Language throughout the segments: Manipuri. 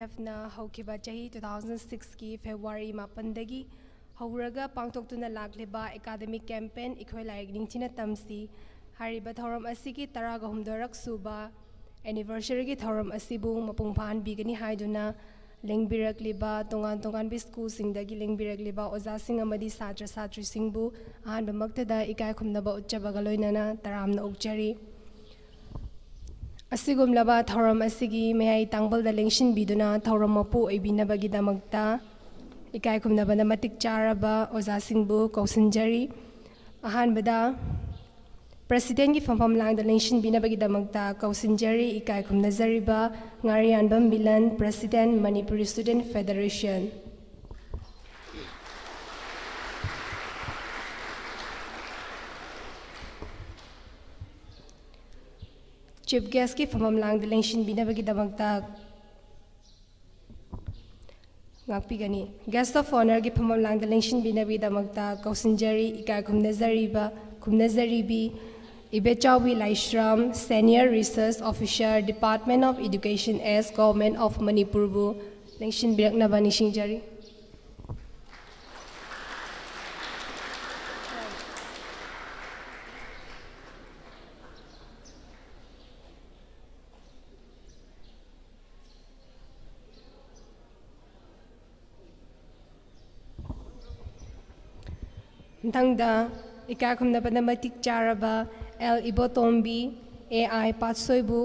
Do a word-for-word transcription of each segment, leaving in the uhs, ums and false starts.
ꯅ ꯍꯧꯈꯤꯕ ꯆꯍꯤ two thousand six ꯀꯤ February ꯃꯥꯄꯟꯗꯒꯤ ꯍꯧꯔꯒ ꯄꯥꯡꯊꯣꯛꯇꯨꯅ ꯂꯥꯛꯂꯤꯕ academic campaign ꯑꯩꯈꯣꯏ ꯂꯥꯏꯔꯤꯛ ꯅꯤꯡꯊꯤꯅ ꯇꯝꯁꯤ ꯍꯥꯏꯔꯤꯕ ꯊꯧꯔꯝ ꯑꯁꯤꯒꯤ ꯇꯔꯥꯒ ꯍꯨꯝꯗꯣꯏꯔꯛ ꯁꯨꯕ anniversary ꯒꯤ ꯊꯧꯔꯝ ꯑꯁꯤꯕꯨ ꯃꯄꯨꯡ ꯐꯥꯍꯟꯕꯤꯒꯅꯤ ꯍꯥꯏꯗꯨꯅ ꯂꯦꯡꯕꯤꯔꯛꯂꯤꯕ ꯇꯣꯉꯥꯟ ꯇꯣꯉꯥꯟꯕ school ꯁꯤꯡꯗꯒꯤ ꯂꯦꯡꯕꯤꯔꯛꯂꯤꯕ ꯑꯣꯖꯥꯁꯤꯡ ꯑꯃꯗꯤ ꯁꯥꯇ꯭ꯔ ꯁꯥꯇ꯭ꯔꯤꯁꯤꯡꯕꯨ ꯑꯍꯥꯟꯕꯃꯛꯇꯗ ꯏꯀꯥꯏ ꯈꯨꯝꯅꯕ ꯎꯠꯆꯕꯒ ꯂꯣꯏꯅꯅ ꯇꯔꯥꯝꯅ ꯑꯣꯛꯆꯔꯤ꯫ ꯑꯁꯤꯒꯨꯝꯂꯕ ꯊꯧꯔꯝ ꯑꯁꯤꯒꯤ ꯃꯌꯥꯏ ꯇꯥꯡꯕꯜꯗ ꯂꯦꯡꯁꯤꯟꯕꯤꯗꯨꯅ ꯊꯧꯔꯝ ꯃꯄꯨ ꯑꯣꯏꯕꯤꯅꯕꯒꯤꯗꯃꯛꯇ ꯏꯀꯥꯏ ꯈꯨꯝꯅꯕꯗ ꯃꯇꯤꯛ ꯆꯥꯔꯕ ꯑꯣꯖꯥꯁꯤꯡꯕꯨ ꯀꯧꯁꯤꯟꯖꯔꯤ꯫ ꯑꯍꯥꯟꯕꯗ President ꯀꯤ ꯐꯝꯐꯝ ꯂꯥꯡꯗ ꯂꯦꯡꯁꯤꯟꯕꯤꯅꯕꯒꯤꯗꯃꯛꯇ ꯀꯧꯁꯤꯟꯖꯔꯤ ꯏꯀꯥꯏ ꯈꯨꯝꯅꯖꯔꯤꯕ ꯉꯥꯔꯤꯌꯥꯟꯕꯝ Milan, President, Manipuri Student Federation꯫ Chief Guest ꯀꯤ ꯐꯝꯐꯝ ꯂꯥꯡꯗ ꯂꯦꯡꯁꯤꯟꯕꯤꯅꯕꯒꯤꯗꯃꯛꯇ ꯉꯥꯛꯄꯤꯒꯅꯤ꯫ Guest of Honour ꯒꯤ ꯐꯝꯐꯝ ꯂꯥꯡꯗ ꯂꯦꯡꯁꯤꯟꯕꯤꯅꯕꯒꯤꯗꯃꯛꯇ ꯀꯧꯁꯤꯟꯖꯔꯤ ꯏꯀꯥꯏ ꯈꯨꯝꯅꯖꯔꯤꯕ ꯈꯨꯝꯅꯖꯔꯤꯕꯤ ꯏꯕꯦꯆꯥꯎꯕꯤ ꯂꯥꯏꯁ꯭ꯔꯝ, Senior Research Officer, Department of Education, S Government of Manipur ꯕꯨ ꯂꯦꯡꯁꯤꯟꯕꯤꯔꯛꯅꯕ ꯅꯤꯡꯁꯤꯡꯖꯔꯤ꯫ ꯃꯊꯪꯗ ꯏꯀꯥꯏ ꯈꯨꯝꯅꯕꯗ ꯃꯇꯤꯛ ꯆꯥꯔꯕ L Ibotombi, A I ꯄꯥꯠꯁꯣꯏꯕꯨ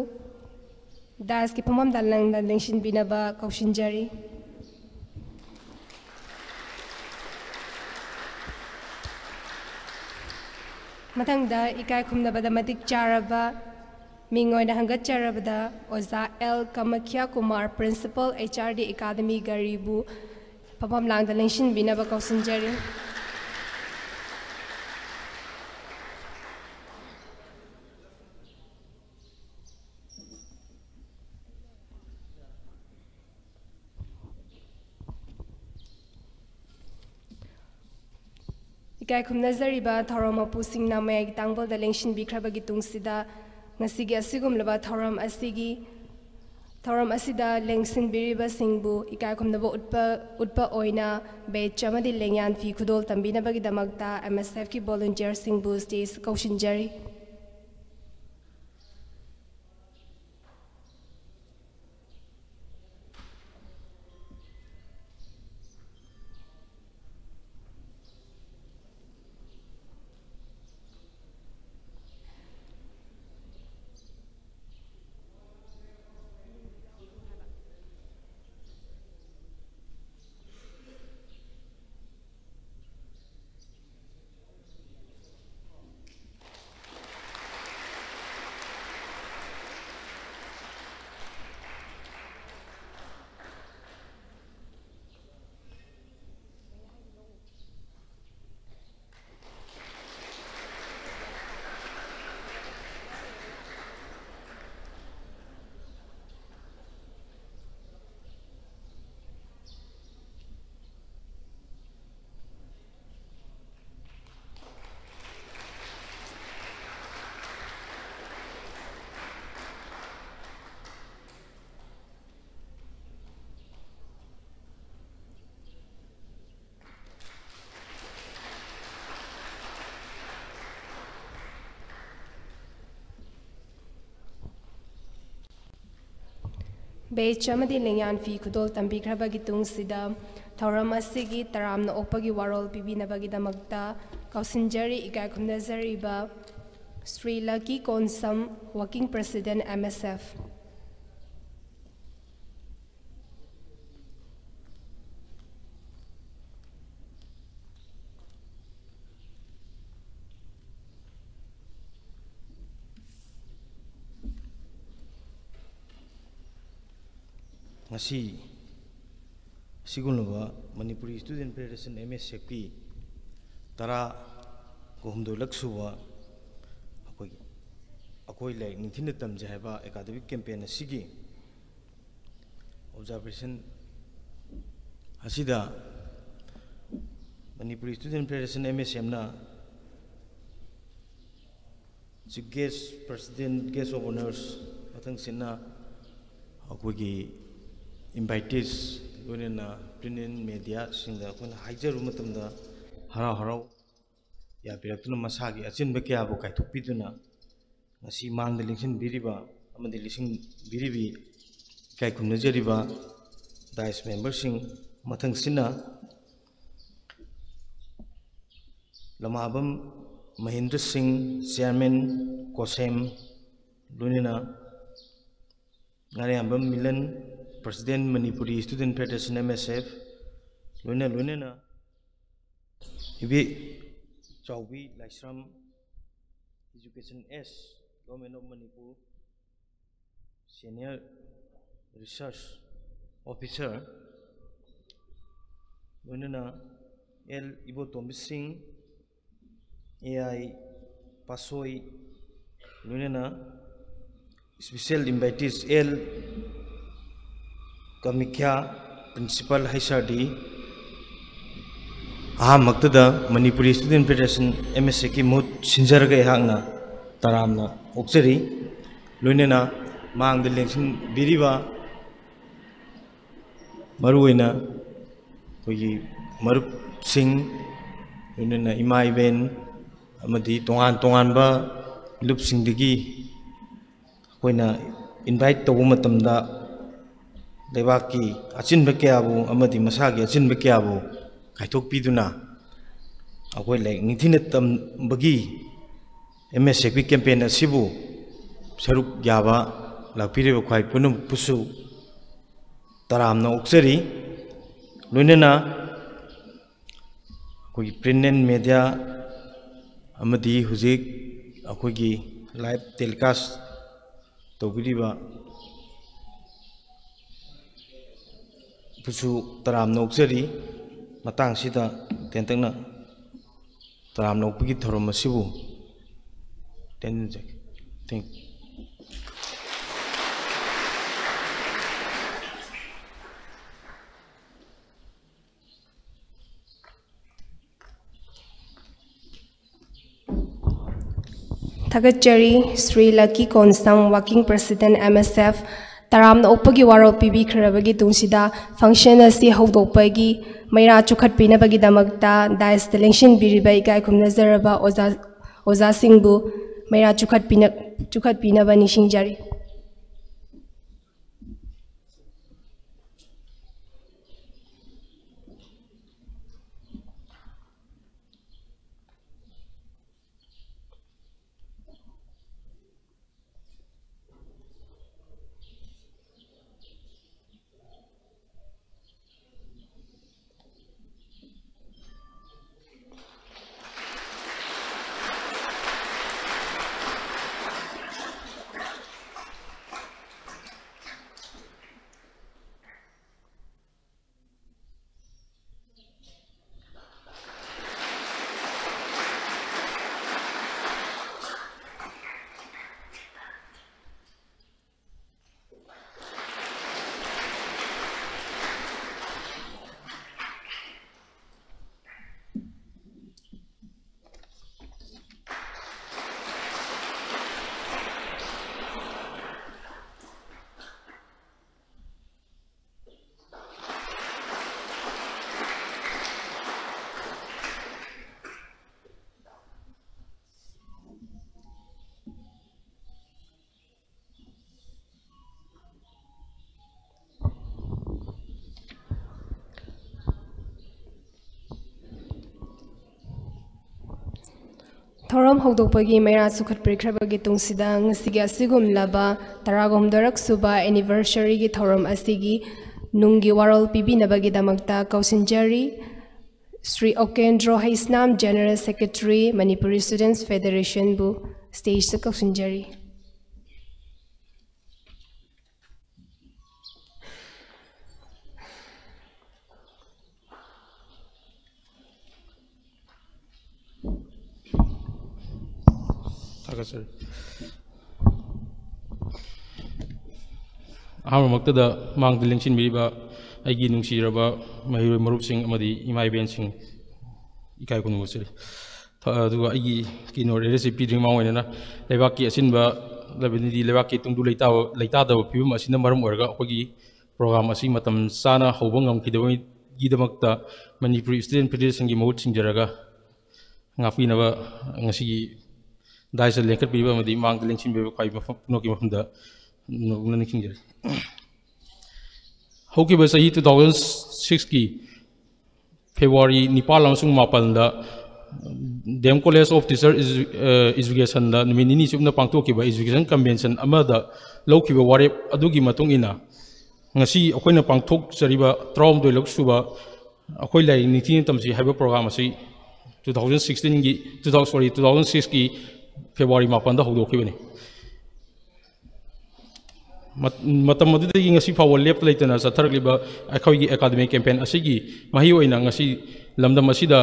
dais ꯀꯤ ꯐꯝꯐꯝꯗ ꯂꯪꯅ ꯂꯦꯡꯁꯤꯟꯕꯤꯅꯕ ꯀꯧꯁꯤꯟꯖꯔꯤ꯫ ꯃꯊꯪꯗ ꯏꯀꯥꯏ ꯈꯨꯝꯅꯕꯗ ꯃꯇꯤꯛ ꯆꯥꯔꯕ ꯃꯤꯡ ꯑꯣꯏꯅ ꯍꯪꯒꯠꯆꯔꯕꯗ ꯑꯣꯖꯥ L Kamakhya Kumar, Principal, H R D Academy, ꯘꯔꯤꯕꯨ ꯐꯝꯐꯝ ꯂꯥꯡꯗ ꯂꯦꯡꯁꯤꯟꯕꯤꯅꯕ ꯀꯧꯁꯤꯟꯖꯔꯤ꯫ ꯏꯀꯥꯏ ꯈꯨꯝꯅꯖꯔꯤꯕ ꯊꯧꯔꯝ ꯃꯄꯨꯁꯤꯡꯅ ꯃꯌꯥꯏꯒꯤ ꯇꯥꯡꯕꯜꯗ ꯂꯦꯡꯁꯤꯟꯕꯤꯈ꯭ꯔꯕꯒꯤ ꯇꯨꯡꯁꯤꯗ, ꯉꯁꯤꯒꯤ ꯑꯁꯤꯒꯨꯝꯂꯕ ꯊꯧꯔꯝ ꯑꯁꯤꯒꯤ ꯊꯧꯔꯝ ꯑꯁꯤꯗ ꯂꯦꯡꯁꯤꯟꯕꯤꯔꯤꯕꯁꯤꯡꯕꯨ ꯏꯀꯥꯏ ꯈꯨꯝꯅꯕ ꯎꯠꯄ, ꯎꯠꯄ ꯑꯣꯏꯅ badge ꯑꯃꯗꯤ ꯂꯦꯡꯌꯥꯟ ꯐꯤ ꯈꯨꯗꯣꯜ ꯇꯝꯕꯤꯅꯕꯒꯤꯗꯃꯛꯇ M S F ꯀꯤ volunteer ꯁꯤꯡꯕꯨ stage ꯀꯧꯁꯤꯟꯖꯔꯤ꯫ Badge ꯑꯃꯗꯤ ꯂꯦꯡꯌꯥꯟ ꯐꯤ ꯈꯨꯗꯣꯜ ꯇꯝꯕꯤꯈ꯭ꯔꯕꯒꯤ ꯇꯨꯡꯁꯤꯗ, ꯊꯧꯔꯝ ꯑꯁꯤꯒꯤ ꯇꯔꯥꯝꯅ ꯑꯣꯛꯄꯒꯤ ꯋꯥꯔꯣꯜ ꯄꯤꯕꯤꯅꯕꯒꯤꯗꯃꯛꯇ ꯀꯧꯁꯤꯟꯖꯔꯤ, ꯏꯀꯥꯏ ꯈꯨꯝꯅꯖꯔꯤꯕ Shri ꯂꯀꯤ Konsam, Working President, M S F꯫ ꯉꯁꯤ ꯑꯁꯤꯒꯨꯝꯂꯕ Manipuri Student Federation, M S F ꯀꯤ ꯇꯔꯥꯒ ꯍꯨꯝꯗꯣꯏꯂꯛ ꯁꯨꯕ ꯑꯩꯈꯣꯏꯒꯤ ꯑꯩꯈꯣꯏ ꯂꯥꯏꯔꯤꯛ ꯅꯤꯡꯊꯤꯅ ꯇꯝꯖꯩ ꯍꯥꯏꯕ academic campaign ꯑꯁꯤꯒꯤ observation ꯑꯁꯤꯗ Manipuri Student Federation, M S F ꯅ Chief Guest, President, Guest of Honours, ꯃꯊꯪꯁꯤꯠꯅ ꯑꯩꯈꯣꯏꯒꯤ ꯏꯟꯚꯥꯏꯇꯤꯁ, ꯂꯣꯏꯅꯅ ꯄ꯭ꯔꯤꯟ ꯑꯦꯟ ꯃꯦꯗꯤꯌꯥꯁꯤꯡꯗ ꯑꯩꯈꯣꯏꯅ ꯍꯥꯏꯖꯔꯨꯕ ꯃꯇꯝꯗ, ꯍꯔꯥꯎ ꯍꯔꯥꯎ ꯌꯥꯕꯤꯔꯛꯇꯨꯅ ꯃꯁꯥꯒꯤ ꯑꯆꯤꯟꯕ ꯀꯌꯥꯕꯨ ꯀꯥꯏꯊꯣꯛꯄꯤꯗꯨꯅ ꯉꯁꯤ ꯃꯥꯡꯗ ꯂꯦꯡꯁꯤꯟꯕꯤꯔꯤꯕ ꯑꯃꯗꯤ ꯂꯤꯁꯤꯡꯕꯤꯔꯤꯕꯤ ꯏꯀꯥꯏ ꯈꯨꯝꯅꯖꯔꯤꯕ ꯗꯥꯏꯁ ꯃꯦꯝꯕꯔꯁꯤꯡ, ꯃꯊꯪꯁꯤꯅ ꯂꯃꯥꯕꯝ ꯃꯍꯦꯟꯗ꯭ꯔ ꯁꯤꯡ, ꯆꯤꯌꯥꯔꯃꯦꯟ ꯀꯣꯁꯦꯝ, ꯂꯣꯏꯅꯅ Ngariyambam Milan, president Manipuri student federation, M S F, ꯂꯣꯏꯅ ꯂꯣꯏꯅꯅ Ibechaobi Laishram, education S, government of Manipur, senior research officer, ꯂꯣꯏꯅꯅ L Ibotombi Singh, A I Pasoi, ꯂꯣꯏꯅꯅ special invitees L Kamakhya, principal H R D. ꯑꯍꯥꯟꯕꯃꯛꯇꯗ Manipuri student federation, M S ꯑꯦꯐꯀꯤ ꯃꯍꯨꯠ ꯁꯤꯟꯖꯔꯒ ꯑꯩꯍꯥꯛꯅ ꯇꯔꯥꯝꯅ ꯑꯣꯛꯆꯔꯤ꯫ ꯂꯣꯏꯅꯅ ꯃꯥꯡꯗ ꯂꯦꯡꯁꯤꯟꯕꯤꯔꯤꯕ ꯃꯔꯨꯑꯣꯏꯅ ꯑꯩꯈꯣꯏꯒꯤ ꯃꯔꯨꯞꯁꯤꯡ, ꯂꯣꯏꯅꯅ ꯏꯃꯥ ꯏꯕꯦꯟ ꯑꯃꯗꯤ ꯇꯣꯉꯥꯟ ꯇꯣꯉꯥꯟꯕ ꯂꯨꯞꯁꯤꯡꯗꯒꯤ ꯑꯩꯈꯣꯏꯅ ꯏꯟꯚꯥꯏꯠ ꯇꯧꯕ ꯃꯇꯝꯗ ꯂꯩꯕꯥꯛꯀꯤ ꯑꯆꯤꯟꯕ ꯀꯌꯥꯕꯨ ꯑꯃꯗꯤ ꯃꯁꯥꯒꯤ ꯑꯆꯤꯟꯕ ꯀꯌꯥꯕꯨ ꯀꯥꯏꯊꯣꯛꯄꯤꯗꯨꯅ ꯑꯩꯈꯣꯏ ꯂꯥꯏꯔꯤꯛ ꯅꯤꯡꯊꯤꯅ ꯇꯝꯕꯒꯤ ꯑꯦꯝ ꯑꯦꯁ ꯑꯦꯐꯀꯤ ꯀꯦꯝꯄꯦꯟ ꯑꯁꯤꯕꯨ ꯁꯔꯨꯛ ꯌꯥꯕ ꯂꯥꯛꯄꯤꯔꯤꯕ ꯈ꯭ꯋꯥꯏ ꯄꯨꯝꯅꯃꯛꯄꯨꯁꯨ ꯇꯔꯥꯝꯅ ꯑꯣꯛꯆꯔꯤ꯫ ꯂꯣꯏꯅꯅ ꯑꯩꯈꯣꯏꯒꯤ ꯄ꯭ꯔꯤꯟ ꯑꯦꯟ ꯃꯦꯗꯤꯌꯥ ꯑꯃꯗꯤ ꯍꯧꯖꯤꯛ ꯑꯩꯈꯣꯏꯒꯤ ꯂꯥꯏꯚ ꯇꯦꯂꯤꯀꯥꯁ ꯇꯧꯕꯤꯔꯤꯕ ꯕꯨꯁꯨ ꯇꯔꯥꯝꯅ ꯑꯣꯛꯆꯔꯤ꯫ ꯃꯇꯥꯡꯁꯤꯗ ꯇꯦꯟꯇꯛꯅ ꯇꯔꯥꯝꯅ ꯑꯣꯛꯄꯒꯤ ꯊꯧꯔꯝ ꯑꯁꯤꯕꯨ ꯇꯦꯟꯖꯒꯦ꯫ Thank you. ꯊꯥꯒꯠꯆꯔꯤ꯫ ꯁ꯭ꯔꯤ ꯂꯛꯀꯤ Konsam, working president, M S F, ꯇꯔꯥꯝꯅ ꯑꯣꯛꯄꯒꯤ ꯋꯥꯔꯣꯜ ꯄꯤꯕꯤꯈ꯭ꯔꯕꯒꯤ ꯇꯨꯡꯁꯤꯗ function ꯑꯁꯤ ꯍꯧꯗꯣꯛꯄꯒꯤ ꯃꯩꯔꯥ ꯆꯨꯈꯠꯄꯤꯅꯕꯒꯤꯗꯃꯛꯇ dais ꯇ ꯂꯦꯡꯁꯤꯟꯕꯤꯔꯤꯕ ꯏꯀꯥꯏ ꯈꯨꯝꯅꯖꯔꯕ ꯑꯣꯖꯥ, ꯑꯣꯖꯥꯁꯤꯡꯕꯨ ꯃꯩꯔꯥ ꯆꯨꯈꯠꯄꯤꯅ-, ꯆꯨꯈꯠꯄꯤꯅꯕ ꯅꯤꯡꯁꯤꯡꯖꯔꯤ꯫ ꯊꯧꯔꯝ ꯍꯧꯗꯣꯛꯄꯒꯤ ꯃꯩꯔꯥ ꯆꯨꯈꯠꯄꯤꯈ꯭ꯔꯕꯒꯤ ꯇꯨꯡꯁꯤꯗ, ꯉꯁꯤꯒꯤ ꯑꯁꯤꯒꯨꯝꯂꯕ ꯇꯔꯥꯍꯨꯝꯗꯣꯏꯔꯛ ꯁꯨꯕ anniversary ꯒꯤ ꯊꯧꯔꯝ ꯑꯁꯤꯒꯤ ꯅꯨꯡꯒꯤ ꯋꯥꯔꯣꯜ ꯄꯤꯕꯤꯅꯕꯒꯤꯗꯃꯛꯇ ꯀꯧꯁꯤꯟꯖꯔꯤ꯫ Shri ꯑꯣꯀꯦꯟꯗ꯭ꯔꯣ Heisnam, General Secretary, Manipuri Students Federation ꯕꯨ stage ꯇ ꯀꯧꯁꯤꯟꯖꯔꯤ꯫ ꯊꯥꯒꯠꯆꯔꯤ꯫ ꯑꯍꯥꯟꯕꯃꯛꯇꯗ ꯃꯥꯡꯗ ꯂꯦꯡꯁꯤꯟꯕꯤꯔꯤꯕ ꯑꯩꯒꯤ ꯅꯨꯡꯁꯤꯔꯕ ꯃꯍꯩꯔꯣꯏ ꯃꯔꯨꯞꯁꯤꯡ ꯑꯃꯗꯤ ꯏꯃꯥ ꯏꯕꯦꯟꯁꯤꯡ ꯏꯀꯥꯏ ꯈꯨꯝꯅꯕ ꯎꯠꯆꯔꯤ꯫ ꯊ-, ꯑꯗꯨꯒ ꯑꯩꯒꯤ keynote address ꯁꯤ ꯄꯤꯗ꯭ꯔꯤꯉꯩ ꯃꯃꯥꯡ ꯑꯣꯏꯅꯅ ꯂꯩꯕꯥꯛꯀꯤ ꯑꯁꯤꯟꯕ ꯂꯕꯅꯤꯗꯤ ꯂꯩꯕꯥꯛꯀꯤ ꯇꯨꯡꯗꯨ ꯂꯩꯇꯥꯕ-, ꯂꯩꯇꯥꯗꯕ ꯐꯤꯕꯝ ꯑꯁꯤꯅ ꯃꯔꯝ ꯑꯣꯏꯔꯒ ꯑꯩꯈꯣꯏꯒꯤ program ꯑꯁꯤ ꯃꯇꯝ ꯆꯥꯅ ꯍꯧꯕ ꯉꯝꯈꯤꯗꯕꯒꯤꯗꯃꯛꯇ ꯃꯅꯤꯄꯨꯔ Student Federationꯒꯤ ꯃꯍꯨꯠ ꯁꯤꯟꯖꯔꯒ ꯉꯥꯛꯄꯤꯅꯕ ꯉꯁꯤꯒꯤ dais ꯂꯦꯡꯈꯠꯄꯤꯕ ꯑꯃꯗꯤ ꯃꯥꯡꯗ ꯂꯦꯡꯁꯤꯟꯕꯤꯕ ꯈ꯭ꯋꯥꯏ ꯃꯐꯝ ꯄꯨꯝꯅꯃꯛꯀꯤ ꯃꯐꯝꯗ ꯅꯣꯛꯅ ꯅꯤꯡꯁꯤꯡꯖꯔꯤ꯫ ꯍꯧꯈꯤꯕ ꯆꯍꯤ two thousand sixꯀꯤ February ꯅꯤꯄꯥꯜ ꯑꯃꯁꯨꯡ ꯃꯥꯄꯜꯗ D M College of Teacher Edu-, ꯑ, Educationꯗ ꯅꯨꯃꯤꯠ ꯅꯤꯅꯤ ꯆꯨꯞꯅ ꯄꯥꯡꯊꯣꯛꯈꯤꯕ Education Convention ꯑꯃꯗ ꯂꯧꯈꯤꯕ ꯋꯥꯔꯦꯞ ꯑꯗꯨꯒꯤ ꯃꯇꯨꯡ ꯏꯟꯅ, ꯉꯁꯤ ꯑꯩꯈꯣꯏꯅ ꯄꯥꯡꯊꯣꯛꯆꯔꯤꯕ ꯇꯔꯥꯍꯨꯝꯗꯣꯏꯂꯛ ꯁꯨꯕ ꯑꯩꯈꯣꯏ ꯂꯥꯏꯔꯤꯛ ꯅꯤꯡꯊꯤꯅ ꯇꯝꯁꯤ ꯍꯥꯏꯕ program ꯑꯁꯤ two thousand sixteenꯒꯤ, two thousand, sorry, two thousand sixꯀꯤ February ꯃꯥꯄꯜꯗ ꯍꯧꯗꯣꯛꯈꯤꯕꯅꯤ꯫ ꯃꯠ-, ꯃꯇꯝ ꯑꯗꯨꯗꯒꯤ ꯉꯁꯤ ꯐꯥꯎꯕ ꯂꯦꯞꯄ ꯂꯩꯇꯅ ꯆꯠꯊꯔꯛꯂꯤꯕ ꯑꯩꯈꯣꯏꯒꯤ academic campaign ꯑꯁꯤꯒꯤ ꯃꯍꯩ ꯑꯣꯏꯅ ꯉꯁꯤ ꯂꯝꯗꯝ ꯑꯁꯤꯗ,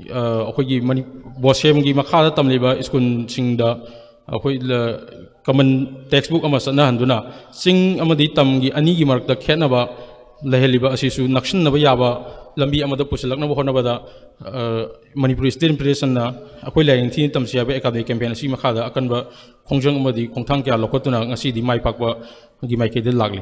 ꯑ, ꯑꯩꯈꯣꯏꯒꯤ ꯃꯅꯤ-, BOSEMꯒꯤ ꯃꯈꯥꯗ ꯇꯝꯂꯤꯕ ꯁ꯭ꯀꯨꯜꯁꯤꯡꯗ ꯑꯩꯈꯣꯏ ꯂ-, common textbook ꯑꯃ ꯆꯠꯅꯍꯟꯗꯨꯅ ꯆꯤꯡ ꯑꯃꯗꯤ ꯇꯝꯒꯤ ꯑꯅꯤꯒꯤ ꯃꯔꯛꯇ ꯈꯦꯠꯅꯕ ꯂꯩꯍꯜꯂꯤꯕ ꯑꯁꯤꯁꯨ ꯅꯛꯁꯤꯟꯅꯕ ꯌꯥꯕ ꯂꯝꯕꯤ ꯑꯃꯗ ꯄꯨꯁꯤꯜꯂꯛꯅꯕ ꯍꯣꯠꯅꯕꯗ, ꯑ, ꯃꯅꯤꯄꯨꯔ Student Federationꯅ ꯑꯩꯈꯣꯏ ꯂꯥꯏꯔꯤꯛ ꯅꯤꯡꯊꯤꯅ ꯇꯝꯁꯤ ꯍꯥꯏꯕ academic campaign ꯑꯁꯤꯒꯤ ꯃꯈꯥꯗ ꯑꯀꯟꯕ ꯈꯣꯡꯖꯪ ꯑꯃꯗꯤ ꯈꯣꯡꯊꯥꯡ ꯀꯌꯥ ꯂꯧꯈꯠꯇꯨꯅ ꯉꯁꯤꯗꯤ ꯃꯥꯏ ꯄꯥꯛꯄꯒꯤ ꯃꯥꯏꯀꯩꯗ ꯂꯥꯛꯂꯤ꯫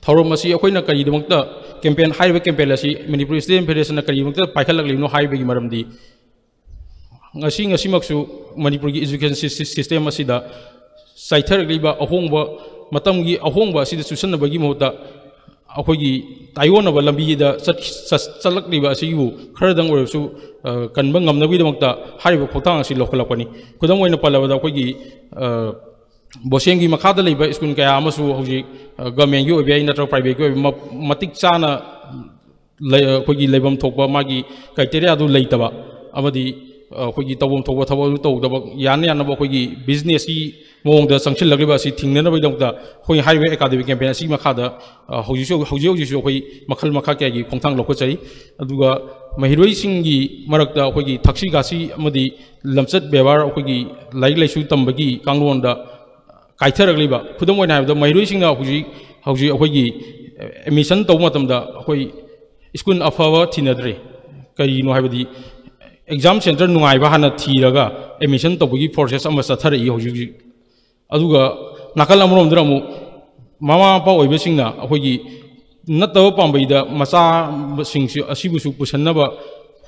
ꯊꯧꯔꯝ ꯑꯁꯤ ꯑꯩꯈꯣꯏꯅ ꯀꯔꯤꯒꯤꯗꯃꯛꯇ campaign, ꯍꯥꯏꯔꯤꯕ campaign ꯑꯁꯤ ꯃꯅꯤꯄꯨꯔ Student Federationꯅ ꯀꯔꯤꯒꯤꯗꯃꯛꯇ ꯄꯥꯏꯈꯠꯂꯛꯂꯤꯕꯅꯣ ꯍꯥꯏꯕꯒꯤ ꯃꯔꯝꯗꯤ, ꯉꯁꯤ, ꯉꯁꯤꯃꯛꯁꯨ ꯃꯅꯤꯄꯨꯔꯒꯤ education sys-, system ꯑꯁꯤꯗ ꯆꯥꯏꯊꯔꯛꯂꯤꯕ ꯑꯍꯣꯡꯕ, ꯃꯇꯝꯒꯤ ꯑꯍꯣꯡꯕ ꯑꯁꯤꯗ ꯆꯨꯁꯟꯅꯕꯒꯤ ꯃꯍꯨꯠꯇ ꯑꯩꯈꯣꯏꯒꯤ ꯇꯥꯏꯑꯣꯟꯅꯕ ꯂꯝꯕꯤꯗ ꯆꯠ-, ꯆꯠ-, ꯆꯠꯂꯛꯂꯤꯕ ꯑꯁꯤꯕꯨ ꯈꯔꯗꯪ ꯑꯣꯏꯔꯕꯁꯨ, ꯑ, ꯀꯟꯕ ꯉꯝꯅꯕꯒꯤꯗꯃꯛꯇ ꯍꯥꯏꯔꯤꯕ ꯈꯣꯡꯊꯥꯡ ꯑꯁꯤ ꯂꯧꯈꯠꯂꯛꯄꯅꯤ꯫ ꯈꯨꯗꯝ ꯑꯣꯏꯅ ꯄꯜꯂꯕꯗ, ꯑꯩꯈꯣꯏꯒꯤ, ꯑ, BOSEMꯒꯤ ꯃꯈꯥꯗ ꯂꯩꯕ ꯁ꯭ꯀꯨꯜ ꯀꯌꯥ ꯑꯃꯁꯨ ꯍꯧꯖꯤꯛ, ꯑ, governmentꯀꯤ ꯑꯣꯏꯕ ꯌꯥꯏ ꯅꯠꯇ꯭ꯔꯒ privateꯀꯤ ꯑꯣꯏꯕ ꯃ-, ꯃꯇꯤꯛ ꯆꯥꯅ ꯂꯩ-, ꯑꯩꯈꯣꯏꯒꯤ ꯂꯩꯐꯝ ꯊꯣꯛꯄ ꯃꯥꯒꯤ criteriaꯗꯨ ꯂꯩꯇꯕ ꯑꯃꯗꯤ, ꯑ, ꯑꯩꯈꯣꯏꯒꯤ ꯇꯧꯐꯝ ꯊꯣꯛꯄ ꯊꯕꯛ ꯑꯗꯨ ꯇꯧꯗꯕ, ꯌꯥꯅ ꯌꯥꯅꯕ ꯑꯩꯈꯣꯏꯒꯤ businessꯀꯤ ꯃꯑꯣꯡꯗ ꯆꯪꯁꯤꯜꯂꯛꯂꯤꯕ ꯑꯁꯤ ꯊꯤꯡꯅꯅꯕꯒꯤꯗꯃꯛꯇ ꯑꯩꯈꯣꯏ ꯍꯥꯏꯔꯤꯕ academic campaign ꯑꯁꯤꯒꯤ ꯃꯈꯥꯗ, ꯑ, ꯍꯧꯖꯤꯛꯁꯨ, ꯍꯧꯖꯤꯛ ꯍꯧꯖꯤꯛꯁꯨ ꯑꯩꯈꯣꯏ ꯃꯈꯜ ꯃꯈꯥ ꯀꯌꯥꯒꯤ ꯈꯣꯡꯊꯥꯡ ꯂꯧꯈꯠꯆꯔꯤ꯫ ꯑꯗꯨꯒ ꯃꯍꯩꯔꯣꯏꯁꯤꯡꯒꯤ ꯃꯔꯛꯇ ꯑꯩꯈꯣꯏꯒꯤ ꯊꯛꯁꯤ ꯈꯥꯁꯤ ꯑꯃꯗꯤ ꯂꯝꯆꯠ ꯕꯦꯕꯥꯔ, ꯑꯩꯈꯣꯏꯒꯤ ꯂꯥꯏꯔꯤꯛ ꯂꯥꯏꯁꯨ ꯇꯝꯕꯒꯤ ꯀꯥꯡꯂꯣꯟꯗ ꯀꯥꯏꯊꯔꯛꯂꯤꯕ, ꯈꯨꯗꯝ ꯑꯣꯏꯅ ꯍꯥꯏꯔꯕꯗ, ꯃꯍꯩꯔꯣꯏꯁꯤꯡꯅ ꯍꯧꯖꯤꯛ, ꯍꯧꯖꯤꯛ ꯑꯩꯈꯣꯏꯒꯤ admission ꯇꯧꯕ ꯃꯇꯝꯗ ꯑꯩꯈꯣꯏ ꯁ꯭ꯀꯨꯜ ꯑꯐꯕ ꯊꯤꯅꯗ꯭ꯔꯦ꯫ ꯀꯔꯤꯅꯣ ꯍꯥꯏꯕꯗꯤ, ꯑꯦꯛꯖꯥꯝ ꯁꯦꯟꯇꯔ ꯅꯨꯡꯉꯥꯏꯕ ꯍꯥꯟꯅ ꯊꯤꯔꯒ ꯑꯦꯗꯃꯤꯁꯟ ꯇꯧꯕꯒꯤ ꯄ꯭ꯔꯣꯁꯦꯁ ꯑꯃ ꯆꯠꯊꯔꯛꯏ ꯍꯧꯖꯤꯛ ꯍꯧꯖꯤꯛ꯫ ꯑꯗꯨꯒ ꯅꯥꯀꯜ ꯑꯃꯔꯣꯝꯗꯅ ꯑꯃꯨꯛ ꯃꯃꯥ ꯃꯄꯥ ꯑꯣꯏꯕꯁꯤꯡꯅ ꯑꯩꯈꯣꯏꯒꯤ ꯅꯠꯇꯕ ꯄꯥꯝꯕꯩꯗ ꯃꯆꯥꯁꯤꯡꯁꯤ ꯑꯁꯤꯕꯨꯁꯨ ꯄꯨꯁꯟꯅꯕ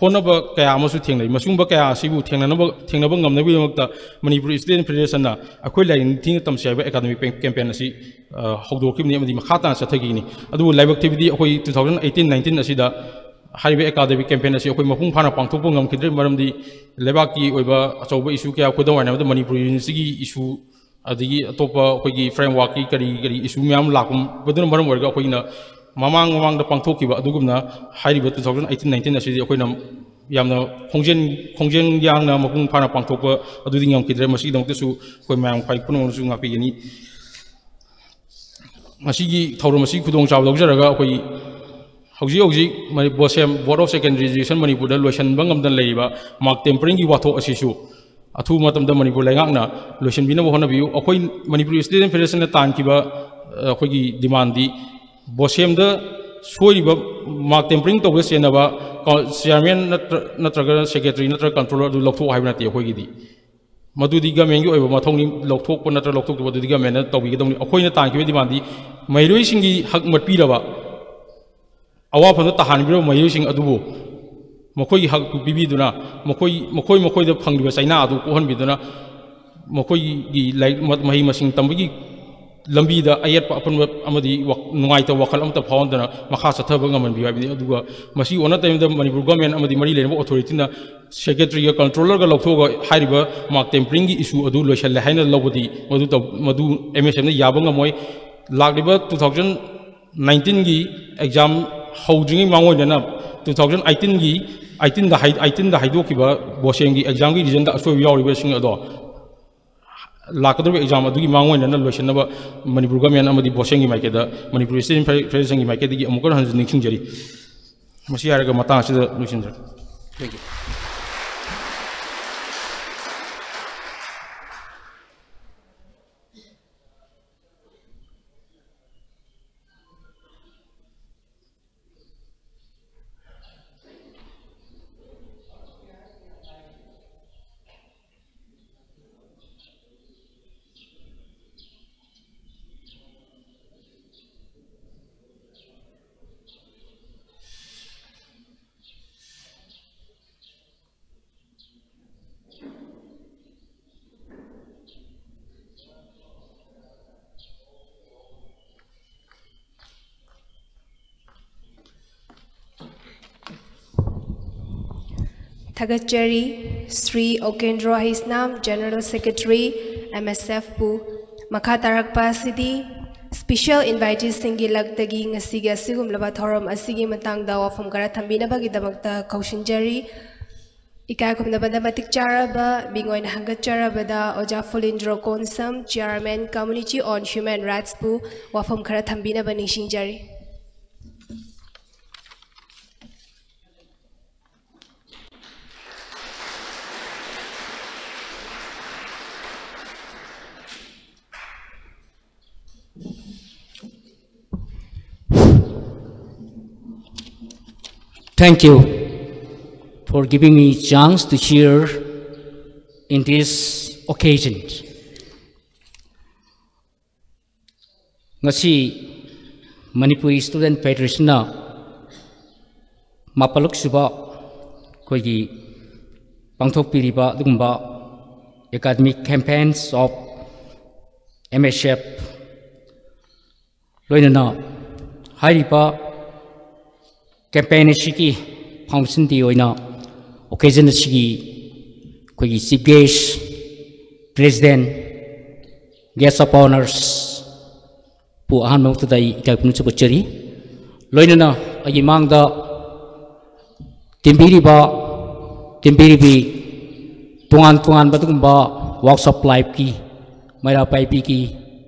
ꯍꯣꯠꯅꯕ ꯀꯌꯥ ꯑꯃꯁꯨ ꯊꯦꯡꯅꯩ꯫ ꯃꯁꯤꯒꯨꯝꯕ ꯀꯌꯥ ꯑꯁꯤꯕꯨ ꯊꯦꯡꯅꯅꯕ, ꯊꯦꯡꯅꯕ ꯉꯝꯅꯕꯒꯤꯗꯃꯛꯇ ꯃꯅꯤꯄꯨꯔ ꯏꯁꯇꯨꯗꯦꯟ ꯐꯦꯗꯦꯔꯦꯁꯟꯅ ꯑꯩꯈꯣꯏ ꯂꯥꯏꯔꯤꯛ ꯅꯤꯡꯊꯤꯅ ꯇꯝꯁꯤ ꯍꯥꯏꯕ ꯑꯦꯀꯥꯗꯃꯤꯛ ꯄꯦꯝ-, ꯀꯦꯝꯄꯦꯟ ꯑꯁꯤ, ꯑ, ꯍꯧꯗꯣꯛꯈꯤꯕꯅꯤ ꯑꯃꯗꯤ ꯃꯈꯥ ꯇꯥꯅ ꯆꯠꯊꯈꯤꯒꯅꯤ꯫ ꯑꯗꯨꯕꯨ ꯂꯥꯏꯕꯛ ꯊꯤꯕꯗꯤ ꯑꯩꯈꯣꯏ two thousand eighteen nineteen ꯑꯁꯤꯗ ꯍꯥꯏꯔꯤꯕ ꯑꯦꯀꯥꯗꯃꯤꯛ ꯀꯦꯝꯄꯦꯟ ꯑꯁꯤ ꯑꯩꯈꯣꯏ ꯃꯄꯨꯡ ꯐꯥꯅ ꯄꯥꯡꯊꯣꯛꯄ ꯉꯝꯈꯤꯗ꯭ꯔꯦ꯫ ꯃꯔꯝꯗꯤ ꯂꯩꯕꯥꯛꯀꯤ ꯑꯣꯏꯕ ꯑꯆꯧꯕ ꯏꯁꯨ ꯀꯌꯥ, ꯈꯨꯗꯝ ꯑꯣꯏꯅ ꯍꯥꯏꯔꯕꯗ ꯃꯅꯤꯄꯨꯔ ꯌꯨꯅꯤꯚꯔꯁꯤꯇꯤꯒꯤ ꯏꯁꯨ, ꯑꯗꯒꯤ ꯑꯇꯣꯞꯄ ꯑꯩꯈꯣꯏꯒꯤ ꯐ꯭ꯔꯦꯝꯋꯥꯔꯛꯀꯤ ꯀꯔꯤ ꯀꯔꯤ ꯏꯁꯨ ꯃꯌꯥꯝ ꯂꯥꯛꯄꯗꯨꯅ ꯃꯔꯝ ꯑꯣꯏꯔꯒ ꯑꯩꯈꯣꯏꯅ ꯃꯃꯥꯡ ꯃꯃꯥꯡꯗ ꯄꯥꯡꯊꯣꯛꯈꯤꯕ ꯑꯗꯨꯒꯨꯝꯅ ꯍꯥꯏꯔꯤꯕ two thousand eighteen nineteen ꯑꯁꯤꯗꯤ ꯑꯩꯈꯣꯏꯅ ꯌꯥꯝꯅ ꯈꯣꯡꯖꯦꯜ, ꯈꯣꯡꯖꯦꯜ ꯌꯥꯡꯅ ꯃꯄꯨꯡ ꯐꯥꯅ ꯄꯥꯡꯊꯣꯛꯄ ꯑꯗꯨꯗꯤ ꯉꯝꯈꯤꯗ꯭ꯔꯦ꯫ ꯃꯁꯤꯒꯤꯗꯃꯛꯇꯁꯨ ꯑꯩꯈꯣꯏ ꯃꯌꯥꯝ ꯈ꯭ꯋꯥꯏ ꯄꯨꯝꯅꯃꯛꯅꯁꯨ ꯉꯥꯛꯄꯤꯒꯅꯤ꯫ ꯃꯁꯤꯒꯤ ꯊꯧꯔꯝ ꯑꯁꯤ ꯈꯨꯗꯣꯡꯆꯥꯕ ꯂꯧꯖꯔꯒ ꯑꯩꯈꯣꯏ ꯍꯧꯖꯤꯛ ꯍꯧꯖꯤꯛ money-, ꯕꯣꯁꯦꯝ, Board of Secondary Education ꯃꯅꯤꯄꯨꯔꯗ ꯂꯣꯏꯁꯤꯟꯕ ꯉꯝꯗꯅ ꯂꯩꯔꯤꯕ ꯃꯥꯔꯛ ꯇꯦꯝꯄꯔꯤꯡꯒꯤ ꯋꯥꯊꯣꯛ ꯑꯁꯤꯁꯨ ꯑꯊꯨꯕ ꯃꯇꯝꯗ ꯃꯅꯤꯄꯨꯔ ꯂꯩꯉꯥꯛꯅ ꯂꯣꯏꯁꯤꯟꯕꯤꯅꯕ ꯍꯣꯠꯅꯕꯤꯌꯨ꯫ ꯑꯩꯈꯣꯏ ꯃꯅꯤꯄꯨꯔ ꯏꯁꯇꯨꯗꯦꯟ ꯐꯦꯗꯦꯔꯦꯁꯟꯅ ꯇꯥꯟꯈꯤꯕ, ꯑ, ꯑꯩꯈꯣꯏꯒꯤ ꯗꯤꯃꯥꯟꯗꯤ ꯕꯣꯁꯦꯝꯗ ꯁꯣꯏꯔꯤꯕ ꯃꯥꯔꯛ ꯇꯦꯝꯄꯔꯤꯡ ꯇꯧꯕꯗ ꯆꯦꯟꯅꯕ ꯀ-, ꯆꯤꯌꯥꯔꯃꯦꯟ ꯅꯠꯇ꯭ꯔ-, ꯅꯠꯇ꯭ꯔꯒ ꯁꯦꯀ꯭ꯔꯦꯇꯔꯤ ꯅꯠꯇ꯭ꯔꯒ ꯀꯟꯇ꯭ꯔꯣꯂꯔ ꯑꯗꯨ ꯂꯧꯊꯣꯛꯑꯣ ꯍꯥꯏꯕ ꯅꯠꯇꯦ ꯑꯩꯈꯣꯏꯒꯤꯗꯤ꯫ ꯃꯗꯨꯗꯤ ꯒꯃꯦꯟꯒꯤ ꯑꯣꯏꯕ ꯃꯊꯧꯅꯤ, ꯂꯧꯊꯣꯛꯄ ꯅꯠꯇ꯭ꯔꯒ ꯂꯧꯊꯣꯛꯇꯕ ꯑꯗꯨꯗꯤ ꯒꯃꯦꯟꯅ ꯇꯧꯕꯤꯒꯗꯧꯅꯤ꯫ ꯑꯩꯈꯣꯏꯅ ꯇꯥꯟꯈꯤꯕ ꯗꯤꯃꯥꯟꯗꯤ ꯃꯍꯩꯔꯣꯏꯁꯤꯡꯒꯤ ꯍꯛ ꯃꯠꯄꯤꯔꯕ, ꯑꯋꯥꯐꯝꯗ ꯇꯥꯍꯟꯕꯤꯔꯕ ꯃꯍꯩꯔꯣꯏꯁꯤꯡ ꯑꯗꯨꯕꯨ ꯃꯈꯣꯏꯒꯤ ꯍꯛꯇꯨ ꯄꯤꯕꯤꯗꯨꯅ, ꯃꯈꯣꯏ, ꯃꯈꯣꯏ ꯃꯈꯣꯏꯗ ꯐꯪꯂꯤꯕ ꯆꯩꯅꯥ ꯑꯗꯨ ꯀꯣꯛꯍꯟꯕꯤꯗꯨꯅ, ꯃꯈꯣꯏꯒꯤ ꯂꯥꯏꯔꯤꯛ, ꯃ-, ꯃꯍꯩ ꯃꯁꯤꯡ ꯇꯝꯕꯒꯤ ꯂꯝꯕꯤꯗ ꯑꯌꯦꯠꯄ ꯑꯄꯟꯕ ꯑꯃꯗꯤ ꯋꯥ-, ꯅꯨꯡꯉꯥꯏꯇꯕ ꯋꯥꯈꯜ ꯑꯃꯠꯇ ꯐꯥꯎꯍꯟꯗꯅ ꯃꯈꯥ ꯆꯠꯊꯕ ꯉꯝꯍꯟꯕꯤꯌꯨ ꯍꯥꯏꯕꯅꯤ꯫ ꯑꯗꯨꯒ ꯃꯁꯤ ꯑꯣꯟꯅ ꯇꯩꯅꯕꯗ ꯃꯅꯤꯄꯨꯔ ꯒꯣꯔꯃꯦꯟ ꯑꯃꯗꯤ ꯃꯔꯤ ꯂꯩꯅꯕ ꯑꯣꯊꯣꯔꯤꯇꯤꯅ ꯁꯦꯀ꯭ꯔꯦꯇꯔꯤꯒ ꯀꯟꯇ꯭ꯔꯣꯂꯔꯒ ꯂꯧꯊꯣꯛꯑꯒ ꯍꯥꯏꯔꯤꯕ ꯃꯥꯔꯛ ꯇꯦꯝꯄꯔꯤꯡꯒꯤ ꯏꯁꯨ ꯑꯗꯨ ꯂꯣꯏꯁꯤꯜꯂꯦ ꯍꯥꯏꯅ ꯂꯧꯕꯗꯤ ꯃꯗꯨ ꯇꯧ-, ꯃꯗꯨ ꯑꯦꯝ ꯑꯦꯁ ꯑꯦꯝꯅ ꯌꯥꯕ ꯉꯝꯃꯣꯏ꯫ ꯂꯥꯛꯂꯤꯕ two thousand nineteenꯒꯤ ꯑꯦꯛꯖꯥꯝ ꯍꯧꯗ꯭ꯔꯤꯉꯩ ꯃꯥꯡꯑꯣꯏꯅꯅ two thousand eighteenꯒꯤ, eighteenꯗ ꯍꯥꯏ-, eighteenꯗ ꯍꯥꯏꯗꯣꯛꯈꯤꯕ ꯕꯣꯁꯦꯝꯒꯤ ꯑꯦꯛꯖꯥꯝꯒꯤ ꯔꯤꯖꯜꯗ ꯑꯁꯣꯏꯕ ꯌꯥꯎꯔꯤꯕꯁꯤꯡ ꯑꯗꯣ ꯂꯥꯛꯀꯗꯧꯔꯤꯕ ꯑꯦꯛꯖꯥꯝ ꯑꯗꯨꯒꯤ ꯃꯥꯡꯑꯣꯏꯅꯅ ꯂꯣꯏꯁꯤꯟꯅꯕ ꯃꯅꯤꯄꯨꯔ ꯒꯣꯔꯃꯦꯟ ꯑꯃꯗꯤ ꯕꯣꯁꯦꯝꯒꯤ ꯃꯥꯏꯀꯩꯗ, ꯃꯅꯤꯄꯨꯔ ꯏꯁꯇꯨꯗꯦꯟ ꯐꯦ-, ꯐꯦꯗꯦꯔꯦꯁꯟꯒꯤ ꯃꯥꯏꯀꯩꯗꯒꯤ ꯑꯃꯨꯛꯀ ꯍꯟꯅ ꯅꯤꯡꯁꯤꯡꯖꯔꯤ꯫ ꯃꯁꯤ ꯍꯥꯏꯔꯒ ꯃꯇꯥꯡ ꯑꯁꯤꯗ ꯂꯣꯏꯁꯤꯟꯖꯔꯒꯦ꯫ Thank you꯫ ꯊꯥꯒꯠꯆꯔꯤ Shri ꯑꯣꯀꯦꯟꯗ꯭ꯔꯣ Heisnam, General Secretary, M S F ꯄꯨ꯫ ꯃꯈꯥ ꯇꯥꯔꯛꯄ ꯑꯁꯤꯗꯤ special invitees ꯁꯤꯡꯒꯤ ꯂꯛꯇꯒꯤ ꯉꯁꯤꯒꯤ ꯑꯁꯤꯒꯨꯝꯂꯕ ꯊꯧꯔꯝ ꯑꯁꯤꯒꯤ ꯃꯇꯥꯡꯗ ꯋꯥꯐꯝ ꯈꯔ ꯊꯝꯕꯤꯅꯕꯒꯤꯗꯃꯛꯇ ꯀꯧꯁꯤꯟꯖꯔꯤ꯫ ꯏꯀꯥꯏ ꯈꯨꯝꯅꯕꯗ ꯃꯇꯤꯛ ꯆꯥꯔꯕ ꯃꯤꯡ ꯑꯣꯏꯅ ꯍꯪꯒꯠꯆꯔꯕꯗ ꯑꯣꯖꯥ ꯐꯨꯂꯤꯟꯗ꯭ꯔꯣ Konsam, Chairman, Committee on Human Rights ꯄꯨ ꯋꯥꯐꯝ ꯈꯔ ꯊꯝꯕꯤꯅꯕ ꯅꯤꯡꯁꯤꯡꯖꯔꯤ꯫ Thank you for giving me chance to share in this occasion. ꯉꯁꯤ ꯃꯅꯤꯄꯨꯔꯤ Student Federation ꯅ ꯃꯥꯄꯜꯂꯛ ꯁꯨꯕ ꯑꯩꯈꯣꯏꯒꯤ ꯄꯥꯡꯊꯣꯛꯄꯤꯔꯤꯕ ꯑꯗꯨꯒꯨꯝꯕ academic campaigns of M S F ꯂꯣꯏꯅꯅ ꯍꯥꯏꯔꯤꯕ campaign ꯑꯁꯤꯒꯤ foundation day ꯑꯣꯏꯅ occasion ꯑꯁꯤꯒꯤ ꯑꯩꯈꯣꯏꯒꯤ Chief Guest, President, Guest of Honours ꯄꯨ ꯑꯍꯥꯟꯕ ꯃꯛꯇꯗ ꯑꯩ ꯏꯀꯥꯏ ꯈꯨꯝꯅꯕ ꯎꯠꯆꯔꯤ꯫ ꯂꯣꯏꯅꯅ ꯑꯩꯒꯤ ꯃꯥꯡꯗ ꯇꯤꯟꯕꯤꯔꯤꯕ, ꯇꯤꯟꯕꯤꯔꯤꯕꯤ ꯇꯣꯉꯥꯟ ꯇꯣꯉꯥꯟꯕ ꯑꯗꯨꯒꯨꯝꯕ walks of life ꯀꯤ, ꯃꯩꯔꯥ ꯄꯥꯏꯕꯤꯒꯤ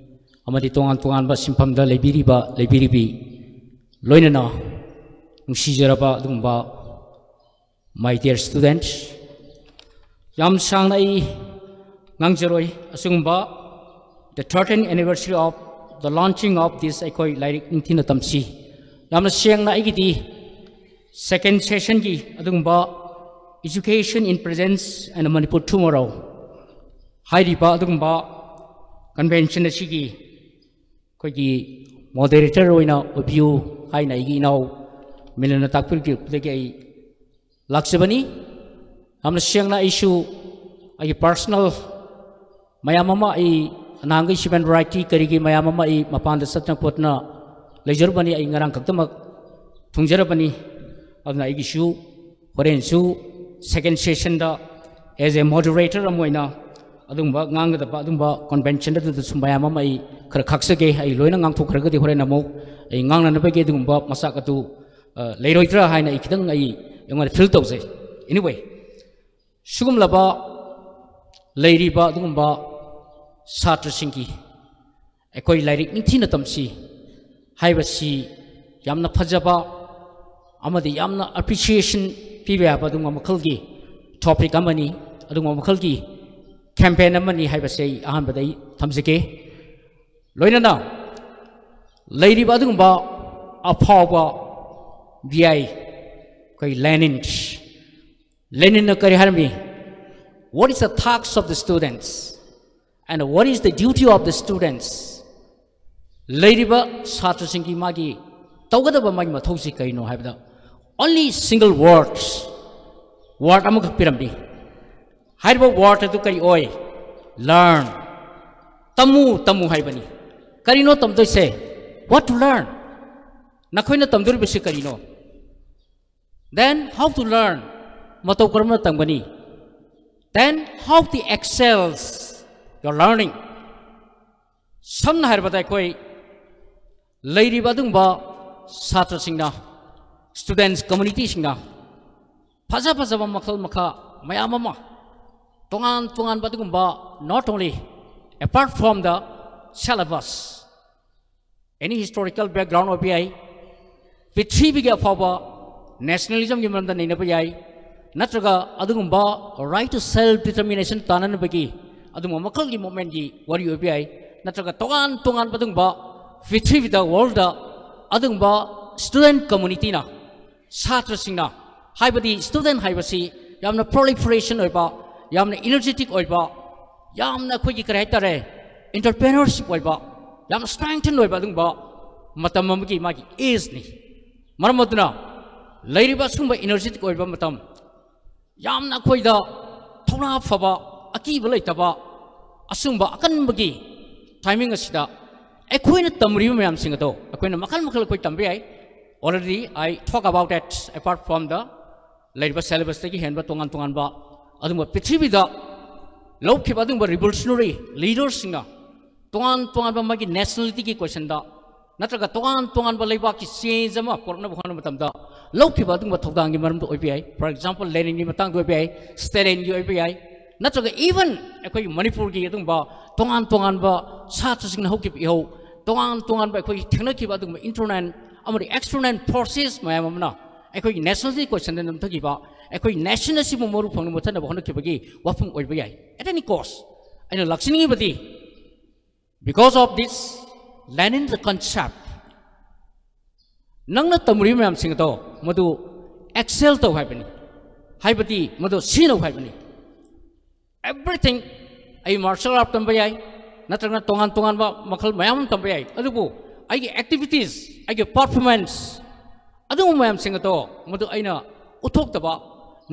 ꯑꯃꯗꯤ ꯇꯣꯉꯥꯟ ꯇꯣꯉꯥꯟꯕ ꯁꯤꯟꯐꯝꯗ ꯂꯩꯕꯤꯔꯤꯕ, ꯂꯩꯕꯤꯔꯤꯕꯤ ꯂꯣꯏꯅꯅ ꯅꯨꯡꯁꯤꯖꯔꯕ ꯑꯗꯨꯒꯨꯝꯕ my dear students, ꯌꯥꯝ ꯁꯥꯡꯅ ꯑꯩ ꯉꯥꯡꯖꯔꯣꯏ꯫ ꯑꯁꯤꯒꯨꯝꯕ the thirteenth anniversary of the launching of this ꯑꯩꯈꯣꯏ ꯂꯥꯏꯔꯤꯛ ꯅꯤꯡꯊꯤꯅ ꯇꯝꯁꯤ꯫ ꯌꯥꯝꯅ ꯁꯦꯡꯅ ꯑꯩꯒꯤꯗꯤ second session ꯒꯤ ꯑꯗꯨꯒꯨꯝꯕ Education in Presence and Manipur Tomorrow ꯍꯥꯏꯔꯤꯕ ꯑꯗꯨꯒꯨꯝꯕ convention ꯑꯁꯤꯒꯤ ꯑꯩꯈꯣꯏꯒꯤ moderator ꯑꯣꯏꯅ ꯑꯣꯏꯕꯤꯌꯨ ꯍꯥꯏꯅ ꯑꯩꯒꯤ ꯏꯅꯥꯎ ꯃꯤꯂꯟꯅ ꯇꯥꯛꯄꯤꯔꯛꯄꯗꯒꯤ ꯑꯩ ꯂꯥꯛꯆꯕꯅꯤ꯫ ꯌꯥꯝꯅ ꯁꯦꯡꯅ ꯑꯩꯁꯨ ꯑꯩꯒꯤ personal ꯃꯌꯥꯝ ꯑꯃ ꯑꯩ ꯅꯍꯥꯟꯈꯩ human right ꯀꯤ ꯀꯔꯤꯒꯤ ꯃꯌꯥꯝ ꯑꯃ ꯑꯩ ꯃꯄꯥꯟꯗ ꯆꯠꯇꯅ ꯈꯣꯠꯇꯅ ꯂꯩꯖꯔꯨꯕꯅꯤ꯫ ꯑꯩ ꯉꯔꯥꯡ ꯈꯛꯇꯃꯛ ꯊꯨꯡꯖꯔꯕꯅꯤ꯫ ꯑꯗꯨꯅ ꯑꯩꯒꯤꯁꯨ ꯍꯣꯔꯦꯟꯁꯨ second session the as a moderator ꯑꯃ ꯑꯣꯏꯅ ꯑꯗꯨꯒꯨꯝꯕ ꯉꯥꯡꯒꯗꯕ, ꯑꯗꯨꯒꯨꯝꯕ convention ꯗ ꯑꯗꯨꯗꯁꯨ ꯃꯌꯥꯝ ꯑꯃ ꯑꯩ ꯈꯔ ꯈꯥꯛꯆꯒꯦ꯫ ꯑꯩ ꯂꯣꯏꯅ ꯉꯥꯡꯊꯣꯛꯈ꯭ꯔꯒꯗꯤ ꯍꯣꯔꯦꯟ ꯑꯃꯨꯛ ꯑꯩ ꯉꯥꯡꯅꯅꯕꯒꯤ ꯑꯗꯨꯒꯨꯝꯕ ꯃꯆꯥꯛ ꯑꯗꯨ, ꯑ, ꯂꯩꯔꯣꯏꯗ꯭ꯔꯥ ꯍꯥꯏꯅ ꯑꯩ ꯈꯤꯇꯪ ꯑꯩ ꯑꯩꯉꯣꯟꯗ feel ꯇꯧꯖꯩ꯫ Anyway, ꯁꯤꯒꯨꯝꯂꯕ ꯂꯩꯔꯤꯕ ꯑꯗꯨꯒꯨꯝꯕ ꯁꯥꯇ꯭ꯔꯁꯤꯡꯒꯤ ꯑꯩꯈꯣꯏ ꯂꯥꯏꯔꯤꯛ ꯅꯤꯡꯊꯤꯅ ꯇꯝꯁꯤ ꯍꯥꯏꯕꯁꯤ ꯌꯥꯝꯅ ꯐꯖꯕ ꯑꯃꯗꯤ ꯌꯥꯝꯅ appreciation ꯄꯤꯕ ꯌꯥꯕ ꯑꯗꯨꯒꯨꯝꯕ ꯃꯈꯜꯒꯤ topic ꯑꯃꯅꯤ, ꯑꯗꯨꯒꯨꯝꯕ ꯃꯈꯜꯒꯤ campaign ꯑꯃꯅꯤ ꯍꯥꯏꯕꯁꯤ ꯑꯩ ꯑꯍꯥꯟꯕꯗ ꯑꯩ ꯊꯝꯖꯒꯦ꯫ ꯂꯣꯏꯅꯅ ꯂꯩꯔꯤꯕ ꯑꯗꯨꯒꯨꯝꯕ ꯑꯐꯥꯎꯕ ꯚꯤ ꯑꯥꯏ ꯑꯩꯈꯣꯏ ꯂꯦꯅꯤꯟ, ꯂꯦꯅꯤꯟꯅ ꯀꯔꯤ ꯍꯥꯏꯔꯝꯃꯤ? What is the task of the students and what is the duty of the students? ꯂꯩꯔꯤꯕ ꯁꯥꯇ꯭ꯔꯁꯤꯡꯒꯤ ꯃꯥꯒꯤ ꯇꯧꯒꯗꯕ ꯃꯥꯒꯤ ꯃꯊꯧꯁꯤ ꯀꯔꯤꯅꯣ ꯍꯥꯏꯕꯗ, only single words, word ꯑꯃꯈꯛ ꯄꯤꯔꯝꯃꯤ꯫ ꯍꯥꯏꯔꯤꯕ word ꯑꯗꯨ ꯀꯔꯤ ꯑꯣꯏ? Learn꯫ ꯇꯝꯃꯨ, ꯇꯝꯃꯨ ꯍꯥꯏꯕꯅꯤ꯫ ꯀꯔꯤꯅꯣ ꯇꯝꯗꯣꯏꯁꯦ? What to learn? ꯅꯈꯣꯏꯅ ꯇꯝꯗꯣꯔꯤꯕꯁꯤ ꯀꯔꯤꯅꯣ? Then how to learn? ꯃꯇꯧ ꯀꯔꯝꯅ ꯇꯝꯒꯅꯤ? Then how to excels your learning? ꯁꯝꯅ ꯍꯥꯏꯔꯕꯗ ꯑꯩꯈꯣꯏ ꯂꯩꯔꯤꯕ ꯑꯗꯨꯒꯨꯝꯕ ꯁꯥꯇ꯭ꯔꯁꯤꯡꯅ, students communityꯁꯤꯡꯅ ꯐꯖ ꯐꯖꯕ ꯃꯈꯜ ꯃꯈꯥ ꯃꯌꯥꯝ ꯑꯃ, ꯇꯣꯉꯥꯟ ꯇꯣꯉꯥꯟꯕ ꯑꯗꯨꯒꯨꯝꯕ, not only apart from the syllabus, any historical background ꯑꯣꯏꯕ ꯌꯥꯏ, ꯄ꯭ꯔꯤꯊꯤꯕꯤꯒꯤ ꯑꯐꯥꯎꯕ nationalismꯒꯤ ꯃꯔꯝꯗ ꯅꯩꯅꯕ ꯌꯥꯏ, ꯅꯠꯇ꯭ꯔꯒ ꯑꯗꯨꯒꯨꯝꯕ right to self determination ꯇꯥꯟꯅꯅꯕꯒꯤ ꯑꯗꯨꯒꯨꯝꯕ ꯃꯈꯜꯒꯤ movementꯀꯤ ꯋꯥꯔꯤ ꯑꯣꯏꯕ ꯌꯥꯏ, ꯅꯠꯇ꯭ꯔꯒ ꯇꯣꯉꯥꯟ ꯇꯣꯉꯥꯟꯕ ꯑꯗꯨꯒꯨꯝꯕ ꯄ꯭ꯔꯤꯊꯤꯕꯤꯗ, worldꯗ ꯑꯗꯨꯒꯨꯝꯕ student communityꯅ, ꯁꯥꯇ꯭ꯔꯁꯤꯡꯅ, ꯍꯥꯏꯕꯗꯤ student ꯍꯥꯏꯕꯁꯤ ꯌꯥꯝꯅ proliferation ꯑꯣꯏꯕ, ꯌꯥꯝꯅ energetic ꯑꯣꯏꯕ, ꯌꯥꯝꯅ ꯑꯩꯈꯣꯏꯒꯤ ꯀꯔꯤ ꯍꯥꯏꯇꯥꯔꯦ, entrepreneurship ꯑꯣꯏꯕ, ꯌꯥꯝꯅ strengthen ꯑꯣꯏꯕ ꯑꯗꯨꯒꯨꯝꯕ ꯃꯇꯝ ꯑꯃꯒꯤ ꯃꯥꯒꯤ ageꯅꯤ꯫ ꯃꯔꯝ ꯑꯗꯨꯅ ꯂꯩꯔꯤꯕ ꯑꯁꯤꯒꯨꯝꯕ energetic ꯑꯣꯏꯕ ꯃꯇꯝ, ꯌꯥꯝꯅ ꯑꯩꯈꯣꯏꯗ ꯊꯧꯅꯥ ꯐꯕ, ꯑꯀꯤꯕ ꯂꯩꯇꯕ, ꯑꯁꯤꯒꯨꯝꯕ ꯑꯀꯟꯕꯒꯤ timing ꯑꯁꯤꯗ ꯑꯩꯈꯣꯏꯅ ꯇꯝꯂꯤꯕ ꯃꯌꯥꯝꯁꯤꯡ ꯑꯗꯣ ꯑꯩꯈꯣꯏꯅ ꯃꯈꯜ ꯃꯈꯜ ꯑꯩꯈꯣꯏ ꯇꯝꯕ ꯌꯥꯏ꯫ Already I talk about that apart from the ꯂꯩꯔꯤꯕ syllabusꯇꯒꯤ ꯍꯦꯟꯕ ꯇꯣꯉꯥꯟ ꯇꯣꯉꯥꯟꯕ ꯑꯗꯨꯒꯨꯝꯕ ꯄ꯭ꯔꯤꯊꯤꯕꯤꯗ ꯂꯧꯈꯤꯕ ꯑꯗꯨꯒꯨꯝꯕ revolutionary leaderꯁꯤꯡꯅ ꯇꯣꯉꯥꯟ ꯇꯣꯉꯥꯟꯕ ꯃꯥꯒꯤ nationalityꯒꯤ questionꯗ ꯅꯠꯇ꯭ꯔꯒ ꯇꯣꯉꯥꯟ ꯇꯣꯉꯥꯟꯕ ꯂꯩꯕꯥꯛꯀꯤ change ꯑꯃ ꯄꯨꯔꯛꯅꯕ ꯍꯣꯠꯅꯕ ꯃꯇꯝꯗ ꯂꯧꯈꯤꯕ ꯑꯗꯨꯒꯨꯝꯕ ꯊꯧꯗꯥꯡꯒꯤ ꯃꯔꯝꯗ ꯑꯣꯏꯕ ꯌꯥꯏ꯫ For example, Leninꯒꯤ ꯃꯇꯥꯡꯗ ꯑꯣꯏꯕ ꯌꯥꯏ, Stalinꯒꯤ ꯑꯣꯏꯕ ꯌꯥꯏ, ꯅꯠꯇ꯭ꯔꯒ even ꯑꯩꯈꯣꯏꯒꯤ ꯃꯅꯤꯄꯨꯔꯒꯤ ꯑꯗꯨꯒꯨꯝꯕ ꯇꯣꯉꯥꯟ ꯇꯣꯉꯥꯟꯕ ꯁꯥꯇ꯭ꯔꯁꯤꯡꯅ ꯍꯧꯈꯤꯕ ꯏꯍꯧ, ꯇꯣꯉꯥꯟ ꯇꯣꯉꯥꯟꯕ ꯑꯩꯈꯣꯏꯒꯤ ꯊꯦꯡꯅꯈꯤꯕ ꯑꯗꯨꯒꯨꯝꯕ internal ꯑꯃꯗꯤ external forces ꯃꯌꯥꯝ ꯑꯃꯅ ꯑꯩꯈꯣꯏꯒꯤ nationality questionꯗ ꯅꯝꯊꯈꯤꯕ, ꯑꯩꯈꯣꯏ nation ꯑꯁꯤꯕꯨ ꯃꯔꯨ ꯐꯪꯅ ꯃꯨꯠꯊꯅꯕ ꯍꯣꯠꯅꯈꯤꯕꯒꯤ ꯋꯥꯐꯝ ꯑꯣꯏꯕ ꯌꯥꯏ꯫ At any cost, ꯑꯩꯅ ꯂꯥꯛꯆꯅꯤꯡꯉꯤꯕꯗꯤ, because of this Lenin's concept, ꯅꯪꯅ ꯇꯝꯃꯨꯔꯤꯕ ꯃꯌꯥꯝꯁꯤꯡ ꯑꯗꯣ ꯃꯗꯨ excel ꯇꯧ ꯍꯥꯏꯕꯅꯤ, ꯍꯥꯏꯕꯗꯤ ꯃꯗꯨ ꯁꯤꯖꯤꯟꯅꯧ ꯍꯥꯏꯕꯅꯤ꯫ Everything, ꯑꯩ martial art ꯇꯝꯕ ꯌꯥꯏ, ꯅꯠꯇ꯭ꯔꯒꯅ ꯇꯣꯉꯥꯟ ꯇꯣꯉꯥꯟꯕ ꯃꯈꯜ ꯃꯌꯥꯝ ꯑꯃ ꯇꯝꯕ ꯌꯥꯏ, ꯑꯗꯨꯕꯨ ꯑꯩꯒꯤ activities, ꯑꯩꯒꯤ performance, ꯑꯗꯨꯒꯨꯝꯕ ꯃꯌꯥꯝꯁꯤꯡ ꯑꯗꯣ ꯃꯗꯨ ꯑꯩꯅ ꯎꯠꯊꯣꯛꯇꯕ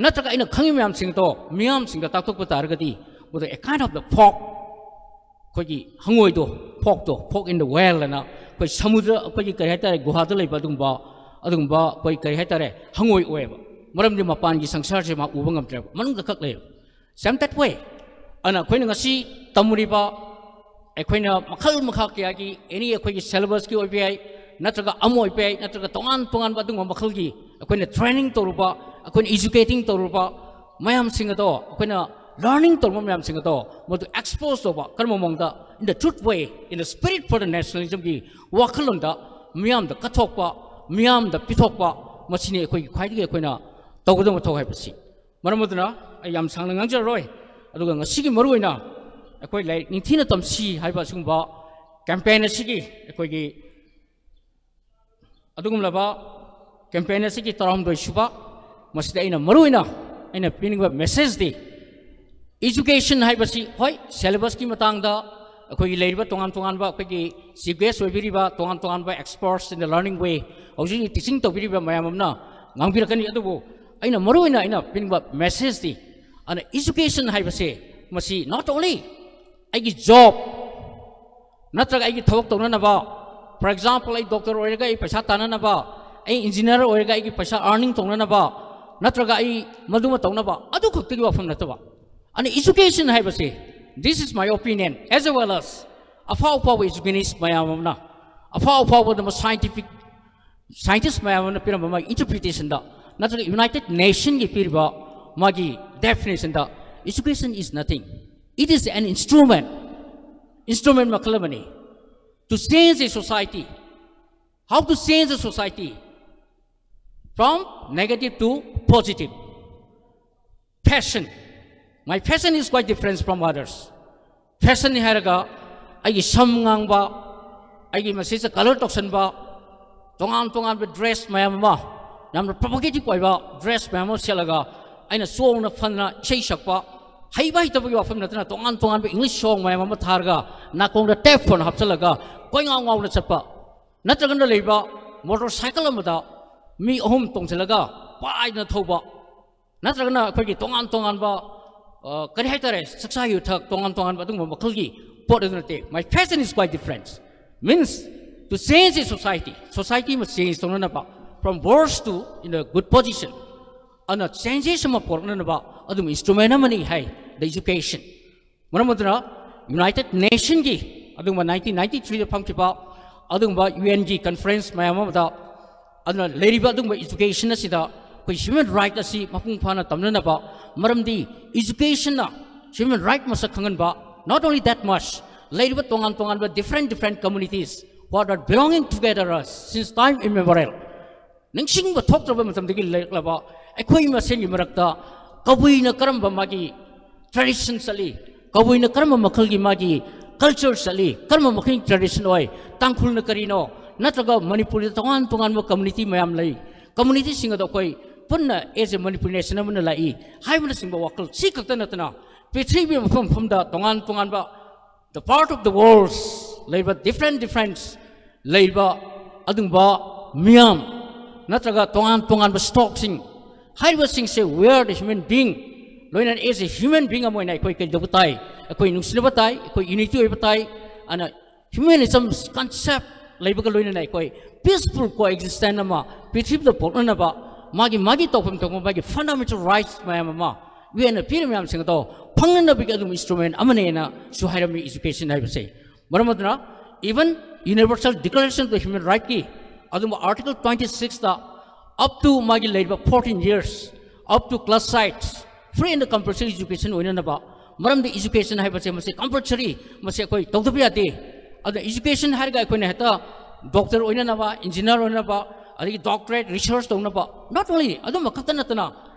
ꯅꯠꯇ꯭ꯔꯒ ꯑꯩꯅ ꯈꯪꯉꯤ ꯃꯌꯥꯝꯁꯤꯡ ꯑꯗꯣ ꯃꯤꯌꯥꯝꯁꯤꯡꯗ ꯇꯥꯛꯊꯣꯛꯄ ꯇꯥꯔꯒꯗꯤ, ꯃꯗꯨ a kind of the fog, ꯑꯩꯈꯣꯏꯒꯤ ꯍꯪꯉꯣꯏꯗꯣ, fogꯇꯣ, fog in the whale ꯍꯥꯏꯅ ꯑꯩꯈꯣꯏ ꯁꯃꯨꯗ꯭ꯔ, ꯑꯩꯈꯣꯏꯒꯤ ꯀꯔꯤ ꯍꯥꯏꯇꯥꯔꯦ, ꯒꯨꯍꯥꯗ ꯂꯩꯕ ꯑꯗꯨꯒꯨꯝꯕ, ꯑꯗꯨꯒꯨꯝꯕ ꯑꯩꯈꯣꯏ ꯀꯔꯤ ꯍꯥꯏꯇꯥꯔꯦ, ꯍꯪꯉꯣꯏ ꯑꯣꯏꯌꯦꯕ꯫ ꯃꯔꯝꯗꯤ ꯃꯄꯥꯟꯒꯤ ꯁꯪꯁꯥꯔꯁꯦ ꯃꯥ ꯎꯕ ꯉꯝꯗ꯭ꯔꯦꯕ, ꯃꯅꯨꯡꯗ ꯈꯛ ꯂꯩꯌꯦꯕ꯫ Same that way, ꯑꯗꯨꯅ ꯑꯩꯈꯣꯏꯅ ꯉꯁꯤ ꯇꯝꯃꯨꯔꯤꯕ, ꯑꯩꯈꯣꯏꯅ ꯃꯈꯜ ꯃꯈꯥ ꯀꯌꯥꯒꯤ, any ꯑꯩꯈꯣꯏꯒꯤ syllabusꯀꯤ ꯑꯣꯏꯕ ꯌꯥꯏ, ꯅꯠꯇ꯭ꯔꯒ ꯑꯃ ꯑꯣꯏꯕ ꯌꯥꯏ, ꯅꯠꯇ꯭ꯔꯒ ꯇꯣꯉꯥꯟ ꯇꯣꯉꯥꯟꯕ ꯑꯗꯨꯒꯨꯝꯕ ꯃꯈꯜꯒꯤ ꯑꯩꯈꯣꯏꯅ training ꯇꯧꯔꯨꯕ, ꯑꯩꯈꯣꯏꯅ educating ꯇꯧꯔꯨꯕ ꯃꯌꯥꯝꯁꯤꯡ ꯑꯗꯣ, ꯑꯩꯈꯣꯏꯅ learning ꯇꯧꯔꯨꯕ ꯃꯌꯥꯝꯁꯤꯡ ꯑꯗꯣ ꯃꯗꯨ expose ꯇꯧꯕ, ꯀꯔꯝꯕ ꯃꯑꯣꯡꯗ, in the truth way, in the spirit for the nationalismꯒꯤ ꯋꯥꯈꯜꯂꯣꯟꯗ ꯃꯤꯌꯥꯝꯗ ꯀꯠꯊꯣꯛꯄ, ꯃꯤꯌꯥꯝꯗ ꯄꯤꯊꯣꯛꯄ, ꯃꯁꯤꯅꯤ ꯑꯩꯈꯣꯏꯒꯤ ꯈ꯭ꯋꯥꯏꯗꯒꯤ ꯑꯩꯈꯣꯏꯅ ꯇꯧꯒꯗꯕ ꯃꯊꯧ ꯍꯥꯏꯕꯁꯤ꯫ ꯃꯔꯝ ꯑꯗꯨꯅ ꯑꯩ ꯌꯥꯝ ꯁꯥꯡꯅ ꯉꯥꯡꯖꯔꯔꯣꯏ꯫ ꯑꯗꯨꯒ ꯉꯁꯤꯒꯤ ꯃꯔꯨꯑꯣꯏꯅ ꯑꯩꯈꯣꯏ ꯂꯥꯏꯔꯤꯛ ꯅꯤꯡꯊꯤꯅ ꯇꯝꯁꯤ ꯍꯥꯏꯕ ꯑꯁꯤꯒꯨꯝꯕ campaign ꯑꯁꯤꯒꯤ, ꯑꯩꯈꯣꯏꯒꯤ ꯑꯗꯨꯒꯨꯝꯂꯕ campaign ꯑꯁꯤꯒꯤ ꯇꯔꯥꯍꯨꯝꯗꯣꯏ ꯁꯨꯕ, ꯃꯁꯤꯗ ꯑꯩꯅ ꯃꯔꯨꯑꯣꯏꯅ ꯑꯩꯅ ꯄꯤꯅꯤꯡꯕ messageꯗꯤ, education ꯍꯥꯏꯕꯁꯤ, ꯍꯣꯏ, syllabusꯀꯤ ꯃꯇꯥꯡꯗ ꯑꯩꯈꯣꯏꯒꯤ ꯂꯩꯔꯤꯕ ꯇꯣꯉꯥꯟ ꯇꯣꯉꯥꯟꯕ ꯑꯩꯈꯣꯏꯒꯤ chief guest ꯑꯣꯏꯕꯤꯔꯤꯕ ꯇꯣꯉꯥꯟ ꯇꯣꯉꯥꯟꯕ experts in the learning way, ꯍꯧꯖꯤꯛ ꯍꯧꯖꯤꯛ teaching ꯇꯧꯕꯤꯔꯤꯕ ꯃꯌꯥꯝ ꯑꯃꯅ ꯉꯥꯡꯕꯤꯔꯛꯀꯅꯤ꯫ ꯑꯗꯨꯕꯨ ꯑꯩꯅ ꯃꯔꯨꯑꯣꯏꯅ ꯑꯩꯅ ꯄꯤꯅꯤꯡꯕ messageꯗꯤ, ꯑꯗꯨꯅ education ꯍꯥꯏꯕꯁꯦ ꯃꯁꯤ not only ꯑꯩꯒꯤ job ꯅꯠꯇ꯭ꯔꯒ ꯑꯩꯒꯤ ꯊꯕꯛ ꯇꯧꯅꯅꯕ, for example, ꯑꯩ doctor ꯑꯣꯏꯔꯒ ꯑꯩ ꯄꯩꯁꯥ ꯇꯥꯟꯅꯅꯕ, ꯑꯩ engineer ꯑꯣꯏꯔꯒ ꯑꯩꯒꯤ ꯄꯩꯁꯥ earning ꯇꯧꯅꯅꯕ, ꯅꯠꯇ꯭ꯔꯒ ꯑꯩ ꯃꯗꯨꯃ ꯇꯧꯅꯕ, ꯑꯗꯨ ꯈꯛꯇꯒꯤ ꯋꯥꯐꯝ ꯅꯠꯇꯕ꯫ ꯑꯗꯨꯅ education ꯍꯥꯏꯕꯁꯤ, this is my opinion, as well as ꯑꯐꯥꯎ ꯑꯐꯥꯎꯕ educationist ꯃꯌꯥꯝ ꯑꯃꯅ, ꯑꯐꯥꯎ ꯑꯐꯥꯎꯕ ꯑꯗꯨꯝꯕ scientific, scientist ꯃꯌꯥꯝ ꯑꯃꯅ ꯄꯤꯔꯝꯕ ꯃꯥꯒꯤ interpretation ꯗ, ꯅꯠꯇ꯭ꯔꯒ United Nation ꯒꯤ ꯄꯤꯔꯤꯕ ꯃꯥꯒꯤ definition the, education is nothing, it is an instrument, instrument ꯃꯈꯜ ꯑꯃꯅꯤ, to change a society. How to change a society from negative to positive? Fashion. My fashion is quite different from others. Fashion ꯅꯤ ꯍꯥꯏꯔꯒ ꯑꯩꯒꯤ ꯁꯝ ꯉꯥꯡꯕ, ꯑꯩꯒꯤ ꯃꯁꯤꯁꯦ colour ꯇꯧꯁꯟꯕ, ꯇꯣꯉꯥꯟ ꯇꯣꯉꯥꯟꯕ dress ꯃꯌꯥꯝ ꯑꯃ, ꯌꯥꯝꯅ provocative ꯑꯣꯏꯕ dress ꯃꯌꯥꯝ ꯑꯃ ꯁꯦꯠꯂꯒ ꯑꯩꯅ ꯆꯣꯡꯅ ꯐꯟꯅ ꯏꯁꯩ ꯁꯛꯄ, ꯍꯩꯕ ꯍꯩꯇꯕꯒꯤ ꯋꯥꯐꯝ ꯅꯠꯇꯅ ꯇꯣꯉꯥꯟ ꯇꯣꯉꯥꯟꯕ English song ꯃꯌꯥꯝ ꯑꯃ ꯊꯥꯔꯒ ꯅꯥꯀꯣꯡꯗ tape phone ꯍꯥꯞꯆꯜꯂꯒ ꯀꯣꯏꯉꯥꯎ ꯉꯥꯎꯅ ꯆꯠꯄ, ꯅꯠꯇ꯭ꯔꯒꯅ ꯂꯩꯕ motorcycle ꯑꯃꯗ ꯃꯤ ꯑꯍꯨꯝ ꯇꯣꯡꯁꯤꯜꯂꯒ ꯄꯥꯏꯗꯅ ꯊꯧꯕ, ꯅꯠꯇ꯭ꯔꯒꯅ ꯑꯩꯈꯣꯏꯒꯤ ꯇꯣꯉꯥꯟ ꯇꯣꯉꯥꯟꯕ, ꯑ, ꯀꯔꯤ ꯍꯥꯏꯇꯥꯔꯦ, ꯆꯥꯛꯆꯥ ꯌꯨꯊꯛ ꯇꯣꯉꯥꯟ ꯇꯣꯉꯥꯟꯕ ꯑꯗꯨꯒꯨꯝꯕ ꯃꯈꯜꯒꯤ ꯄꯣꯠ ꯑꯗꯨ ꯅꯠꯇꯦ꯫ My fashion is quite different. Means, to change a society, society ꯑꯃ change ꯇꯧꯅꯅꯕ, from worse to in a good position, ꯑꯗꯨꯅ changes ꯑꯃ ꯄꯨꯔꯛꯅꯅꯕ ꯑꯗꯨꯝ instrument ꯑꯃꯅꯤ ꯍꯥꯏ, the education꯫ ꯃꯔꯝ ꯑꯗꯨꯅ United Nation ꯒꯤ ꯑꯗꯨꯒꯨꯝꯕ nineteen ninety three ꯗ ꯐꯝꯈꯤꯕ ꯑꯗꯨꯒꯨꯝꯕ U N ꯒꯤ conference ꯃꯌꯥꯝ ꯑꯃꯗ, ꯑꯗꯨꯅ ꯂꯩꯔꯤꯕ ꯑꯗꯨꯒꯨꯝꯕ education ꯑꯁꯤꯗ ꯑꯩꯈꯣꯏ human right ꯑꯁꯤ ꯃꯄꯨꯡ ꯐꯥꯅ ꯇꯝꯅꯅꯕ, ꯃꯔꯝꯗꯤ education ꯅ human right ꯃꯁꯛ ꯈꯪꯍꯟꯕ, not only that much, ꯂꯩꯔꯤꯕ ꯇꯣꯉꯥꯟ ꯇꯣꯉꯥꯟꯕ different different communities what are belonging together us since time immemorial, ꯅꯤꯡꯁꯤꯡꯕ ꯊꯣꯛꯇ꯭ꯔꯕ ꯃꯇꯝꯗꯒꯤ ꯂꯩꯔꯛꯂꯕ ꯑꯩꯈꯣꯏ ꯃꯁꯦꯟꯒꯤ ꯃꯔꯛꯇ ꯀꯕꯨꯏꯅ ꯀꯔꯝꯕ ꯃꯥꯒꯤ tradition ꯆꯠꯂꯤ, ꯀꯕꯨꯏꯅ ꯀꯔꯝꯕ ꯃꯈꯜꯒꯤ ꯃꯥꯒꯤ culture ꯆꯠꯂꯤ, ꯀꯔꯝꯕ ꯃꯈꯜꯒꯤ tradition ꯑꯣꯏ, ꯇꯥꯡꯈꯨꯜꯅ ꯀꯔꯤꯅꯣ, ꯅꯠꯇ꯭ꯔꯒ ꯃꯅꯤꯄꯨꯔꯗ ꯇꯣꯉꯥꯟ ꯇꯣꯉꯥꯟꯕ community ꯃꯌꯥꯝ ꯂꯩ, community ꯁꯤꯡ ꯑꯗꯣ ꯑꯩꯈꯣꯏ ꯄꯨꯟꯅ as a Manipuri nation ꯑꯃꯅ ꯂꯥꯛꯏ ꯍꯥꯏꯕꯅꯆꯤꯡꯕ ꯋꯥꯈꯜ ꯁꯤ ꯈꯛꯇ ꯅꯠꯇꯅ ꯄ꯭ꯔꯤꯊꯤꯕꯤ ꯃꯐꯝ ꯃꯐꯝꯗ ꯇꯣꯉꯥꯟ ꯇꯣꯉꯥꯟꯕ the part of the worlds ꯂꯩꯕ different different ꯂꯩꯕ ꯑꯗꯨꯒꯨꯝꯕ ꯃꯤꯌꯥꯝ ꯅꯠꯇ꯭ꯔꯒ ꯇꯣꯉꯥꯟ ꯇꯣꯉꯥꯟꯕ stock ꯁꯤꯡ ꯍꯥꯏꯔꯤꯕꯁꯤꯡꯁꯦ we are the human being, ꯂꯣꯏꯅꯅ as a human being ꯑꯃ ꯑꯣꯏꯅ ꯑꯩꯈꯣꯏ ꯀꯩꯗꯧꯕ ꯇꯥꯏ? ꯑꯩꯈꯣꯏ ꯅꯨꯡꯁꯤꯅꯕ ꯇꯥꯏ, ꯑꯩꯈꯣꯏ unity ꯑꯣꯏꯕ ꯇꯥꯏ꯫ ꯑꯗꯨꯅ humanism concept ꯂꯩꯕꯒ ꯂꯣꯏꯅꯅ ꯑꯩꯈꯣꯏ peaceful coexistence ꯑꯃ ꯄ꯭ꯔꯤꯊꯤꯕꯤꯗ ꯄꯣꯛꯅꯅꯕ ꯃꯥꯒꯤ ꯃꯥꯒꯤ ꯇꯧꯐꯝ ꯊꯣꯛꯄ ꯃꯥꯒꯤ fundamental rights ꯃꯌꯥꯝ ꯑꯃ ꯌꯨ ꯑꯦꯟꯅ ꯄꯤꯔꯤꯕ ꯃꯌꯥꯝꯁꯤꯡ ꯑꯗꯣ ꯐꯪꯅꯅꯕꯒꯤ ꯑꯗꯨꯝ instrument ꯑꯃꯅꯦꯅꯁꯨ ꯍꯥꯏꯔꯝꯃꯤ education ꯍꯥꯏꯕꯁꯦ꯫ ꯃꯔꯝ ꯑꯗꯨꯅ even Universal Declaration of the Human Rightꯀꯤ ꯑꯗꯨꯝꯕ article twenty sixꯇ up to ꯃꯥꯒꯤ ꯂꯩꯔꯤꯕ fourteen years, up to class eight, free and compulsory education ꯑꯣꯏꯅꯅꯕ꯫ ꯃꯔꯝꯗꯤ education ꯍꯥꯏꯕꯁꯦ ꯃꯁꯤ compulsory, ꯃꯁꯤ ꯑꯩꯈꯣꯏ ꯇꯧꯗꯕ ꯌꯥꯗꯦ꯫ ꯑꯗꯨꯅ education ꯍꯥꯏꯔꯒ ꯑꯩꯈꯣꯏꯅ ꯍꯦꯛꯇ doctor ꯑꯣꯏꯅꯅꯕ, engineer ꯑꯣꯏꯅꯕ, ꯑꯗꯒꯤ doctorate research ꯇꯧꯅꯕ, not only ꯑꯗꯨꯝꯕ ꯈꯛꯇ ꯅꯠꯇꯅ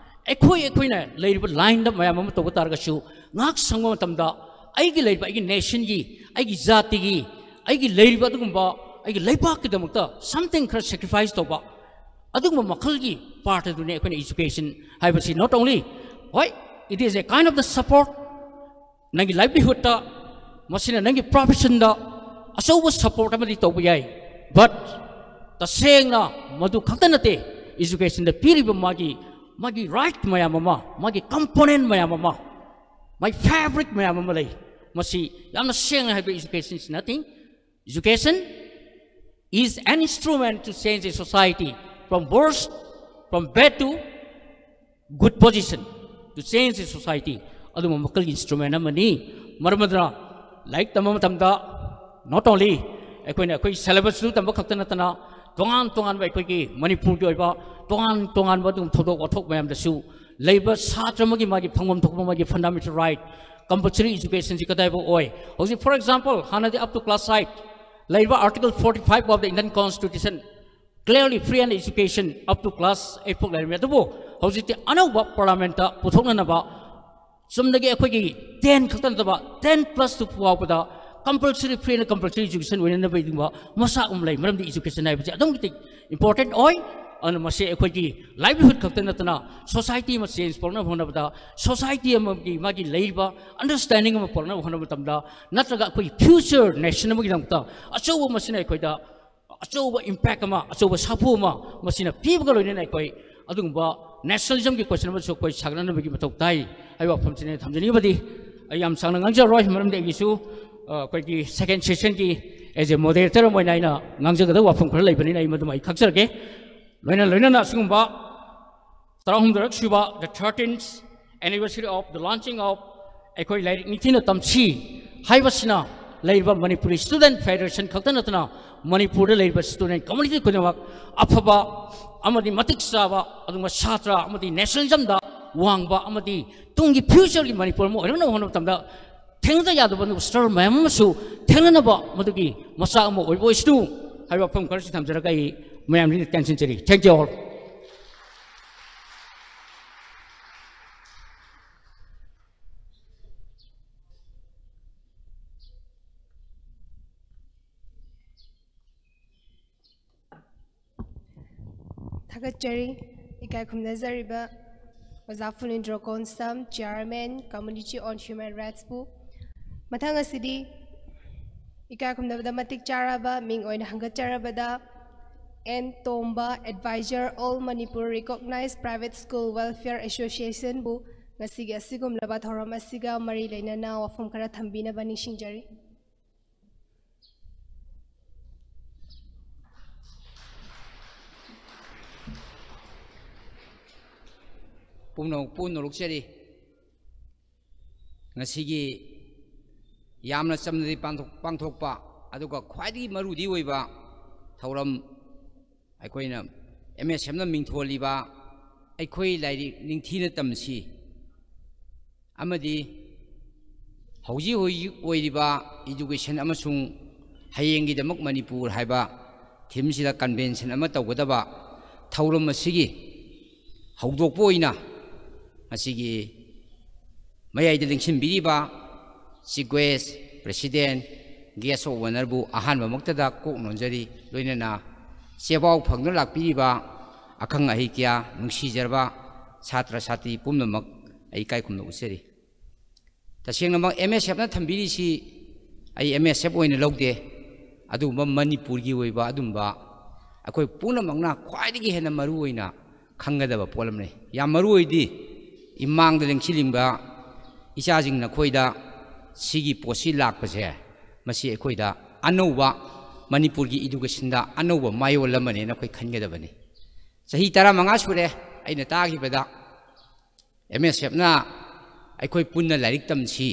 ꯑꯩꯈꯣꯏ ꯑꯩꯈꯣꯏꯅ ꯂꯩꯔꯤꯕ lineꯗ ꯃꯌꯥꯝ ꯑꯃ ꯇꯧꯕ ꯇꯥꯔꯒꯁꯨ ꯉꯥꯏꯍꯥꯛ ꯁꯪꯕ ꯃꯇꯝꯗ ꯑꯩꯒꯤ ꯂꯩꯔꯤꯕ ꯑꯩꯒꯤ nationꯒꯤ, ꯑꯩꯒꯤ ꯖꯥꯇꯤꯒꯤ, ꯑꯩꯒꯤ ꯂꯩꯔꯤꯕ ꯑꯗꯨꯒꯨꯝꯕ ꯑꯩꯒꯤ ꯂꯩꯕꯥꯛꯀꯤꯗꯃꯛꯇ something ꯈꯔ sacrifice ꯇꯧꯕ, ꯑꯗꯨꯒꯨꯝꯕ ꯃꯈꯜꯒꯤ part ꯑꯗꯨꯅꯤ ꯑꯩꯈꯣꯏꯅ education ꯍꯥꯏꯕꯁꯤ꯫ Not only, ꯍꯣꯏ, it is a kind of the support, ꯅꯪꯒꯤ livelihoodꯇ, ꯃꯁꯤꯅ ꯅꯪꯒꯤ professionꯗ ꯑꯆꯧꯕ support ꯑꯃꯗꯤ ꯇꯧꯕ ꯌꯥꯏ, but ꯇꯁꯦꯡꯅ ꯃꯗꯨ ꯈꯛꯇ ꯅꯠꯇꯦ꯫ Educationꯗ ꯄꯤꯔꯤꯕ ꯃꯥꯒꯤ, ꯃꯥꯒꯤ right ꯃꯌꯥꯝ ꯑꯃ, ꯃꯥꯒꯤ component ꯃꯌꯥꯝ ꯑꯃ, ꯃꯥꯒꯤ fabric ꯃꯌꯥꯝ ꯑꯃ ꯂꯩ꯫ ꯃꯁꯤ ꯌꯥꯝꯅ ꯁꯦꯡꯅ ꯍꯥꯏꯕ, education is nothing. Education is an instrument to change a society from worst, from bad to good position, to change a society. ꯑꯗꯨꯝꯕ ꯃꯈꯜꯒꯤ instrument ꯑꯃꯅꯤ꯫ ꯃꯔꯝ ꯑꯗꯨꯅ ꯂꯥꯏꯔꯤꯛ ꯇꯝꯕ ꯃꯇꯝꯗ not only ꯑꯩꯈꯣꯏꯅ ꯑꯩꯈꯣꯏ syllabusꯇꯨ ꯇꯝꯕ ꯈꯛꯇ ꯅꯠꯇꯅ ꯇꯣꯉꯥꯟ ꯇꯣꯉꯥꯟꯕ ꯑꯩꯈꯣꯏꯒꯤ ꯃꯅꯤꯄꯨꯔꯒꯤ ꯑꯣꯏꯕ ꯇꯣꯉꯥꯟ ꯇꯣꯉꯥꯟꯕ ꯑꯗꯨꯒꯨꯝꯕ ꯊꯧꯗꯣꯛ ꯋꯥꯊꯣꯛ ꯃꯌꯥꯝꯗꯁꯨ ꯂꯩꯕ ꯁꯥꯇ꯭ꯔ ꯑꯃꯒꯤ ꯃꯥꯒꯤ ꯐꯪꯐꯝ ꯊꯣꯛꯄ ꯃꯥꯒꯤ fundamental right, compulsory educationꯁꯤ ꯀꯗꯥꯏꯐꯥꯎ ꯑꯣꯏ? ꯍꯧꯖꯤꯛ for example ꯍꯥꯟꯅꯗꯤ up to class eight ꯂꯩꯔꯤꯕ article forty five of the Indian Constitution clearly free and education up to class eight ꯐꯥꯎ ꯂꯩꯔꯝꯃꯤ꯫ ꯑꯗꯨꯕꯨ ꯍꯧꯖꯤꯛꯇꯤ ꯑꯅꯧꯕ parliamentꯇ ꯄꯨꯊꯣꯛꯅꯅꯕ ꯆꯨꯝꯅꯒꯤ ꯑꯩꯈꯣꯏꯒꯤ ten ꯈꯛꯇ ꯅꯠꯇꯕ ten plus two ꯐꯥꯎꯕꯗ compulsory, free and compulsory education ꯑꯣꯏꯅꯅꯕꯒꯤꯗꯨꯒꯨꯝꯕ ꯃꯆꯥꯛ ꯑꯃ ꯂꯩ꯫ ꯃꯔꯝꯗꯤ education ꯍꯥꯏꯕꯁꯤ ꯑꯗꯨꯛꯀꯤ ꯃꯇꯤꯛ important ꯑꯣꯏ꯫ ꯑꯗꯨꯅ ꯃꯁꯤ ꯑꯩꯈꯣꯏꯒꯤ livelihood ꯈꯛꯇ ꯅꯠꯇꯅ society ꯑꯃ change ꯄꯨꯔꯛꯅꯕ ꯍꯣꯠꯅꯕꯗ, society ꯑꯃꯒꯤ ꯃꯥꯒꯤ ꯂꯩꯔꯤꯕ understanding ꯑꯃ ꯄꯨꯔꯛꯅꯕ ꯍꯣꯠꯅꯕ ꯃꯇꯝꯗ, ꯅꯠꯇ꯭ꯔꯒ ꯑꯩꯈꯣꯏꯒꯤ future nation ꯑꯃꯒꯤꯗꯃꯛꯇ ꯑꯆꯧꯕ, ꯃꯁꯤꯅ ꯑꯩꯈꯣꯏꯗ ꯑꯆꯧꯕ impact ꯑꯃ, ꯑꯆꯧꯕ ꯁꯥꯐꯨ ꯑꯃ ꯃꯁꯤꯅ ꯄꯤꯕꯒ ꯂꯣꯏꯅꯅ ꯑꯩꯈꯣꯏ ꯑꯗꯨꯒꯨꯝꯕ nationalismꯒꯤ question ꯑꯃꯁꯨ ꯑꯩꯈꯣꯏ ꯁꯥꯒꯠꯅꯅꯕꯒꯤ ꯃꯊꯧ ꯇꯥꯏ ꯍꯥꯏꯕ ꯋꯥꯐꯝꯁꯤꯅ ꯊꯝꯖꯅꯤꯡꯕꯗꯤ꯫ ꯑꯩ ꯌꯥꯝ ꯁꯥꯡꯅ ꯉꯥꯡꯖꯔꯣꯏ, ꯃꯔꯝꯗꯤ ꯑꯩꯒꯤꯁꯨ, ꯑ, ꯑꯩꯈꯣꯏꯒꯤ second sessionꯒꯤ as a moderator ꯑꯃ ꯑꯣꯏꯅ ꯑꯩꯅ ꯉꯥꯡꯖꯒꯗꯕ ꯋꯥꯐꯝ ꯈꯔ ꯂꯩꯕꯅꯤꯅ ꯑꯩ ꯃꯗꯨꯃ ꯑꯩ ꯈꯥꯛꯆꯔꯒꯦ꯫ ꯂꯣꯏꯅ ꯂꯣꯏꯅꯅ ꯑꯁꯤꯒꯨꯝꯕ ꯇꯔꯥꯍꯨꯝꯗꯣꯏꯔꯛ ꯁꯨꯕ, the thirteenth anniversary of the launching of ꯑꯩꯈꯣꯏ ꯂꯥꯏꯔꯤꯛ ꯅꯤꯡꯊꯤꯅ ꯇꯝꯁꯤ ꯍꯥꯏꯕꯁꯤꯅ ꯂꯩꯔꯤꯕ ꯃꯅꯤꯄꯨꯔꯤ ꯁ꯭ꯇꯨꯗꯦꯟꯠ ꯐꯦꯗꯔꯦꯁꯟ ꯈꯛꯇ ꯅꯠꯇꯅ ꯃꯅꯤꯄꯨꯔꯗ ꯂꯩꯔꯤꯕ ꯁ꯭ꯇꯨꯗꯦꯟꯠ ꯀꯝꯃ꯭ꯌꯨꯅꯤꯇꯤ ꯈꯨꯗꯤꯡꯃꯛ ꯑꯐꯕ ꯑꯃꯗꯤ ꯃꯇꯤꯛ ꯆꯥꯕ, ꯑꯗꯨꯒꯨꯝꯕ ꯁꯥꯇ꯭ꯔ ꯑꯃꯗꯤ ꯅꯦꯁꯅꯦꯂꯤꯖꯝꯗ ꯋꯥꯡꯕ ꯑꯃꯗꯤ ꯇꯨꯡꯒꯤ ꯐ꯭ꯌꯨꯆꯔꯒꯤ ꯃꯅꯤꯄꯨꯔ ꯑꯃ ꯑꯣꯏꯔꯛꯅꯕ ꯍꯣꯠꯅꯕ ꯃꯇꯝꯗ ꯊꯦꯡꯅꯗ ꯌꯥꯗꯕ ꯑꯗꯨꯒꯨꯝꯕ ꯁ꯭ꯇ꯭ꯔꯒꯜ ꯃꯌꯥꯝ ꯑꯃꯁꯨ ꯊꯦꯡꯅꯅꯕ ꯃꯗꯨꯒꯤ ꯃꯆꯥꯛ ꯑꯃ ꯑꯣꯏꯕ ꯑꯣꯏꯁꯅꯨ ꯍꯥꯏꯕ ꯋꯥꯐꯝ ꯈꯔꯁꯤ ꯊꯝꯖꯔꯒ ꯑꯩ ꯃꯌꯥꯝꯁꯤꯗ ꯇꯦꯟꯁꯤꯟꯖꯔꯤ꯫ Thank you all. ꯊꯥꯒꯠꯆꯔꯤ꯫ ꯏꯀꯥꯏ ꯈꯨꯝꯅꯖꯔꯤꯕ ꯑꯣꯖꯥ ꯐꯨꯅꯤꯟꯗ꯭ꯔꯣ Konsam, Chairman, Committee on Human Rights ꯄꯨ꯫ ꯃꯊꯪ ꯑꯁꯤꯗꯤ ꯏꯀꯥꯏ ꯈꯨꯝꯅꯕꯗ ꯃꯇꯤꯛ ꯆꯥꯔꯕ ꯃꯤꯡ ꯑꯣꯏꯅ ꯍꯪꯒꯠꯆꯔꯕꯗ N Tomba, Advisor, All Manipur Recognized Private School Welfare Association ꯕꯨ ꯉꯁꯤꯒꯤ ꯑꯁꯤꯒꯨꯝꯂꯕ ꯊꯧꯔꯝ ꯑꯁꯤꯒ ꯃꯔꯤ ꯂꯩꯅꯅ ꯋꯥꯐꯝ ꯈꯔ ꯊꯝꯕꯤꯅꯕ ꯅꯤꯡꯁꯤꯡꯖꯔꯤ꯫ ꯄꯨꯝꯅꯃꯛꯄꯨ ꯅꯣꯂꯨꯛꯆꯔꯤ꯫ ꯉꯁꯤꯒꯤ ꯌꯥꯝꯅ ꯆꯝꯅꯗꯤ ꯄꯥꯡꯊꯣꯛ-, ꯄꯥꯡꯊꯣꯛꯄ, ꯑꯗꯨꯒ ꯈ꯭ꯋꯥꯏꯗꯒꯤ ꯃꯔꯨꯗꯤ ꯑꯣꯏꯕ ꯊꯧꯔꯝ, ꯑꯩꯈꯣꯏꯅ ꯑꯦꯝ ꯑꯦꯁ ꯑꯦꯐꯅ ꯃꯤꯡꯊꯣꯜꯂꯤꯕ ꯑꯩꯈꯣꯏ ꯂꯥꯏꯔꯤꯛ ꯅꯤꯡꯊꯤꯅ ꯇꯝꯁꯤ ꯑꯃꯗꯤ ꯍꯧꯖꯤꯛ ꯍꯧꯖꯤꯛ ꯑꯣꯏꯔꯤꯕ ꯏꯗꯨꯀꯦꯁꯟ ꯑꯃꯁꯨꯡ ꯍꯌꯦꯡꯒꯤꯗꯃꯛ ꯃꯅꯤꯄꯨꯔ ꯍꯥꯏꯕ ꯊꯤꯝꯁꯤꯗ ꯀꯟꯚꯦꯟꯁꯟ ꯑꯃ ꯇꯧꯒꯗꯕ ꯊꯧꯔꯝ ꯑꯁꯤꯒꯤ ꯍꯧꯗꯣꯛꯄ ꯑꯣꯏꯅ ꯉꯁꯤꯒꯤ ꯃꯌꯥꯏꯗ ꯂꯦꯡꯁꯤꯟꯕꯤꯔꯤꯕ chief guest, president, guest of ꯑꯣꯅꯔꯕꯨ ꯑꯍꯥꯟꯕꯃꯛꯇꯗ ꯀꯣꯛ ꯅꯣꯟꯖꯔꯤ꯫ ꯂꯣꯏꯅꯅ ꯆꯦꯕꯥꯎ ꯐꯪꯗꯨꯅ ꯂꯥꯛꯄꯤꯔꯤꯕ ꯑꯈꯪ ꯑꯍꯩ ꯀꯌꯥ, ꯅꯨꯡꯁꯤꯖꯔꯕ ꯁꯥꯇ꯭ꯔ ꯁꯥꯇ꯭ꯔꯤ ꯄꯨꯝꯅꯃꯛ ꯑꯩ ꯏꯀꯥꯏ ꯈꯨꯝꯅ ꯎꯠꯆꯔꯤ꯫ ꯇꯁꯦꯡꯅꯃꯛ ꯑꯦꯝ ꯑꯦꯁ ꯑꯦꯐꯅ ꯊꯝꯕꯤꯔꯤꯁꯤ ꯑꯩ ꯑꯦꯝ ꯑꯦꯁ ꯑꯦꯐ ꯑꯣꯏꯅ ꯂꯧꯗꯦ, ꯑꯗꯨꯒꯨꯝꯕ ꯃꯅꯤꯄꯨꯔꯒꯤ ꯑꯣꯏꯕ ꯑꯗꯨꯝꯕ ꯑꯩꯈꯣꯏ ꯄꯨꯝꯅꯃꯛꯅ ꯈ꯭ꯋꯥꯏꯗꯒꯤ ꯍꯦꯟꯅ ꯃꯔꯨ ꯑꯣꯏꯅ ꯈꯪꯒꯗꯕ ꯄꯣꯠ ꯑꯃꯅꯤ꯫ ꯌꯥꯝ ꯃꯔꯨ ꯑꯣꯏꯗꯤ ꯏꯃꯥꯡꯗ ꯂꯦꯡꯁꯤꯜꯂꯤꯕ ꯏꯆꯥꯁꯤꯡ ꯅꯈꯣꯏꯗ ꯁꯤꯒꯤ ꯄꯣꯠꯁꯤ ꯂꯥꯛꯄꯁꯦ, ꯃꯁꯤ ꯑꯩꯈꯣꯏꯗ ꯑꯅꯧꯕ, ꯃꯅꯤꯄꯨꯔꯒꯤ ꯏꯗꯨꯀꯦꯁꯟꯗ ꯑꯅꯧꯕ ꯃꯌꯣꯜ ꯑꯃꯅꯦꯅ ꯑꯩꯈꯣꯏ ꯈꯟꯒꯗꯕꯅꯤ꯫ ꯆꯍꯤ ꯇꯔꯥꯃꯉꯥ ꯁꯨꯔꯦ ꯑꯩꯅ ꯇꯥꯈꯤꯕꯗ, ꯑꯦꯝ ꯑꯦꯁ ꯑꯦꯐꯅ ꯑꯩꯈꯣꯏ ꯄꯨꯟꯅ ꯂꯥꯏꯔꯤꯛ ꯇꯝꯁꯤ,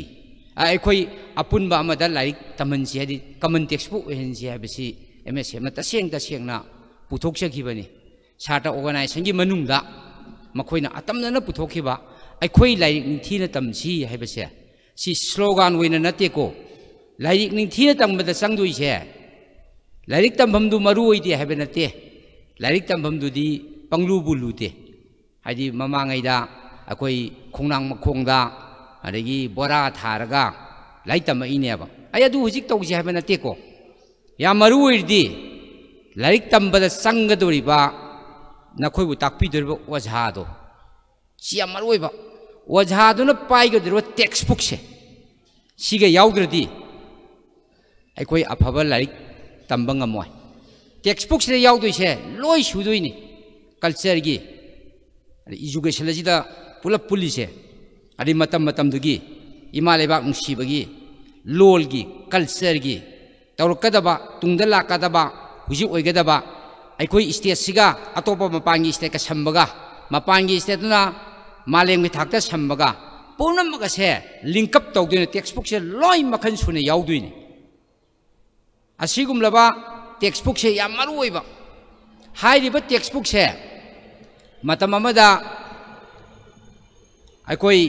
ꯑ, ꯑꯩꯈꯣꯏ ꯑꯄꯨꯟꯕ ꯑꯃꯗ ꯂꯥꯏꯔꯤꯛ ꯇꯝꯍꯟꯁꯤ, ꯍꯥꯏꯗꯤ ꯀꯃꯟ ꯇꯦꯛꯁꯕꯨꯛ ꯑꯣꯏꯍꯟꯁꯤ ꯍꯥꯏꯕꯁꯤ ꯑꯦꯝ ꯑꯦꯁ ꯑꯦꯐꯅ ꯇꯁꯦꯡ ꯇꯁꯦꯡꯅ ꯄꯨꯊꯣꯛꯆꯈꯤꯕꯅꯤ꯫ ꯁꯥꯇ꯭ꯔ ꯑꯣꯔꯒꯅꯥꯏꯖꯦꯁꯟꯒꯤ ꯃꯅꯨꯡꯗ ꯃꯈꯣꯏꯅ ꯑꯇꯝꯅꯅ ꯄꯨꯊꯣꯛꯈꯤꯕ "ꯑꯩꯈꯣꯏ ꯂꯥꯏꯔꯤꯛ ꯅꯤꯡꯊꯤꯅ ꯇꯝꯁꯤ" ꯍꯥꯏꯕꯁꯦ, ꯁꯤ ꯁ꯭ꯂꯣꯒꯥꯟ ꯑꯣꯏꯅ ꯅꯠꯇꯦꯀꯣ꯫ ꯂꯥꯏꯔꯤꯛ ꯅꯤꯡꯊꯤꯅ ꯇꯝꯕꯗ ꯆꯪꯗꯣꯏꯁꯦ ꯂꯥꯏꯔꯤꯛ ꯇꯝꯐꯝꯗꯨ ꯃꯔꯨ ꯑꯣꯏꯗꯦ ꯍꯥꯏꯕ ꯅꯠꯇꯦ, ꯂꯥꯏꯔꯤꯛ ꯇꯝꯐꯝꯗꯨꯗꯤ ꯄꯪꯂꯨꯕꯨ ꯂꯨꯗꯦ꯫ ꯍꯥꯏꯗꯤ ꯃꯃꯥꯡꯉꯩꯗ ꯑꯩꯈꯣꯏ ꯈꯣꯡꯅꯥꯡ ꯃꯈꯣꯡꯗ, ꯑꯗꯒꯤ ꯕꯣꯔꯥ ꯊꯥꯔꯒ ꯂꯥꯏꯔꯤꯛ ꯇꯝꯃꯛꯏꯅꯦꯕ꯫ ꯑꯩ ꯑꯗꯨ ꯍꯧꯖꯤꯛ ꯇꯧꯁꯦ ꯍꯥꯏꯕ ꯅꯠꯇꯦꯀꯣ꯫ ꯌꯥꯝ ꯃꯔꯨ ꯑꯣꯏꯔꯤꯗꯤ ꯂꯥꯏꯔꯤꯛ ꯇꯝꯕꯗ ꯆꯪꯒꯗꯧꯔꯤꯕ, ꯅꯈꯣꯏꯕꯨ ꯇꯥꯛꯄꯤꯗꯧꯔꯤꯕ ꯑꯣꯖꯥꯗꯣ, ꯁꯤ ꯌꯥꯝ ꯃꯔꯨ ꯑꯣꯏꯕ꯫ ꯑꯣꯖꯥꯗꯨꯅ ꯄꯥꯏꯒꯗꯧꯔꯤꯕ ꯇꯦꯛꯁꯕꯨꯛꯁꯦ, ꯁꯤꯒ ꯌꯥꯎꯗ꯭ꯔꯗꯤ ꯑꯩꯈꯣꯏ ꯑꯐꯕ ꯂꯥꯏꯔꯤꯛ ꯇꯝꯕ ꯉꯝꯃꯣꯏ꯫ ꯇꯦꯛꯁꯕꯨꯛꯁꯤꯗ ꯌꯥꯎꯗꯣꯏꯁꯦ ꯂꯣꯏ ꯁꯨꯗꯣꯏꯅꯤ꯫ ꯀꯜꯆꯔꯒꯤ, ꯑꯗꯩ ꯏꯖꯨꯀꯦꯁꯟ ꯑꯁꯤꯗ ꯄꯨꯂꯞ ꯄꯨꯜꯂꯤꯁꯦ, ꯑꯗꯩ ꯃꯇꯝ ꯃꯇꯝꯗꯨꯒꯤ ꯏꯃꯥ ꯂꯩꯕꯥꯛ ꯅꯨꯡꯁꯤꯕꯒꯤ, ꯂꯣꯜꯒꯤ, ꯀꯜꯆꯔꯒꯤ, ꯇꯧꯔꯛꯀꯗꯕ, ꯇꯨꯡꯗ ꯂꯥꯛꯀꯗꯕ, ꯍꯧꯖꯤꯛ ꯑꯣꯏꯒꯗꯕ, ꯑꯩꯈꯣꯏ ꯁ꯭ꯇꯦꯠꯁꯤꯒ ꯑꯇꯣꯞꯄ ꯃꯄꯥꯟꯒꯤ ꯁ꯭ꯇꯦꯠꯀ ꯁꯝꯕꯒ, ꯃꯄꯥꯟꯒꯤ ꯁ꯭ꯇꯦꯠꯇꯨꯅ ꯃꯥꯂꯦꯝꯒꯤ ꯊꯥꯛꯇ ꯁꯝꯕꯒ, ꯄꯨꯝꯅꯃꯛ ꯑꯁꯦ ꯂꯤꯡꯀꯞ ꯇꯧꯗꯣꯏꯅꯦ꯫ ꯇꯦꯛꯁꯕꯨꯛꯁꯦ ꯂꯣꯏ ꯃꯈꯜ ꯁꯨꯅ ꯌꯥꯎꯗꯣꯏꯅꯤ꯫ ꯑꯁꯤꯒꯨꯝꯂꯕ ꯇꯦꯛꯁꯕꯨꯛꯁꯦ ꯌꯥꯝ ꯃꯔꯨ ꯑꯣꯏꯕ꯫ ꯍꯥꯏꯔꯤꯕ ꯇꯦꯛꯁꯕꯨꯛꯁꯦ ꯃꯇꯝ ꯑꯃꯗ ꯑꯩꯈꯣꯏ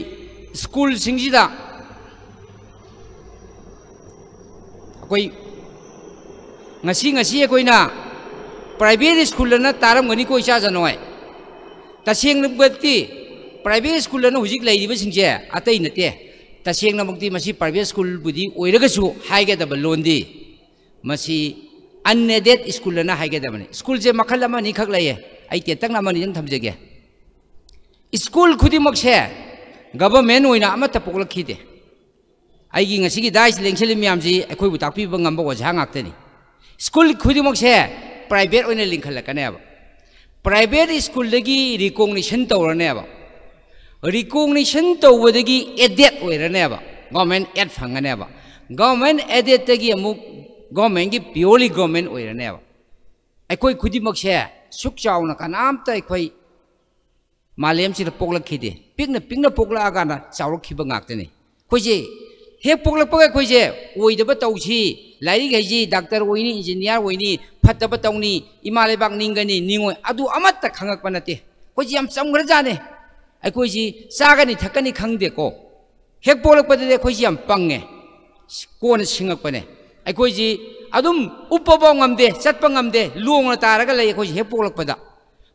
ꯁ꯭ꯀꯨꯜꯁꯤꯡꯁꯤꯗ, ꯑꯩꯈꯣꯏ ꯉꯁꯤ, ꯉꯁꯤ ꯑꯩꯈꯣꯏꯅ ꯄ꯭ꯔꯥꯏꯚꯦꯠ ꯁ꯭ꯀꯨꯜ ꯑꯅ ꯇꯥꯔꯝꯒꯅꯤꯀꯣ, ꯏꯆꯥ ꯏꯆꯥꯅꯨꯡꯉꯥꯏ꯫ ꯇꯁꯦꯡꯅꯃꯛꯇꯤ ꯄ꯭ꯔꯥꯏꯚꯦꯠ ꯁ꯭ꯀꯨꯜ ꯑꯅ ꯍꯧꯖꯤꯛ ꯂꯩꯔꯤꯕꯁꯤꯡꯁꯦ ꯑꯇꯩ ꯅꯠꯇꯦ꯫ ꯇꯁꯦꯡꯅꯃꯛꯇꯤ ꯃꯁꯤ ꯄ꯭ꯔꯥꯏꯚꯦꯠ ꯁ꯭ꯀꯨꯜꯕꯨꯗꯤ ꯑꯣꯏꯔꯒꯁꯨ, ꯍꯥꯏꯒꯗꯕ ꯂꯣꯟꯗꯤ ꯃꯁꯤ ꯑꯟꯑꯦꯗꯦꯗ ꯁ꯭ꯀꯨꯜ ꯑꯅ ꯍꯥꯏꯒꯗꯕꯅꯤ꯫ ꯁ꯭ꯀꯨꯜꯁꯦ ꯃꯈꯜ ꯑꯃꯅꯤꯈꯛ ꯂꯩꯌꯦ꯫ ꯑꯩ ꯇꯦꯟꯇꯛꯅ ꯑꯃꯅꯤꯗꯪ ꯊꯝꯖꯒꯦ꯫ ꯁ꯭ꯀꯨꯜ ꯈꯨꯗꯤꯡꯃꯛꯁꯦ ꯒꯚꯔꯟꯃꯦꯟꯠ ꯑꯣꯏꯅ ꯑꯃꯠꯇ ꯄꯣꯛꯂꯛꯈꯤꯗꯦ꯫ ꯑꯩꯒꯤ ꯉꯁꯤꯒꯤ ꯗꯥꯏꯁ ꯂꯦꯡꯁꯤꯜꯂꯤ ꯃꯌꯥꯝꯁꯤ ꯑꯩꯈꯣꯏꯕꯨ ꯇꯥꯛꯄꯤꯕ ꯉꯝꯕ ꯑꯣꯖꯥ ꯉꯥꯛꯇꯅꯤ꯫ ꯁ꯭ꯀꯨꯜ ꯈꯨꯗꯤꯡꯃꯛꯁꯦ ꯄ꯭ꯔꯥꯏꯚꯦꯠ ꯑꯣꯏꯅ ꯂꯤꯡꯈꯠꯂꯛꯀꯅꯦꯕ꯫ ꯄ꯭ꯔꯥꯏꯚꯦꯠ ꯁ꯭ꯀꯨꯜꯗꯒꯤ ꯔꯤꯀꯣꯛꯅꯤꯁꯟ ꯇꯧꯔꯅꯦꯕ꯫ ꯔꯤꯀꯣꯛꯅꯤꯁꯟ ꯇꯧꯕꯗꯒꯤ ꯑꯦꯗꯦꯗ ꯑꯣꯏꯔꯅꯦꯕ, ꯒꯚꯔꯟꯃꯦꯟꯠ ꯑꯦꯗ ꯐꯪꯒꯅꯦꯕ꯫ ꯒꯚꯔꯟꯃꯦꯟꯠ ꯑꯦꯗꯦꯗꯇꯒꯤ ꯑꯃꯨꯛ ꯒꯚꯔꯟꯃꯦꯟꯠꯀꯤ ꯄ꯭ꯌꯣꯔꯂꯤ ꯒꯚꯔꯟꯃꯦꯟꯠ ꯑꯣꯏꯔꯅꯦꯕ꯫ ꯑꯩꯈꯣꯏ ꯈꯨꯗꯤꯡꯃꯛꯁꯦ ꯁꯨꯛ ꯆꯥꯎꯅ ꯀꯅꯥꯝꯇ ꯑꯩꯈꯣꯏ ꯃꯥꯂꯦꯝꯁꯤꯗ ꯄꯣꯛꯂꯛꯈꯤꯗꯦ꯫ ꯄꯤꯛꯅ ꯄꯤꯛꯅ ꯄꯣꯛꯂꯛꯑꯀꯥꯟꯗ ꯆꯥꯎꯔꯛꯈꯤꯕ ꯉꯥꯛꯇꯅꯤ꯫ ꯑꯩꯈꯣꯏꯁꯦ ꯍꯦꯛ ꯄꯣꯛꯂꯛꯄꯒ ꯑꯩꯈꯣꯏꯁꯦ ꯑꯣꯏꯗꯕ ꯇꯧꯁꯤ, ꯂꯥꯏꯔꯤꯛ ꯍꯩꯁꯤ, ꯗꯥꯛꯇꯔ ꯑꯣꯏꯅꯤ, ꯏꯟꯖꯤꯅꯤꯌꯥꯔ ꯑꯣꯏꯅꯤ, ꯐꯠꯇꯕ ꯇꯧꯅꯤ, ꯏꯃꯥ ꯂꯩꯕꯥꯛ ꯅꯤꯡꯒꯅꯤ, ꯅꯤꯡꯉꯣꯏ, ꯑꯗꯨ ꯑꯃꯠꯇ ꯈꯪꯉꯛꯄ ꯅꯠꯇꯦ꯫ ꯑꯩꯈꯣꯏꯁꯤ ꯌꯥꯝ ꯆꯝꯈ꯭ꯔꯖꯥꯠꯅꯦ꯫ ꯑꯩꯈꯣꯏꯁꯤ ꯆꯥꯒꯅꯤ ꯊꯛꯀꯅꯤ ꯈꯪꯗꯦꯀꯣ꯫ ꯍꯦꯛ ꯄꯣꯛꯂꯛꯄꯗꯗꯤ ꯑꯩꯈꯣꯏꯁꯤ ꯌꯥꯝ ꯄꯪꯉꯦ꯫ ꯀꯣꯟꯅ ꯁꯤꯡꯉꯛꯄꯅꯦ꯫ ꯑꯩꯈꯣꯏꯁꯤ ꯑꯗꯨꯝ ꯎꯞꯄꯐꯥꯎ ꯉꯝꯗꯦ, ꯆꯠꯄ ꯉꯝꯗꯦ, ꯂꯣꯡꯅ ꯇꯥꯔꯒ ꯂꯩ ꯑꯩꯈꯣꯏꯁꯤ ꯍꯦꯛ ꯄꯣꯛꯂꯛꯄꯗ꯫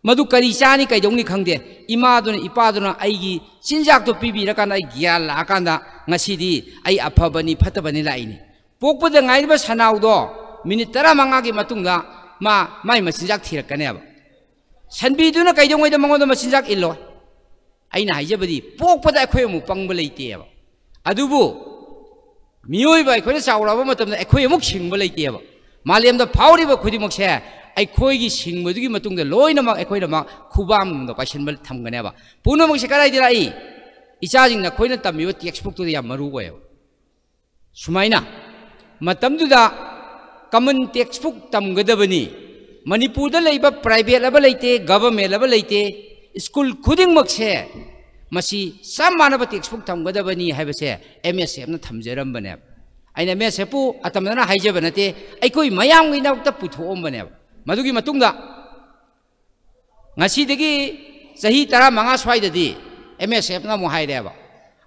ꯃꯗꯨ ꯀꯔꯤ ꯆꯥꯅꯤ, ꯀꯩꯗꯧꯅꯤ ꯈꯪꯗꯦ꯫ ꯏꯃꯥꯗꯨꯅ, ꯏꯄꯥꯗꯨꯅ ꯑꯩꯒꯤ ꯆꯤꯟꯖꯥꯛꯇꯣ ꯄꯤꯕꯤꯔꯀꯥꯟꯗ ꯑꯩ ꯒ꯭ꯌꯥꯟ ꯂꯥꯛꯑꯀꯥꯟꯗ ꯉꯁꯤꯗꯤ ꯑꯩ ꯑꯐꯕꯅꯤ, ꯐꯠꯇꯕꯅꯤ ꯂꯥꯛꯏꯅꯤ꯫ ꯄꯣꯛꯄꯗ ꯉꯥꯏꯔꯤꯕ ꯁꯅꯥꯎꯗꯣ ꯃꯤꯅꯤꯠ ꯇꯔꯥꯃꯉꯥꯒꯤ ꯃꯇꯨꯡꯗ ꯃꯥ, ꯃꯥꯏ ꯃꯆꯤꯟꯖꯥꯛ ꯊꯤꯔꯛꯀꯅꯦꯕ꯫ ꯁꯟꯕꯤꯗꯨꯅ ꯀꯩꯗꯧꯉꯩꯗ ꯃꯉꯣꯟꯗ ꯃꯆꯤꯟꯖꯥꯛ ꯏꯜꯂꯣꯏ? ꯑꯩꯅ ꯍꯥꯏꯖꯕꯗꯤ, ꯄꯣꯛꯄꯗ ꯑꯩꯈꯣꯏ ꯑꯃꯨꯛ ꯄꯪꯕ ꯂꯩꯇꯦꯕ꯫ ꯑꯗꯨꯕꯨ ꯃꯤꯑꯣꯏꯕ ꯑꯩꯈꯣꯏꯅ ꯆꯥꯎꯔꯛꯑꯕ ꯃꯇꯝꯗ ꯑꯩꯈꯣꯏ ꯑꯃꯨꯛ ꯁꯤꯡꯕ ꯂꯩꯇꯦꯕ꯫ ꯃꯥꯂꯦꯝꯗ ꯐꯥꯎꯔꯤꯕ ꯈꯨꯗꯤꯡꯃꯛꯁꯦ ꯑꯩꯈꯣꯏꯒꯤ ꯁꯤꯡꯕꯗꯨꯒꯤ ꯃꯇꯨꯡꯗ ꯂꯣꯏꯅꯃꯛ ꯑꯩꯈꯣꯏꯅꯃꯛ ꯈꯨꯕꯥꯝꯗ ꯄꯥꯏꯁꯟꯕ ꯊꯝꯒꯅꯦꯕ꯫ ꯄꯨꯝꯅꯃꯛꯁꯦ ꯀꯗꯥꯏꯗ ꯂꯥꯛꯏ? ꯏꯆꯥꯁꯤꯡꯅ ꯑꯩꯈꯣꯏꯅ ꯇꯝꯃꯤꯕ ꯇꯦꯛꯁ ꯕꯨꯛꯇꯨꯗ ꯌꯥꯝ ꯃꯔꯨ ꯑꯣꯏꯌꯦꯕ꯫ ꯁꯨꯃꯥꯏꯅ ꯃꯇꯝꯗꯨꯗ ꯀꯃꯟ ꯇꯦꯛꯁ ꯕꯨꯛ ꯇꯝꯒꯗꯕꯅꯤ꯫ ꯃꯅꯤꯄꯨꯔꯗ ꯂꯩꯕ ꯄ꯭ꯔꯥꯏꯚꯦꯠ ꯑꯕ ꯂꯩꯇꯦ, ꯒꯚꯔꯟꯃꯦꯟ ꯑꯕ ꯂꯩꯇꯦ, ꯁ꯭ꯀꯨꯜ ꯈꯨꯗꯤꯡꯃꯛꯁꯦ ꯃꯁꯤ ꯆꯞ ꯃꯥꯟꯅꯕ ꯇꯦꯛꯁ ꯕꯨꯛ ꯇꯝꯒꯗꯕꯅꯤ ꯍꯥꯏꯕꯁꯦ ꯑꯦꯝ ꯑꯦꯁ ꯑꯦꯐꯅ ꯊꯝꯖꯔꯝꯕꯅꯦꯕ꯫ ꯑꯩꯅ ꯑꯦꯝ ꯑꯦꯁ ꯑꯦꯐꯄꯨ ꯑꯇꯝꯅꯅ ꯍꯥꯏꯖꯕ ꯅꯠꯇꯦ, ꯑꯩꯈꯣꯏ ꯃꯌꯥꯝꯒꯤꯗꯃꯛꯇ ꯄꯨꯊꯣꯛꯑꯝꯕꯅꯦꯕ꯫ ꯃꯗꯨꯒꯤ ꯃꯇꯨꯡꯗ ꯉꯁꯤꯗꯒꯤ ꯆꯍꯤ ꯇꯔꯥꯃꯉꯥ ꯁ꯭ꯋꯥꯏꯗꯗꯤ ꯑꯦꯝ ꯑꯦꯁ ꯑꯦꯐꯅ ꯑꯃꯨꯛ ꯍꯥꯏꯔꯦꯕ,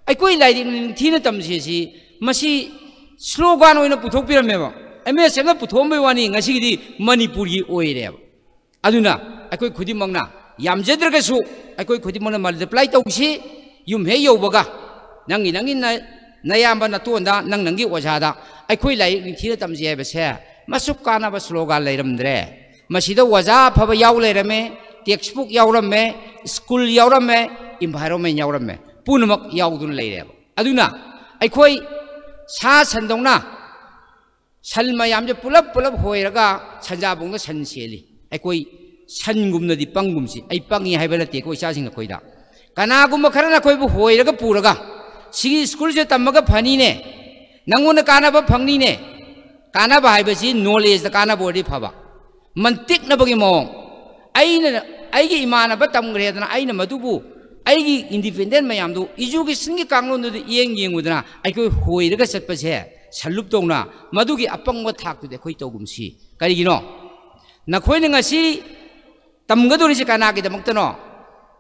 "ꯑꯩꯈꯣꯏ ꯂꯥꯏꯔꯤꯛ ꯅꯤꯡꯊꯤꯅ ꯇꯝꯁꯤ" ꯁꯤ ꯃꯁꯤ ꯁ꯭ꯂꯣꯒꯥꯟ ꯑꯣꯏꯅ ꯄꯨꯊꯣꯛꯄꯤꯔꯝꯃꯦꯕ꯫ ꯑꯦꯝ ꯑꯦꯁ ꯑꯦꯐꯅ ꯄꯨꯊꯣꯛꯑꯝꯕꯩ ꯋꯥꯅꯤ, ꯉꯁꯤꯒꯤꯗꯤ ꯃꯅꯤꯄꯨꯔꯒꯤ ꯑꯣꯏꯔꯦꯕ꯫ ꯑꯗꯨꯅ ꯑꯩꯈꯣꯏ ꯈꯨꯗꯤꯡꯃꯛꯅ, ꯌꯥꯝꯖꯗ꯭ꯔꯒꯁꯨ ꯑꯩꯈꯣꯏ ꯈꯨꯗꯤꯡꯃꯛꯅ ꯃꯜꯇꯤꯄ꯭ꯂꯥꯏ ꯇꯧꯁꯤ꯫ ꯌꯨꯝ ꯍꯦꯛ ꯌꯧꯕꯒ ꯅꯪꯒꯤ, ꯅꯪꯒꯤ ꯅ-, ꯅꯌꯥꯝꯕ ꯅꯇꯣꯟꯗ, ꯅꯪ ꯅꯪꯒꯤ ꯑꯣꯖꯥꯗ ꯑꯩꯈꯣꯏ ꯂꯥꯏꯔꯤꯛ ꯅꯤꯡꯊꯤꯅ ꯇꯝꯁꯤ ꯍꯥꯏꯕꯁꯦ ꯃꯁꯨꯛ ꯀꯥꯟꯅꯕ ꯁ꯭ꯂꯣꯒꯥꯟ ꯂꯩꯔꯝꯗ꯭ꯔꯦ꯫ ꯃꯁꯤꯗ ꯑꯣꯖꯥ ꯑꯐꯕ ꯌꯥꯎ ꯂꯩꯔꯝꯃꯦ, ꯇꯦꯛꯁ ꯕꯨꯛ ꯌꯥꯎꯔꯝꯃꯦ, ꯁ꯭ꯀꯨꯜ ꯌꯥꯎꯔꯝꯃꯦ, ꯏꯟꯚꯥꯏꯔꯣꯟꯃꯦꯟ ꯌꯥꯎꯔꯝꯃꯦ, ꯄꯨꯝꯅꯃꯛ ꯌꯥꯎꯗꯨꯅ ꯂꯩꯔꯦꯕ꯫ ꯑꯗꯨꯅ ꯑꯩꯈꯣꯏ ꯁꯥ ꯁꯟꯗꯧꯅ ꯁꯟ ꯃꯌꯥꯝꯁꯦ ꯄꯨꯂꯞ ꯄꯨꯂꯞ ꯍꯣꯏꯔꯒ ꯁꯟꯖꯥꯕꯨꯡꯗ ꯁꯟ ꯁꯦꯜꯂꯤ꯫ ꯑꯩꯈꯣꯏ ꯁꯟꯒꯨꯝꯅꯗꯤ ꯄꯪꯒꯨꯝꯁꯤ꯫ ꯑꯩ ꯄꯪꯉꯤ ꯍꯥꯏꯕ ꯅꯠꯇꯦ ꯑꯩꯈꯣꯏ ꯏꯆꯥꯁꯤꯡ ꯑꯩꯈꯣꯏꯗ꯫ ꯀꯅꯥꯒꯨꯝꯕ ꯈꯔꯅ ꯑꯩꯈꯣꯏꯕꯨ ꯍꯣꯏꯔꯒ ꯄꯨꯔꯒ, "ꯁꯤꯒꯤ ꯁ꯭ꯀꯨꯜꯁꯦ ꯇꯝꯃꯒ ꯐꯅꯤꯅꯦ, ꯅꯪꯉꯣꯟꯗ ꯀꯥꯟꯅꯕ ꯐꯪꯅꯤꯅꯦ"꯫ ꯀꯥꯟꯅꯕ ꯍꯥꯏꯕꯁꯤ ꯅꯣꯂꯦꯖꯇ ꯀꯥꯟꯅꯕ ꯑꯣꯏꯔꯗꯤ ꯐꯕ, ꯃꯟꯇꯤꯛꯅꯕꯒꯤ ꯃꯑꯣꯡ꯫ ꯑꯩꯅ ꯑꯩꯒꯤ ꯏꯃꯥꯟꯅꯕ ꯇꯝꯈ꯭ꯔꯦꯗꯅ ꯑꯩꯅ ꯃꯗꯨꯕꯨ ꯑꯩꯒꯤ ꯏꯟꯗꯤꯄꯦꯟꯗꯦꯟ ꯃꯌꯥꯝꯗꯨ ꯏꯖꯨꯀꯦꯁꯟꯒꯤ ꯀꯥꯡꯂꯣꯟꯗꯨꯗ ꯏꯌꯦꯡ ꯌꯦꯡꯉꯨꯗꯅ ꯑꯩꯈꯣꯏ ꯍꯣꯏꯔꯒ ꯆꯠꯄꯁꯦ ꯁꯜꯂꯨꯞ ꯇꯧꯅ ꯃꯗꯨꯒꯤ ꯑꯄꯪꯕ ꯊꯥꯛꯇꯨꯗꯤ ꯑꯩꯈꯣꯏ ꯇꯧꯒꯨꯝꯁꯤ꯫ ꯀꯔꯤꯒꯤꯅꯣ? ꯅꯈꯣꯏꯅ ꯉꯁꯤ ꯇꯝꯒꯗꯧꯔꯤꯁꯦ ꯀꯅꯥꯒꯤꯗꯃꯛꯇꯅꯣ?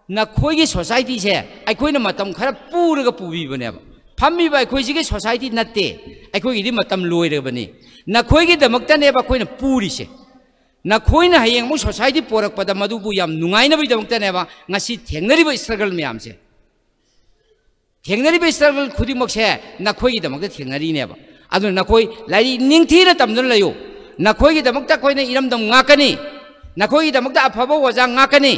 ꯅꯈꯣꯏꯒꯤ ꯁꯣꯁꯥꯏꯇꯤꯁꯦ ꯑꯩꯈꯣꯏꯅ ꯃꯇꯝ ꯈꯔ ꯄꯨꯔꯒ ꯄꯨꯕꯤꯕꯅꯦꯕ꯫ ꯐꯝꯃꯤꯕ ꯑꯩꯈꯣꯏꯁꯤꯒꯤ ꯁꯣꯁꯥꯏꯇꯤ ꯅꯠꯇꯦ, ꯑꯩꯈꯣꯏꯒꯤꯗꯤ ꯃꯇꯝ ꯂꯣꯏꯔꯕꯅꯤ꯫ ꯅꯈꯣꯏꯒꯤꯗꯃꯛꯇꯅꯦꯕ ꯑꯩꯈꯣꯏꯅ ꯄꯨꯔꯤꯁꯦ꯫ ꯅꯈꯣꯏꯅ ꯍꯌꯦꯡ ꯑꯃꯨꯛ ꯁꯣꯁꯥꯏꯇꯤ ꯄꯣꯔꯛꯄꯗ ꯃꯗꯨꯕꯨ ꯌꯥꯝ ꯅꯨꯡꯉꯥꯏꯅꯕꯒꯤꯗꯃꯛꯇꯅꯦꯕ ꯉꯁꯤ ꯊꯦꯡꯅꯔꯤꯕ ꯏꯁꯇ꯭ꯔꯒꯜ ꯃꯌꯥꯝꯁꯦ꯫ ꯊꯦꯡꯅꯔꯤꯕ ꯏꯁꯇ꯭ꯔꯒꯜ ꯈꯨꯗꯤꯡꯃꯛꯁꯦ ꯅꯈꯣꯏꯒꯤꯗꯃꯛꯇ ꯊꯦꯡꯅꯔꯤꯅꯦꯕ꯫ ꯑꯗꯨꯅ ꯅꯈꯣꯏ ꯂꯥꯏꯔꯤꯛ ꯅꯤꯡꯊꯤꯅ ꯇꯝꯗꯨꯅ ꯂꯩꯌꯨ꯫ ꯅꯈꯣꯏꯒꯤꯗꯃꯛꯇ ꯑꯩꯈꯣꯏꯅ ꯏꯔꯝꯗꯝ ꯉꯥꯛꯀꯅꯤ, ꯅꯈꯣꯏꯒꯤꯗꯃꯛꯇ ꯑꯐꯕ ꯑꯣꯖꯥ ꯉꯥꯛꯀꯅꯤ,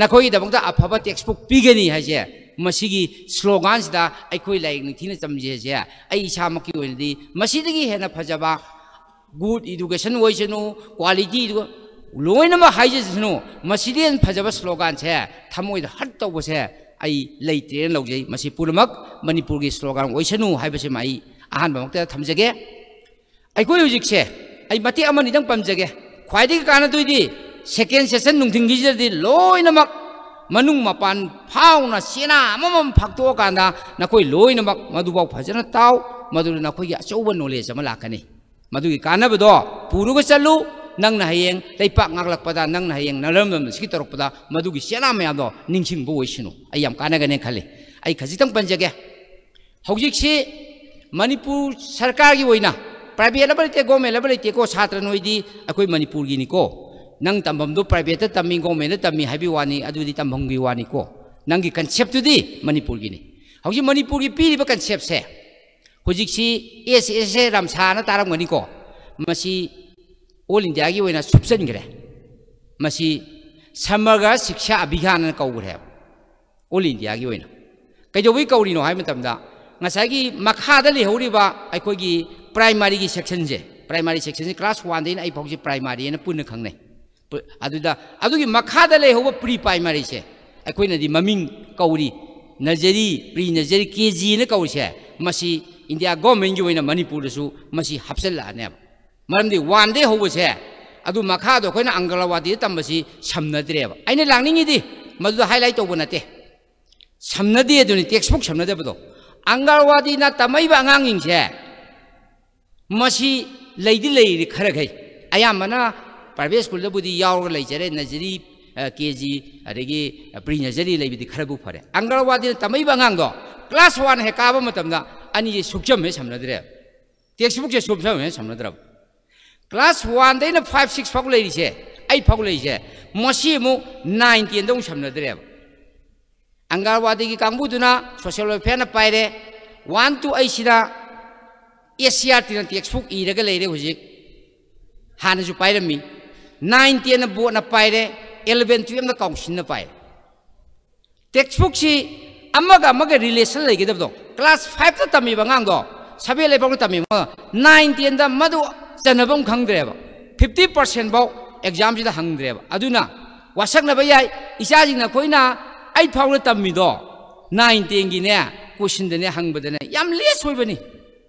ꯅꯈꯣꯏꯒꯤꯗꯃꯛꯇ ꯑꯐꯕ ꯇꯦꯛꯁꯕꯨꯛ ꯄꯤꯒꯅꯤ ꯍꯥꯏꯁꯦ ꯃꯁꯤꯒꯤ ꯁ꯭ꯂꯣꯒꯥꯟꯁꯤꯗ ꯑꯩꯈꯣꯏ ꯂꯥꯏꯔꯤꯛ ꯅꯤꯡꯊꯤꯅ ꯇꯝꯖꯩ ꯍꯥꯏꯁꯦ꯫ ꯑꯩ ꯏꯁꯥꯃꯛꯀꯤ ꯑꯣꯏꯅꯗꯤ ꯃꯁꯤꯗꯒꯤ ꯍꯦꯟꯅ ꯐꯖꯕ ꯒꯨꯗ ꯏꯗꯨꯀꯦꯁꯟ ꯑꯣꯏꯁꯅꯨ, ꯀ꯭ꯋꯥꯂꯤꯇꯤ ꯏꯗꯨ-, ꯂꯣꯏꯅꯃꯛ ꯍꯥꯏꯖꯁꯅꯨ, ꯃꯁꯤꯗꯒꯤ ꯍꯦꯟꯅ ꯐꯖꯕ ꯁ꯭ꯂꯣꯒꯥꯟꯁꯦ ꯊꯃꯣꯏꯗ ꯍꯔꯠ ꯇꯧꯕꯁꯦ ꯑꯩ ꯂꯩꯇ꯭ꯔꯦꯅ ꯂꯧꯖꯩ꯫ ꯃꯁꯤ ꯄꯨꯝꯅꯃꯛ ꯃꯅꯤꯄꯨꯔꯒꯤ ꯁ꯭ꯂꯣꯒꯥꯟ ꯑꯣꯏꯁꯅꯨ ꯍꯥꯏꯕꯁꯤꯃ ꯑꯩ ꯑꯍꯥꯟꯕꯃꯛꯇꯗ ꯊꯝꯖꯒꯦ꯫ ꯑꯩꯈꯣꯏ ꯍꯧꯖꯤꯛꯁꯦ ꯑꯩ ꯃꯇꯦꯛ ꯑꯃꯅꯤꯗꯪ ꯄꯟꯖꯒꯦ꯫ ꯈ꯭ꯋꯥꯏꯗꯒꯤ ꯀꯥꯟꯅꯗꯣꯏꯗꯤ ꯁꯦꯀꯦꯟ ꯁꯦꯁꯟ ꯅꯨꯡꯊꯤꯟꯒꯤꯁꯤꯗꯗꯤ ꯂꯣꯏꯅꯃꯛ ꯃꯅꯨꯡ ꯃꯄꯥꯟ ꯐꯥꯎꯅ ꯆꯦꯅꯥ ꯑꯃꯃꯝ ꯐꯥꯛꯇꯣꯛꯑꯀꯥꯟꯗ ꯅꯈꯣꯏ ꯂꯣꯏꯅꯃꯛ ꯃꯗꯨꯐꯥꯎ ꯐꯖꯅ ꯇꯥꯎ꯫ ꯃꯗꯨꯅ ꯅꯈꯣꯏꯒꯤ ꯑꯆꯧꯕ ꯅꯣꯂꯦꯖ ꯑꯃ ꯂꯥꯛꯀꯅꯤ꯫ ꯃꯗꯨꯒꯤ ꯀꯥꯟꯅꯕꯗꯣ ꯄꯨꯔꯒ ꯆꯠꯂꯨ꯫ ꯅꯪꯅ ꯍꯌꯦꯡ ꯂꯩꯄꯥꯛ ꯉꯥꯛꯂꯛꯄꯗ, ꯅꯪꯅ ꯍꯌꯦꯡ ꯅꯔꯝꯗꯝ ꯑꯁꯤꯒꯤ ꯇꯧꯔꯛꯄꯗ ꯃꯗꯨꯒꯤ ꯆꯦꯅꯥ ꯃꯌꯥꯝꯗꯣ ꯅꯤꯡꯁꯤꯡꯕ ꯑꯣꯏꯁꯅꯨ꯫ ꯑꯩ ꯌꯥꯝ ꯀꯥꯟꯅꯒꯅꯦꯅ ꯈꯜꯂꯤ꯫ ꯑꯩ ꯈꯖꯤꯛꯇꯪ ꯄꯟꯖꯒꯦ꯫ ꯍꯧꯖꯤꯛꯁꯤ ꯃꯅꯤꯄꯨꯔ ꯁꯔꯀꯥꯔꯒꯤ ꯑꯣꯏꯅ, ꯄ꯭ꯔꯥꯏꯚꯦꯠ ꯑꯃ ꯂꯩꯇꯦ, ꯒꯣꯔꯃꯦꯟ ꯑꯃ ꯂꯩꯇꯦꯀꯣ, ꯁꯥꯇ꯭ꯔ ꯅꯣꯏꯗꯤ ꯑꯩꯈꯣꯏ ꯃꯅꯤꯄꯨꯔꯒꯤꯅꯤꯀꯣ꯫ ꯅꯪ ꯇꯝꯐꯝꯗꯨ ꯄ꯭ꯔꯥꯏꯚꯦꯠꯇ ꯇꯝꯃꯤ, ꯒꯣꯔꯃꯦꯟꯗ ꯇꯝꯃꯤ ꯍꯥꯏꯕꯒꯤ ꯋꯥꯅꯤ, ꯑꯗꯨꯗꯤ ꯇꯝꯐꯝꯒꯤ ꯋꯥꯅꯤꯀꯣ꯫ ꯅꯪꯒꯤ ꯀꯟꯁꯦꯞꯇꯨꯗꯤ ꯃꯅꯤꯄꯨꯔꯒꯤꯅꯤ꯫ ꯍꯧꯖꯤꯛ ꯃꯅꯤꯄꯨꯔꯒꯤ ꯄꯤꯔꯤꯕ ꯀꯟꯁꯦꯞꯁꯦ, ꯍꯧꯖꯤꯛꯁꯤ ꯑꯦꯁ ꯑꯦꯁ ꯑꯦ ꯔꯥꯝꯁꯥꯅ ꯇꯥꯔꯝꯒꯅꯤꯀꯣ꯫ ꯃꯁꯤ ꯑꯣꯜ ꯏꯟꯗꯤꯌꯥꯒꯤ ꯑꯣꯏꯅ ꯁꯨꯞꯆꯟꯈ꯭ꯔꯦ꯫ ꯃꯁꯤ ꯁꯃꯒ꯭ꯔ ꯁꯤꯛꯁꯥ ꯑꯚꯤꯌꯥꯟ ꯑꯅ ꯀꯧꯈ꯭ꯔꯦꯕ꯫ ꯑꯣꯜ ꯏꯟꯗꯤꯌꯥꯒꯤ ꯑꯣꯏꯅ꯫ ꯀꯩꯗꯧꯕꯩ ꯀꯧꯔꯤꯅꯣ ꯍꯥꯏꯕ ꯃꯇꯝꯗ, ꯉꯁꯥꯏꯒꯤ ꯃꯈꯥꯗ ꯂꯩꯍꯧꯔꯤꯕ ꯑꯩꯈꯣꯏꯒꯤ ꯄ꯭ꯔꯥꯏꯃꯥꯔꯤꯒꯤ ꯁꯦꯛꯁꯟꯁꯦ, ꯄ꯭ꯔꯥꯏꯃꯥꯔꯤ ꯁꯦꯛꯁꯟꯁꯦ ꯀ꯭ꯂꯥꯁ ꯋꯥꯟꯗꯩꯅ ꯑꯩ ꯐꯥꯎꯁꯦ ꯄ꯭ꯔꯥꯏꯃꯥꯔꯤ ꯍꯥꯏꯅ ꯄꯨꯟꯅ ꯈꯪꯅꯩ꯫ ꯄ-, ꯑꯗꯨꯗ ꯑꯗꯨꯒꯤ ꯃꯈꯥꯗ ꯂꯩꯍꯧꯕ ꯄ꯭ꯔꯤ ꯄ꯭ꯔꯥꯏꯃꯥꯔꯤꯁꯦ ꯑꯩꯈꯣꯏꯅꯗꯤ ꯃꯃꯤꯡ ꯀꯧꯔꯤ ꯅꯖꯔꯤ, ꯄ꯭ꯔꯤ ꯅꯖꯔꯤ, ꯀꯦ ꯖꯤ ꯍꯥꯏꯅ ꯀꯧꯔꯤꯁꯦ꯫ ꯃꯁꯤ ꯏꯟꯗꯤꯌꯥ ꯒꯣꯔꯃꯦꯟꯒꯤ ꯑꯣꯏꯅ ꯃꯅꯤꯄꯨꯔꯗꯁꯨ ꯃꯁꯤ ꯍꯥꯞꯆꯤꯜꯂꯛꯑꯅꯦꯕ꯫ ꯃꯔꯝꯗꯤ ꯋꯥꯟꯗꯩ ꯍꯧꯕꯁꯦ ꯑꯗꯨ ꯃꯈꯥꯗꯣ ꯑꯩꯈꯣꯏꯅ ꯑꯪꯒꯜꯋꯥꯗꯤꯗ ꯇꯝꯕꯁꯤ ꯁꯝꯅꯗ꯭ꯔꯦꯕ꯫ ꯑꯩꯅ ꯂꯥꯛꯅꯤꯡꯉꯤꯗꯤ ꯃꯗꯨꯗ highlight ꯇꯧꯕ ꯅꯠꯇꯦ, ꯁꯝꯅꯗꯦ ꯑꯗꯨꯅꯤ, textbook ꯁꯝꯅꯗꯕꯗꯣ꯫ ꯑꯪꯒꯜꯋꯥꯗꯤꯅ ꯇꯝꯃꯛꯏꯕ ꯑꯉꯥꯡꯁꯤꯡꯁꯦ ꯃꯁꯤ ꯂꯩꯗꯤ ꯂꯩꯔꯤ ꯈꯔꯈꯩ, ꯑꯌꯥꯝꯕꯅ private schoolꯗꯕꯨꯗꯤ ꯌꯥꯎꯔꯒ ꯂꯩꯖꯔꯦ, nursery, ꯀꯦ ꯖꯤ, ꯑꯗꯒꯤ pre nursery ꯂꯩꯕꯗꯤ ꯈꯔꯕꯨ ꯐꯔꯦ꯫ ꯑꯪꯒꯜꯋꯥꯗꯤꯅ ꯇꯝꯃꯛꯏꯕ ꯑꯉꯥꯡꯗꯣ class one ꯍꯦꯛ ꯀꯥꯕ ꯃꯇꯝꯗ ꯑꯅꯤꯁꯦ ꯁꯨꯛꯆꯝ ꯍꯦꯛ ꯁꯝꯅꯗ꯭ꯔꯦ, textbookꯁꯦ ꯁꯨꯛꯆꯝ ꯍꯦꯛ ꯁꯝꯅꯗ꯭ꯔꯕ꯫ Class oneꯗꯩꯅ five six ꯐꯥꯎ ꯂꯩꯔꯤꯁꯦ, eight ꯐꯥꯎ ꯂꯩꯔꯤꯁꯦ, ꯃꯁꯤ ꯑꯃꯨꯛ nine tenꯗ ꯑꯃꯨꯛ ꯁꯝꯅꯗ꯭ꯔꯦꯕ꯫ ꯑꯪꯒꯜꯋꯥꯗꯤꯒꯤ ꯀꯥꯡꯕꯨꯗꯨꯅ social welfareꯅ ꯄꯥꯏꯔꯦ, one to eight ꯁꯤꯗ S C E R Tꯅ textbook ꯏꯔꯒ ꯂꯩꯔꯦ ꯍꯧꯖꯤꯛ, ꯍꯥꯟꯅꯁꯨ ꯄꯥꯏꯔꯝꯃꯤ꯫ Nine tenꯅ boardꯅ ꯄꯥꯏꯔꯦ, eleven twelveꯅ councilꯅ ꯄꯥꯏꯔꯦ꯫ Textbookꯁꯤ ꯑꯃꯒ ꯑꯃꯒ relation ꯂꯩꯒꯗꯕꯗꯣ, class fiveꯇ ꯇꯝꯃꯤꯕ ꯑꯉꯥꯡꯗꯣ, seven eight ꯐꯥꯎꯗ ꯇꯝꯃꯤꯕ ꯑꯉꯥꯡꯗꯣ, nine tenꯗ ꯃꯗꯨ ꯆꯟꯅꯐꯝ ꯈꯪꯗ꯭ꯔꯦꯕ, fifty percent ꯐꯥꯎ examꯁꯤꯗ ꯍꯪꯗ꯭ꯔꯦꯕ꯫ ꯑꯗꯨꯅ ꯋꯥꯁꯛꯅꯕ ꯌꯥꯏ, ꯏꯆꯥꯁꯤꯡ ꯅꯈꯣꯏꯅ eight ꯐꯥꯎꯗ ꯇꯝꯃꯤꯗꯣ nine tenꯒꯤꯅꯦ questionꯗꯅꯦ ꯍꯪꯕꯗꯅꯦ ꯌꯥꯝ less ꯑꯣꯏꯕꯅꯤ꯫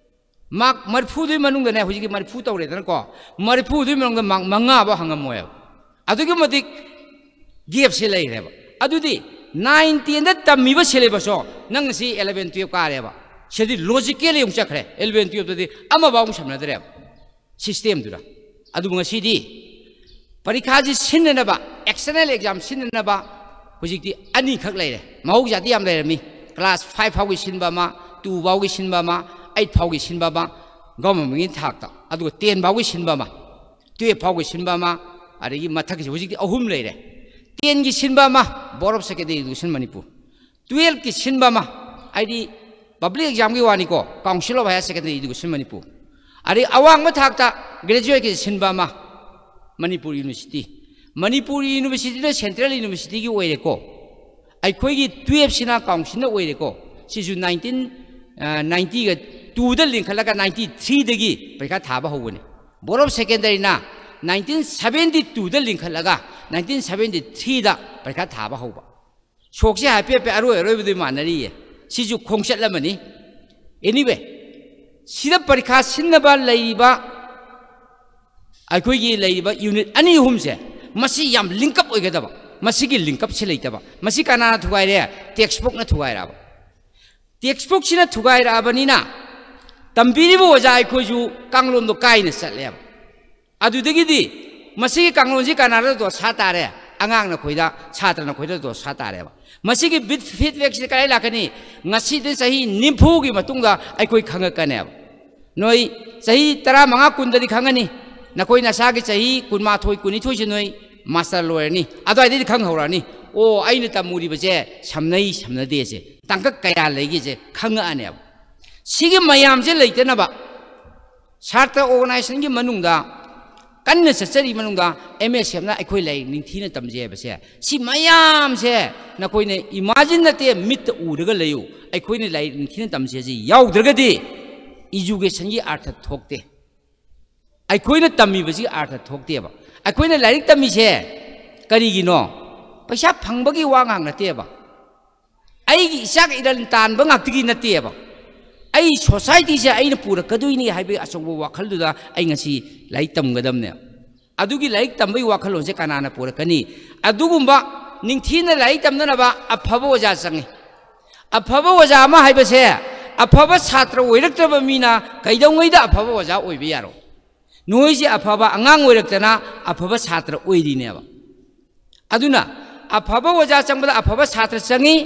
Mark ꯃꯔꯤꯐꯨꯗꯨꯒꯤ ꯃꯅꯨꯡꯗꯅꯦ, ꯍꯧꯖꯤꯛꯇꯤ ꯃꯔꯤꯐꯨ ꯇꯧꯔꯦꯗꯅꯀꯣ, ꯃꯔꯤꯐꯨꯗꯨꯒꯤ ꯃꯅꯨꯡꯗ mark ꯃꯉꯥ ꯐꯥꯎ ꯍꯪꯉꯝꯃꯣꯏꯕ꯫ ꯑꯗꯨꯛꯀꯤ ꯃꯇꯤꯛ gapꯁꯦ ꯂꯩꯔꯦꯕ꯫ ꯑꯗꯨꯗꯤ nine tenꯗ ꯇꯝꯃꯤꯕ syllabusꯇꯣ ꯅꯪ ꯉꯁꯤ eleven twelve ꯀꯥꯔꯦꯕ, ꯁꯤꯗꯤ logically ꯑꯃꯨꯛ ꯆꯠꯈ꯭ꯔꯦ꯫ Eleven twelveꯇꯗꯤ ꯑꯃꯐꯥꯎ ꯑꯃꯨꯛ ꯁꯝꯅꯗ꯭ꯔꯦꯕ systemꯗꯨꯗ꯫ ꯑꯗꯨꯕꯨ ꯉꯁꯤꯗꯤ ꯄꯔꯤꯈꯥꯁꯤ ꯁꯤꯟꯅꯅꯕ, external exam ꯁꯤꯟꯅꯅꯕ ꯍꯧꯖꯤꯛꯇꯤ ꯑꯅꯤꯈꯛ ꯂꯩꯔꯦ꯫ ꯃꯍꯧꯁꯥꯗꯤ ꯌꯥꯝ ꯂꯩꯔꯝꯃꯤ, class five ꯐꯥꯎꯒꯤ ꯁꯤꯟꯕ ꯑꯃ, two ꯐꯥꯎꯒꯤ ꯁꯤꯟꯕ ꯑꯃ, eight ꯐꯥꯎꯒꯤ ꯁꯤꯟꯕ ꯑꯃ, governmentꯀꯤ ꯊꯥꯛꯇ, ꯑꯗꯨꯒ ten ꯐꯥꯎꯒꯤ ꯁꯤꯟꯕ ꯑꯃ, twelve ꯐꯥꯎꯒꯤ ꯁꯤꯟꯕ ꯑꯃ, ꯑꯗꯒꯤ ꯃꯊꯛꯀꯤꯁꯦ ꯍꯧꯖꯤꯛꯇꯤ ꯑꯍꯨꯝ ꯂꯩꯔꯦ꯫ Tenꯒꯤ ꯁꯤꯟꯕ ꯑꯃ, Board of Secondary Education Manipur, twelveꯀꯤ ꯁꯤꯟꯕ ꯑꯃ, ꯍꯥꯏꯗꯤ public examꯒꯤ ꯋꯥꯅꯤꯀꯣ, Council of Higher Secondary Education Manipur, ꯑꯗꯩ ꯑꯋꯥꯡꯕ ꯊꯥꯛꯇ graduateꯀꯤ ꯁꯤꯟꯕ ꯑꯃ, ꯃꯅꯤꯄꯨꯔ University, ꯃꯅꯤꯄꯨꯔ Universityꯅ central universityꯒꯤ ꯑꯣꯏꯔꯦꯀꯣ, ꯑꯩꯈꯣꯏꯒꯤ twelveꯁꯤꯅ councilꯅ ꯑꯣꯏꯔꯦꯀꯣ꯫ ꯁꯤꯁꯨ nineteen ninetyꯒ twoꯗ ꯂꯤꯡꯈꯠꯂꯒ ninety threeꯗꯒꯤ ꯄꯔꯤꯈꯥ ꯊꯥꯕ ꯍꯧꯕꯅꯤ꯫ Board of Secondaryꯅ nineteen seventy twoꯗ ꯂꯤꯡꯈꯠꯂꯒ nineteen seventy threeꯗ ꯄꯔꯤꯈꯥ ꯊꯥꯕ ꯍꯧꯕ꯫ ꯁꯣꯛꯁꯦ ꯍꯥꯏꯐꯦꯠ ꯍꯥꯏꯐꯦꯠ ꯑꯔꯣꯏ ꯑꯔꯣꯏꯕꯗꯤ ꯃꯥꯟꯅꯔꯤꯌꯦ꯫ ꯁꯤꯁꯨ ꯈꯣꯡꯆꯠ ꯑꯃꯅꯤ꯫ Anyway, ꯁꯤꯗ ꯄꯔꯤꯈꯥ ꯁꯤꯟꯅꯕ ꯂꯩꯔꯤꯕ ꯑꯩꯈꯣꯏꯒꯤ ꯂꯩꯔꯤꯕ ꯌꯨꯅꯤꯠ ꯑꯅꯤ ꯑꯍꯨꯝꯁꯦ, ꯃꯁꯤ ꯌꯥꯝ ꯂꯤꯡꯀꯞ ꯑꯣꯏꯒꯗꯕ, ꯃꯁꯤꯒꯤ ꯂꯤꯡꯀꯞꯁꯤ ꯂꯩꯇꯕ꯫ ꯃꯁꯤ ꯀꯅꯥꯅ ꯊꯨꯒꯥꯏꯔꯦ? ꯇꯦꯛꯁꯕꯨꯛꯅ ꯊꯨꯒꯥꯏꯔꯛꯑꯕ꯫ ꯇꯦꯛꯁꯕꯨꯛꯁꯤꯅ ꯊꯨꯒꯥꯏꯔꯛꯑꯕꯅꯤꯅ, ꯇꯝꯕꯤꯔꯤꯕ ꯑꯣꯖꯥ ꯑꯩꯈꯣꯏꯁꯨ ꯀꯥꯡꯂꯣꯟꯗꯣ ꯀꯥꯏꯅ ꯆꯠꯂꯦꯕ꯫ ꯑꯗꯨꯗꯒꯤꯗꯤ ꯃꯁꯤꯒꯤ ꯀꯥꯡꯂꯣꯟꯁꯤ ꯀꯅꯥꯗ ꯗꯣꯁꯥ ꯇꯥꯔꯦ? ꯑꯉꯥꯡ ꯅꯈꯣꯏꯗ, ꯁꯥꯇ꯭ꯔ ꯅꯈꯣꯏꯗ ꯗꯣꯁꯥ ꯇꯥꯔꯦꯕ꯫ ꯃꯁꯤꯒꯤ ꯕꯤꯠ ꯐꯤꯗꯕꯦꯛꯁꯤ ꯀꯗꯥꯏ ꯂꯥꯛꯀꯅꯤ? ꯉꯁꯤꯗꯤ ꯆꯍꯤ ꯅꯤꯐꯨꯒꯤ ꯃꯇꯨꯡꯗ ꯑꯩꯈꯣꯏ ꯈꯪꯉꯛꯀꯅꯦꯕ꯫ ꯅꯣꯏ ꯆꯍꯤ ꯇꯔꯥꯃꯉꯥ, ꯀꯨꯟꯗꯗꯤ ꯈꯪꯉꯅꯤ, ꯅꯈꯣꯏ ꯅꯁꯥꯒꯤ ꯆꯍꯤ ꯀꯨꯟꯃꯥꯊꯣꯏ, ꯀꯨꯟꯅꯤꯊꯣꯏꯁꯤ ꯅꯣꯏ ꯃꯥꯁꯇꯔ ꯂꯣꯏꯔꯅꯤ, ꯑꯗꯨꯋꯥꯏꯗꯩꯗꯤ ꯈꯪꯍꯧꯔꯛꯑꯅꯤ꯫ ꯑꯣ, ꯑꯩꯅ ꯇꯝꯃꯨꯔꯤꯕꯁꯦ ꯁꯝꯅꯩ ꯁꯝꯅꯗꯦꯁꯦ, ꯇꯥꯡꯀꯛ ꯀꯌꯥ ꯂꯩꯒꯦꯁꯦ ꯈꯪꯉꯛꯑꯅꯦꯕ꯫ ꯁꯤꯒꯤ ꯃꯌꯥꯝꯁꯦ ꯂꯩꯇꯅꯕ ꯁꯥꯇ꯭ꯔ ꯑꯣꯔꯒꯅꯥꯏꯖꯦꯁꯟꯒꯤ ꯃꯅꯨꯡꯗ ꯀꯟꯅ ꯆꯠꯆꯔꯤ ꯃꯅꯨꯡꯗ ꯑꯦꯝ ꯑꯦꯁ ꯑꯦꯐꯅ ꯑꯩꯈꯣꯏ ꯂꯥꯏꯔꯤꯛ ꯅꯤꯡꯊꯤꯅ ꯇꯝꯖꯩ ꯍꯥꯏꯕꯁꯦ, ꯁꯤ ꯃꯌꯥꯝꯁꯦ ꯅꯈꯣꯏꯅ ꯏꯃꯥꯖꯤꯟ ꯅꯠꯇꯦ, ꯃꯤꯠꯇ ꯎꯔꯒ ꯂꯩꯌꯨ꯫ ꯑꯩꯈꯣꯏꯅ ꯂꯥꯏꯔꯤꯛ ꯅꯤꯡꯊꯤꯅ ꯇꯝꯖꯩ ꯍꯥꯏꯁꯤ ꯌꯥꯎꯗ꯭ꯔꯒꯗꯤ ꯏꯖꯨꯀꯦꯁꯟꯒꯤ ꯑꯥꯔꯊ ꯊꯣꯛꯇꯦ꯫ ꯑꯩꯈꯣꯏꯅ ꯇꯝꯃꯤꯕꯁꯤꯒꯤ ꯑꯥꯔꯊ ꯊꯣꯛꯇꯦꯕ꯫ ꯑꯩꯈꯣꯏꯅ ꯂꯥꯏꯔꯤꯛ ꯇꯝꯃꯤꯁꯦ ꯀꯔꯤꯒꯤꯅꯣ? ꯄꯩꯁꯥ ꯐꯪꯕꯒꯤ ꯋꯥ ꯉꯥꯛ ꯅꯠꯇꯦꯕ, ꯑꯩꯒꯤ ꯏꯆꯥꯒ ꯏꯔꯟ ꯇꯥꯟꯕ ꯉꯥꯛꯇꯒꯤ ꯅꯠꯇꯦꯕ꯫ ꯑꯩ ꯁꯣꯁꯥꯏꯇꯤꯁꯦ ꯑꯩꯅ ꯄꯨꯔꯛꯀꯗꯣꯏꯅꯤ ꯍꯥꯏꯕꯒꯤ ꯑꯆꯧꯕ ꯋꯥꯈꯜꯗꯨꯗ ꯑꯩ ꯉꯁꯤ ꯂꯥꯏꯔꯤꯛ ꯇꯝꯒꯗꯕꯅꯦꯕ꯫ ꯑꯗꯨꯒꯤ ꯂꯥꯏꯔꯤꯛ ꯇꯝꯕꯒꯤ ꯋꯥꯈꯜꯂꯣꯟꯁꯦ ꯀꯅꯥꯅ ꯄꯨꯔꯛꯀꯅꯤ? ꯑꯗꯨꯒꯨꯝꯕ ꯅꯤꯡꯊꯤꯅ ꯂꯥꯏꯔꯤꯛ ꯇꯝꯅꯅꯕ ꯑꯐꯕ ꯑꯣꯖꯥ ꯆꯪꯉꯤ꯫ ꯑꯐꯕ ꯑꯣꯖꯥ ꯑꯃ ꯍꯥꯏꯕꯁꯦ, ꯑꯐꯕ ꯁꯥꯇ꯭ꯔ ꯑꯣꯏꯔꯛꯇ꯭ꯔꯕ ꯃꯤꯅ ꯀꯩꯗꯧꯉꯩꯗ ꯑꯐꯕ ꯑꯣꯖꯥ ꯑꯣꯏꯕ ꯌꯥꯔꯣꯏ? ꯅꯣꯏꯁꯦ ꯑꯐꯕ ꯑꯉꯥꯡ ꯑꯣꯏꯔꯛꯇꯅ ꯑꯐꯕ ꯁꯥꯇ꯭ꯔ ꯑꯣꯏꯔꯤꯅꯦꯕ꯫ ꯑꯗꯨꯅ ꯑꯐꯕ ꯑꯣꯖꯥ ꯆꯪꯕꯗ ꯑꯐꯕ ꯁꯥꯇ꯭ꯔ ꯆꯪꯉꯤ,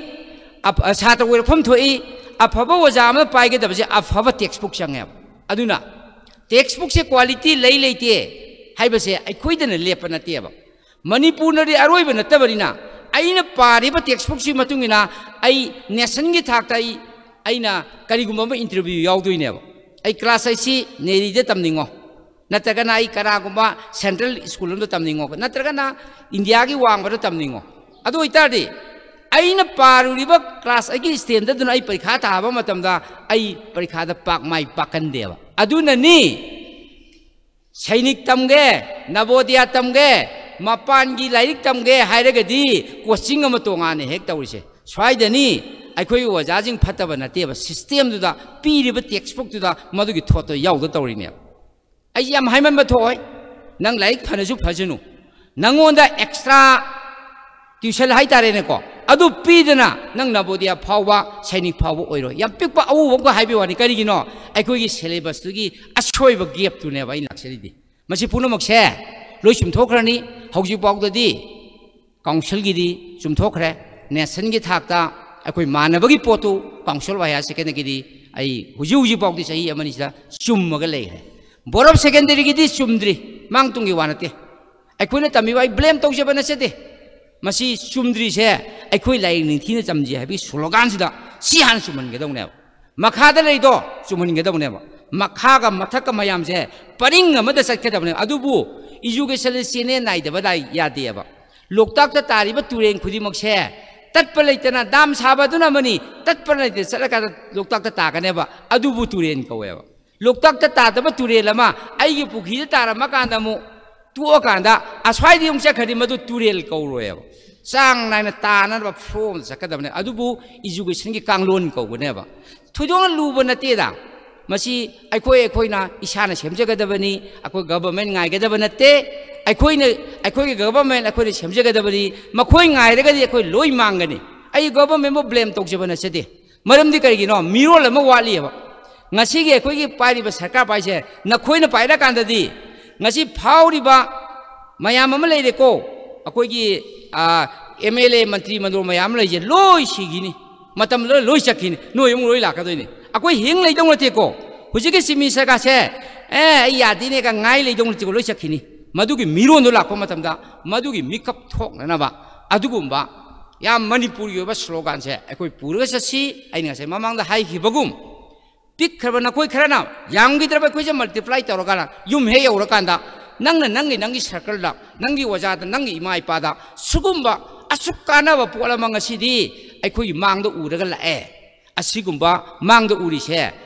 ꯑꯐ-, ꯁꯥꯇ꯭ꯔ ꯑꯣꯏꯔꯛꯐꯝ ꯊꯣꯛꯏ꯫ ꯑꯐꯕ ꯑꯣꯖꯥ ꯑꯃꯅ ꯄꯥꯏꯒꯗꯕꯁꯦ ꯑꯐꯕ ꯇꯦꯛꯁꯕꯨꯛ ꯆꯪꯉꯦꯕ꯫ ꯑꯗꯨꯅ ꯇꯦꯛꯁꯕꯨꯛꯁꯦ ꯀ꯭ꯋꯥꯂꯤꯇꯤ ꯂꯩ ꯂꯩꯇꯦ ꯍꯥꯏꯕꯁꯦ ꯑꯩꯈꯣꯏꯗꯅ ꯂꯦꯞꯄ ꯅꯠꯇꯦꯕ꯫ ꯃꯅꯤꯄꯨꯔꯅꯗꯤ ꯑꯔꯣꯏꯕ ꯅꯠꯇꯕꯅꯤꯅ, ꯑꯩꯅ ꯄꯥꯔꯤꯕ ꯇꯦꯛꯁꯕꯨꯛꯁꯤ ꯃꯇꯨꯡ ꯏꯟꯅ ꯑꯩ ꯅꯦꯁꯟꯒꯤ ꯊꯥꯛꯇ ꯑꯩ, ꯑꯩꯅ ꯀꯔꯤꯒꯨꯝꯕ ꯑꯃ ꯏꯟꯇꯔꯚ꯭ꯌꯨ ꯌꯥꯎꯗꯣꯏꯅꯦꯕ꯫ ꯑꯩ ꯀ꯭ꯂꯥꯁ ꯑꯩꯠꯁꯤ ꯅꯦꯔꯤꯗ ꯇꯝꯅꯤꯡꯉꯣ, ꯅꯠꯇ꯭ꯔꯒꯅ ꯑꯩ ꯀꯅꯥꯒꯨꯝꯕ ꯁꯦꯟꯇ꯭ꯔꯦꯜ ꯁ꯭ꯀꯨꯜ ꯑꯃꯗ ꯇꯝꯅꯤꯡꯉꯣ, ꯅꯠꯇ꯭ꯔꯒꯅ ꯏꯟꯗꯤꯌꯥꯒꯤ ꯋꯥꯡꯃꯗ ꯇꯝꯅꯤꯡꯉꯣ꯫ ꯑꯗꯨ ꯑꯣꯏꯇꯥꯔꯗꯤ ꯑꯩꯅ ꯄꯥꯔꯨꯔꯤꯕ ꯀ꯭ꯂꯥꯁ ꯑꯩꯠꯀꯤ ꯁ꯭ꯇꯦꯟꯗꯔꯗꯨꯅ ꯑꯩ ꯄꯔꯤꯈꯥ ꯊꯥꯕ ꯃꯇꯝꯗ ꯑꯩ ꯄꯔꯤꯈꯥꯗ ꯄꯥꯛ ꯃꯥꯏ ꯄꯥꯛꯀꯟꯗꯦꯕ꯫ ꯑꯗꯨꯅꯅꯤ ꯁꯩꯅꯤꯛ ꯇꯝꯒꯦ, ꯅꯕꯣꯗꯤꯌꯥ ꯇꯝꯒꯦ, ꯃꯄꯥꯟꯒꯤ ꯂꯥꯏꯔꯤꯛ ꯇꯝꯒꯦ ꯍꯥꯏꯔꯒꯗꯤ ꯀꯣꯆꯤꯡ ꯑꯃ ꯇꯣꯉꯥꯟꯅ ꯍꯦꯛ ꯇꯧꯔꯤꯁꯦ꯫ ꯁ꯭ꯋꯥꯏꯗꯅꯤ ꯑꯩꯈꯣꯏꯒꯤ ꯑꯣꯖꯥꯁꯤꯡ ꯐꯠꯇꯕ ꯅꯠꯇꯦꯕ, ꯁꯤꯁꯇꯦꯝꯗꯨꯗ, ꯄꯤꯔꯤꯕ ꯇꯦꯛꯁꯕꯨꯛꯇꯨꯗ ꯃꯗꯨꯒꯤ ꯊꯣꯠꯇꯣ ꯌꯥꯎꯗ ꯇꯧꯔꯤꯅꯦꯕ꯫ ꯑꯩꯁꯦ ꯌꯥꯝ ꯍꯥꯏꯃꯟꯕ ꯊꯣꯛꯑꯣꯏ꯫ ꯅꯪ ꯂꯥꯏꯔꯤꯛ ꯐꯅꯁꯨ ꯐꯖꯅꯨ, ꯅꯪꯉꯣꯟꯗ ꯑꯦꯛꯁꯇ꯭ꯔꯥ ꯇ꯭ꯌꯨꯁꯟ ꯍꯥꯏꯇꯥꯔꯦꯅꯦꯀꯣ, ꯑꯗꯨ ꯄꯤꯗꯅ ꯅꯪ ꯅꯕꯣꯗꯤꯌꯥ ꯐꯥꯎꯕ, ꯁꯩꯅꯤꯛ ꯐꯥꯎꯕ ꯑꯣꯏꯔꯣꯏ꯫ ꯌꯥꯝ ꯄꯤꯛꯄ ꯑꯎꯕ ꯑꯃꯈꯛ ꯍꯥꯏꯕ ꯋꯥꯅꯤ꯫ ꯀꯔꯤꯒꯤꯅꯣ? ꯑꯩꯈꯣꯏꯒꯤ ꯁꯦꯂꯦꯕꯁꯇꯨꯒꯤ ꯑꯁꯣꯏꯕ ꯒꯦꯞꯇꯨꯅꯦꯕ ꯑꯩꯅ ꯂꯥꯛꯆꯔꯤꯗꯤ꯫ ꯃꯁꯤ ꯄꯨꯝꯅꯃꯛꯁꯦ ꯂꯣꯏ ꯆꯨꯝꯊꯣꯛꯈ꯭ꯔꯅꯤ꯫ ꯍꯧꯖꯤꯛꯐꯥꯎꯗꯗꯤ ꯀꯥꯎꯟꯁꯤꯜꯒꯤꯗꯤ ꯆꯨꯝꯊꯣꯛꯈ꯭ꯔꯦ, ꯅꯦꯁꯟꯒꯤ ꯊꯥꯛꯇ ꯑꯩꯈꯣꯏ ꯃꯥꯟꯅꯕꯒꯤ ꯄꯣꯠꯇꯨ ꯀꯥꯎꯟꯁꯤꯜ ꯑꯣꯐ ꯍꯥꯌꯔ ꯁꯦꯀꯦꯟꯗꯔꯤꯒꯤꯗꯤ ꯑꯩ ꯍꯧꯖꯤꯛ ꯍꯧꯖꯤꯛꯐꯥꯎꯗꯤ ꯆꯍꯤ ꯑꯃꯅꯤꯁꯤꯗ ꯆꯨꯝꯃꯒ ꯂꯩꯈ꯭ꯔꯦ꯫ ꯕꯣꯔꯗ ꯑꯣꯐ ꯁꯦꯀꯦꯟꯗꯔꯤꯒꯤꯗꯤ ꯆꯨꯝꯗ꯭ꯔꯤ, ꯃꯥꯡ ꯇꯨꯡꯒꯤ ꯋꯥ ꯅꯠꯇꯦ꯫ ꯑꯩꯈꯣꯏꯅ ꯇꯝꯃꯤꯕ, ꯑꯩ ꯕ꯭ꯂꯦꯝ ꯇꯧꯖꯕ ꯅꯠꯆꯗꯦ꯫ ꯃꯁꯤ ꯆꯨꯝꯗ꯭ꯔꯤꯁꯦ ꯑꯩꯈꯣꯏ ꯂꯥꯏꯔꯤꯛ ꯅꯤꯡꯊꯤꯅ ꯇꯝꯖꯩ ꯍꯥꯏꯕꯒꯤ ꯁ꯭ꯂꯣꯒꯥꯟꯁꯤꯗ ꯁꯤ ꯍꯥꯟꯅ ꯆꯨꯝꯍꯟꯒꯗꯧꯅꯦꯕ꯫ ꯃꯈꯥꯗ ꯂꯩꯗꯣ ꯆꯨꯝꯍꯟꯒꯗꯕꯅꯦꯕ꯫ ꯃꯈꯥꯒ ꯃꯊꯛꯀ ꯃꯌꯥꯝꯁꯦ ꯄꯔꯤꯡ ꯑꯃꯗ ꯆꯠꯀꯗꯕꯅꯦꯕ꯫ ꯑꯗꯨꯕꯨ ꯏꯖꯨꯀꯦꯁꯟꯁꯦ ꯆꯦꯅꯦ ꯅꯥꯏꯗꯕ ꯂꯥꯏ-, ꯌꯥꯗꯦꯕ꯫ ꯂꯣꯛꯇꯥꯛꯇ ꯇꯥꯔꯤꯕ ꯇꯨꯔꯦꯟ ꯈꯨꯗꯤꯡꯃꯛꯁꯦ ꯇꯠꯄ ꯂꯩꯇꯅ, ꯗꯥꯝ ꯁꯥꯕ ꯑꯗꯨꯅ ꯑꯃꯅꯤ, ꯇꯠꯄ ꯂꯩꯇꯅ ꯆꯠꯂꯀꯥꯟꯗ ꯂꯣꯛꯇꯥꯛꯇ ꯇꯥꯒꯅꯦꯕ꯫ ꯑꯗꯨꯕꯨ ꯇꯨꯔꯦꯟ ꯀꯧꯋꯦꯕ꯫ ꯂꯣꯛꯇꯥꯛꯇ ꯇꯥꯗꯕ ꯇꯨꯔꯦꯜ ꯑꯃ ꯑꯩꯒꯤ ꯄꯨꯈ꯭ꯔꯤꯗ ꯇꯥꯔꯝꯃꯀꯥꯟꯗ ꯑꯃꯨꯛ ꯇꯣꯛꯑꯀꯥꯟꯗ ꯑꯁ꯭ꯋꯥꯏꯗ ꯑꯃꯨꯛ ꯆꯠꯈ꯭ꯔꯗꯤ ꯃꯗꯨ ꯇꯨꯔꯦꯜ ꯀꯧꯔꯣꯏꯕ꯫ ꯆꯥꯡ ꯅꯥꯏꯅ ꯇꯥꯅꯅꯕ ꯐ꯭ꯂꯣ ꯑꯃꯗ ꯆꯠꯀꯗꯕꯅꯦ꯫ ꯑꯗꯨꯕꯨ ꯏꯖꯨꯀꯦꯁꯟꯒꯤ ꯀꯥꯡꯂꯣꯟ ꯀꯧꯒꯅꯦꯕ꯫ ꯊꯣꯏꯗꯣꯛꯅ ꯂꯨꯕ ꯅꯠꯇꯦꯗ꯫ ꯃꯁꯤ ꯑꯩꯈꯣꯏ, ꯑꯩꯈꯣꯏꯅ ꯏꯁꯥꯅ ꯁꯦꯝꯖꯒꯗꯕꯅꯤ꯫ ꯑꯩꯈꯣꯏ ꯒꯚꯔꯟꯃꯦꯟ ꯉꯥꯏꯒꯗꯕ ꯅꯠꯇꯦ꯫ ꯑꯩꯈꯣꯏꯅ, ꯑꯩꯈꯣꯏꯒꯤ ꯒꯚꯔꯟꯃꯦꯟ ꯑꯩꯈꯣꯏꯅ ꯁꯦꯝꯖꯒꯗꯕꯅꯤ꯫ ꯃꯈꯣꯏ ꯉꯥꯏꯔꯒꯗꯤ ꯑꯩꯈꯣꯏ ꯂꯣꯏ ꯃꯥꯡꯒꯅꯤ꯫ ꯑꯩ ꯒꯚꯔꯟꯃꯦꯟꯕꯨ ꯕ꯭ꯂꯦꯝ ꯇꯧꯖꯕ ꯅꯠꯆꯗꯦ꯫ ꯃꯔꯝꯗꯤ ꯀꯔꯤꯒꯤꯅꯣ? ꯃꯤꯔꯣꯜ ꯑꯃ ꯋꯥꯠꯂꯤꯑꯕ꯫ ꯉꯁꯤꯒꯤ ꯑꯩꯈꯣꯏꯒꯤ ꯄꯥꯏꯔꯤꯕ ꯁꯔꯀꯥꯔ ꯄꯥꯏꯁꯦ ꯅꯈꯣꯏꯅ ꯄꯥꯏꯔꯀꯥꯟꯗꯗꯤ ꯉꯁꯤ ꯐꯥꯎꯔꯤꯕ ꯃꯌꯥꯝ ꯑꯃ ꯂꯩꯔꯦꯀꯣ, ꯑꯩꯈꯣꯏꯒꯤ, ꯑꯥ, ꯑꯦꯝ ꯑꯦꯜ ꯑꯦ, ꯃꯟꯇ꯭ꯔꯤ ꯃꯟꯗꯣꯜ ꯃꯌꯥꯝ ꯑꯃ ꯂꯩꯁꯦ ꯂꯣꯏ ꯁꯤꯈꯤꯅꯤ, ꯃꯇꯝ ꯂꯣꯏ, ꯂꯣꯏ ꯆꯠꯈꯤꯅꯤ, ꯅꯣꯏ ꯑꯃꯨꯛ ꯂꯣꯏ ꯂꯥꯛꯀꯗꯣꯏꯅꯤ꯫ ꯑꯩꯈꯣꯏ ꯍꯤꯡ ꯂꯩꯗꯧ ꯅꯠꯇꯦꯀꯣ꯫ ꯍꯧꯖꯤꯛꯀꯤ ꯆꯤꯞ ꯃꯤꯅꯤꯁꯇꯔꯒꯁꯦ, "ꯑꯦ, ꯑꯩ ꯌꯥꯗꯦꯅꯦꯒ" ꯉꯥꯏ ꯂꯩꯗꯧ ꯅꯠꯇꯦꯀꯣ, ꯂꯣꯏ ꯆꯠꯈꯤꯅꯤ꯫ ꯃꯗꯨꯒꯤ ꯃꯤꯔꯣꯟꯗꯣ ꯂꯥꯛꯄ ꯃꯇꯝꯗ ꯃꯗꯨꯒꯤ ꯃꯤꯀꯞ ꯊꯣꯛꯅꯅꯕ ꯑꯗꯨꯒꯨꯝꯕ ꯌꯥꯝ ꯃꯅꯤꯄꯨꯔꯒꯤ ꯑꯣꯏꯕ ꯁ꯭ꯂꯣꯒꯥꯟꯁꯦ ꯑꯩꯈꯣꯏ ꯄꯨꯔꯒ ꯆꯠꯁꯤ꯫ ꯑꯩꯅ ꯉꯁꯥꯏ ꯃꯃꯥꯡꯗ ꯍꯥꯏꯈꯤꯕꯒꯨꯝ, ꯄꯤꯛꯈ꯭ꯔꯕ ꯅꯈꯣꯏ ꯈꯔꯅ, ꯌꯥꯝꯈꯤꯗ꯭ꯔꯕ ꯑꯩꯈꯣꯏꯁꯦ ꯃꯜꯇꯤꯄ꯭ꯂꯥꯏ ꯇꯧꯔꯀꯥꯟꯗ ꯌꯨꯝ ꯍꯦꯛ ꯌꯧꯔꯀꯥꯟꯗ ꯅꯪꯅ ꯅꯪꯒꯤ, ꯅꯪꯒꯤ ꯁꯔꯀꯜꯗ, ꯅꯪꯒꯤ ꯑꯣꯖꯥꯗ, ꯅꯪꯒꯤ ꯏꯃꯥ ꯏꯄꯥꯗ ꯁꯤꯒꯨꯝꯕ ꯑꯁꯨꯛ ꯀꯥꯟꯅꯕ ꯄꯣꯠ ꯑꯃ ꯉꯁꯤꯗꯤ ꯑꯩꯈꯣꯏꯒꯤ ꯃꯥꯡꯗ ꯎꯔꯒ ꯂꯥꯛꯑꯦ꯫ ꯑꯁꯤꯒꯨꯝꯕ ꯃꯥꯡꯗ ꯎꯔꯤꯁꯦ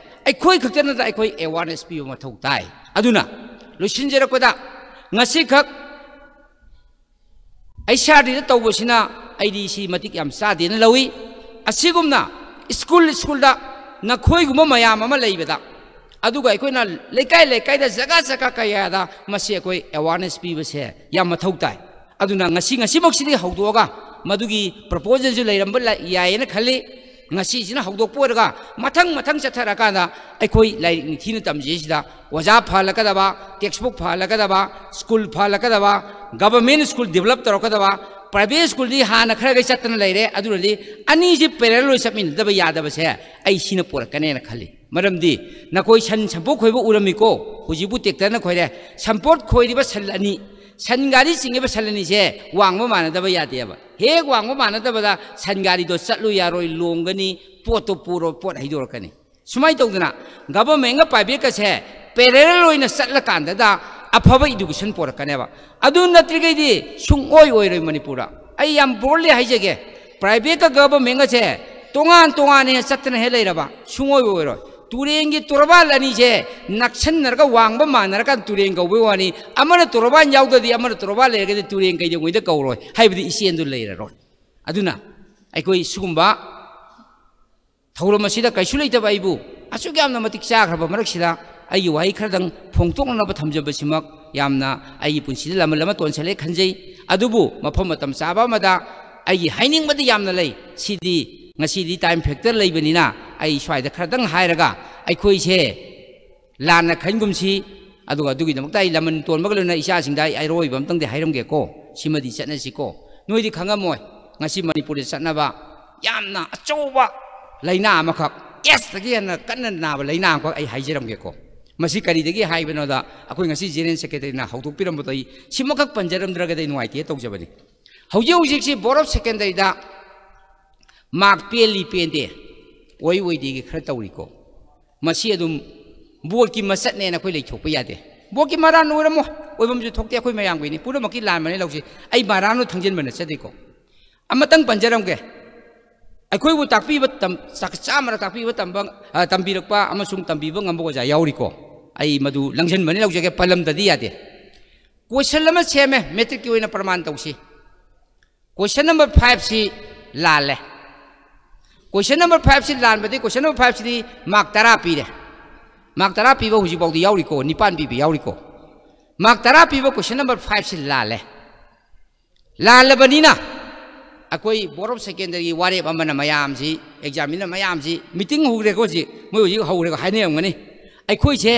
ꯑꯩꯈꯣꯏ ꯈꯛꯇ ꯅꯠꯇꯅ ꯑꯩꯈꯣꯏ ꯑꯦꯋꯥꯔꯅꯦꯁ ꯄꯤꯕ ꯃꯊꯧ ꯇꯥꯏ꯫ ꯑꯗꯨꯅ ꯂꯣꯏꯁꯤꯟꯖꯔꯛꯄꯗ ꯉꯁꯤꯈꯛ ꯑꯩꯆ ꯑꯥꯔ ꯗꯤꯗ ꯇꯧꯕꯁꯤꯅ ꯑꯩꯗꯤ ꯁꯤ ꯃꯇꯤꯛ ꯌꯥꯝ ꯆꯥꯗꯦꯅ ꯂꯧꯏ꯫ ꯑꯁꯤꯒꯨꯝꯅ ꯁ꯭ꯀꯨꯜ ꯁ꯭ꯀꯨꯜꯗ ꯅꯈꯣꯏꯒꯨꯝꯕ ꯃꯌꯥꯝ ꯑꯃ ꯂꯩꯕꯗ ꯑꯗꯨꯒ ꯑꯩꯈꯣꯏꯅ ꯂꯩꯀꯥꯏ ꯂꯩꯀꯥꯏꯗ, ꯖꯒꯥ ꯖꯒꯥ ꯀꯌꯥꯗ ꯃꯁꯤ ꯑꯩꯈꯣꯏ awareness ꯄꯤꯕꯁꯦ ꯌꯥꯝ ꯃꯊꯧ ꯇꯥꯏ꯫ ꯑꯗꯨꯅ ꯉꯁꯤ, ꯉꯁꯤꯃꯛꯁꯤꯗꯒꯤ ꯍꯧꯗꯣꯛꯑꯒ, ꯃꯗꯨꯒꯤ proposalꯁꯨ ꯂꯩꯔꯝꯕ ꯂ-, ꯌꯥꯏꯌꯦꯅ ꯈꯜꯂꯤ꯫ ꯉꯁꯤꯁꯤꯅ ꯍꯧꯗꯣꯛꯄ ꯑꯣꯏꯔꯒ, ꯃꯊꯪ ꯃꯊꯪ ꯆꯠꯊꯔꯀꯥꯟꯗ ꯑꯩꯈꯣꯏ ꯂꯥꯏꯔꯤꯛ ꯅꯤꯡꯊꯤꯅ ꯇꯝꯖꯩꯁꯤꯗ ꯑꯣꯖꯥ ꯐꯍꯜꯂꯛꯀꯗꯕ, textbook ꯐꯍꯜꯂꯛꯀꯗꯕ, school ꯐꯍꯜꯂꯛꯀꯗꯕ, government school develop ꯇꯧꯔꯛꯀꯗꯕ, private schoolꯗꯤ ꯍꯥꯟꯅ ꯈꯔ ꯈꯩ ꯆꯠꯇꯅ ꯂꯩꯔꯦ꯫ ꯑꯗꯨꯅꯗꯤ ꯑꯅꯤꯁꯤ parallel ꯑꯣꯏ ꯆꯠꯃꯤꯟꯅꯗꯕ ꯌꯥꯗꯕꯁꯦ ꯑꯩ ꯁꯤꯅ ꯄꯨꯔꯛꯀꯅꯦꯅ ꯈꯜꯂꯤ꯫ ꯃꯔꯝꯗꯤ ꯅꯈꯣꯏ ꯁꯟ ꯁꯝꯄꯣꯠ ꯈꯣꯏꯕ ꯎꯔꯝꯃꯤꯀꯣ, ꯍꯧꯖꯤꯛꯄꯨ tractorꯅ ꯈꯣꯏꯔꯦ꯫ ꯁꯝꯄꯣꯠ ꯈꯣꯏꯔꯤꯕ ꯁꯟ ꯑꯅꯤ, ꯁꯟ ꯒꯥꯔꯤ ꯆꯤꯡꯉꯤꯕ ꯁꯟ ꯑꯅꯤꯁꯦ ꯋꯥꯡꯕ ꯃꯥꯟꯅꯗꯕ ꯌꯥꯗꯦꯕ꯫ ꯍꯦꯛ ꯋꯥꯡꯕ ꯃꯥꯟꯅꯗꯕꯗ ꯁꯟ ꯒꯥꯔꯤꯗꯣ ꯆꯠꯂꯨ ꯌꯥꯔꯣꯏ, ꯂꯣꯡꯒꯅꯤ, ꯄꯣꯠꯇꯣ ꯄꯨꯔꯣ, ꯄꯣꯠ ꯍꯩꯗꯣꯔꯛꯀꯅꯤ꯫ ꯁꯨꯃꯥꯏꯅ ꯇꯧꯗꯅ governmentꯒ privateꯀꯁꯦ parallel ꯑꯣꯏꯅ ꯆꯠꯂꯀꯥꯟꯗꯗ ꯑꯐꯕ education ꯄꯣꯔꯛꯀꯅꯦꯕ꯫ ꯑꯗꯨ ꯅꯠꯇ꯭ꯔꯤꯈꯩꯗꯤ ꯁꯨꯡꯑꯣꯏ ꯑꯣꯏꯔꯣꯏ ꯃꯅꯤꯄꯨꯔꯗ꯫ ꯑꯩ ꯌꯥꯝ boldly ꯍꯥꯏꯖꯒꯦ, privateꯀ governmentꯒꯁꯦ ꯇꯣꯉꯥꯟ ꯇꯣꯉꯥꯟꯅ ꯍꯦꯛ ꯆꯠꯇꯅ ꯍꯦꯛ ꯂꯩꯔꯕ ꯁꯨꯡꯑꯣꯏ ꯑꯣꯏꯔꯣꯏ꯫ ꯇꯨꯔꯦꯟꯒꯤ ꯇꯣꯔꯕꯥꯟ ꯑꯅꯤꯁꯦ ꯅꯛꯁꯟꯅꯔꯒ ꯋꯥꯡꯕ ꯃꯥꯟꯅꯔꯀꯥꯟꯗ ꯇꯨꯔꯦꯟ ꯀꯧꯕꯩ ꯋꯥꯅꯤ, ꯑꯃꯅ ꯇꯣꯔꯕꯥꯟ ꯌꯥꯎꯗ꯭ꯔꯗꯤ ꯑꯃꯅ ꯇꯣꯔꯕꯥꯟ ꯂꯩꯔꯒꯗꯤ ꯇꯨꯔꯦꯟ ꯀꯩꯗꯧꯉꯩꯗ ꯀꯧꯔꯣꯏ, ꯍꯥꯏꯕꯗꯤ ꯏꯆꯦꯜꯗꯨ ꯂꯩꯔꯔꯣꯏ꯫ ꯑꯗꯨꯅ ꯑꯩꯈꯣꯏ ꯁꯤꯒꯨꯝꯕ ꯊꯧꯔꯝ ꯑꯁꯤꯗ ꯀꯩꯁꯨ ꯂꯩꯇꯕ ꯑꯩꯕꯨ ꯑꯁꯨꯛ ꯌꯥꯝꯅ ꯃꯇꯤꯛ ꯆꯥꯈ꯭ꯔꯕ ꯃꯔꯛꯁꯤꯗ ꯑꯩꯒꯤ ꯋꯥꯍꯩ ꯈꯔꯗꯪ ꯐꯣꯡꯗꯣꯛꯅꯅꯕ ꯊꯝꯖꯕꯁꯤꯃꯛ ꯌꯥꯝꯅ ꯑꯩꯒꯤ ꯄꯨꯟꯁꯤꯗ ꯂꯃꯟ ꯑꯃ ꯇꯣꯟꯁꯤꯜꯂꯦ ꯈꯟꯖꯩ꯫ ꯑꯗꯨꯕꯨ ꯃꯐꯝ ꯃꯇꯝ ꯆꯥꯕ ꯑꯃꯗ ꯑꯩꯒꯤ ꯍꯥꯏꯅꯤꯡꯕꯗꯤ ꯌꯥꯝꯅ ꯂꯩ꯫ ꯁꯤꯗꯤ ꯉꯁꯤꯗꯤ time factor ꯂꯩꯕꯅꯤꯅ ꯑꯩ ꯁ꯭ꯋꯥꯏꯗ ꯈꯔꯗꯪ ꯍꯥꯏꯔꯒ ꯑꯩꯈꯣꯏꯁꯦ ꯂꯥꯟꯅ ꯈꯟꯒꯨꯝꯁꯤ꯫ ꯑꯗꯨꯒ ꯑꯗꯨꯒꯤꯗꯃꯛꯇ ꯑꯩ ꯂꯃꯟ ꯇꯣꯟꯕꯒ ꯂꯣꯏꯅꯅ ꯏꯆꯥꯁꯤꯡꯗ ꯑꯩ ꯑꯔꯣꯏꯕ ꯑꯝꯇꯪꯗꯤ ꯍꯥꯏꯔꯝꯒꯦꯀꯣ, ꯁꯤꯃꯗꯤ ꯆꯠꯅꯁꯤꯀꯣ꯫ ꯅꯣꯏꯗꯤ ꯈꯪꯉꯝꯃꯣꯏ, ꯉꯁꯤ ꯃꯅꯤꯄꯨꯔꯗ ꯆꯠꯅꯕ ꯌꯥꯝꯅ ꯑꯆꯧꯕ ꯂꯥꯏꯅꯥ ꯑꯃꯈꯛ, AIDS ꯇꯒꯤ ꯍꯦꯟꯅ ꯀꯟꯅ ꯅꯥꯕ ꯂꯥꯏꯅꯥ ꯑꯃꯈꯛ ꯑꯩ ꯍꯥꯏꯖꯔꯝꯒꯦꯀꯣ꯫ ꯃꯁꯤ ꯀꯔꯤꯗꯒꯤ ꯍꯥꯏꯕꯅꯣꯗ, ꯑꯩꯈꯣꯏ ꯉꯁꯤ General Secretary ꯅ ꯍꯧꯗꯣꯛꯄꯤꯔꯝꯕꯗꯣ ꯑꯩ ꯁꯤꯃꯈꯛ ꯄꯟꯖꯔꯝꯗ꯭ꯔꯒꯗꯤ ꯑꯩ ꯅꯨꯡꯉꯥꯏꯇꯦ ꯇꯧꯖꯕꯅꯤ꯫ ꯍꯧꯖꯤꯛ ꯍꯧꯖꯤꯛꯁꯤ Board of Secondary the mark ꯄꯦꯜꯂꯤ ꯄꯦꯟꯗꯦ, ꯑꯣꯏ ꯑꯣꯏꯗꯦꯒꯤ ꯈꯔ ꯇꯧꯔꯤꯀꯣ꯫ ꯃꯁꯤ ꯑꯗꯨꯝ board ꯀꯤ ꯃꯆꯠꯅꯦꯅ ꯑꯩꯈꯣꯏ ꯂꯩꯊꯣꯛꯄ ꯌꯥꯗꯦ꯫ Board ꯀꯤ ꯃꯔꯥꯟ ꯑꯣꯏꯔꯝꯃꯣꯏ, ꯑꯣꯏꯐꯝꯁꯨ ꯊꯣꯛꯇꯦ, ꯑꯩꯈꯣꯏ ꯃꯌꯥꯝꯒꯤꯅꯤ, ꯄꯨꯝꯅꯃꯛꯀꯤ ꯂꯥꯟꯕꯅꯦ ꯂꯧꯁꯤ꯫ ꯑꯩ ꯃꯔꯥꯟꯗꯣ ꯊꯪꯖꯤꯟꯕ ꯅꯠꯆꯗꯦꯀꯣ꯫ ꯑꯃꯇꯪ ꯄꯟꯖꯔꯝꯒꯦ꯫ ꯑꯩꯈꯣꯏꯕꯨ ꯇꯥꯛꯄꯤꯕ ꯇꯝ-, ꯆꯥꯛ ꯆꯥꯝꯃꯔꯛ ꯇꯥꯛꯄꯤꯕ ꯇꯝꯕ, ꯑ, ꯇꯝꯕꯤꯔꯛꯄ ꯑꯃꯁꯨꯡ ꯇꯝꯕꯤꯕ ꯉꯝꯕ ꯑꯣꯖꯥ ꯌꯥꯎꯔꯤꯀꯣ꯫ ꯑꯩ ꯃꯗꯨ ꯂꯪꯁꯤꯟꯕꯅꯤ ꯂꯧꯖꯒꯦ, ꯄꯜꯂꯝꯗꯗꯤ ꯌꯥꯗꯦ꯫ Question ꯑꯃ ꯁꯦꯝꯃꯦ, matric ꯀꯤ ꯑꯣꯏꯅ ꯄ꯭ꯔꯃꯥꯟ ꯇꯧꯁꯤ꯫ Question number five ꯁꯤ ꯂꯥꯜꯂꯦ꯫ Question number five ꯁꯤ ꯂꯥꯟꯕꯗꯤ, question number five ꯁꯤꯗꯤ mark ꯇꯔꯥ ꯄꯤꯔꯦ꯫ ꯃꯥꯔꯛ ꯇꯔꯥ ꯄꯤꯕ ꯍꯧꯖꯤꯛꯐꯥꯎꯗꯤ ꯌꯥꯎꯔꯤꯀꯣ, ꯅꯤꯄꯥꯟ ꯄꯤꯕ ꯌꯥꯎꯔꯤꯀꯣ꯫ ꯃꯥꯔꯛ ꯇꯔꯥ ꯄꯤꯕ ꯀꯣꯏꯁꯟ ꯅꯝꯕꯔ ꯐꯥꯏꯚꯁꯤ ꯂꯥꯜꯂꯦ꯫ ꯂꯥꯜꯂꯕꯅꯤꯅ ꯑꯩꯈꯣꯏ ꯕꯣꯔꯗ ꯑꯣꯐ ꯁꯦꯀꯦꯟꯗꯔꯤꯒꯤ ꯋꯥꯔꯦꯞ ꯑꯃꯅ ꯃꯌꯥꯝꯁꯤ, ꯑꯦꯛꯖꯥꯃꯤꯅꯔ ꯃꯌꯥꯝꯁꯤ ꯃꯤꯇꯤꯡ ꯍꯧꯈ꯭ꯔꯦꯀꯣ, ꯍꯧꯖꯤꯛ ꯃꯣꯏ ꯍꯧꯖꯤꯛ ꯍꯧꯈ꯭ꯔꯦꯀꯣ, ꯍꯥꯏꯅꯔꯝꯒꯅꯤ꯫ ꯑꯩꯈꯣꯏꯁꯦ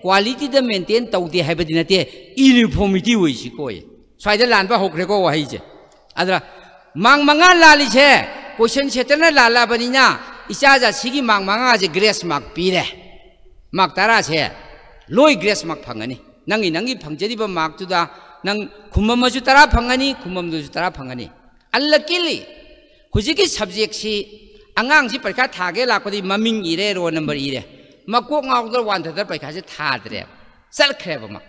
ꯀ꯭ꯋꯥꯂꯤꯇꯤꯗ ꯃꯦꯟꯇꯦꯟ ꯇꯧꯗꯦ ꯍꯥꯏꯕꯗꯤ ꯅꯠꯇꯦ, ꯌꯨꯅꯤꯐꯣꯔꯃꯤꯇꯤ ꯑꯣꯏꯁꯤꯀꯣ꯫ ꯁ꯭ꯋꯥꯏꯗ ꯂꯥꯟꯕ ꯍꯧꯈ꯭ꯔꯦꯀꯣ ꯋꯥꯍꯩꯁꯦ꯫ ꯑꯗꯨꯅ ꯃꯥꯔꯛ ꯃꯉꯥ ꯂꯥꯜꯂꯤꯁꯦ, ꯀꯣꯏꯁꯟ ꯁꯦꯠꯇꯔꯅ ꯂꯥꯜꯂꯛꯑꯕꯅꯤꯅ ꯏꯆꯥ ꯖꯥꯁꯤꯒꯤ ꯃꯥꯔꯛ ꯃꯉꯥꯁꯦ ꯒ꯭ꯔꯦꯁ ꯃꯥꯔꯛ ꯄꯤꯔꯦ꯫ ꯃꯥꯔꯛ ꯇꯔꯥꯁꯦ ꯂꯣꯏ ꯒ꯭ꯔꯦꯁ ꯃꯥꯔꯛ ꯐꯪꯒꯅꯤ꯫ ꯅꯪꯒꯤ, ꯅꯪꯒꯤ ꯐꯪꯖꯔꯤꯕ ꯃꯥꯔꯛꯇꯨꯗ ꯅꯪ ꯈꯨꯝꯃꯝꯃꯁꯨ ꯇꯔꯥ ꯐꯪꯒꯅꯤ, ꯈꯨꯝꯃꯝꯗꯁꯨ ꯇꯔꯥ ꯐꯪꯒꯅꯤ꯫ ꯑꯟꯂꯛꯀꯤꯂꯤ ꯍꯧꯖꯤꯛꯀꯤ ꯁꯕꯖꯦꯛꯁꯤ ꯑꯉꯥꯡꯁꯤ ꯄꯔꯤꯈꯥ ꯊꯥꯒꯦ ꯂꯥꯛꯄꯗꯤ ꯃꯃꯤꯡ ꯏꯔꯦ, ꯔꯣꯜ ꯅꯝꯕꯔ ꯏꯔꯦ, ꯃꯀꯣꯛ ꯉꯥꯎꯗꯅ ꯋꯥꯟꯊꯗꯅ ꯄꯔꯤꯈꯥꯁꯦ ꯊꯥꯗ꯭ꯔꯦꯕ, ꯆꯠꯈ꯭ꯔꯦꯕ ꯃꯥ꯫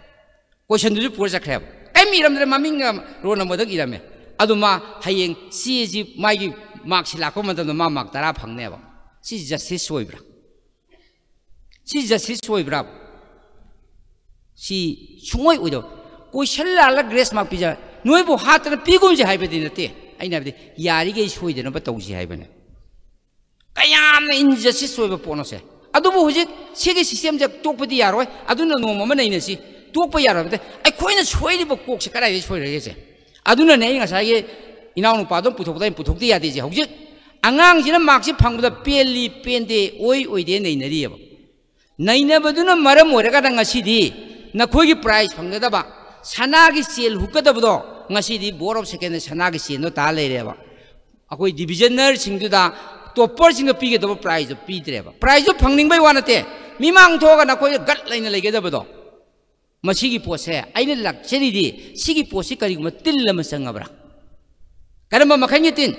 ꯀꯣꯏꯁꯟꯗꯨꯁꯨ ꯄꯨꯔ ꯆꯠꯈ꯭ꯔꯦꯕ꯫ ꯀꯔꯤꯝ ꯏꯔꯝꯗ꯭ꯔꯦ, ꯃꯃꯤꯡꯒ ꯔꯣꯜ ꯅꯝꯕꯔꯗꯪ ꯏꯔꯝꯃꯦ꯫ ꯑꯗꯨ ꯃꯥ ꯍꯌꯦꯡ ꯆꯦꯁꯤ, ꯃꯥꯒꯤ ꯃꯥꯔꯛꯁꯤ ꯂꯥꯛꯄ ꯃꯇꯝꯗ ꯃꯥ ꯃꯥꯔꯛ ꯇꯔꯥ ꯐꯪꯅꯦꯕ꯫ ꯁꯤ ꯖꯁꯇꯤꯁ ꯑꯣꯏꯕ꯭ꯔꯥ? ꯁꯤ ꯖꯁꯇꯤꯁ ꯑꯣꯏꯕ꯭ꯔꯥ? ꯁꯤ ꯁꯨꯡꯑꯣꯏ ꯑꯣꯏꯗꯕ꯫ ꯀꯣꯏꯁꯟ ꯂꯥꯜꯂ ꯒ꯭ꯔꯦꯁ ꯃꯥꯔꯛ ꯄꯤꯖ, ꯅꯣꯏꯕꯨ ꯍꯥꯠꯇꯅ ꯄꯤꯒꯨꯝꯁꯦ ꯍꯥꯏꯕꯗꯤ ꯅꯠꯇꯦ꯫ ꯑꯩꯅ ꯍꯥꯏꯕꯗꯤ ꯌꯥꯔꯤꯈꯩ ꯁꯣꯏꯗꯅꯕ ꯇꯧꯁꯤ ꯍꯥꯏꯕꯅꯦ꯫ ꯀꯌꯥꯝꯅ ꯏꯟꯖꯁꯇꯤꯁ ꯑꯣꯏꯕ ꯄꯣꯠꯅꯣꯁꯦ꯫ ꯑꯗꯨꯕꯨ ꯍꯧꯖꯤꯛ ꯁꯤꯒꯤ ꯁꯤꯁꯇꯦꯝꯁꯦ ꯇꯣꯛꯄꯗꯤ ꯌꯥꯔꯣꯏ꯫ ꯑꯗꯨꯅ ꯅꯣꯡꯃ ꯑꯃ ꯅꯩꯅꯁꯤ꯫ ꯇꯣꯛꯄ ꯌꯥꯔꯣꯏ ꯍꯥꯏꯕꯗꯤ ꯑꯩꯈꯣꯏꯅ ꯁꯣꯏꯔꯤꯕ ꯀꯣꯛꯁꯦ ꯀꯗꯥꯏꯗꯒꯤ ꯁꯣꯏꯔꯒꯦꯁꯦ꯫ ꯑꯗꯨꯅꯅꯦ ꯑꯩ ꯉꯁꯥꯏꯒꯤ ꯏꯅꯥꯎꯅꯨꯄꯥꯗꯣ ꯄꯨꯊꯣꯛꯄꯗ ꯑꯩꯅ ꯄꯨꯊꯣꯛꯇ ꯌꯥꯗꯦꯁꯦ꯫ ꯍꯧꯖꯤꯛ ꯑꯉꯥꯡꯁꯤꯅ ꯃꯥꯔꯛꯁꯦ ꯐꯪꯕꯗ ꯄꯦꯜꯂꯤ, ꯄꯦꯟꯗꯦ, ꯑꯣꯏ, ꯑꯣꯏꯗꯦ ꯅꯩꯅꯔꯤꯑꯕ꯫ ꯅꯩꯅꯕꯗꯨꯅ ꯃꯔꯝ ꯑꯣꯏꯔꯒ ꯉꯁꯤꯗꯤ ꯅꯈꯣꯏꯒꯤ ꯄ꯭ꯔꯥꯏꯖ ꯐꯪꯒꯗꯕ, ꯁꯅꯥꯒꯤ ꯆꯦꯜ ꯍꯨꯛꯀꯗꯕꯗꯣ ꯉꯁꯤꯗꯤ ꯕꯣꯔꯗ ꯑꯣꯐ ꯁꯦꯀꯦꯟꯗ ꯁꯅꯥꯒꯤ ꯆꯦꯜꯗꯣ ꯇꯥ ꯂꯩꯔꯦꯕ꯫ ꯑꯩꯈꯣꯏ ꯗꯤꯕꯤꯖꯅꯔꯁꯤꯡꯗꯨꯗ, ꯇꯣꯞꯄꯔꯁꯤꯡꯗ ꯄꯤꯒꯗꯕ ꯄ꯭ꯔꯥꯏꯖꯇꯣ ꯄꯤꯗ꯭ꯔꯦꯕ꯫ ꯄ꯭ꯔꯥꯏꯖꯇꯣ ꯐꯪꯅꯤꯡꯕꯩ ꯋꯥ ꯅꯠꯇꯦ, ꯃꯤꯃꯥꯡ ꯊꯣꯛꯑꯒ ꯅꯈꯣꯏꯗ ꯒꯠ ꯂꯩꯅ ꯂꯩꯒꯗꯕꯗꯣ꯫ ꯃꯁꯤꯒꯤ ꯄꯣꯠꯁꯦ ꯑꯩꯅ ꯂꯥꯛꯆꯔꯤꯗꯤ, ꯁꯤꯒꯤ ꯄꯣꯠꯁꯤ ꯀꯔꯤꯒꯨꯝꯕ ꯇꯤꯜ ꯑꯃ ꯆꯪꯉꯕ꯭ꯔꯥ? ꯀꯔꯝꯕ ꯃꯈꯜꯒꯤ ꯇꯤꯟ?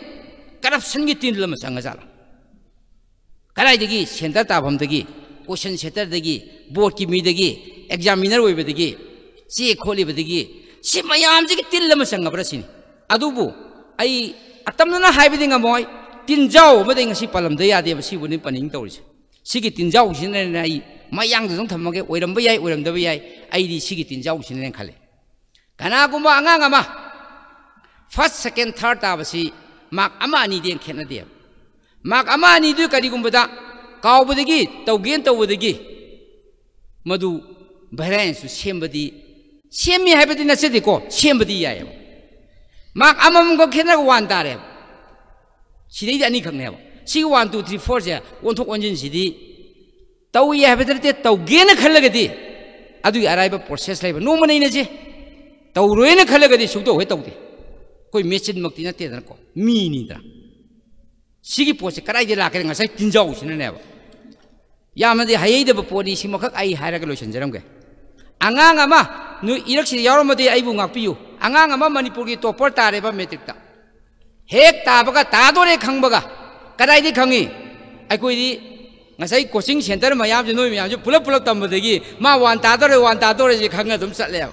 ꯀꯔꯞꯁꯟꯒꯤ ꯇꯤꯜ ꯑꯃ ꯆꯪꯉꯖꯥꯠꯂꯥ? ꯀꯗꯥꯏꯗꯒꯤ? ꯁꯦꯟꯇꯔ ꯇꯥꯐꯝꯗꯒꯤ, ꯀꯣꯏꯁꯟ ꯁꯦꯠꯇꯔꯗꯒꯤ, ꯕꯣꯔꯗꯀꯤ ꯃꯤꯗꯒꯤ, ꯑꯦꯛꯖꯥꯃꯤꯅꯔ ꯑꯣꯏꯕꯗꯒꯤ, ꯆꯦ ꯈꯣꯠꯂꯤꯕꯗꯒꯤ, ꯁꯤ ꯃꯌꯥꯝꯁꯤꯒꯤ ꯇꯤꯜ ꯑꯃ ꯆꯪꯉꯕ꯭ꯔꯥ ꯁꯤꯅꯤ꯫ ꯑꯗꯨꯕꯨ ꯑꯩ ꯑꯇꯝꯅꯅ ꯍꯥꯏꯕꯗꯤ ꯉꯝꯃꯣꯏ, ꯇꯤꯟꯖꯥꯎ ꯑꯃꯗꯤ ꯉꯁꯤ ꯄꯜꯂꯝꯗ ꯌꯥꯗꯦꯕ, ꯁꯤꯕꯨꯅꯤ ꯄꯟꯅꯤꯡ ꯇꯧꯔꯤꯁꯦ꯫ ꯁꯤꯒꯤ ꯇꯤꯟꯖꯥꯎꯁꯤꯅꯅꯦ ꯑꯩ ꯃꯌꯥꯡꯗ ꯑꯗꯨꯝ ꯊꯝꯃꯒꯦ, ꯑꯣꯏꯔꯝꯕ ꯌꯥꯏ, ꯑꯣꯏꯔꯝꯗꯕ ꯌꯥꯏ, ꯑꯩꯗꯤ ꯁꯤꯒꯤ ꯇꯤꯟꯖꯥꯎꯁꯤꯅꯅꯦ ꯈꯜꯂꯦ꯫ ꯀꯅꯥꯒꯨꯝꯕ ꯑꯉꯥꯡ ꯑꯃ ꯐꯥꯔꯁ, ꯁꯦꯀꯦꯟ, ꯊꯥꯔꯠ ꯇꯥꯕꯁꯤ ꯃꯥꯔꯛ ꯑꯃ ꯑꯅꯤꯗꯤ ꯈꯦꯠꯅꯗꯦꯕ꯫ ꯃꯥꯔꯛ ꯑꯃ ꯑꯅꯤꯗꯨ ꯀꯔꯤꯒꯨꯝꯕꯗ ꯀꯥꯎꯕꯗꯒꯤ, ꯇꯧꯒꯦꯅ ꯇꯧꯕꯗꯒꯤ, ꯃꯗꯨ ꯚꯦꯔꯤꯌꯦꯟꯁꯇꯨ ꯁꯦꯝꯕꯗꯤ, ꯁꯦꯝꯃꯤ ꯍꯥꯏꯕꯗꯤ ꯅꯠꯆꯗꯦꯀꯣ, ꯁꯦꯝꯕꯗꯤ ꯌꯥꯏꯑꯕ꯫ ꯃꯥꯔꯛ ꯑꯃꯃꯝꯈꯛ ꯈꯦꯠꯅꯔꯒ ꯋꯥꯟ ꯇꯥꯔꯦꯕ꯫ ꯁꯤꯗꯩꯗꯤ ꯑꯅꯤꯈꯛꯅꯦꯕ꯫ ꯁꯤꯒꯤ ꯋꯥꯟ, ꯇꯨ, ꯊ꯭ꯔꯤ, ꯐꯣꯔꯁꯦ ꯑꯣꯟꯊꯣꯛ ꯑꯣꯟꯁꯤꯟꯁꯤꯗꯤ ꯇꯧꯏ ꯍꯥꯏꯕꯗ ꯅꯠꯇꯦ, ꯇꯧꯒꯦꯅ ꯈꯜꯂꯒꯗꯤ ꯑꯗꯨꯒꯤ ꯑꯔꯥꯏꯕ ꯄ꯭ꯔꯣꯁꯦꯁ ꯂꯩꯕ꯫ ꯅꯣꯡꯃ ꯅꯩꯅꯁꯤ꯫ ꯇꯧꯔꯣꯏꯅ ꯈꯜꯂꯒꯗꯤ ꯁꯨꯡꯇꯧ ꯍꯦꯛ ꯇꯧꯗꯦ꯫ ꯑꯩꯈꯣꯏ ꯃꯦꯆꯤꯟꯃꯛꯇꯤ ꯅꯠꯇꯦꯗꯅꯀꯣ, ꯃꯤꯅꯤꯗꯅ꯫ ꯁꯤꯒꯤ ꯄꯣꯠꯁꯦ ꯀꯗꯥꯏꯗ ꯂꯥꯛꯀꯦ? ꯉꯁꯥꯏ ꯇꯤꯟꯖꯥꯎꯁꯤꯅꯅꯦꯕ꯫ ꯌꯥꯝꯅꯗꯤ ꯍꯩꯍꯩꯗꯕ ꯄꯣꯠꯅꯤ, ꯁꯤꯃꯈꯛ ꯑꯩ ꯍꯥꯏꯔꯒ ꯂꯣꯏꯁꯤꯟꯖꯔꯝꯒꯦ꯫ ꯑꯉꯥꯡ ꯑꯃ, ꯅꯣꯏ ꯏꯔꯛꯁꯤꯗ ꯌꯥꯎꯔꯝꯃꯗꯤ ꯑꯩꯕꯨ ꯉꯥꯛꯄꯤꯌꯨ꯫ ꯑꯉꯥꯡ ꯑꯃ ꯃꯅꯤꯄꯨꯔꯒꯤ ꯇꯣꯞꯄꯔ ꯇꯥꯔꯦꯕ ꯃꯦꯇ꯭ꯔꯤꯛꯇ꯫ ꯍꯦꯛ ꯇꯥꯕꯒ ꯇꯥꯗꯣꯔꯦ ꯈꯪꯕꯒ ꯀꯗꯥꯏꯗꯒꯤ ꯈꯪꯉꯤ? ꯑꯩꯈꯣꯏꯗꯤ ꯉꯁꯥꯏ ꯀꯣꯆꯤꯡ ꯁꯦꯟꯇꯔ ꯃꯌꯥꯝꯁꯦ, ꯅꯣꯏ ꯃꯌꯥꯝꯁꯦ ꯄꯨꯂꯞ ꯄꯨꯂꯞ ꯇꯝꯕꯗꯒꯤ ꯃꯥ ꯋꯥꯟ ꯇꯥꯗꯣꯔꯦ, ꯋꯥꯟ ꯇꯥꯗꯣꯔꯦꯁꯦ ꯈꯪꯉ ꯑꯗꯨꯝ ꯆꯠꯂꯦꯕ꯫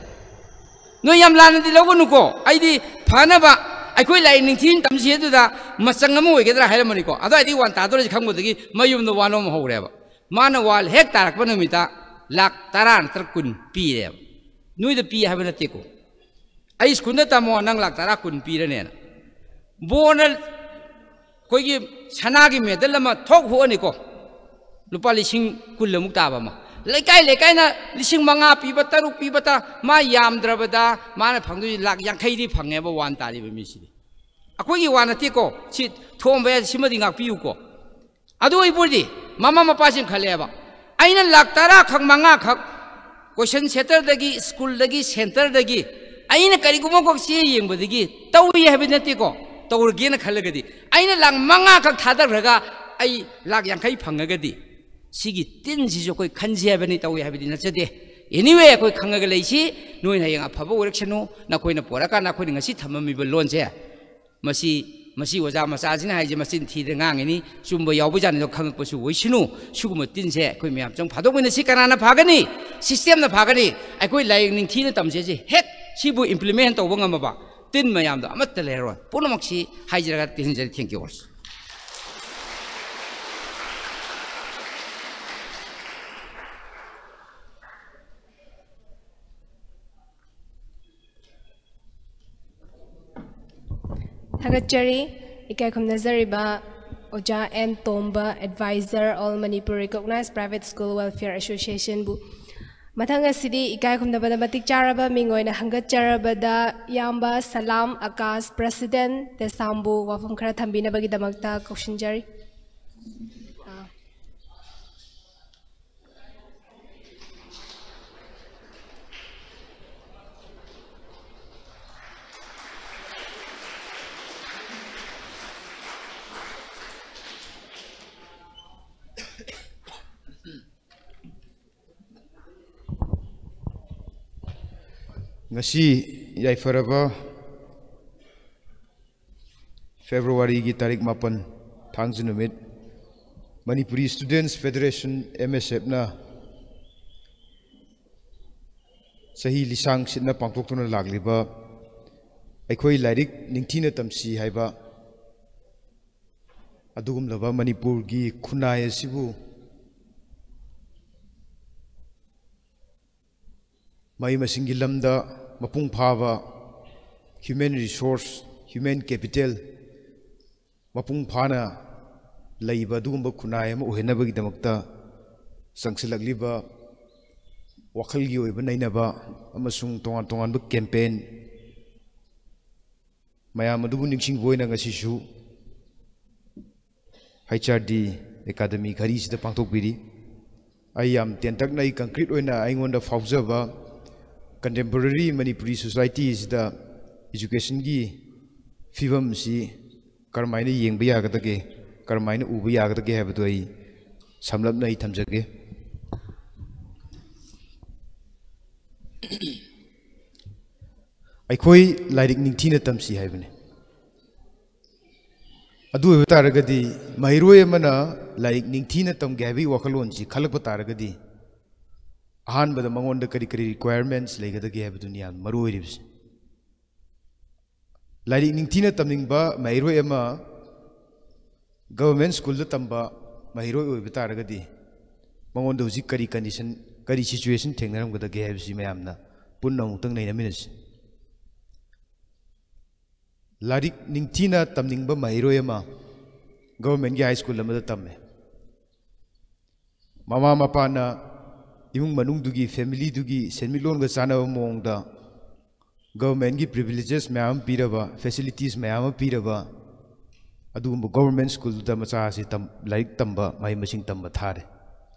ꯅꯣꯏ ꯌꯥꯝ ꯂꯥꯟꯅꯗꯤ ꯂꯧꯒꯅꯨꯀꯣ꯫ ꯑꯩꯗꯤ ꯐꯅꯕ ꯑꯩꯈꯣꯏ ꯂꯥꯏꯔꯤꯛ ꯅꯤꯡꯊꯤꯅ ꯇꯝꯁꯤ ꯑꯗꯨꯗ ꯃꯆꯪ ꯑꯃ ꯑꯣꯏꯒꯗ꯭ꯔꯥ ꯍꯥꯏꯔꯝꯕꯅꯤꯀꯣ꯫ ꯑꯗꯨꯋꯥꯏꯗꯒꯤ ꯋꯥꯟ ꯇꯥꯗꯣꯔꯦꯁꯦ ꯈꯪꯕꯗꯒꯤ ꯃꯌꯨꯝꯗ ꯋꯥꯅꯣꯝ ꯍꯧꯔꯦꯕ꯫ ꯃꯥꯅ ꯋꯥꯟ ꯍꯦꯛ ꯇꯥꯔꯛꯄ ꯅꯨꯃꯤꯠꯇ ꯂꯥꯛ ꯇꯔꯥ ꯅꯠꯇ꯭ꯔ ꯀꯨꯟ ꯄꯤꯔꯦꯕ꯫ ꯅꯣꯏꯗ ꯄꯤ ꯍꯥꯏꯕ ꯅꯠꯇꯦꯀꯣ꯫ "ꯑꯩ ꯁ꯭ꯀꯨꯜꯗ ꯇꯝꯃꯣ, ꯅꯪ ꯂꯥꯛ ꯇꯔꯥ ꯀꯨꯟ ꯄꯤꯔꯅꯦꯅ"꯫ ꯕꯣꯔꯅ ꯑꯩꯈꯣꯏꯒꯤ ꯁꯅꯥꯒꯤ ꯃꯦꯗꯜ ꯑꯃ ꯊꯣꯛ ꯍꯨꯛꯑꯅꯤꯀꯣ, ꯂꯨꯄꯥ ꯂꯤꯁꯤꯡ ꯀꯨꯟ ꯑꯃꯨꯛ ꯇꯥꯕ ꯑꯃ꯫ ꯂꯩꯀꯥꯏ ꯂꯩꯀꯥꯏꯅ ꯂꯤꯁꯤꯡ ꯃꯉꯥ ꯄꯤꯕ, ꯇꯔꯨꯛ ꯄꯤꯕ, ꯇ-, ꯃꯥ ꯌꯥꯝꯗ꯭ꯔꯕꯗ ꯃꯥꯅ ꯐꯪꯗꯣꯏꯁꯤ ꯂꯥꯛ ꯌꯥꯡꯈꯩꯗꯤ ꯐꯪꯉꯦꯕ, ꯋꯥꯟ ꯇꯥꯔꯤꯕ ꯃꯤꯁꯤꯗꯤ꯫ ꯑꯩꯈꯣꯏꯒꯤ ꯋꯥ ꯅꯠꯇꯦꯀꯣ, ꯁꯤ ꯊꯣꯝꯕ ꯌꯥꯏ, ꯁꯤꯃꯗꯤ ꯉꯥꯛꯄꯤꯌꯨꯀꯣ꯫ ꯑꯗꯨ ꯑꯣꯏꯕ ꯑꯣꯏꯔꯗꯤ ꯃꯃꯥ ꯃꯄꯥꯁꯤꯡ ꯈꯜꯂꯦꯕ, "ꯑꯩꯅ ꯂꯥꯛ ꯇꯔꯥ ꯈꯛ, ꯃꯉꯥ ꯈꯛ ꯀꯣꯏꯁꯟ ꯁꯦꯟꯇꯔꯗꯒꯤ, ꯁ꯭ꯀꯨꯜꯗꯒꯤ, ꯁꯦꯟꯇꯔꯗꯒꯤ ꯑꯩꯅ ꯀꯔꯤꯒꯨꯝꯕ ꯑꯃꯈꯛ ꯆꯦ ꯌꯦꯡꯕꯗꯒꯤ ꯇꯧꯏ ꯍꯥꯏꯕꯗꯤ ꯅꯠꯇꯦꯀꯣ, ꯇꯧꯔꯒꯦꯅ ꯈꯜꯂꯒꯗꯤ ꯑꯩꯅ ꯂꯥꯛ ꯃꯉꯥ ꯈꯛ ꯊꯥꯗꯈ꯭ꯔꯒ ꯑꯩ ꯂꯥꯛ ꯌꯥꯡꯈꯩ ꯐꯪꯉꯒꯗꯤ", ꯁꯤꯒꯤ ꯇꯤꯟꯁꯤꯁꯨ ꯑꯩꯈꯣꯏ ꯈꯟꯁꯤ ꯍꯥꯏꯕꯅꯤ, ꯇꯧꯏ ꯍꯥꯏꯕꯗꯤ ꯅꯠꯆꯗꯦ꯫ Anyway, ꯑꯩꯈꯣꯏ ꯈꯪꯉꯒ ꯂꯩꯁꯤ꯫ ꯅꯣꯏꯅ ꯍꯌꯦꯡ ꯑꯐꯕ ꯑꯣꯏꯔꯛꯁꯅꯨ, ꯅꯈꯣꯏꯅ ꯄꯣꯔꯛꯑꯀꯥꯟꯗ ꯑꯩꯈꯣꯏꯅ ꯉꯁꯤ ꯊꯝꯃꯝꯃꯤꯕ ꯂꯣꯟꯁꯦ꯫ ꯃꯁꯤ, ꯃꯁꯤ ꯑꯣꯖꯥ ꯃꯆꯥꯁꯤꯅ ꯍꯥꯏꯁꯦ ꯃꯆꯤꯟ ꯊꯤꯗꯅ ꯉꯥꯡꯉꯤꯅꯤ, ꯆꯨꯝꯕ ꯌꯥꯎꯕꯖꯥꯠꯅꯤꯗꯣ ꯈꯪꯉꯛꯄꯁꯨ ꯑꯣꯏꯁꯅꯨ꯫ ꯁꯤꯒꯨꯝꯕ ꯇꯤꯟꯁꯦ ꯑꯩꯈꯣꯏ ꯃꯌꯥꯝ ꯆꯪ ꯐꯥꯗꯣꯛꯃꯤꯟꯅꯁꯤ꯫ ꯀꯅꯥꯅ ꯐꯥꯒꯅꯤ? ꯁꯤꯁꯇꯦꯝꯅ ꯐꯥꯒꯅꯤ꯫ ꯑꯩꯈꯣꯏ ꯂꯥꯏꯔꯤꯛ ꯅꯤꯡꯊꯤꯅ ꯇꯝꯖꯩꯁꯦ, ꯍꯦꯛ ꯁꯤꯕꯨ ꯏꯝꯄ꯭ꯂꯤꯃꯦꯟ ꯇꯧꯕ ꯉꯝꯃꯕ ꯇꯤꯟ ꯃꯌꯥꯝꯗꯣ ꯑꯃꯠꯇ ꯂꯩꯔꯔꯣꯏ꯫ ꯄꯨꯝꯅꯃꯛꯁꯤ ꯍꯥꯏꯖꯔꯒ ꯇꯦꯟꯁꯤꯟꯖꯔꯦ꯫ Thank you all꯫ ꯊꯥꯒꯠꯆꯔꯤ꯫ ꯏꯀꯥꯏ ꯈꯨꯝꯅꯖꯔꯤꯕ ꯑꯣꯖꯥ N Tomba, Advisor, All Manipur Recognized Private School Welfare Associationꯕꯨ꯫ ꯃꯊꯪ ꯑꯁꯤꯗꯤ ꯏꯀꯥꯏ ꯈꯨꯝꯅꯕꯗ ꯃꯇꯤꯛ ꯆꯥꯔꯕ ꯃꯤꯡ ꯑꯣꯏꯅ ꯍꯪꯒꯠꯆꯔꯕꯗ ꯏꯌꯥꯝꯕ ꯁꯂꯥꯝ ꯑꯀꯥꯁ, President, ꯇꯦꯁꯥꯝꯕꯨ ꯋꯥꯐꯝ ꯈꯔ ꯊꯝꯕꯤꯅꯕꯒꯤꯗꯃꯛꯇ ꯀꯧꯁꯤꯟꯖꯔꯤ꯫ ꯉꯁꯤ ꯌꯥꯏꯐꯔꯕ ꯐꯦꯕ꯭ꯔꯨꯋꯥꯔꯤꯒꯤ ꯇꯥꯔꯤꯛ ꯃꯥꯄꯟ, ꯊꯥꯡꯖ ꯅꯨꯃꯤꯠ, Manipuri Students Federation, M S Fꯅ ꯆꯍꯤ ꯂꯤꯁꯥꯡ ꯁꯤꯠꯅ ꯄꯥꯡꯊꯣꯛꯇꯨꯅ ꯂꯥꯛꯂꯤꯕ ꯑꯩꯈꯣꯏ ꯂꯥꯏꯔꯤꯛ ꯅꯤꯡꯊꯤꯅ ꯇꯝꯁꯤ ꯍꯥꯏꯕ ꯑꯗꯨꯒꯨꯝꯂꯕ ꯃꯅꯤꯄꯨꯔꯒꯤ ꯈꯨꯟꯅꯥꯏ ꯑꯁꯤꯕꯨ ꯃꯍꯩ ꯃꯁꯤꯡꯒꯤ ꯂꯝꯗ ꯃꯄꯨꯡ ꯐꯥꯕ human resource, human capital ꯃꯄꯨꯡ ꯐꯥꯅ ꯂꯩꯕ ꯑꯗꯨꯒꯨꯝꯕ ꯈꯨꯟꯅꯥꯏ ꯑꯃ ꯑꯣꯏꯍꯟꯅꯕꯒꯤꯗꯃꯛꯇ ꯆꯪꯁꯤꯜꯂꯛꯂꯤꯕ ꯋꯥꯈꯜꯒꯤ ꯑꯣꯏꯕ ꯅꯩꯅꯕ ꯑꯃꯁꯨꯡ ꯇꯣꯉꯥꯟ ꯇꯣꯉꯥꯟꯕ campaign ꯃꯌꯥꯝ ꯑꯗꯨꯕꯨ ꯅꯤꯡꯁꯤꯡꯕ ꯑꯣꯏꯅ ꯉꯁꯤꯁꯨ H R D Academy ꯘꯔꯤꯁꯤꯗ ꯄꯥꯡꯊꯣꯛꯄꯤꯔꯤ꯫ ꯑꯩ ꯌꯥꯝ ꯇꯦꯟꯇꯛꯅ, ꯑꯩ concrete ꯑꯣꯏꯅ ꯑꯩꯉꯣꯟꯗ ꯐꯥꯎꯖꯕ contemporary ꯃꯅꯤꯄꯨꯔꯤ society ꯑꯁꯤꯗ educationꯒꯤ ꯐꯤꯕꯝꯁꯤ ꯀꯔꯝꯍꯥꯏꯅ ꯌꯦꯡꯕ ꯌꯥꯒꯗꯒꯦ, ꯀꯔꯝꯍꯥꯏꯅ ꯎꯕ ꯌꯥꯒꯗꯒꯦ ꯍꯥꯏꯕꯗꯨ ꯑꯩ ꯁꯝꯂꯞꯅ ꯑꯩ ꯊꯝꯖꯒꯦ꯫ ꯑꯩꯈꯣꯏ ꯂꯥꯏꯔꯤꯛ ꯅꯤꯡꯊꯤꯅ ꯇꯝꯁꯤ ꯍꯥꯏꯕꯅꯤ꯫ ꯑꯗꯨ ꯑꯣꯏꯕ ꯇꯥꯔꯒꯗꯤ, ꯃꯍꯩꯔꯣꯏ ꯑꯃꯅ ꯂꯥꯏꯔꯤꯛ ꯅꯤꯡꯊꯤꯅ ꯇꯝꯒꯦ ꯍꯥꯏꯕꯒꯤ ꯋꯥꯈꯜꯂꯣꯟꯁꯤ ꯈꯜꯂꯛꯄ ꯇꯥꯔꯒꯗꯤ, ꯑꯍꯥꯟꯕꯗ ꯃꯉꯣꯟꯗ ꯀꯔꯤ ꯀꯔꯤ requirements ꯂꯩꯒꯗꯒꯦ ꯍꯥꯏꯕꯗꯨꯅꯤ ꯌꯥꯝ ꯃꯔꯨ ꯑꯣꯏꯔꯤꯕꯁꯤ꯫ ꯂꯥꯏꯔꯤꯛ ꯅꯤꯡꯊꯤꯅ ꯇꯝꯅꯤꯡꯕ ꯃꯍꯩꯔꯣꯏ ꯑꯃ government schoolꯗ ꯇꯝꯕ ꯃꯍꯩꯔꯣꯏ ꯑꯣꯏꯕ ꯇꯥꯔꯒꯗꯤ, ꯃꯉꯣꯟꯗ ꯍꯧꯖꯤꯛ ꯀꯔꯤ condition, ꯀꯔꯤ situation ꯊꯦꯡꯅꯔꯝꯒꯗꯒꯦ ꯍꯥꯏꯕꯁꯤ ꯃꯌꯥꯝꯅ ꯄꯨꯟꯅ ꯑꯃꯨꯛꯇꯪ ꯅꯩꯅꯃꯤꯟꯅꯁꯤ꯫ ꯂꯥꯏꯔꯤꯛ ꯅꯤꯡꯊꯤꯅ ꯇꯝꯅꯤꯡꯕ ꯃꯍꯩꯔꯣꯏ ꯑꯃ ꯒꯚꯔꯟꯃꯦꯟꯠꯀꯤ ꯍꯥꯏ ꯁ꯭ꯀꯨꯜ ꯑꯃꯗ ꯇꯝꯃꯦ꯫ ꯃꯃꯥ ꯃꯄꯥꯅ ꯏꯃꯨꯡ ꯃꯅꯨꯡꯗꯨꯒꯤ, ꯐꯦꯃꯤꯂꯤꯗꯨꯒꯤ ꯁꯦꯟꯃꯤꯠꯂꯣꯟꯒ ꯆꯥꯟꯅꯕ ꯃꯑꯣꯡꯗ ꯒꯚꯔꯟꯃꯦꯟꯠꯀꯤ ꯄ꯭ꯔꯤꯚꯤꯂꯦꯖꯦꯁ ꯃꯌꯥꯝ ꯑꯃ ꯄꯤꯔꯕ, ꯐꯦꯁꯤꯂꯤꯇꯤꯁ ꯃꯌꯥꯝ ꯑꯃ ꯄꯤꯔꯕ ꯑꯗꯨꯒꯨꯝꯕ ꯒꯚꯔꯟꯃꯦꯟꯠ ꯁ꯭ꯀꯨꯜꯗꯨꯗ ꯃꯆꯥ ꯑꯁꯤ ꯇꯝ-, ꯂꯥꯏꯔꯤꯛ ꯇꯝꯕ, ꯃꯍꯩ ꯃꯁꯤꯡ ꯇꯝꯕ ꯊꯥꯔꯦ꯫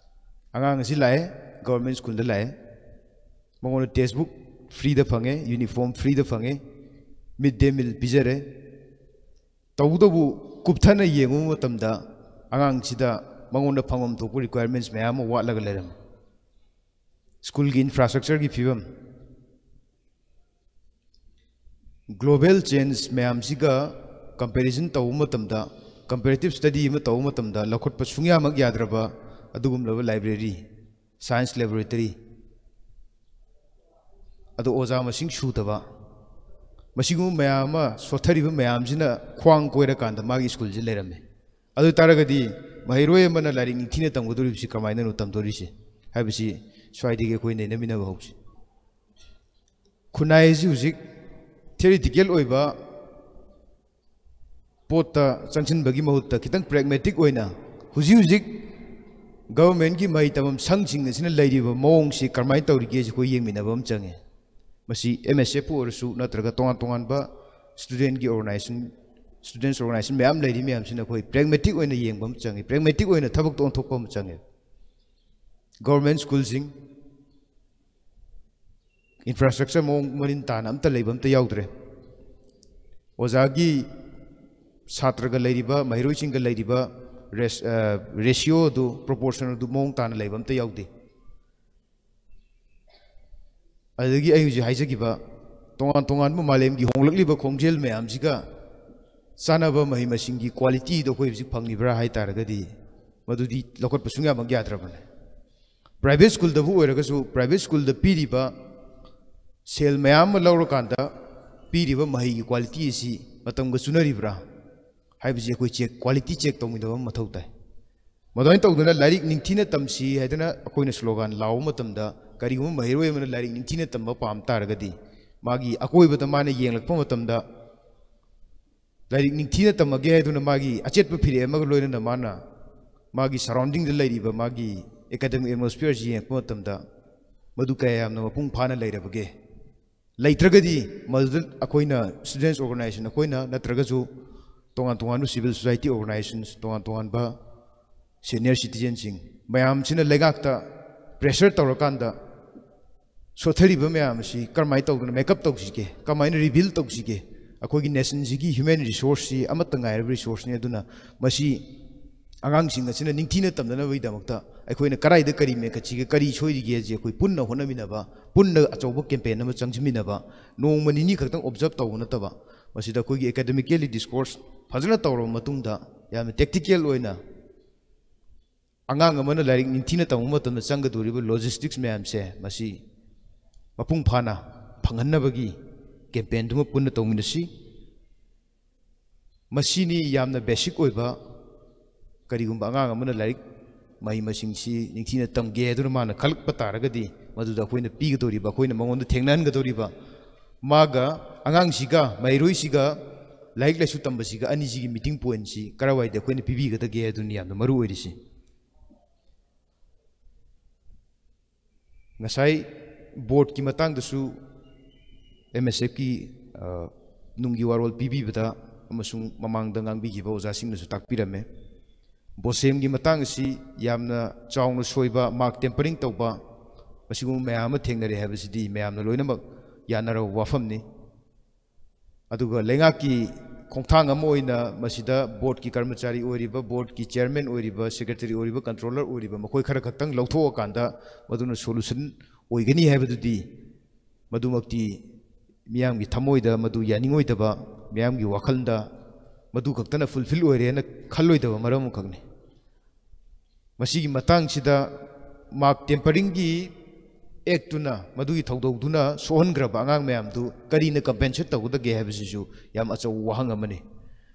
ꯑꯉꯥꯡ ꯑꯁꯤ ꯂꯥꯛꯑꯦ, ꯒꯚꯔꯟꯃꯦꯟꯠ ꯁ꯭ꯀꯨꯜꯗ ꯂꯥꯛꯑꯦ꯫ ꯃꯉꯣꯟꯗ ꯇꯦꯛꯁꯕꯨꯛ ꯐ꯭ꯔꯤꯗ ꯐꯪꯉꯦ, ꯌꯨꯅꯤꯐꯣꯔꯝ ꯐ꯭ꯔꯤꯗ ꯐꯪꯉꯦ, ꯃꯤꯗ ꯗꯦ ꯃꯤꯜ ꯄꯤꯖꯔꯦ꯫ ꯇꯧꯕꯇꯕꯨ ꯀꯨꯞꯊꯅ ꯌꯦꯡꯉꯨꯕ ꯃꯇꯝꯗ ꯑꯉꯥꯡꯁꯤꯗ ꯃꯉꯣꯟꯗ ꯐꯪꯐꯝ ꯊꯣꯛꯄ ꯔꯤꯀ꯭ꯋꯥꯏꯔꯃꯦꯟꯠꯁ ꯃꯌꯥꯝ ꯑꯃ ꯋꯥꯠꯂꯒ ꯂꯩꯔꯝꯃꯤ꯫ ꯁ꯭ꯀꯨꯜꯒꯤ ꯏꯟꯐ꯭ꯔꯥꯁ꯭ꯇ꯭ꯔꯛꯆꯔꯒꯤ ꯐꯤꯕꯝ, ꯒ꯭ꯂꯣꯕꯦꯜ ꯆꯦꯟꯖ ꯃꯌꯥꯝꯁꯤꯒ ꯀꯝꯄꯦꯔꯤꯖꯟ ꯇꯧꯕ ꯃꯇꯝꯗ, ꯀꯝꯄꯦꯔꯦꯇꯤꯞ ꯁ꯭ꯇꯗꯤ ꯑꯃ ꯇꯧꯕ ꯃꯇꯝꯗ ꯂꯧꯈꯠꯄ ꯁꯨꯡꯌꯥꯃꯛ ꯌꯥꯗ꯭ꯔꯕ ꯑꯗꯨꯒꯨꯝꯂꯕ ꯂꯥꯏꯕ꯭ꯔꯦꯔꯤ, ꯁꯥꯏꯟꯁ ꯂꯦꯕꯣꯔꯦꯇꯔꯤ, ꯑꯗꯣ ꯑꯣꯖꯥ ꯃꯁꯤꯡ ꯁꯨꯗꯕ, ꯃꯁꯤꯒꯨꯝꯕ ꯃꯌꯥꯝ ꯑꯃ, ꯁꯣꯠꯊꯔꯤꯕ ꯃꯌꯥꯝꯁꯤꯅ ꯈ꯭ꯋꯥꯡ ꯀꯣꯏꯔꯀꯥꯟꯗ ꯃꯥꯒꯤ ꯁ꯭ꯀꯨꯜꯁꯤ ꯂꯩꯔꯝꯃꯦ꯫ ꯑꯗꯨ ꯑꯣꯏ ꯇꯥꯔꯒꯗꯤ ꯃꯍꯩꯔꯣꯏ ꯑꯃꯅ ꯂꯥꯏꯔꯤꯛ ꯅꯤꯡꯊꯤꯅ ꯇꯝꯒꯗꯧꯔꯤꯕꯁꯤ ꯀꯃꯥꯏꯅꯅꯣ ꯇꯝꯗꯣꯔꯤꯁꯤ ꯍꯥꯏꯕꯁꯤ ꯁ꯭ꯋꯥꯏꯗꯒꯤ ꯑꯩꯈꯣꯏ ꯅꯩꯅꯃꯤꯟꯅꯕ ꯍꯧꯁꯤ꯫ ꯈꯨꯟꯅꯥꯏ ꯑꯁꯤ ꯍꯧꯖꯤꯛ ꯊꯤꯑꯣꯔꯤꯇꯤꯀꯦꯜ ꯑꯣꯏꯕ ꯄꯣꯠꯇ ꯆꯪꯁꯤꯟꯕꯒꯤ ꯃꯍꯨꯠꯇ ꯈꯤꯇꯪ ꯄ꯭ꯔꯦꯒꯃꯦꯇꯤꯛ ꯑꯣꯏꯅ ꯍꯧꯖꯤꯛ ꯍꯧꯖꯤꯛ ꯒꯚꯔꯟꯃꯦꯟꯠꯀꯤ ꯃꯍꯩ ꯇꯝꯐꯝ ꯁꯪꯁꯤꯡ ꯑꯁꯤꯅ ꯂꯩꯔꯤꯕ ꯃꯑꯣꯡꯁꯤ ꯀꯔꯝꯍꯥꯏꯅ ꯇꯧꯔꯤꯒꯦ ꯁꯤ ꯑꯩꯈꯣꯏ ꯌꯦꯡꯃꯤꯟꯅꯕ ꯑꯃ ꯆꯪꯉꯦ꯫ ꯃꯁꯤ ꯑꯦꯝ ꯑꯦꯁ ꯑꯦꯐꯄꯨ ꯑꯣꯏꯔꯁꯨ ꯅꯠꯇ꯭ꯔꯒ ꯇꯣꯉꯥꯟ ꯇꯣꯉꯥꯟꯕ ꯁ꯭ꯇꯨꯗꯦꯟꯠꯀꯤ ꯑꯣꯔꯒꯅꯥꯏꯖꯦꯁꯟ, ꯁ꯭ꯇꯨꯗꯦꯟꯠꯁ ꯑꯣꯔꯒꯅꯥꯏꯖꯦꯁꯟ ꯃꯌꯥꯝ ꯂꯩꯔꯤ ꯃꯌꯥꯝꯁꯤꯅ ꯑꯩꯈꯣꯏ ꯄ꯭ꯔꯦꯒꯃꯦꯇꯤꯛ ꯑꯣꯏꯅ ꯌꯦꯡꯕ ꯑꯃ ꯆꯪꯉꯤ, ꯄ꯭ꯔꯦꯒꯃꯦꯇꯤꯛ ꯑꯣꯏꯅ ꯊꯕꯛꯇ ꯑꯣꯟꯊꯣꯛꯄ ꯑꯃ ꯆꯪꯉꯦ꯫ ꯒꯚꯔꯟꯃꯦꯟꯠ ꯁ꯭ꯀꯨꯜꯁꯤꯡ ꯏꯟꯐ꯭ꯔꯥꯁ꯭ꯇ꯭ꯔꯛꯆꯔ ꯃꯑꯣꯡ ꯃꯔꯤꯟ ꯇꯥꯅ ꯑꯝꯇ ꯂꯩꯕ ꯑꯝꯇ ꯌꯥꯎꯗ꯭ꯔꯦ꯫ ꯑꯣꯖꯥꯒꯤ ꯁꯥꯇ꯭ꯔꯒ ꯂꯩꯔꯤꯕ, ꯃꯍꯩꯔꯣꯏꯁꯤꯡꯒ ꯂꯩꯔꯤꯕ ꯔꯦꯁ-, ꯑ, ꯔꯦꯁꯤꯌꯣ ꯑꯗꯨ, ꯄ꯭ꯔꯣꯄꯣꯔꯁꯟ ꯑꯗꯨ ꯃꯑꯣꯡ ꯇꯥꯅ ꯂꯩꯕ ꯑꯝꯇ ꯌꯥꯎꯗꯦ꯫ ꯑꯗꯨꯗꯒꯤ ꯑꯩ ꯍꯧꯖꯤꯛ ꯍꯥꯏꯖꯈꯤꯕ ꯇꯣꯉꯥꯟ ꯇꯣꯉꯥꯟꯕ ꯃꯥꯂꯦꯝꯒꯤ ꯍꯣꯡꯂꯛꯂꯤꯕ ꯈꯣꯡꯖꯦꯜ ꯃꯌꯥꯝꯁꯤꯒ ꯆꯥꯟꯅꯕ ꯃꯍꯩ ꯃꯁꯤꯡꯒꯤ ꯀ꯭ꯋꯥꯂꯤꯇꯤꯗꯣ ꯑꯩꯈꯣꯏ ꯍꯧꯖꯤꯛ ꯐꯪꯉꯤꯕ꯭ꯔꯥ ꯍꯥꯏ ꯇꯥꯔꯒꯗꯤ ꯃꯗꯨꯗꯤ ꯂꯧꯈꯠꯄ ꯁꯨꯡꯌꯥꯃꯛ ꯌꯥꯗ꯭ꯔꯕꯅꯦ꯫ ꯄ꯭ꯔꯥꯏꯚꯦꯠ ꯁ꯭ꯀꯨꯜꯗꯕꯨ ꯑꯣꯏꯔꯒꯁꯨ ꯄ꯭ꯔꯥꯏꯚꯦꯠ ꯁ꯭ꯀꯨꯜꯗ ꯄꯤꯔꯤꯕ ꯁꯦꯜ ꯃꯌꯥꯝ ꯑꯃ ꯂꯧꯔꯀꯥꯟꯗ ꯄꯤꯔꯤꯕ ꯃꯍꯩꯒꯤ ꯀ꯭ꯋꯥꯂꯤꯇꯤ ꯑꯁꯤ ꯃꯇꯝꯒ ꯆꯨꯅꯔꯤꯕ꯭ꯔꯥ ꯍꯥꯏꯕꯁꯤ ꯑꯩꯈꯣꯏ ꯆꯦꯛ, ꯀ꯭ꯋꯥꯂꯤꯇꯤ ꯆꯦꯛ ꯇꯧꯃꯤꯟꯅꯕ ꯑꯃ ꯃꯊꯧ ꯇꯥꯏ꯫ ꯃꯗꯨꯃꯥꯏꯅ ꯇꯧꯗꯅ ꯂꯥꯏꯔꯤꯛ ꯅꯤꯡꯊꯤꯅ ꯇꯝꯁꯤ ꯍꯥꯏꯗꯅ ꯑꯩꯈꯣꯏꯅ ꯁ꯭ꯂꯣꯒꯥꯟ ꯂꯥꯎꯕ ꯃꯇꯝꯗ ꯀꯔꯤꯒꯨꯝꯕ ꯃꯍꯩꯔꯣꯏ ꯑꯃꯅ ꯂꯥꯏꯔꯤꯛ ꯅꯤꯡꯊꯤꯅ ꯇꯝꯕ ꯄꯥꯝ ꯇꯥꯔꯒꯗꯤ ꯃꯥꯒꯤ ꯑꯀꯣꯏꯕꯗ ꯃꯥꯅ ꯌꯦꯡꯂꯛꯄ ꯃꯇꯝꯗ ꯂꯥꯏꯔꯤꯛ ꯅꯤꯡꯊꯤꯅ ꯇꯝꯃꯒꯦ ꯍꯥꯏꯗꯨꯅ ꯃꯥꯒꯤ ꯑꯆꯦꯠꯄ ꯐꯤꯔꯦꯞ ꯑꯃꯒ ꯂꯣꯏꯅꯅ ꯃꯥꯅ ꯃꯥꯒꯤ surrounding ꯗ ꯂꯩꯔꯤꯕ ꯃꯥꯒꯤ academic atmosphere ꯁꯤ ꯌꯦꯡꯉꯛꯄ ꯃꯇꯝꯗ ꯃꯗꯨ ꯀꯌꯥ ꯌꯥꯝꯅ ꯃꯄꯨꯡ ꯐꯥꯅ ꯂꯩꯔꯕꯒꯦ? ꯂꯩꯇ꯭ꯔꯒꯗꯤ ꯃꯗꯨꯗ ꯑꯩꯈꯣꯏꯅ students organization ꯑꯩꯈꯣꯏꯅ ꯅꯠꯇ꯭ꯔꯒꯁꯨ ꯇꯣꯉꯥꯟ ꯇꯣꯉꯥꯟꯕ civil society organizations, ꯇꯣꯉꯥꯟ ꯇꯣꯉꯥꯟꯕ senior citizen ꯁꯤꯡ ꯃꯌꯥꯝꯁꯤꯅ ꯂꯩꯉꯥꯛꯇ pressure ꯇꯧꯔꯀꯥꯟꯗ ꯁꯣꯠꯊꯔꯤꯕ ꯃꯌꯥꯝ ꯑꯁꯤ ꯀꯔꯝꯍꯥꯏꯅ ꯇꯧꯗꯅ make up ꯇꯧꯁꯤꯒꯦ, ꯀꯃꯥꯏꯅ rebuild ꯇꯧꯁꯤꯒꯦ, ꯑꯩꯈꯣꯏꯒꯤ nation ꯁꯤꯒꯤ human resource ꯁꯤ ꯑꯃꯠꯇ ꯉꯥꯏꯔꯕ resource ꯅꯤ꯫ ꯑꯗꯨꯅ ꯃꯁꯤ ꯑꯉꯥꯡꯁꯤꯡ ꯑꯁꯤꯅ ꯅꯤꯡꯊꯤꯅ ꯇꯝꯅꯅꯕꯒꯤꯗꯃꯛꯇ ꯑꯩꯈꯣꯏꯅ ꯀꯗꯥꯏꯗ ꯀꯔꯤ ꯃꯦꯟꯈꯠꯁꯤꯒꯦ, ꯀꯔꯤ ꯁꯣꯏꯔꯤꯒꯦ ꯍꯥꯏꯁꯦ ꯑꯩꯈꯣꯏ ꯄꯨꯟꯅ ꯍꯣꯠꯅꯃꯤꯟꯅꯕ, ꯄꯨꯟꯅ ꯑꯆꯧꯕ campaign ꯑꯃ ꯆꯪꯁꯤꯟꯃꯤꯟꯅꯕ, ꯅꯣꯡꯃ ꯅꯤꯅꯤ ꯈꯛꯇꯪ observe ꯇꯧꯕ ꯅꯠꯇꯕ, ꯃꯁꯤꯗ ꯑꯩꯈꯣꯏꯒꯤ academically discourse ꯐꯖꯅ ꯇꯧꯔꯕ ꯃꯇꯨꯡꯗ ꯌꯥꯝꯅ tactical ꯑꯣꯏꯅ ꯑꯉꯥꯡ ꯑꯃꯅ ꯂꯥꯏꯔꯤꯛ ꯅꯤꯡꯊꯤꯅ ꯇꯝꯕ ꯃꯇꯝꯗ ꯆꯪꯒꯗꯧꯔꯤꯕ logistics ꯃꯌꯥꯝꯁꯦ ꯃꯁꯤ ꯃꯄꯨꯡ ꯐꯥꯅ ꯐꯪꯍꯟꯅꯕꯒꯤ campaign ꯗꯨꯃ ꯄꯨꯟꯅ ꯇꯧꯃꯤꯟꯅꯁꯤ꯫ ꯃꯁꯤꯅꯤ ꯌꯥꯝꯅ basic ꯑꯣꯏꯕ꯫ ꯀꯔꯤꯒꯨꯝꯕ ꯑꯉꯥꯡ ꯑꯃꯅ ꯂꯥꯏꯔꯤꯛ ꯃꯍꯩ ꯃꯁꯤꯡꯁꯤ ꯅꯤꯡꯊꯤꯅ ꯇꯝꯒꯦ ꯍꯥꯏꯗꯨꯅ ꯃꯥꯅ ꯈꯜꯂꯛꯄ ꯇꯥꯔꯒꯗꯤ, ꯃꯗꯨꯗ ꯑꯩꯈꯣꯏꯅ ꯄꯤꯒꯗꯧꯔꯤꯕ, ꯑꯩꯈꯣꯏꯅ ꯃꯉꯣꯟꯗ ꯊꯦꯡꯅꯍꯟꯒꯗꯧꯔꯤꯕ, ꯃꯥꯒ, ꯑꯉꯥꯡꯁꯤꯒ ꯃꯍꯩꯔꯣꯏꯁꯤꯒ ꯂꯥꯏꯔꯤꯛ ꯂꯥꯏꯁꯨ ꯇꯝꯕꯁꯤꯒ ꯑꯅꯤꯁꯤꯒꯤ meeting point ꯁꯤ ꯀꯔꯥꯏꯋꯥꯏꯗ ꯑꯩꯈꯣꯏꯅ ꯄꯤꯕꯤꯒꯗꯒꯦ ꯍꯥꯏꯗꯨꯅꯤ ꯌꯥꯝꯅ ꯃꯔꯨ ꯑꯣꯏꯔꯤꯁꯤ꯫ ꯉꯁꯥꯏ board ꯀꯤ ꯃꯇꯥꯡꯗꯁꯨ M S F ꯀꯤ, ꯑ, ꯅꯨꯡꯒꯤ ꯋꯥꯔꯣꯜ ꯄꯤꯕꯤꯕꯗ ꯑꯃꯁꯨꯡ ꯃꯃꯥꯡꯗ ꯉꯥꯡꯕꯤꯈꯤꯕ ꯑꯣꯖꯥꯁꯤꯡꯅꯁꯨ ꯇꯥꯛꯄꯤꯔꯝꯃꯦ꯫ BOSEM ꯒꯤ ꯃꯇꯥꯡ ꯑꯁꯤ ꯌꯥꯝꯅ ꯆꯥꯎꯅ ꯁꯣꯏꯕ, mark tampering ꯇꯧꯕ, ꯃꯁꯤꯒꯨꯝꯕ ꯃꯌꯥꯝ ꯑꯃ ꯊꯦꯡꯅꯔꯦ ꯍꯥꯏꯕꯁꯤꯗꯤ ꯃꯌꯥꯝꯅ ꯂꯣꯏꯅꯃꯛ ꯌꯥꯅꯔꯕ ꯋꯥꯐꯝꯅꯤ꯫ ꯑꯗꯨꯒ ꯂꯩꯉꯥꯛꯀꯤ ꯈꯣꯡꯊꯥꯡ ꯑꯃ ꯑꯣꯏꯅ ꯃꯁꯤꯗ board ꯀꯤ ꯀꯔꯃꯆꯥꯔꯤ ꯑꯣꯏꯔꯤꯕ, board ꯀꯤ chairman ꯑꯣꯏꯔꯤꯕ, secretary ꯑꯣꯏꯔꯤꯕ, controller ꯑꯣꯏꯔꯤꯕ, ꯃꯈꯣꯏ ꯈꯔ ꯈꯛꯇꯪ ꯂꯧꯊꯣꯛꯑꯀꯥꯟꯗ ꯃꯗꯨꯅ solution ꯑꯣꯏꯒꯅꯤ ꯍꯥꯏꯕꯗꯨꯗꯤ, ꯃꯗꯨꯃꯛꯇꯤ ꯃꯤꯌꯥꯝꯒꯤ ꯊꯃꯣꯏꯗ ꯃꯗꯨ ꯌꯥꯅꯤꯡꯉꯣꯏꯗꯕ, ꯃꯤꯌꯥꯝꯒꯤ ꯋꯥꯈꯜꯗ ꯃꯗꯨ ꯈꯛꯇꯅ fulfill ꯑꯣꯏꯔꯦꯅ ꯈꯜꯂꯣꯏꯗꯕ ꯃꯔꯝ ꯑꯃꯈꯛꯅꯤ꯫ ꯃꯁꯤꯒꯤ ꯃꯇꯥꯡꯁꯤꯗ mark tampering ꯒꯤ act ꯇꯨꯅ, ꯃꯗꯨꯒꯤ ꯊꯧꯗꯧꯗꯨꯅ ꯁꯣꯛꯍꯟꯈ꯭ꯔꯕ ꯑꯉꯥꯡ ꯃꯌꯥꯝꯗꯨ ꯀꯔꯤꯅ compensate ꯇꯧꯒꯗꯒꯦ ꯍꯥꯏꯕꯁꯤꯁꯨ ꯌꯥꯝ ꯑꯆꯧꯕ ꯋꯥꯍꯪ ꯑꯃꯅꯤ꯫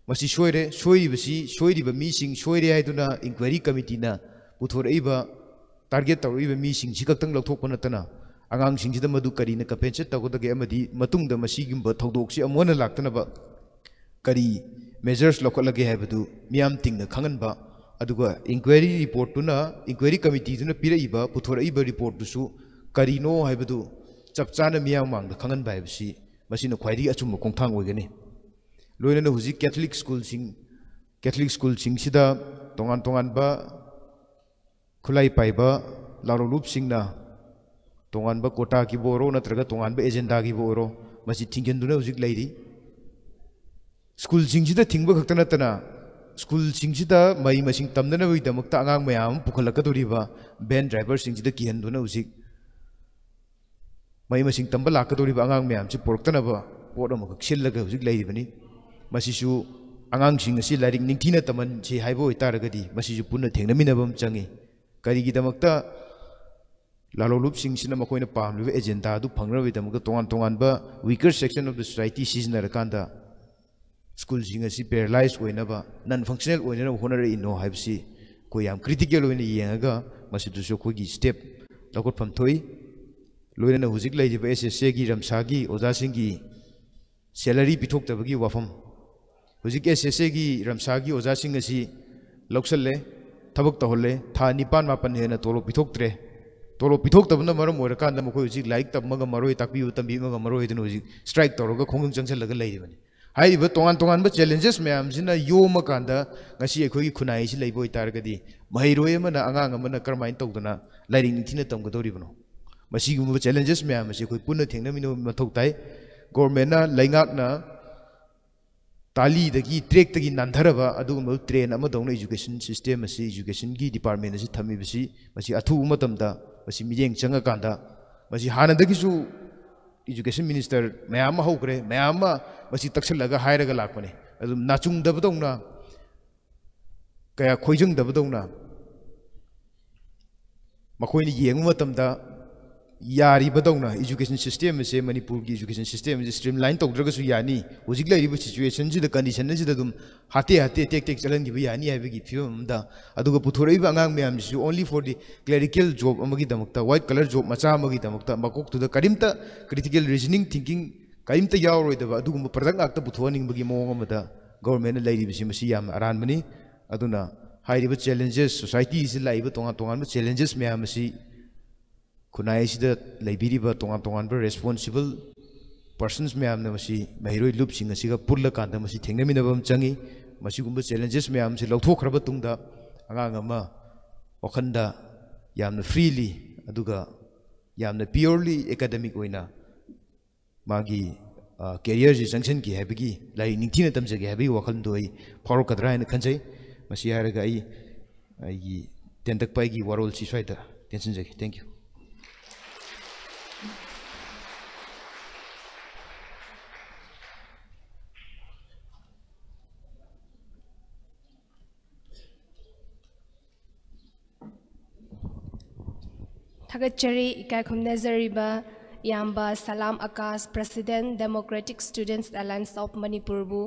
ꯃꯁꯤ ꯁꯣꯏꯔꯦ, ꯁꯣꯏꯔꯤꯕꯁꯤ, ꯁꯣꯏꯔꯤꯕ ꯃꯤꯁꯤꯡ ꯁꯣꯏꯔꯦ ꯍꯥꯏꯗꯨꯅ inquiry committee ꯅ ꯄꯨꯊꯣꯔꯛꯏꯕ, target ꯇꯧꯔꯛꯏꯕ ꯃꯤꯁꯤꯡꯁꯤ ꯈꯛꯇꯪ ꯂꯧꯊꯣꯛꯄ ꯅꯠꯇꯅ, ꯑꯉꯥꯡꯁꯤꯡꯁꯤꯗ ꯃꯗꯨ ꯀꯔꯤꯅ compensate ꯇꯧꯒꯗꯒꯦ ꯑꯃꯗꯤ ꯃꯇꯨꯡꯗ ꯃꯁꯤꯒꯨꯝꯕ ꯊꯧꯗꯣꯛꯁꯤ ꯑꯃꯨꯛ ꯍꯟꯅ ꯂꯥꯛꯇꯅꯕ ꯀꯔꯤ measures ꯂꯧꯈꯠꯂꯒꯦ ꯍꯥꯏꯕꯗꯨ ꯃꯤꯌꯥꯝ ꯇꯤꯡꯅ ꯈꯪꯍꯟꯕ, ꯑꯗꯨꯒ inquiry reportꯇꯨꯅ, inquiry committeeꯗꯨꯅ ꯄꯤꯔꯛꯏꯕ, ꯄꯨꯊꯣꯔꯛꯏꯕ reportꯇꯨꯁꯨ ꯀꯔꯤꯅꯣ ꯍꯥꯏꯕꯗꯨ ꯆꯞ ꯆꯥꯅ ꯃꯤꯌꯥꯝ ꯃꯥꯡꯗ ꯈꯪꯍꯟꯕ ꯍꯥꯏꯕꯁꯤ ꯃꯁꯤꯅ ꯈ꯭ꯋꯥꯏꯗꯒꯤ ꯑꯆꯨꯝꯕ ꯈꯣꯡꯊꯥꯡ ꯑꯣꯏꯒꯅꯤ꯫ ꯂꯣꯏꯅꯅ ꯍꯧꯖꯤꯛ Catholic schoolꯁꯤꯡ, Catholic schoolꯁꯤꯡꯁꯤꯗ ꯇꯣꯉꯥꯟ ꯇꯣꯉꯥꯟꯕ ꯈꯨꯠꯂꯥꯏ ꯄꯥꯏꯕ ꯂꯥꯂꯣꯡꯂꯨꯞꯁꯤꯡꯅ ꯇꯣꯉꯥꯟꯕ quotaꯒꯤꯕꯨ ꯑꯣꯏꯔꯣ ꯅꯠꯇ꯭ꯔꯒ ꯇꯣꯉꯥꯟꯕ agendaꯒꯤꯕꯨ ꯑꯣꯏꯔꯣ, ꯃꯁꯤ ꯊꯤꯡꯖꯤꯟꯗꯨꯅ ꯍꯧꯖꯤꯛ ꯂꯩꯔꯤ꯫ Schoolꯁꯤꯡꯁꯤꯗ ꯊꯤꯡꯕ ꯈꯛꯇ ꯅꯠꯇꯅ, schoolꯁꯤꯡꯁꯤꯗ ꯃꯍꯩ ꯃꯁꯤꯡ ꯇꯝꯅꯅꯕꯒꯤꯗꯃꯛꯇ ꯑꯉꯥꯡ ꯃꯌꯥꯝ ꯑꯃ ꯄꯨꯈꯠꯂꯛꯀꯗꯧꯔꯤꯕ van driverꯁꯤꯡꯁꯤꯗ ꯀꯤꯍꯟꯗꯨꯅ ꯍꯧꯖꯤꯛ ꯃꯍꯩ ꯃꯁꯤꯡ ꯇꯝꯕ ꯂꯥꯛꯀꯗꯧꯔꯤꯕ ꯑꯉꯥꯡ ꯃꯌꯥꯝꯁꯤ ꯄꯨꯔꯛꯇꯅꯕ ꯄꯣꯠ ꯑꯃꯈꯛ ꯁꯤꯜꯂꯒ ꯍꯧꯖꯤꯛ ꯂꯩꯔꯤꯕꯅꯤ꯫ ꯃꯁꯤꯁꯨ ꯑꯉꯥꯡꯁꯤꯡ ꯑꯁꯤ ꯂꯥꯏꯔꯤꯛ ꯅꯤꯡꯊꯤꯅ ꯇꯝꯍꯟꯁꯤ ꯍꯥꯏꯕ ꯑꯣꯏꯇꯥꯔꯒꯗꯤ ꯃꯁꯤꯁꯨ ꯄꯨꯟꯅ ꯊꯦꯡꯅꯃꯤꯟꯅꯕ ꯑꯃ ꯆꯪꯉꯤ꯫ ꯀꯔꯤꯒꯤꯗꯃꯛꯇ ꯂꯥꯂꯣꯡꯂꯨꯞꯁꯤꯡꯁꯤꯅ ꯃꯈꯣꯏꯅ ꯄꯥꯝꯂꯤꯕ agendaꯗꯨ ꯐꯪꯅꯕꯒꯤꯗꯃꯛꯇ ꯇꯣꯉꯥꯟ ꯇꯣꯉꯥꯟꯕ weaker section of the society ꯁꯤꯖꯤꯟꯅꯔꯀꯥꯟꯗ schoolꯁꯤꯡ ꯑꯁꯤ paralyze ꯑꯣꯏꯅꯕ, non functional ꯑꯣꯏꯅꯅꯕ ꯍꯣꯠꯅꯔꯛꯏꯅꯣ ꯍꯥꯏꯕꯁꯤ ꯑꯩꯈꯣꯏ ꯌꯥꯝ critical ꯑꯣꯏꯅ ꯌꯦꯡꯉꯒ ꯃꯁꯤꯗꯁꯨ ꯑꯩꯈꯣꯏꯒꯤ step ꯂꯧꯈꯠꯐꯝ ꯊꯣꯛꯏ꯫ ꯂꯣꯏꯅꯅ ꯍꯧꯖꯤꯛ ꯂꯩꯔꯤꯕ SSAꯒꯤ ꯔꯝꯁꯥꯒꯤ ꯑꯣꯖꯥꯁꯤꯡꯒꯤ salary ꯄꯤꯊꯣꯛꯇꯕꯒꯤ ꯋꯥꯐꯝ꯫ ꯍꯧꯖꯤꯛ SSAꯒꯤ ꯔꯝꯁꯥꯒꯤ ꯑꯣꯖꯥꯁꯤꯡ ꯑꯁꯤ ꯂꯧꯁꯜꯂꯦ, ꯊꯕꯛ ꯇꯧꯍꯜꯂꯦ, ꯊꯥ ꯅꯤꯄꯥꯟ ꯃꯥꯄꯟ ꯍꯦꯟꯅ ꯇꯣꯂꯣꯞ ꯄꯤꯊꯣꯛꯇ꯭ꯔꯦ꯫ ꯇꯣꯂꯣꯞ ꯄꯤꯊꯣꯛꯇꯕꯅ ꯃꯔꯝ ꯑꯣꯏꯔꯀꯥꯟꯗ ꯃꯈꯣꯏ ꯍꯧꯖꯤꯛ ꯂꯥꯏꯔꯤꯛ ꯇꯝꯕ ꯉꯝꯃꯔꯣꯏ, ꯇꯥꯛꯄꯤꯕ ꯇꯝꯕꯤꯕ ꯉꯝꯃꯔꯣꯏ ꯍꯥꯏꯗꯨꯅ ꯍꯧꯖꯤꯛ strike ꯇꯧꯔꯒ ꯈꯣꯡꯖꯪ ꯆꯪꯁꯤꯜꯂꯒ ꯂꯩꯔꯤꯕꯅꯤ꯫ ꯍꯥꯏꯔꯤꯕ ꯇꯣꯉꯥꯟ ꯇꯣꯉꯥꯟꯕ challenges ꯃꯌꯥꯝꯁꯤꯅ ꯌꯣꯝꯃꯀꯥꯟꯗ ꯉꯁꯤ ꯑꯩꯈꯣꯏꯒꯤ ꯈꯨꯟꯅꯥꯏ ꯑꯁꯤ ꯂꯩꯕ ꯑꯣꯏꯇꯥꯔꯒꯗꯤ ꯃꯍꯩꯔꯣꯏ ꯑꯃꯅ, ꯑꯉꯥꯡ ꯑꯃꯅ ꯀꯔꯝꯍꯥꯏꯅ ꯇꯧꯗꯅ ꯂꯥꯏꯔꯤꯛ ꯅꯤꯡꯊꯤꯅ ꯇꯝꯒꯗꯧꯔꯤꯕꯅꯣ? ꯃꯁꯤꯒꯨꯝꯕ challenges ꯃꯌꯥꯝ ꯑꯁꯤ ꯑꯩꯈꯣꯏ ꯄꯨꯟꯅ ꯊꯦꯡꯅꯃꯤꯟꯅꯕ ꯃꯊꯧ ꯇꯥꯏ꯫ Governmentꯅ, ꯂꯩꯉꯥꯛꯅ ꯇꯥꯂꯤꯗꯒꯤ, trackꯇꯒꯤ ꯅꯥꯟꯊꯔꯕ ꯑꯗꯨꯒꯨꯝꯕ train ꯑꯃꯗꯧꯅ education system ꯑꯁꯤ, educationꯒꯤ department ꯑꯁꯤ ꯊꯝꯃꯤꯕꯁꯤ, ꯃꯁꯤ ꯑꯊꯨꯕ ꯃꯇꯝꯗ ꯃꯁꯤ ꯃꯤꯠꯌꯦꯡ ꯆꯪꯉꯀꯥꯟꯗ, ꯃꯁꯤ ꯍꯥꯟꯅꯗꯒꯤꯁꯨ education minister ꯃꯌꯥꯝ ꯑꯃ ꯍꯧꯈ꯭ꯔꯦ, ꯃꯌꯥꯝ ꯑꯃ ꯃꯁꯤ ꯇꯛꯁꯜꯂꯒ ꯍꯥꯏꯔꯒ ꯂꯥꯛꯄꯅꯦ꯫ ꯑꯗꯨꯝ ꯅꯥꯆꯨꯡꯗꯕꯗꯧꯅ, ꯀꯌꯥ ꯈꯣꯏꯖꯪꯗꯕꯗꯧꯅ ꯃꯈꯣꯏꯅ ꯌꯦꯡꯕ ꯃꯇꯝꯗ ꯌꯥꯔꯤꯕꯗꯧꯅ education system ꯑꯁꯦ, ꯃꯅꯤꯄꯨꯔꯒꯤ education system ꯑꯁꯦ streamline ꯇꯧꯗ꯭ꯔꯒꯁꯨ ꯌꯥꯅꯤ, ꯍꯧꯖꯤꯛ ꯂꯩꯔꯤꯕ situation ꯑꯁꯤꯗ, condition ꯑꯁꯤꯗ ꯑꯗꯨꯝ ꯍꯥꯇꯦ ꯍꯥꯇꯦ ꯇꯦꯛ ꯇꯦꯛ ꯆꯠꯍꯟꯈꯤꯕ ꯌꯥꯅꯤ ꯍꯥꯏꯕꯒꯤ ꯐꯤꯕꯝ ꯑꯃꯗ, ꯑꯗꯨꯒ ꯄꯨꯊꯣꯔꯛꯏꯕ ꯑꯉꯥꯡ ꯃꯌꯥꯝꯁꯤꯁꯨ only for the clerical job ꯑꯃꯒꯤꯗꯃꯛꯇ, white collar job ꯃꯆꯥ ꯑꯃꯒꯤꯗꯃꯛꯇ, ꯃꯀꯣꯛꯇꯨꯗ ꯀꯔꯤꯝꯇ critical reasoning thinking ꯀꯔꯤꯝꯇ ꯌꯥꯎꯔꯣꯏꯗꯕ ꯑꯗꯨꯒꯨꯝꯕ product ꯉꯥꯛꯇ ꯄꯨꯊꯣꯛꯍꯟꯅꯤꯡꯕꯒꯤ ꯃꯑꯣꯡ ꯑꯃꯗ government ꯅ ꯂꯩꯔꯤꯕꯁꯤ ꯃꯁꯤ ꯌꯥꯝꯅ ꯑꯔꯥꯟꯕꯅꯤ꯫ ꯑꯗꯨꯅ ꯍꯥꯏꯔꯤꯕ challenges, society ꯁꯤꯗ ꯂꯥꯛꯏꯕ ꯇꯣꯉꯥꯟ ꯇꯣꯉꯥꯟꯕ challenges ꯃꯌꯥꯝ ꯑꯁꯤ ꯈꯨꯟꯅꯥꯏ ꯑꯁꯤꯗ ꯂꯩꯕꯤꯔꯤꯕ ꯇꯣꯉꯥꯟ ꯇꯣꯉꯥꯟꯕ responsible persons ꯃꯌꯥꯝꯅ ꯃꯁꯤ ꯃꯍꯩꯔꯣꯏ ꯂꯨꯞꯁꯤꯡ ꯑꯁꯤꯒ ꯄꯨꯜꯂꯀꯥꯟꯗ ꯃꯁꯤ ꯊꯦꯡꯅꯃꯤꯟꯅꯕ ꯑꯃ ꯆꯪꯉꯤ꯫ ꯃꯁꯤꯒꯨꯝꯕ challenges ꯃꯌꯥꯝꯁꯤ ꯂꯧꯊꯣꯛꯈ꯭ꯔꯕ ꯇꯨꯡꯗ ꯑꯉꯥꯡ ꯑꯃ ꯋꯥꯈꯜꯗ ꯌꯥꯝꯅ freely ꯑꯗꯨꯒ ꯌꯥꯝꯅ purely academic ꯑꯣꯏꯅ ꯃꯥꯒꯤ, ꯑ, career ꯁꯤ ꯆꯪꯁꯤꯟꯒꯦ ꯍꯥꯏꯕꯒꯤ, ꯂꯥꯏꯔꯤꯛ ꯅꯤꯡꯊꯤꯅ ꯇꯝꯖꯒꯦ ꯍꯥꯏꯕꯒꯤ ꯋꯥꯈꯜꯗꯣ ꯑꯩ ꯐꯥꯎꯔꯛꯀꯗ꯭ꯔꯥ ꯍꯥꯏꯅ ꯈꯟꯖꯩ꯫ ꯃꯁꯤ ꯍꯥꯏꯔꯒ ꯑꯩ ꯑꯩꯒꯤ ꯇꯦꯟꯇꯛꯄ ꯑꯩꯒꯤ ꯋꯥꯔꯣꯜꯁꯤ ꯁ꯭ꯋꯥꯏꯗ ꯇꯦꯟꯁꯤꯟꯖꯒꯦ꯫ Thank you꯫ ꯊꯥꯒꯠꯆꯔꯤ꯫ ꯏꯀꯥꯏ ꯈꯨꯝꯅꯖꯔꯤꯕ ꯏꯌꯥꯝꯕ ꯁꯂꯥꯝ Akash, President, Democratic Students Alliance of Manipur ꯕꯨ꯫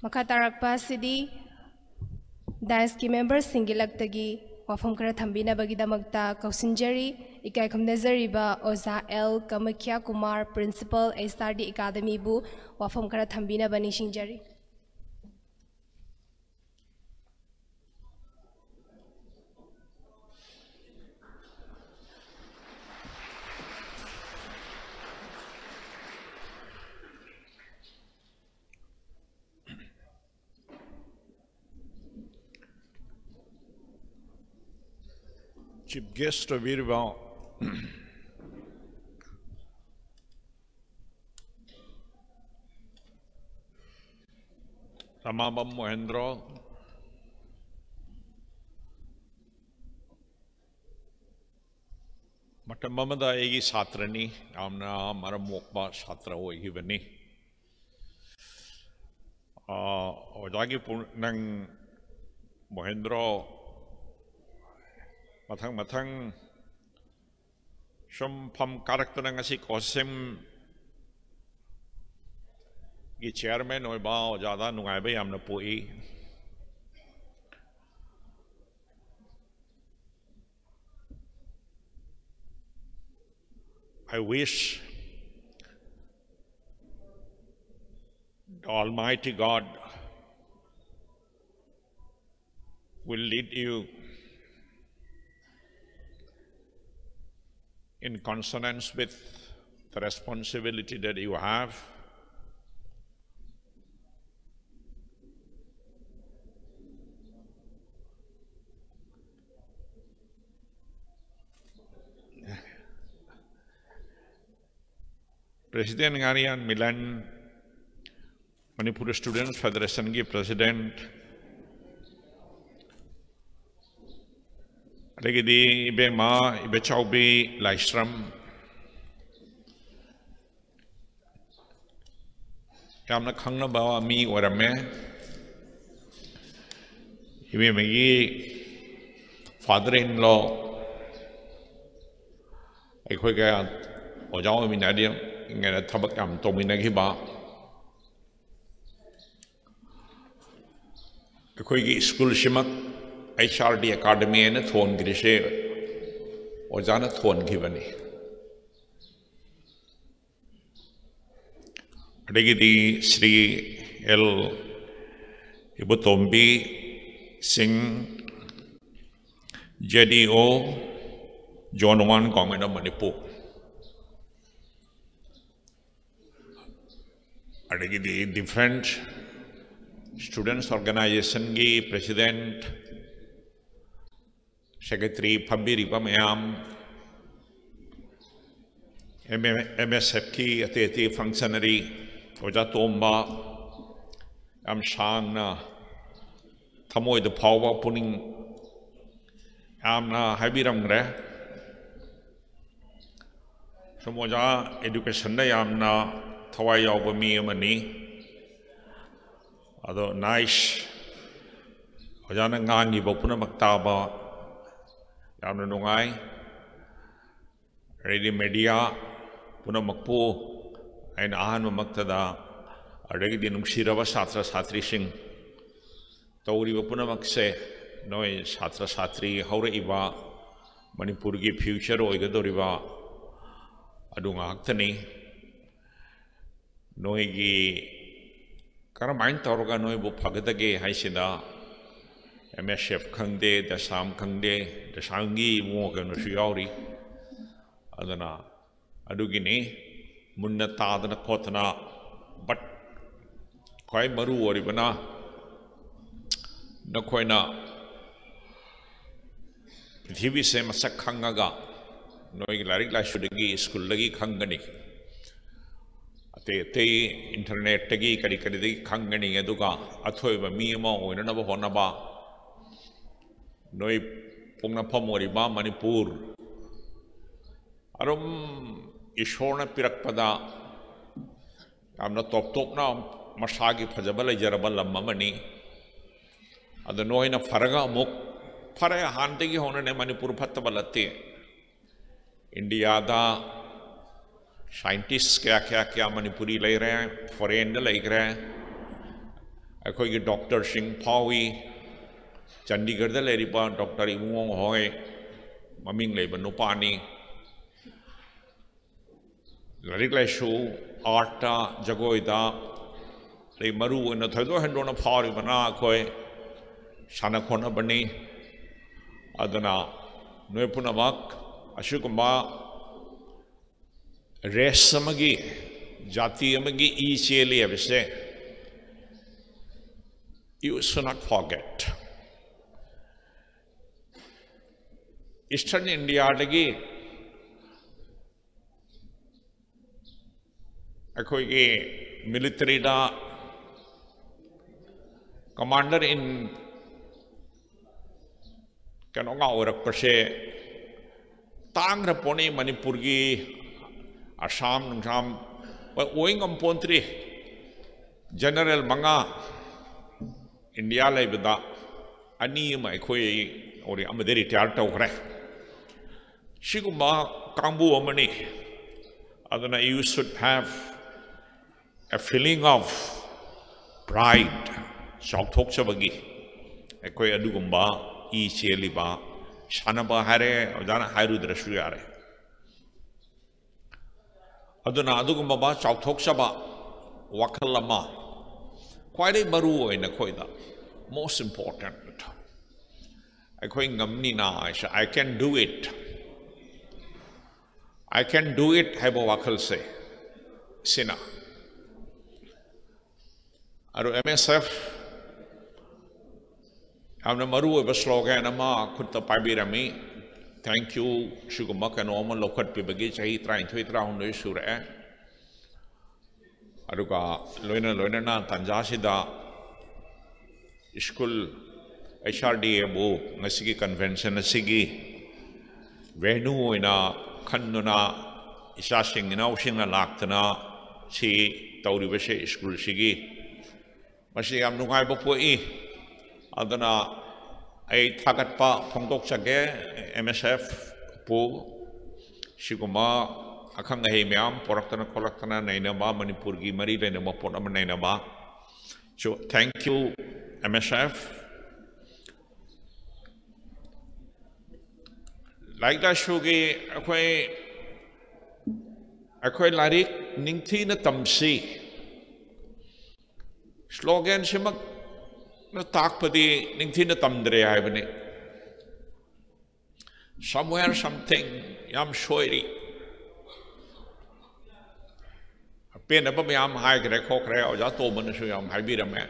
ꯃꯈꯥ ꯇꯥꯔꯛꯄ ꯑꯁꯤꯗꯤ dais ꯀꯤ member ꯁꯤꯡꯒꯤ ꯂꯛꯇꯒꯤ ꯋꯥꯐꯝ ꯈꯔ ꯊꯝꯕꯤꯅꯕꯒꯤꯗꯃꯛꯇ ꯀꯧꯁꯤꯟꯖꯔꯤ꯫ ꯏꯀꯥꯏ ꯈꯨꯝꯅꯖꯔꯤꯕ ꯑꯣꯖꯥ L Kamakhya Kumar, Principal, H R D Academy ꯕꯨ ꯋꯥꯐꯝ ꯈꯔ ꯊꯝꯕꯤꯅꯕ ꯅꯤꯡꯁꯤꯡꯖꯔꯤ꯫ Chief guest ꯑꯣꯏꯕꯤꯔꯤꯕ ꯔꯃꯥꯕꯝ ꯃꯣꯍꯦꯟꯗ꯭ꯔꯣ, ꯃꯇꯝ ꯑꯃꯗ ꯑꯩꯒꯤ ꯁꯥꯇ꯭ꯔꯅꯤ, ꯌꯥꯝꯅ ꯃꯔꯝ ꯃꯣꯛꯄ ꯁꯥꯇ꯭ꯔ ꯑꯣꯏꯈꯤꯕꯅꯤ꯫ ꯑꯥ, ꯑꯣꯖꯥꯒꯤ ꯄꯨ-, ꯅꯪ ꯃꯣꯍꯦꯟꯗ꯭ꯔꯣ, ꯃꯊꯪ ꯃꯊꯪ ꯁꯨꯝ ꯐꯝ ꯀꯥꯔꯛꯇꯅ ꯉꯁꯤ ꯀꯣꯁꯤꯝꯒꯤ chairman ꯑꯣꯏꯕ ꯑꯣꯖꯥꯗ ꯅꯨꯡꯉꯥꯏꯕ ꯌꯥꯝꯅ ꯄꯣꯛꯏ꯫ I wish The Almighty God will lead you in consonance with the responsibility that you have. President Ngarian Milan, Manipur Students Federation ꯒꯤ President, ꯑꯗꯒꯤꯗꯤ ꯏꯕꯦꯝꯃ ꯏꯕꯦꯆꯥꯎꯕꯤ ꯂꯥꯏꯁ꯭ꯔꯝ, ꯌꯥꯝꯅ ꯈꯪꯅꯕ ꯃꯤ ꯑꯣꯏꯔꯝꯃꯦ꯫ ꯏꯕꯦꯝꯃꯒꯤ father in law ꯑꯩꯈꯣꯏꯒ ꯑꯣꯖꯥ ꯑꯣꯏꯃꯤꯟꯅꯔꯤꯉꯩꯗ ꯊꯕꯛ ꯌꯥꯝ ꯇꯧꯃꯤꯟꯅꯈꯤꯕ꯫ ꯑꯩꯈꯣꯏꯒꯤ ꯁ꯭ꯀꯨꯜꯁꯤꯃꯛ H R D Academy ꯍꯥꯏꯅ ꯊꯣꯟꯈ꯭ꯔꯤꯁꯦ ꯑꯣꯖꯥꯅ ꯊꯣꯟꯈꯤꯕꯅꯤ꯫ ꯑꯗꯒꯤꯗꯤ ꯁ꯭ꯔꯤ ꯑꯦꯜ ꯏꯕꯣꯇꯣꯝꯕꯤ ꯁꯤꯡ, J D O, Zone One Government of Manipur, ꯑꯗꯒꯤꯗꯤ different students organization ꯒꯤ president, secretary ꯐꯝꯕꯤꯔꯤꯕ ꯃꯌꯥꯝ, M S F ꯀꯤ ꯑꯇꯩ ꯑꯇꯩ functionary, ꯑꯣꯖꯥ ꯇꯣꯝꯕ, ꯌꯥꯝ ꯁꯥꯡꯅ ꯊꯃꯣꯏꯗ ꯐꯥꯎꯕ ꯄꯨꯛꯅꯤꯡ ꯌꯥꯝꯅ ꯍꯥꯏꯕꯤꯔꯝꯈ꯭ꯔꯦ꯫ ꯁꯨꯝ ꯑꯣꯖꯥ education ꯗ ꯌꯥꯝꯅ ꯊꯋꯥꯏ ꯌꯥꯎꯕ ꯃꯤ ꯑꯃꯅꯤ꯫ ꯑꯗꯣ nice, ꯑꯣꯖꯥꯅ ꯉꯥꯡꯉꯤꯕ ꯄꯨꯝꯅꯃꯛ ꯇꯥꯕ ꯌꯥꯝꯅ ꯅꯨꯡꯉꯥꯏ꯫ ꯑꯗꯩꯗꯤ media ꯄꯨꯝꯅꯃꯛꯄꯨ ꯑꯩꯅ ꯑꯍꯥꯟꯕꯃꯛꯇꯗ, ꯑꯗꯒꯤꯗꯤ ꯅꯨꯡꯁꯤꯔꯕ ꯁꯥꯇ꯭ꯔ ꯁꯥꯇ꯭ꯔꯤꯁꯤꯡ, ꯇꯧꯔꯤꯕ ꯄꯨꯝꯅꯃꯛꯁꯦ ꯅꯣꯏ ꯁꯥꯇ꯭ꯔ ꯁꯥꯇ꯭ꯔꯤ, ꯍꯧꯔꯛꯏꯕ ꯃꯅꯤꯄꯨꯔꯒꯤ future ꯑꯣꯏꯒꯗꯧꯔꯤꯕ ꯑꯗꯨ ꯉꯥꯛꯇꯅꯤ꯫ ꯅꯣꯏꯒꯤ ꯀꯔꯝꯍꯥꯏꯅ ꯇꯧꯔꯒ ꯅꯣꯏꯕꯨ ꯐꯒꯗꯒꯦ ꯍꯥꯏꯁꯤꯗ ꯑꯦꯝ ꯑꯦꯁ ꯑꯦꯐ ꯈꯪꯗꯦ, ꯗꯁꯥꯝ ꯈꯪꯗꯦ, ꯗꯁꯥꯝꯒꯤ ꯏꯕꯨꯡꯉꯣ ꯀꯩꯅꯣꯁꯨ ꯌꯥꯎꯔꯤ꯫ ꯑꯗꯨꯅ ꯑꯗꯨꯒꯤꯅꯤ ꯃꯨꯟꯅ ꯇꯥꯗꯅ ꯈꯣꯠꯇꯅ꯫ But ꯈ꯭ꯋꯥꯏ ꯃꯔꯨ ꯑꯣꯏꯔꯤꯕꯅ ꯅꯈꯣꯏꯅ ꯄ꯭ꯔꯤꯊꯤꯕꯤꯁꯦ ꯃꯁꯛ ꯈꯪꯉꯒ, ꯅꯣꯏꯒꯤ ꯂꯥꯏꯔꯤꯛ ꯂꯥꯏꯁꯨꯗꯒꯤ, ꯁ꯭ꯀꯨꯜꯗꯒꯤ ꯈꯪꯒꯅꯤ, ꯑꯇꯩ ꯑꯇꯩ ꯏꯟꯇꯔꯅꯦꯠꯇꯒꯤ ꯀꯔꯤ ꯀꯔꯤꯗꯒꯤ ꯈꯪꯒꯅꯤ꯫ ꯑꯗꯨꯒ ꯑꯊꯣꯏꯕ ꯃꯤ ꯑꯃ ꯑꯣꯏꯅꯅꯕ ꯍꯣꯠꯅꯕ, ꯅꯣꯏ ꯄꯣꯛꯅꯐꯝ ꯑꯣꯏꯔꯤꯕ ꯃꯅꯤꯄꯨꯔ, ꯑꯗꯨꯝ ꯏꯁꯣꯔꯅ ꯄꯤꯔꯛꯄꯗ ꯌꯥꯝꯅ ꯇꯣꯞ ꯇꯣꯞꯅ ꯃꯁꯥꯒꯤ ꯐꯖꯕ ꯂꯩꯖꯔꯕ ꯂꯝ ꯑꯃꯅꯤ꯫ ꯑꯗꯨ ꯅꯣꯏꯅ ꯐꯔꯒ ꯑꯃꯨꯛ, ꯐꯔꯦ, ꯍꯥꯟꯅꯗꯒꯤ ꯍꯧꯅꯅꯦ ꯃꯅꯤꯄꯨꯔ ꯐꯠꯇꯕ ꯅꯠꯇꯦ꯫ ꯏꯟꯗꯤꯌꯥꯗ ꯁꯥꯏꯟꯇꯤꯁ ꯀꯌꯥ ꯀꯌꯥ ꯀꯌꯥ ꯃꯅꯤꯄꯨꯔꯤ ꯂꯩꯔꯦ, ꯐꯣꯔꯦꯟꯗ ꯂꯩꯈ꯭ꯔꯦ꯫ ꯑꯩꯈꯣꯏꯒꯤ ꯗꯣꯛꯇꯔꯁꯤꯡ ꯐꯥꯎꯏ꯫ ꯆꯟꯗꯤꯒꯔꯗ ꯂꯩꯔꯤꯕ ꯗꯣꯛꯇꯔ ꯏꯕꯨꯡꯉꯣ ꯍꯣꯏ ꯃꯃꯤꯡ ꯂꯩꯕ ꯅꯨꯄꯥꯅꯤ꯫ ꯂꯥꯏꯔꯤꯛ ꯂꯥꯏꯁꯨ, ꯑꯥꯔꯠꯇ, ꯖꯒꯣꯏꯗ, ꯑꯗꯩ ꯃꯔꯨ ꯑꯣꯏꯅ ꯊꯣꯏꯗꯣꯛ ꯍꯦꯟꯗꯣꯛꯅ ꯐꯥꯎꯔꯤꯕꯅ ꯑꯩꯈꯣꯏ ꯁꯥꯟꯅ ꯈꯣꯠꯅꯕꯅꯤ꯫ ꯑꯗꯨꯅ ꯅꯣꯏ ꯄꯨꯝꯅꯃꯛ ꯑꯁꯤꯒꯨꯝꯕ ꯔꯦꯁ ꯑꯃꯒꯤ, ꯖꯥꯇꯤ ꯑꯃꯒꯤ ꯏ ꯆꯦꯜꯂꯤ ꯍꯥꯏꯕꯁꯦ you should not forget. Eastern ꯏꯟꯗꯤꯌꯥꯗꯒꯤ ꯑꯩꯈꯣꯏꯒꯤ ꯃꯤꯂꯤꯇꯔꯤꯗ commander in ꯀꯩꯅꯣꯒ ꯑꯣꯏꯔꯛꯄꯁꯦ ꯇꯥꯡꯈ꯭ꯔ ꯄꯣꯠꯅꯤ꯫ ꯃꯅꯤꯄꯨꯔꯒꯤ, ꯑꯁꯥꯝ ꯅꯨꯡꯁꯥꯝ ꯍꯣꯏ ꯑꯣꯏ ꯉꯝꯄꯣꯟꯇ꯭ꯔꯤ꯫ ꯖꯦꯅꯔꯦꯜ ꯃꯉꯥ ꯏꯟꯗꯤꯌꯥ ꯂꯩꯕꯗ ꯑꯅꯤ ꯑꯃ ꯑꯩꯈꯣꯏ ꯑꯣꯏꯔꯤ, ꯑꯃꯗꯤ ꯔꯤꯇꯥꯌꯔ ꯇꯧꯈ꯭ꯔꯦ꯫ ꯁꯤꯒꯨꯝꯕ ꯀꯥꯡꯕꯨ ꯑꯃꯅꯤ꯫ ꯑꯗꯨꯅ you should have a feeling of pride, ꯆꯥꯎꯊꯣꯛꯆꯕꯒꯤ꯫ ꯑꯩꯈꯣꯏ ꯑꯗꯨꯒꯨꯝꯕ ꯏ ꯆꯦꯜꯂꯤꯕ, ꯁꯥꯟꯅꯕ ꯍꯥꯏꯔꯦ, ꯑꯣꯖꯥꯅ ꯍꯥꯏꯔꯨꯗ꯭ꯔꯁꯨ ꯌꯥꯔꯦ꯫ ꯑꯗꯨꯅ ꯑꯗꯨꯒꯨꯝꯕ ꯆꯥꯎꯊꯣꯛꯆꯕ ꯋꯥꯈꯜ ꯑꯃ, ꯈ꯭ꯋꯥꯏꯗꯒꯤ ꯃꯔꯨ ꯑꯣꯏꯅ ꯑꯩꯈꯣꯏꯗ most important, ꯑꯩꯈꯣꯏ ꯉꯝꯅꯤꯅ ꯍꯥꯏꯁꯦ, "I can do it, I can do it" ꯍꯥꯏꯕ ꯋꯥꯈꯜꯁꯦ ꯁꯤꯅ꯫ ꯑꯗꯨ M S F ꯌꯥꯝꯅ ꯃꯔꯨ ꯑꯣꯏꯕ slogan ꯑꯃ ꯈꯨꯠꯇ ꯄꯥꯏꯕꯤꯔꯝꯃꯤ꯫ Thank you꯫ ꯁꯤꯒꯨꯝꯕ ꯀꯩꯅꯣ ꯑꯃ ꯂꯧꯈꯠꯄꯤꯕꯒꯤ ꯆꯍꯤ ꯇꯔꯥꯅꯤꯊꯣꯏ ꯇꯔꯥꯍꯨꯝꯗꯣꯏ ꯁꯨꯔꯛꯑꯦ꯫ ꯑꯗꯨꯒ ꯂꯣꯏꯅ ꯂꯣꯏꯅꯅ ꯇꯥꯟꯖꯥꯁꯤꯗ ꯁ꯭ꯀꯨꯜ H R D Aꯕꯨ ꯉꯁꯤꯒꯤ convention ꯑꯁꯤꯒꯤ venue ꯑꯣꯏꯅ ꯈꯟꯗꯨꯅ ꯏꯆꯥꯁꯤꯡ ꯏꯅꯥꯎꯁꯤꯡꯅ ꯂꯥꯛꯇꯅ ꯁꯤ ꯇꯧꯔꯤꯕꯁꯦ ꯁ꯭ꯀꯨꯜꯁꯤꯒꯤ, ꯃꯁꯤ ꯌꯥꯝ ꯅꯨꯡꯉꯥꯏꯕ ꯄꯣꯛꯏ꯫ ꯑꯗꯨꯅ ꯑꯩ ꯊꯥꯒꯠꯄ ꯐꯣꯡꯗꯣꯛꯆꯒꯦ꯫ M S F ꯄꯨ ꯁꯤꯒꯨꯝꯕ ꯑꯈꯪ ꯑꯍꯩ ꯃꯌꯥꯝ ꯄꯨꯔꯛꯇꯅ ꯈꯣꯠꯂꯛꯇꯅ ꯅꯩꯅꯕ, ꯃꯅꯤꯄꯨꯔꯒꯤ ꯃꯔꯤ ꯂꯩꯅꯕ ꯄꯣꯠ ꯑꯃ ꯅꯩꯅꯕ꯫ So, thank you, M S F꯫ ꯂꯥꯏꯔꯤꯛ ꯂꯥꯏꯁꯨꯒꯤ ꯑꯩꯈꯣꯏ, ꯑꯩꯈꯣꯏ ꯂꯥꯏꯔꯤꯛ ꯅꯤꯡꯊꯤꯅ ꯇꯝꯁꯤ꯫ Slogan ꯁꯤꯃꯛꯅ ꯇꯥꯛꯄꯗꯤ ꯅꯤꯡꯊꯤꯅ ꯇꯝꯗ꯭ꯔꯦ ꯍꯥꯏꯕꯅꯤ꯫ Somewhere something ꯌꯥꯝ ꯁꯣꯏꯔꯤ꯫ ꯑꯄꯦꯟꯗꯕ ꯃꯌꯥꯝ ꯍꯥꯏꯈ꯭ꯔꯦ ꯈꯣꯠꯈ꯭ꯔꯦ, ꯑꯣꯖꯥ ꯇꯣꯝꯕꯅꯁꯨ ꯌꯥꯝ ꯍꯥꯏꯕꯤꯔꯝꯃꯦ꯫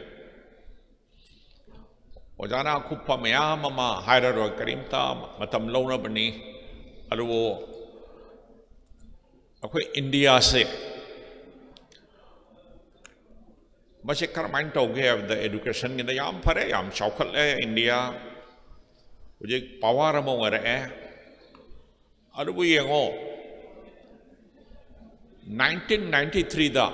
ꯑꯣꯖꯥꯅ ꯑꯀꯨꯞꯄ ꯃꯌꯥꯝ ꯑꯃ ꯍꯥꯏꯔꯔꯣꯏ, ꯀꯔꯤꯝꯇ ꯃꯇꯝ ꯂꯧꯅꯕꯅꯤ꯫ ꯑꯗꯨꯕꯨ ꯑꯩꯈꯣꯏ ꯏꯟꯗꯤꯌꯥꯁꯦ ꯃꯁꯤ ꯀꯔꯝꯍꯥꯏꯅ ꯇꯧꯒꯦ ꯍꯥꯏꯕꯗ, educationꯒꯤꯗ ꯌꯥꯝ ꯐꯔꯦ, ꯌꯥꯝ ꯆꯥꯎꯈꯠꯂꯦ ꯏꯟꯗꯤꯌꯥ, ꯍꯧꯖꯤꯛ power ꯑꯃ ꯑꯣꯏꯔꯛꯑꯦ꯫ ꯑꯗꯨꯕꯨ ꯌꯦꯡꯉꯣ, nineteen ninety threeꯗ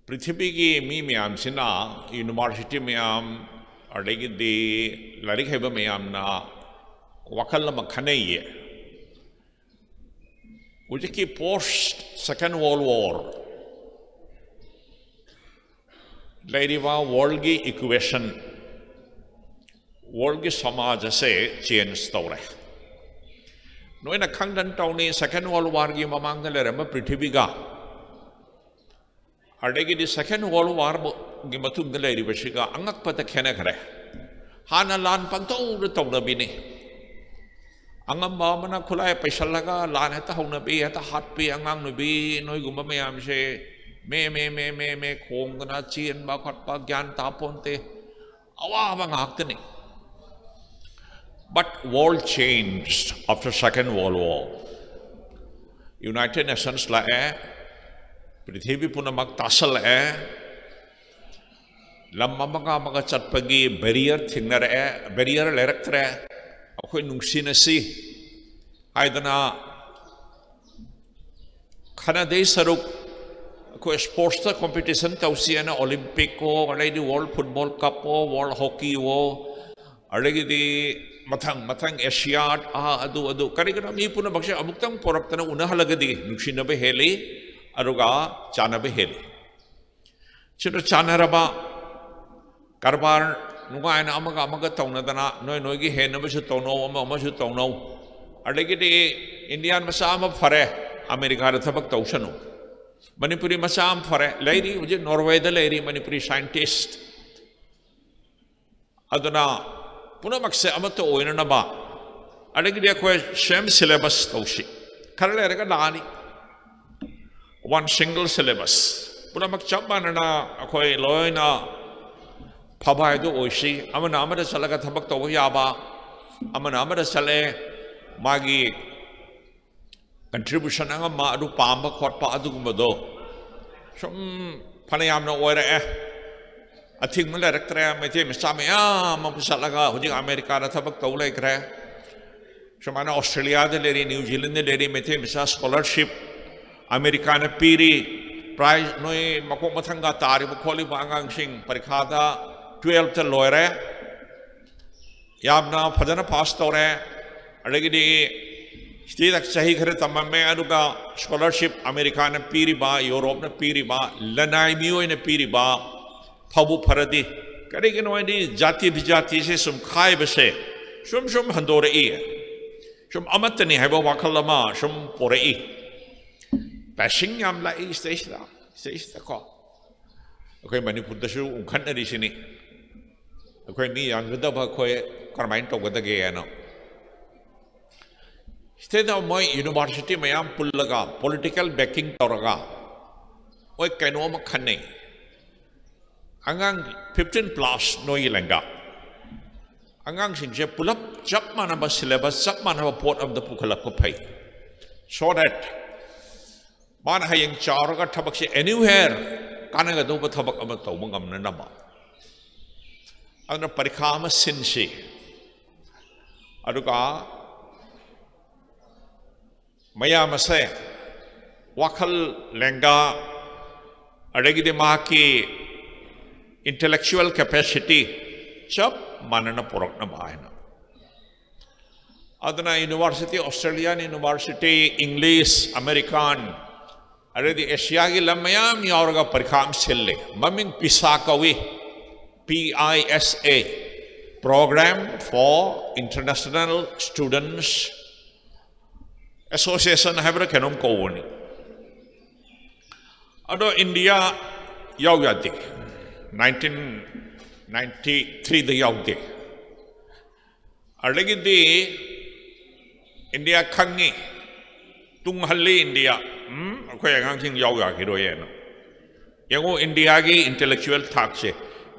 ꯄ꯭ꯔꯤꯊꯤꯕꯤꯒꯤ ꯃꯤ ꯃꯌꯥꯝꯁꯤꯅ, university ꯃꯌꯥꯝ, ꯑꯗꯒꯤꯗꯤ ꯂꯥꯏꯔꯤꯛ ꯍꯩꯕ ꯃꯌꯥꯝꯅ ꯋꯥꯈꯜ ꯑꯃ ꯈꯟꯅꯩꯌꯦ꯫ ꯍꯧꯖꯤꯛꯀꯤ post Second World War ꯂꯩꯔꯤꯕ worldꯒꯤ equation, worldꯒꯤ ꯁꯃꯥꯖ ꯑꯁꯦ change ꯇꯧꯔꯦ꯫ ꯅꯣꯏꯅ ꯈꯪꯗꯅ ꯇꯧꯅꯤ, Second World Warꯒꯤ ꯃꯃꯥꯡꯗ ꯂꯩꯔꯝꯕ ꯄ꯭ꯔꯤꯊꯤꯕꯤꯒ ꯑꯗꯒꯤꯗꯤ Second World War ꯒꯤ ꯃꯇꯨꯡꯗ ꯂꯩꯔꯤꯕꯁꯤꯒ ꯑꯉꯛꯄꯗ ꯈꯦꯠꯅꯈ꯭ꯔꯦ꯫ ꯍꯥꯟꯅ ꯂꯥꯟ ꯄꯪꯇꯧꯗ ꯇꯧꯅꯕꯤꯅꯤ꯫ ꯑꯉꯝꯕ ꯑꯃꯅ ꯈꯨꯠꯂꯥꯏ ꯄꯩꯁꯜꯂꯒ ꯂꯥꯟ ꯍꯦꯛꯇ ꯍꯧꯅꯕꯤ, ꯍꯦꯛꯇ ꯍꯥꯠꯄꯤ, ꯑꯉꯥꯡ ꯅꯨꯕꯤ ꯅꯣꯏꯒꯨꯝꯕ ꯃꯌꯥꯝꯁꯦ ꯃꯦ ꯃꯦ ꯃꯦ ꯃꯦ ꯃꯦ ꯈꯣꯡꯗꯅ ꯆꯦꯟꯕ ꯈꯣꯠꯄ ꯒ꯭ꯌꯥꯟ ꯇꯥꯄꯣꯟꯇꯦ꯫ ꯑꯋꯥꯕ ꯉꯥꯛꯇꯅꯤ꯫ But world changed after Second World War. United Nations ꯂꯥꯛꯑꯦ, ꯄ꯭ꯔꯤꯊꯤꯕꯤ ꯄꯨꯝꯅꯃꯛ ꯇꯥꯁꯜꯂꯛꯑꯦ꯫ ꯂꯝ ꯑꯃꯒ ꯑꯃꯒ ꯆꯠꯄꯒꯤ barrier ꯊꯦꯡꯅꯔꯛꯑꯦ, barrier ꯂꯩꯔꯛꯇ꯭ꯔꯦ꯫ ꯑꯩꯈꯣꯏ ꯅꯨꯡꯁꯤꯅꯁꯤ ꯍꯥꯏꯗꯅ ꯈꯟꯅꯗꯩ ꯁꯔꯨꯛ ꯑꯩꯈꯣꯏ sports ꯇ competition ꯇꯧꯁꯤ ꯍꯥꯏꯅ Olympic ꯑꯣ, ꯑꯗꯩꯗꯤ World Football Cup ꯑꯣ, World Hockey ꯑꯣ, ꯑꯗꯒꯤꯗꯤ ꯃꯊꯪ ꯃꯊꯪ Asiad, ꯑꯥ, ꯑꯗꯨ ꯑꯗꯨ ꯀꯔꯤꯒꯤꯅꯣ ꯃꯤ ꯄꯨꯝꯅꯃꯛꯁꯦ ꯑꯃꯨꯛꯇꯪ ꯄꯣꯔꯛꯇꯅ ꯎꯅꯍꯜꯂꯒꯗꯤ ꯅꯨꯡꯁꯤꯅꯕ ꯍꯦꯜꯂꯤ, ꯑꯗꯨꯒ ꯆꯥꯟꯅꯕ ꯍꯦꯜꯂꯤ꯫ ꯁꯤꯗ ꯆꯥꯟꯅꯔꯕ ꯀꯔꯕꯥꯔ ꯅꯨꯡꯉꯥꯏꯅ ꯑꯃꯒ ꯑꯃꯒ ꯇꯧꯅꯗꯅ ꯅꯣꯏ ꯅꯣꯏꯒꯤ ꯍꯦꯟꯅꯕꯁꯨ ꯇꯧꯅꯧ, ꯑꯃ ꯑꯃꯁꯨ ꯇꯧꯅꯧ꯫ ꯑꯗꯒꯤꯗꯤ Indian ꯃꯆꯥ ꯑꯃ ꯐꯔꯦ, ꯑꯃꯦꯔꯤꯀꯥꯗ ꯊꯕꯛ ꯇꯧꯁꯅꯨ꯫ ꯃꯅꯤꯄꯨꯔꯤ ꯃꯆꯥ ꯑꯃ ꯐꯔꯦ, ꯂꯩꯔꯤ ꯍꯧꯖꯤꯛ Norway ꯗ ꯂꯩꯔꯤ ꯃꯅꯤꯄꯨꯔꯤ scientist꯫ ꯑꯗꯨꯅ ꯄꯨꯝꯅꯃꯛꯁꯦ ꯑꯃꯠꯇ ꯑꯣꯏꯅꯅꯕ ꯑꯗꯒꯤꯗꯤ ꯑꯩꯈꯣꯏ same syllabus ꯇꯧꯁꯤ꯫ ꯈꯔ ꯂꯩꯔꯒ ꯂꯥꯛꯑꯅꯤ one single syllabus꯫ ꯄꯨꯝꯅꯃꯛ ꯆꯞ ꯃꯥꯟꯅꯅ ꯑꯩꯈꯣꯏ ꯂꯣꯏꯅ ꯐꯕ ꯍꯥꯏꯗꯨ ꯑꯣꯏꯁꯤ꯫ ꯑꯃꯅ ꯑꯃꯗ ꯆꯠꯂꯒ ꯊꯕꯛ ꯇꯧꯕ ꯌꯥꯕ, ꯑꯃꯅ ꯑꯃꯗ ꯆꯠꯂꯦ, ꯃꯥꯒꯤ contribution ꯑꯉꯝꯕ ꯑꯗꯨ ꯄꯥꯝꯕ ꯈꯣꯠꯄ ꯑꯗꯨꯒꯨꯝꯕꯗꯣ ꯁꯨꯝ ꯐꯅꯌꯥꯝꯅ ꯑꯣꯏꯔꯛꯑꯦ꯫ ꯑꯊꯤꯡꯕ ꯂꯩꯔꯛꯇ꯭ꯔꯦ꯫ ꯃꯩꯇꯩ ꯃꯆꯥ ꯃꯌꯥꯝ ꯑꯃ ꯆꯠꯂꯒ ꯍꯧꯖꯤꯛ ꯑꯃꯦꯔꯤꯀꯥꯗ ꯊꯕꯛ ꯇꯧ ꯂꯩꯈ꯭ꯔꯦ꯫ ꯁꯨꯃꯥꯏꯅ ꯑꯣꯁꯇ꯭ꯔꯦꯂꯤꯌꯥꯗ ꯂꯩꯔꯤ, ꯅ꯭ꯌꯨ ꯖꯤꯂꯦꯟꯗ ꯂꯩꯔꯤ, ꯃꯩꯇꯩ ꯃꯆꯥ scholarship ꯑꯃꯦꯔꯤꯀꯥꯅ ꯄꯤꯔꯤ꯫ Prize ꯅꯣꯏ ꯃꯈꯣꯛ ꯃꯊꯪꯒ ꯇꯥꯔꯤꯕ ꯈꯣꯠꯂꯤꯕ ꯑꯉꯥꯡꯁꯤꯡ ꯄꯔꯤꯈꯥꯗ twelfth ꯂꯣꯏꯔꯦ, ꯌꯥꯝꯅ ꯐꯖꯅ pass ꯇꯧꯔꯦ꯫ ꯑꯗꯒꯤꯗꯤ state ꯆꯍꯤ ꯈꯔ ꯇꯝꯃꯝꯃꯦ, ꯑꯗꯨꯒ scholarship ꯑꯃꯦꯔꯤꯀꯥꯅ ꯄꯤꯔꯤꯕ, ꯌꯨꯔꯣꯞꯅ ꯄꯤꯔꯤꯕ, ꯂꯅꯥꯏ ꯃꯤꯑꯣꯏꯅ ꯄꯤꯔꯤꯕ, ꯐꯕꯨ ꯐꯔꯗꯤ꯫ ꯀꯔꯤꯒꯤꯅꯣ ꯍꯥꯏꯗꯤ ꯖꯥꯇꯤ ꯕꯤꯖꯥꯇꯤꯁꯦ ꯁꯨꯝ ꯈꯥꯏꯕꯁꯦ ꯁꯨꯝ ꯁꯨꯝ ꯍꯟꯗꯣꯔꯛꯏ꯫ ꯁꯨꯝ ꯑꯃꯠꯇꯅꯤ ꯍꯥꯏꯕ ꯋꯥꯈꯜ ꯑꯃ ꯁꯨꯝ ꯄꯣꯔꯛꯏ꯫ Bashing ꯌꯥꯝ ꯂꯥꯛꯏ ꯁꯤꯗꯩꯁꯤꯗ꯫ ꯁꯤꯁꯤꯗꯀꯣ ꯑꯩꯈꯣꯏ ꯃꯅꯤꯄꯨꯔꯗꯁꯨ ꯎꯪꯈꯠꯅꯔꯤꯁꯤꯅꯤ꯫ ꯑꯩꯈꯣꯏ ꯃꯤ ꯌꯥꯝꯖꯗꯕ ꯑꯩꯈꯣꯏ ꯀꯔꯝꯍꯥꯏꯅ ꯇꯧꯒꯗꯒꯦ ꯍꯥꯏꯅ꯫ ꯁꯤꯗꯩꯗ ꯃꯣꯏ ꯌꯨꯅꯤꯚꯔꯁꯤꯇꯤ ꯃꯌꯥꯝ ꯄꯨꯜꯂꯒ ꯄꯣꯂꯤꯇꯤꯀꯦꯜ ꯕꯦꯀꯤꯡ ꯇꯧꯔꯒ ꯃꯣꯏ ꯀꯩꯅꯣ ꯑꯃ ꯈꯟꯅꯩ꯫ ꯑꯉꯥꯡ ꯐꯤꯐꯇꯤꯟ ꯄ꯭ꯂꯁ ꯅꯣꯏꯒꯤ ꯂꯦꯡꯒꯥ ꯑꯉꯥꯡꯁꯤꯡꯁꯦ ꯄꯨꯂꯞ ꯆꯞ ꯃꯥꯟꯅꯕ ꯁꯤꯂꯦꯕꯁ, ꯆꯞ ꯃꯥꯟꯅꯕ ꯄꯣꯠ ꯑꯃꯗ ꯄꯨꯈꯠꯂꯛꯄ ꯐꯩ꯫ So that ꯃꯥꯅ ꯍꯌꯦꯡ ꯆꯥꯎꯔꯒ ꯊꯕꯛꯁꯦ anywhere ꯀꯥꯟꯅꯒꯗꯧꯕ ꯊꯕꯛ ꯑꯃ ꯇꯧꯕ ꯉꯝꯅꯅꯕ꯫ ꯑꯗꯨꯅ ꯄꯔꯤꯈꯥ ꯑꯃ ꯁꯤꯟꯁꯤ꯫ ꯑꯗꯨꯒ ꯃꯌꯥꯝ ꯑꯁꯦ ꯋꯥꯈꯜ ꯂꯦꯡꯒꯥ, ꯑꯗꯒꯤꯗꯤ ꯃꯍꯥꯛꯀꯤ intellectual capacity ꯆꯞ ꯃꯥꯟꯅꯅ ꯄꯨꯔꯛꯅꯕ ꯍꯥꯏꯅ꯫ ꯑꯗꯨꯅ university, Australian university, English, American, ꯑꯗꯩꯗꯤ ꯑꯦꯁꯤꯌꯥꯒꯤ ꯂꯝ ꯃꯌꯥꯝ ꯌꯥꯎꯔꯒ ꯄꯔꯤꯈꯥ ꯑꯃ ꯁꯤꯜꯂꯤ꯫ ꯃꯃꯤꯡ ꯄꯤꯁꯥ ꯀꯧꯏ, P I S A, Program for International Students Association ꯍꯥꯏꯕ꯭ꯔꯥ ꯀꯩꯅꯣꯝ ꯀꯧꯕꯅꯤ꯫ ꯑꯗꯣ ꯏꯟꯗꯤꯌꯥ ꯌꯥꯎ ꯌꯥꯗꯦ, ꯅꯥꯏꯟꯇꯤꯟ ꯅꯥꯏꯟꯇꯤ ꯊ꯭ꯔꯤꯗ ꯌꯥꯎꯗꯦ꯫ ꯑꯗꯒꯤꯗꯤ ꯏꯟꯗꯤꯌꯥ ꯈꯪꯉꯤ, ꯇꯨꯡꯍꯜꯂꯤ ꯏꯟꯗꯤꯌꯥ, ꯎꯝ, ꯑꯩꯈꯣꯏ ꯑꯉꯥꯡꯁꯤꯡ ꯌꯥꯎ ꯌꯥꯈꯤꯔꯣꯏꯅ꯫ ꯌꯦꯡꯉꯨ, ꯏꯟꯗꯤꯌꯥꯒꯤ intellectual ꯊꯥꯛꯁꯦ,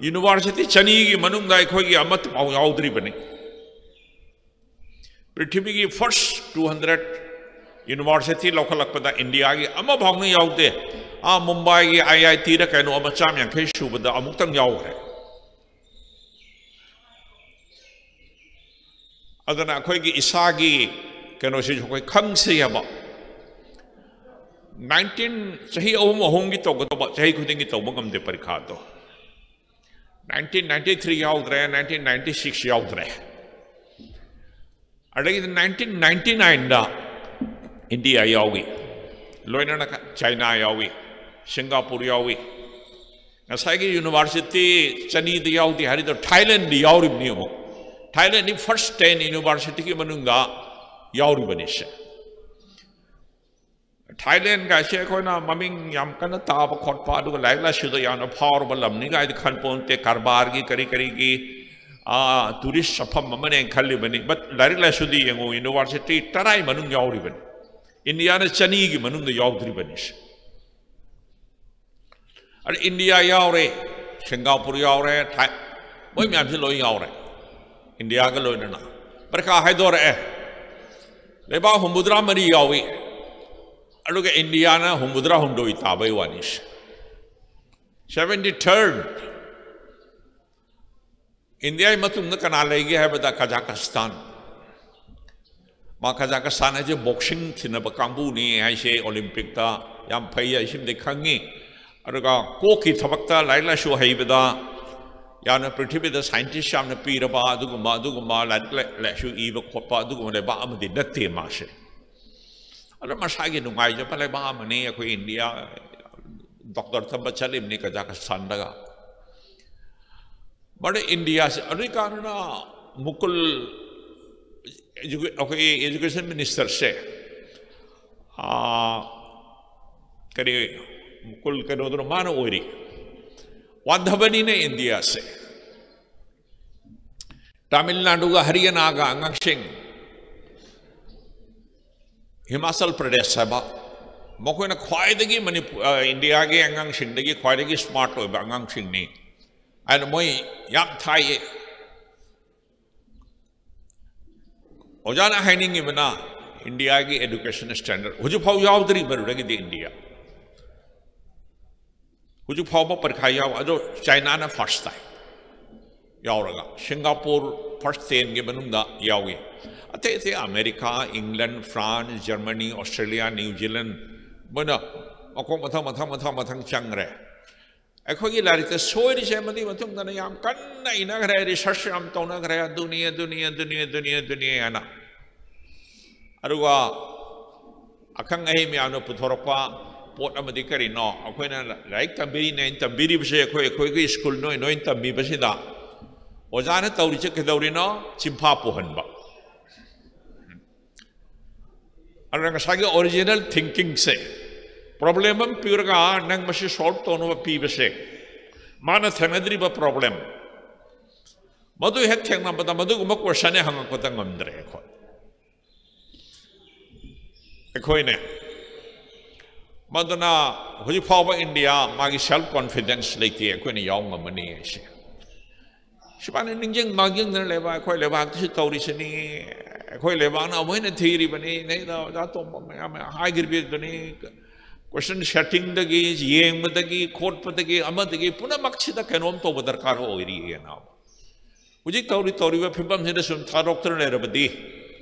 ꯌꯨꯅꯤꯚꯔꯁꯤꯇꯤ ꯆꯅꯤꯒꯤ ꯃꯅꯨꯡꯗ ꯑꯩꯈꯣꯏꯒꯤ ꯑꯃꯠꯇ ꯐꯥꯎ ꯌꯥꯎꯗ꯭ꯔꯤꯕꯅꯤ꯫ ꯄ꯭ꯔꯤꯊꯤꯕꯤꯒꯤ first two hundred university ꯂꯧꯈꯠꯂꯛꯄꯗ ꯏꯟꯗꯤꯌꯥꯒꯤ ꯑꯃ ꯐꯥꯎꯅ ꯌꯥꯎꯗꯦ꯫ ꯑꯥ ꯃꯨꯝꯕꯥꯏꯒꯤ I I T ꯗ ꯀꯩꯅꯣ ꯑꯃ ꯆꯥꯝ ꯌꯥꯡꯈꯩ ꯁꯨꯕꯗ ꯑꯃꯨꯛꯇꯪ ꯌꯥꯎꯈ꯭ꯔꯦ꯫ ꯑꯗꯨꯅ ꯑꯩꯈꯣꯏꯒꯤ ꯏꯁꯥꯒꯤ ꯀꯩꯅꯣꯁꯤꯁꯨ ꯑꯩꯈꯣꯏ ꯈꯪꯁꯤ ꯍꯥꯏꯕ꯫ ꯅꯥꯏꯟꯇꯤꯟ, ꯆꯍꯤ ꯑꯍꯨꯝ ꯑꯍꯨꯝꯒꯤ ꯇꯧꯒꯗꯧꯕ, ꯆꯍꯤ ꯈꯨꯗꯤꯡꯒꯤ ꯇꯧꯕ ꯉꯝꯗꯦ ꯄꯔꯤꯈꯥꯗꯣ꯫ ꯅꯥꯏꯟꯇꯤꯟ ꯅꯥꯏꯟꯇꯤ ꯊ꯭ꯔꯤ ꯌꯥꯎꯗ꯭ꯔꯦ, ꯅꯥꯏꯟꯇꯤꯟ ꯅꯥꯏꯟꯇꯤ ꯁꯤꯛꯁ ꯌꯥꯎꯗ꯭ꯔꯦ꯫ ꯑꯗꯒꯤꯗꯤ ꯅꯥꯏꯟꯇꯤꯟ ꯅꯥꯏꯟꯇꯤ ꯅꯥꯏꯟꯗ ꯏꯟꯗꯤꯌꯥ ꯌꯥꯎꯏ, ꯂꯣꯏꯅꯅ ꯆꯥꯏꯅꯥ ꯌꯥꯎꯏ, ꯁꯤꯡꯒꯥꯄꯨꯔ ꯌꯥꯎꯏ꯫ ꯉꯁꯥꯏꯒꯤ ꯌꯨꯅꯤꯚꯔꯁꯤꯇꯤ ꯆꯅꯤꯗ ꯌꯥꯎꯗꯦ ꯍꯥꯏꯔꯤꯗꯣ ꯊꯥꯏꯂꯦꯟꯗꯗꯤ ꯌꯥꯎꯔꯤꯕꯅꯤ꯫ ꯑꯃꯨꯛ ꯊꯥꯏꯂꯦꯟꯗꯤ first ten universityꯒꯤ ꯃꯅꯨꯡꯗ ꯌꯥꯎꯔꯤꯕꯅꯤ ꯁꯦ꯫ ꯊꯥꯏꯂꯦꯟꯒꯥꯏꯁꯦ ꯑꯩꯈꯣꯏꯅ ꯃꯃꯤꯡ ꯌꯥꯝ ꯀꯟꯅ ꯇꯥꯕ ꯈꯣꯠꯄ, ꯑꯗꯨꯒ ꯂꯥꯏꯔꯤꯛ ꯂꯥꯏꯁꯨꯗ ꯌꯥꯝꯅ ꯐꯥꯎꯔꯕ ꯂꯝꯅꯤ ꯀꯥꯏꯗꯤ ꯈꯟꯄꯣꯟꯇꯦ꯫ ꯀꯔꯕꯥꯔꯒꯤ ꯀꯔꯤ ꯀꯔꯤꯒꯤ, ꯑꯥ, ꯇꯨꯔꯤꯁ ꯆꯠꯐꯝ ꯑꯃꯅꯦꯅ ꯈꯜꯂꯤꯕꯅꯤ꯫ But ꯂꯥꯏꯔꯤꯛ ꯂꯥꯏꯁꯨꯗꯤ ꯌꯦꯡꯉꯨ, ꯌꯨꯅꯤꯚꯔꯁꯤꯇꯤ ꯇꯔꯥꯒꯤ ꯃꯅꯨꯡ ꯌꯥꯎꯔꯤꯕꯅꯤ꯫ ꯏꯟꯗꯤꯌꯥꯅ ꯆꯅꯤꯒꯤ ꯃꯅꯨꯡꯗ ꯌꯥꯎꯗ꯭ꯔꯤꯕꯅꯤ꯫ ꯑꯗ ꯏꯟꯗꯤꯌꯥ ꯌꯥꯎꯔꯦ, ꯁꯤꯡꯒꯥꯄꯨꯔ ꯌꯥꯎꯔꯦ, ꯊꯥꯏ-, ꯃꯣꯏ ꯃꯌꯥꯝꯁꯤ ꯂꯣꯏ ꯌꯥꯎꯔꯦ꯫ ꯏꯟꯗꯤꯌꯥꯒ ꯂꯣꯏꯅꯅ ꯄꯔꯤꯈꯥ ꯍꯥꯏꯗꯣꯔꯛꯑꯦ꯫ ꯂꯩꯕꯥꯛ ꯍꯨꯝꯐꯨꯇꯔꯥ ꯃꯔꯤ ꯌꯥꯎꯏ, ꯑꯗꯨꯒ ꯏꯟꯗꯤꯌꯥꯅ ꯍꯨꯝꯐꯨꯇꯔꯥ ꯍꯨꯝꯗꯣꯏ ꯇꯥꯕꯩ ꯋꯥꯅꯤ꯫ Seventy third꯫ ꯏꯟꯗꯤꯌꯥꯒꯤ ꯃꯇꯨꯡꯗ ꯀꯅꯥ ꯂꯩꯒꯦ ꯍꯥꯏꯕꯗ ꯀꯖꯥꯀꯁꯇꯥꯟ꯫ ꯃꯥ ꯀꯖꯥꯀꯁꯇꯥꯟ ꯍꯥꯏꯁꯦ ꯕꯣꯛꯁꯤꯡ ꯊꯤꯟꯅꯕ ꯀꯥꯡꯕꯨꯅꯤ ꯍꯥꯏꯁꯦ, ꯑꯣꯂꯤꯝꯄꯤꯛꯇ ꯌꯥꯝ ꯐꯩ ꯍꯥꯏꯁꯤꯃꯗꯤ ꯈꯪꯉꯤ꯫ ꯑꯗꯨꯒ ꯀꯣꯛꯀꯤ ꯊꯕꯛꯇ ꯂꯥꯏꯔꯤꯛ ꯂꯥꯏꯁꯨ ꯍꯩꯕꯗ ꯌꯥꯝꯅ ꯄ꯭ꯔꯤꯊꯤꯕꯤꯗ ꯁꯥꯏꯟꯇꯤꯁ ꯌꯥꯝꯅ ꯄꯤꯔꯕ ꯑꯗꯨꯒꯨꯝꯕ, ꯑꯗꯨꯒꯨꯝꯕ ꯂꯥꯏꯔꯤꯛ ꯂꯥꯏ-, ꯂꯥꯏꯁꯨ ꯏꯕ ꯈꯣꯠꯄ ꯑꯗꯨꯒꯨꯝꯕ ꯂꯩꯕꯥꯛ ꯑꯃꯗꯤ ꯅꯠꯇꯦ ꯃꯥꯁꯦ꯫ ꯑꯗꯨ ꯃꯁꯥꯒꯤ ꯅꯨꯡꯉꯥꯏꯖꯕ ꯂꯩꯕꯥꯛ ꯑꯃꯅꯤ ꯑꯩꯈꯣꯏ ꯏꯟꯗꯤꯌꯥ꯫ ꯗꯣꯛꯇꯔ ꯇꯝꯕ ꯆꯠꯂꯤꯕꯅꯤ ꯀꯖꯥꯀꯁꯇꯥꯟꯗꯒ꯫ ꯃꯔꯝꯗꯤ ꯏꯟꯗꯤꯌꯥꯁꯦ ꯑꯗꯨꯏ ꯀꯥꯟꯗꯅ ꯃꯨꯀꯨꯜ ꯑꯦꯖꯨꯀꯦ-, ꯑꯩꯈꯣꯏ ꯑꯦꯖꯨꯀꯦꯁꯟ ꯃꯤꯅꯤꯁꯇꯔꯁꯦ, ꯑꯥ, ꯀꯔꯤ, ꯃꯨꯀꯨꯜ ꯀꯩꯅꯣꯗꯨꯅ ꯃꯥꯅ ꯑꯣꯏꯔꯤ꯫ ꯋꯥꯟꯊꯕꯅꯤꯅ ꯏꯟꯗꯤꯌꯥꯁꯦ꯫ ꯇꯥꯃꯤꯜ ꯅꯥꯗꯨꯒ ꯍꯔꯤꯌꯥꯅꯥꯒ ꯑꯉꯥꯡꯁꯤꯡ, ꯍꯤꯃꯥꯆꯜ ꯄ꯭ꯔꯗꯦꯁ ꯍꯥꯏꯕ, ꯃꯈꯣꯏꯅ ꯈ꯭ꯋꯥꯏꯗꯒꯤ ꯃꯅꯤꯄꯨ-, ꯑ, ꯏꯟꯗꯤꯌꯥꯒꯤ ꯑꯉꯥꯡꯁꯤꯡꯗꯒꯤ ꯈ꯭ꯋꯥꯏꯗꯒꯤ ꯁ꯭ꯃꯥꯔꯠ ꯑꯣꯏꯕ ꯑꯉꯥꯡꯁꯤꯡꯅꯤ ꯍꯥꯏꯅ ꯃꯣꯏ ꯌꯥꯝ ꯊꯥꯏꯌꯦ꯫ ꯑꯣꯖꯥꯅ ꯍꯥꯏꯅꯤꯡꯉꯤꯕꯅ ꯏꯟꯗꯤꯌꯥꯒꯤ ꯑꯦꯗꯨꯀꯦꯁꯟ ꯁ꯭ꯇꯦꯟꯗꯔꯗ ꯍꯧꯖꯤꯛꯐꯥꯎ ꯌꯥꯎꯗ꯭ꯔꯤ ꯃꯗꯨꯗꯒꯤꯗꯤ ꯏꯟꯗꯤꯌꯥ꯫ ꯍꯧꯖꯤꯛ ꯐꯥꯎꯕ ꯄꯔꯤꯈꯥ ꯌꯥꯎ-, ꯑꯗꯣ ꯆꯥꯏꯅꯥꯅ ꯐꯥꯔꯁ ꯇꯥꯏ ꯌꯥꯎꯔꯒ, ꯁꯤꯡꯒꯥꯄꯨꯔ ꯐꯥꯔꯁ ꯇꯦꯟꯒꯤ ꯃꯅꯨꯡꯗ ꯌꯥꯎꯏ꯫ ꯑꯇꯩ ꯑꯇꯩ ꯑꯃꯦꯔꯤꯀꯥ, ꯏꯪꯂꯦꯟ, France, Germany, Australia, new Zealand, ꯃꯣꯏꯅ ꯃꯈꯣꯡ ꯃꯊꯪ, ꯃꯊꯪ, ꯃꯊꯪ, ꯃꯊꯪ ꯆꯪꯈ꯭ꯔꯦ꯫ ꯑꯩꯈꯣꯏꯒꯤ ꯂꯥꯏꯔꯤꯛꯇ ꯁꯣꯏꯔꯤꯁꯦ ꯃꯗꯨꯒꯤ ꯃꯇꯨꯡꯗꯅ ꯌꯥꯝ ꯀꯟꯅ ꯏꯅꯈ꯭ꯔꯦ, ꯔꯤꯁꯔꯁ ꯌꯥꯝ ꯇꯧꯅꯈ꯭ꯔꯦ, ꯑꯗꯨꯅꯤ, ꯑꯗꯨꯅꯤ, ꯑꯗꯨꯅꯤ, ꯑꯗꯨꯅꯤ, ꯑꯗꯨꯅꯤ ꯍꯥꯏꯅ꯫ ꯑꯗꯨꯒ ꯑꯈꯪ ꯑꯍꯩ ꯃꯌꯥꯝꯅ ꯄꯨꯊꯣꯔꯛꯄ ꯄꯣꯠ ꯑꯃꯗꯤ ꯀꯔꯤꯅꯣ? ꯑꯩꯈꯣꯏꯅ ꯂꯥꯏꯔꯤꯛ ꯇꯝꯕꯤꯔꯤꯅꯦ, ꯇꯝꯕꯤꯔꯤꯕꯁꯦ ꯑꯩꯈꯣꯏ, ꯑꯩꯈꯣꯏꯒꯤ ꯁ꯭ꯀꯨꯜ ꯅꯣꯏ, ꯅꯣꯏ ꯇꯝꯕꯤꯕꯁꯤꯗ ꯑꯣꯖꯥꯅ ꯇꯧꯔꯤꯁꯦ ꯀꯩꯗꯧꯔꯤꯅꯣ? ꯆꯤꯟꯐꯥ ꯄꯨꯍꯟꯕ꯫ ꯑꯗꯨꯅ ꯉꯁꯥꯏꯒꯤ ꯑꯣꯔꯤꯖꯤꯅꯦꯜ ꯊꯤꯡꯀꯤꯡꯁꯦ, ꯄ꯭ꯔꯣꯕ꯭ꯂꯦꯝ ꯑꯃ ꯄꯤꯔꯒ ꯅꯪ ꯃꯁꯤ ꯁꯣꯜꯕ ꯇꯧꯅꯕ ꯄꯤꯕꯁꯦ, ꯃꯥꯅ ꯊꯦꯡꯅꯗ꯭ꯔꯤꯕ ꯄ꯭ꯔꯣꯕ꯭ꯂꯦꯝ ꯃꯗꯨ ꯍꯦꯛ ꯊꯦꯡꯅꯕꯗ ꯃꯗꯨꯒꯨꯝꯕ ꯀꯣꯏꯁꯟ ꯍꯪꯉꯛꯄꯗ ꯉꯝꯗ꯭ꯔꯦ ꯑꯩꯈꯣꯏ꯫ ꯑꯩꯈꯣꯏꯅꯦ, ꯃꯗꯨꯅ ꯍꯧꯖꯤꯛ ꯐꯥꯎꯕ ꯏꯟꯗꯤꯌꯥ ꯃꯥꯒꯤ ꯁꯦꯜꯐ ꯀꯣꯟꯐꯤꯗꯦꯟꯁ ꯂꯩꯇꯦ, ꯑꯩꯈꯣꯏꯅ ꯌꯥꯎ ꯉꯝꯃꯅꯤ ꯍꯥꯏꯁꯦ꯫ ꯁꯨꯃꯥꯏꯅ ꯅꯤꯡꯁꯤꯡ ꯃꯥꯡꯖꯤꯡꯗꯅ ꯂꯩꯕ, ꯑꯩꯈꯣꯏ ꯂꯩꯕꯥꯛꯇꯁꯨ ꯇꯧꯔꯤꯁꯤꯅꯤ, ꯑꯩꯈꯣꯏ ꯂꯩꯕꯥꯛꯅ ꯑꯃꯨꯛ ꯍꯦꯟꯅ ꯊꯤꯔꯤꯕꯅꯤ, ꯅꯩꯅ ꯑꯣꯖꯥ ꯇꯣꯝꯕ ꯃꯌꯥꯝ ꯃꯌꯥꯝ ꯍꯥꯏꯈ꯭ꯔꯤꯕꯗꯨꯅꯤ꯫ ꯀꯣꯏꯁꯟ ꯁꯦꯠꯇꯤꯡꯗꯒꯤ, ꯌꯦꯡꯕꯗꯒꯤ, ꯈꯣꯠꯄꯗꯒꯤ, ꯑꯃꯗꯒꯤ ꯄꯨꯝꯅꯃꯛꯁꯤꯗ ꯀꯩꯅꯣꯝ ꯇꯧꯕ ꯗꯔꯀꯥꯔ ꯑꯣꯏꯔꯤꯑꯅ꯫ ꯍꯧꯖꯤꯛ ꯇꯧꯔꯤ, ꯇꯧꯔꯤꯕ ꯐꯤꯕꯝꯁꯤꯗ ꯁꯨꯝ ꯊꯥꯗꯣꯛꯇꯅ ꯂꯩꯔꯕꯗꯤ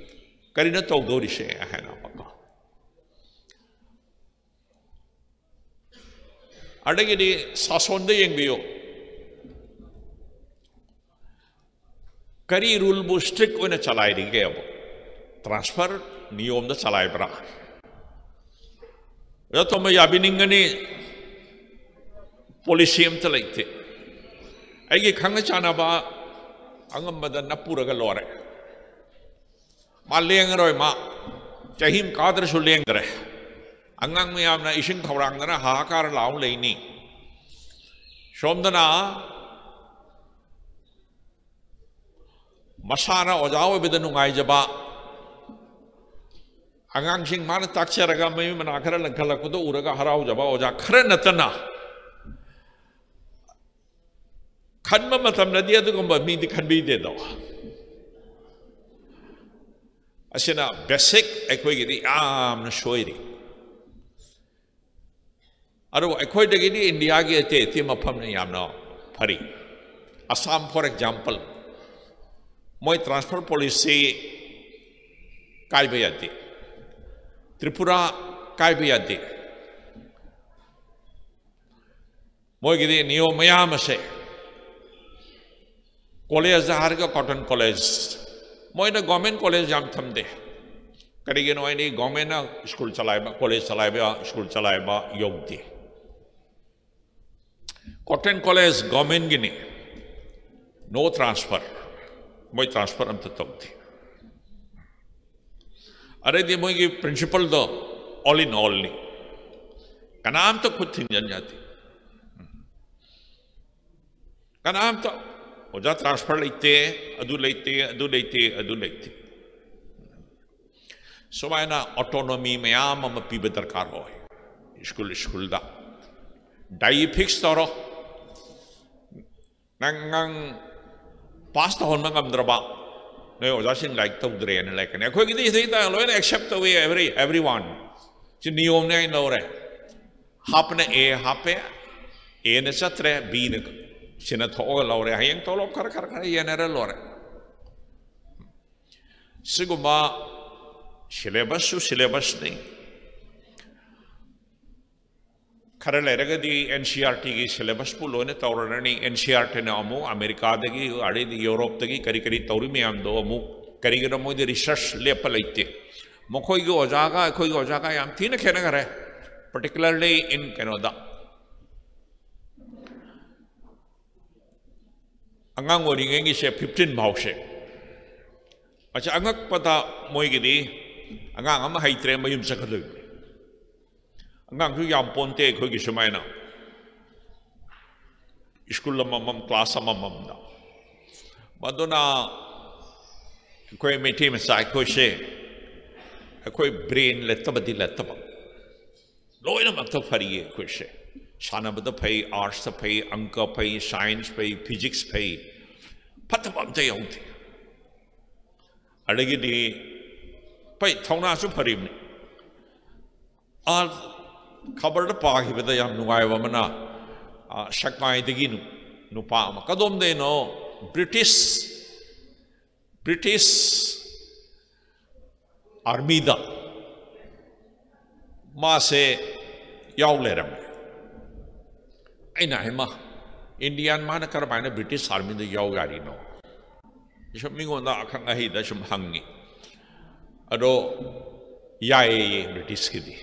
ꯀꯔꯤꯅꯣ ꯇꯧꯗꯧꯔꯤꯁꯦ ꯍꯥꯏꯅ꯫ ꯑꯗꯒꯤꯗꯤ ꯁꯥꯁꯣꯟꯗ ꯌꯦꯡꯕꯤꯌꯨ, ꯀꯔꯤ ꯔꯨꯜꯕꯨ ꯁ꯭ꯇ꯭ꯔꯤꯛ ꯑꯣꯏꯅ ꯆꯂꯥꯏꯔꯤꯒꯦꯕ? ꯇ꯭ꯔꯥꯟꯁꯐꯔ ꯅꯤꯌꯣꯝꯗ ꯆꯂꯥꯏꯕ꯭ꯔꯥ? ꯑꯣꯖꯥ ꯇꯣꯝꯕ ꯌꯥꯕꯤꯅꯤꯡꯒꯅꯤ, ꯄꯣꯂꯤꯁꯤ ꯑꯝꯇ ꯂꯩꯇꯦ꯫ ꯑꯩꯒꯤ ꯈꯪꯅ ꯆꯥꯟꯅꯕ ꯑꯉꯝꯕꯗ ꯅꯞꯄꯨꯔꯒ ꯂꯣꯏꯔꯦ꯫ ꯃꯥ ꯂꯦꯡꯉꯔꯣꯏ, ꯃꯥ ꯆꯍꯤ ꯑꯃ ꯀꯥꯗ꯭ꯔꯁꯨ ꯂꯦꯡꯗ꯭ꯔꯦ꯫ ꯑꯉꯥꯡ ꯃꯌꯥꯝꯅ ꯏꯁꯤꯡ ꯈꯧꯔꯥꯡꯗꯅ ꯍꯥꯍꯥꯀꯥꯔ ꯂꯥꯎ ꯂꯩꯅꯤ꯫ ꯁꯣꯝꯗꯅ ꯃꯁꯥꯅ ꯑꯣꯖꯥ ꯑꯣꯏꯕꯗ ꯅꯨꯡꯉꯥꯏꯖꯕ, ꯑꯉꯥꯡꯁꯤꯡ ꯃꯥꯅ ꯇꯥꯛꯆꯔꯒ ꯃꯌꯨꯝ ꯃꯅꯥꯛ ꯈꯔ ꯂꯪꯈꯠꯂꯛꯄꯗ ꯎꯔꯒ ꯍꯔꯥꯎꯖꯕ ꯑꯣꯖꯥ ꯈꯔ ꯅꯠꯇꯅ, ꯈꯟꯕ ꯃꯇꯝꯗꯗꯤ ꯑꯗꯨꯒꯨꯝꯕ ꯃꯤꯗꯤ ꯈꯟꯕꯤꯗꯦꯗꯣ꯫ ꯑꯁꯤꯅ ꯕꯦꯁꯤꯛ ꯑꯩꯈꯣꯏꯒꯤꯗꯤ ꯌꯥꯝꯅ ꯁꯣꯏꯔꯤ꯫ ꯑꯗꯨꯕꯨ ꯑꯩꯈꯣꯏꯗꯒꯤꯗꯤ ꯏꯟꯗꯤꯌꯥꯒꯤ ꯑꯇꯩ ꯑꯇꯩ ꯃꯐꯝꯅ ꯌꯥꯝꯅ ꯐꯔꯤ꯫ ꯑꯁꯥꯝ, ꯐꯣꯔ ꯑꯦꯛꯖꯥꯝꯄꯜ, ꯃꯣꯏ ꯇ꯭ꯔꯥꯟꯁꯐꯔ ꯄꯣꯂꯤꯁꯤ ꯀꯥꯏꯕ ꯌꯥꯗꯦ꯫ ꯇ꯭ꯔꯤꯄꯨꯔꯥ ꯀꯥꯏꯕ ꯌꯥꯗꯦ꯫ ꯃꯣꯏꯒꯤꯗꯤ ꯅꯤꯌꯣꯝ ꯃꯌꯥꯝ ꯑꯁꯦ, ꯀꯣꯂꯦꯖꯇ ꯍꯥꯏꯔꯒ ꯀꯣꯇꯟ ꯀꯣꯂꯦꯖ, ꯃꯣꯏꯅ ꯒꯣꯔꯃꯦꯟ ꯀꯣꯂꯦꯖ ꯌꯥꯝ ꯊꯝꯗꯦ꯫ ꯀꯔꯤꯒꯤꯅꯣ ꯍꯥꯏꯗꯤ ꯒꯣꯔꯃꯦꯟꯅ ꯁ꯭ꯀꯨꯜ ꯆꯂꯥꯏꯕ, ꯀꯣꯂꯦꯖ ꯆꯂꯥꯏꯕ, ꯁ꯭ꯀꯨꯜ ꯆꯂꯥꯏꯕ ꯌꯧꯗꯦ꯫ ꯀꯣꯇꯟ ꯀꯣꯂꯦꯖ ꯒꯣꯔꯃꯦꯟꯒꯤꯅꯤ, ꯅꯣ ꯇ꯭ꯔꯥꯟꯁꯐꯔ, ꯃꯣꯏ ꯇ꯭ꯔꯥꯟꯁꯐꯔ ꯑꯝꯇ ꯇꯧꯗꯦ꯫ ꯑꯗꯩꯗꯤ ꯃꯣꯏꯒꯤ principalꯗꯣ all in allꯅꯤ꯫ ꯀꯅꯥꯝꯇ ꯈꯨꯠ ꯊꯤꯡꯖꯤꯟ ꯌꯥꯗꯦ꯫ ꯀꯅꯥꯝꯇ ꯑꯣꯖꯥ transfer ꯂꯩꯇꯦ, ꯑꯗꯨ ꯂꯩꯇꯦ, ꯑꯗꯨ ꯂꯩꯇꯦ, ꯑꯗꯨ ꯂꯩꯇꯦ꯫ ꯁꯨꯃꯥꯏꯅ autonomy ꯃꯌꯥꯝ ꯑꯃ ꯄꯤꯕ ꯗꯔꯀꯥꯔ ꯑꯣꯏ꯫ ꯁ꯭ꯀꯨꯜ ꯁ꯭ꯀꯨꯜꯗ diary fix ꯇꯧꯔꯣ꯫ ꯅꯪ ꯑꯉꯥꯡ pass ꯇꯧꯍꯟꯕ ꯉꯝꯗ꯭ꯔꯕ, ꯅꯣꯏ ꯑꯣꯖꯥꯁꯤꯡ ꯂꯥꯏꯔꯤꯛ ꯇꯧꯗ꯭ꯔꯦꯅ ꯂꯩꯔꯛꯀꯅꯤ꯫ ꯑꯩꯈꯣꯏꯒꯤꯗꯤ ꯁꯤꯗꯩꯗ ꯂꯣꯏꯅ accept ꯇꯧꯏ, every everyone꯫ ꯁꯤ ꯅꯤꯌꯣꯝꯅꯦ ꯍꯥꯏꯅ ꯂꯧꯔꯦ꯫ ꯍꯥꯞꯄꯅ A ꯍꯥꯞꯄꯦ, Aꯅ ꯆꯠꯇ꯭ꯔꯦ, Bꯅ ꯁꯤꯅ ꯊꯣꯛꯑꯒ ꯂꯧꯔꯦ꯫ ꯍꯌꯦꯡ ꯇꯣꯂꯣꯞ ꯈꯔ ꯈꯔ ꯈꯔ ꯌꯦꯟꯅꯔ ꯂꯣꯏꯔꯦ꯫ ꯁꯤꯒꯨꯝꯕ syllabusꯁꯨ syllabusꯅꯤ꯫ ꯈꯔ ꯂꯩꯔꯒꯗꯤ NCERTꯒꯤ syllabusꯄꯨ ꯂꯣꯏꯅ ꯇꯧꯔꯔꯅꯤ꯫ NCERTꯅ ꯑꯃꯨꯛ ꯑꯃꯦꯔꯤꯀꯥꯗꯒꯤ, ꯑꯗꯩꯗꯤ ꯌꯨꯔꯣꯞꯇꯒꯤ ꯀꯔꯤ ꯀꯔꯤ ꯇꯧꯔꯤ ꯃꯌꯥꯝꯗꯣ ꯑꯃꯨꯛ, ꯀꯔꯤꯒꯤꯅꯣ ꯃꯣꯏꯗꯤ research ꯂꯦꯞꯄ ꯂꯩꯇꯦ꯫ ꯃꯈꯣꯏꯒꯤ ꯑꯣꯖꯥꯒ ꯑꯩꯈꯣꯏꯒꯤ ꯑꯣꯖꯥꯒ ꯌꯥꯝ ꯊꯤꯅ ꯈꯦꯠꯅꯈ꯭ꯔꯦ, particularly in ꯀꯩꯅꯣꯗ꯫ ꯑꯉꯥꯡ ꯑꯣꯏꯔꯤꯉꯩꯒꯤꯁꯦ fifteen ꯐꯥꯎꯁꯦ꯫ ꯑꯁ, ꯑꯉꯛꯄꯗ ꯃꯣꯏꯒꯤꯗꯤ ꯑꯉꯥꯡ ꯑꯃ ꯍꯩꯇ꯭ꯔꯦ, ꯃꯌꯨꯝ ꯆꯠꯈ꯭ꯔꯗꯣꯏꯅꯤ꯫ ꯑꯉꯥꯡꯁꯨ ꯌꯥꯝ ꯄꯣꯟꯇꯦ ꯑꯩꯈꯣꯏꯒꯤ ꯁꯨꯃꯥꯏꯅ꯫ ꯁ꯭ꯀꯨꯜ ꯑꯃꯃꯝ, class ꯑꯃꯃꯝꯗ꯫ ꯃꯗꯨꯅ ꯑꯩꯈꯣꯏ ꯃꯩꯇꯩ ꯃꯆꯥ ꯑꯩꯈꯣꯏꯁꯦ, ꯑꯩꯈꯣꯏ brain ꯂꯩꯇꯕꯗꯤ ꯂꯩꯇꯕ, ꯂꯣꯏꯅꯃꯛꯇ ꯐꯔꯤꯌꯦ ꯑꯩꯈꯣꯏꯁꯦ꯫ ꯁꯥꯟꯅꯕꯗ ꯐꯩ, artsꯇ ꯐꯩ, ꯑꯪꯀ ꯐꯩ, science ꯐꯩ, physics ꯐꯩ, ꯐꯠꯇꯕ ꯑꯝꯇ ꯌꯥꯎꯗꯦ꯫ ꯑꯗꯒꯤꯗꯤ ꯐꯩ, ꯊꯧꯅꯥꯁꯨ ꯐꯔꯤꯕꯅꯤ꯫ ꯑꯥ, ꯈꯕꯔꯗ ꯄꯥꯈꯤꯕꯗ ꯌꯥꯝ ꯅꯨꯡꯉꯥꯏꯕ ꯑꯃꯅ, ꯑꯥ, ꯁꯦꯛꯃꯥꯏꯗꯒꯤ ꯅꯨ-, ꯅꯨꯄꯥ ꯑꯃ, ꯀꯗꯣꯝꯗꯩꯅꯣ, British, British Armyꯗ ꯃꯥꯁꯦ ꯌꯥꯎ ꯂꯩꯔꯝꯃꯦ꯫ ꯑꯩꯅ, "ꯍꯩꯃꯥ, Indian ꯃꯥꯅ ꯀꯔꯝꯍꯥꯏꯅ British Armyꯗ ꯌꯥꯎ ꯌꯥꯔꯤꯅꯣ?" ꯁꯨꯝ ꯃꯤꯉꯣꯟꯗ ꯑꯈꯪ ꯑꯍꯩꯗ ꯁꯨꯝ ꯍꯪꯉꯤ꯫ ꯑꯗꯣ ꯌꯥꯏꯌꯦ Britishꯀꯤꯗꯤ꯫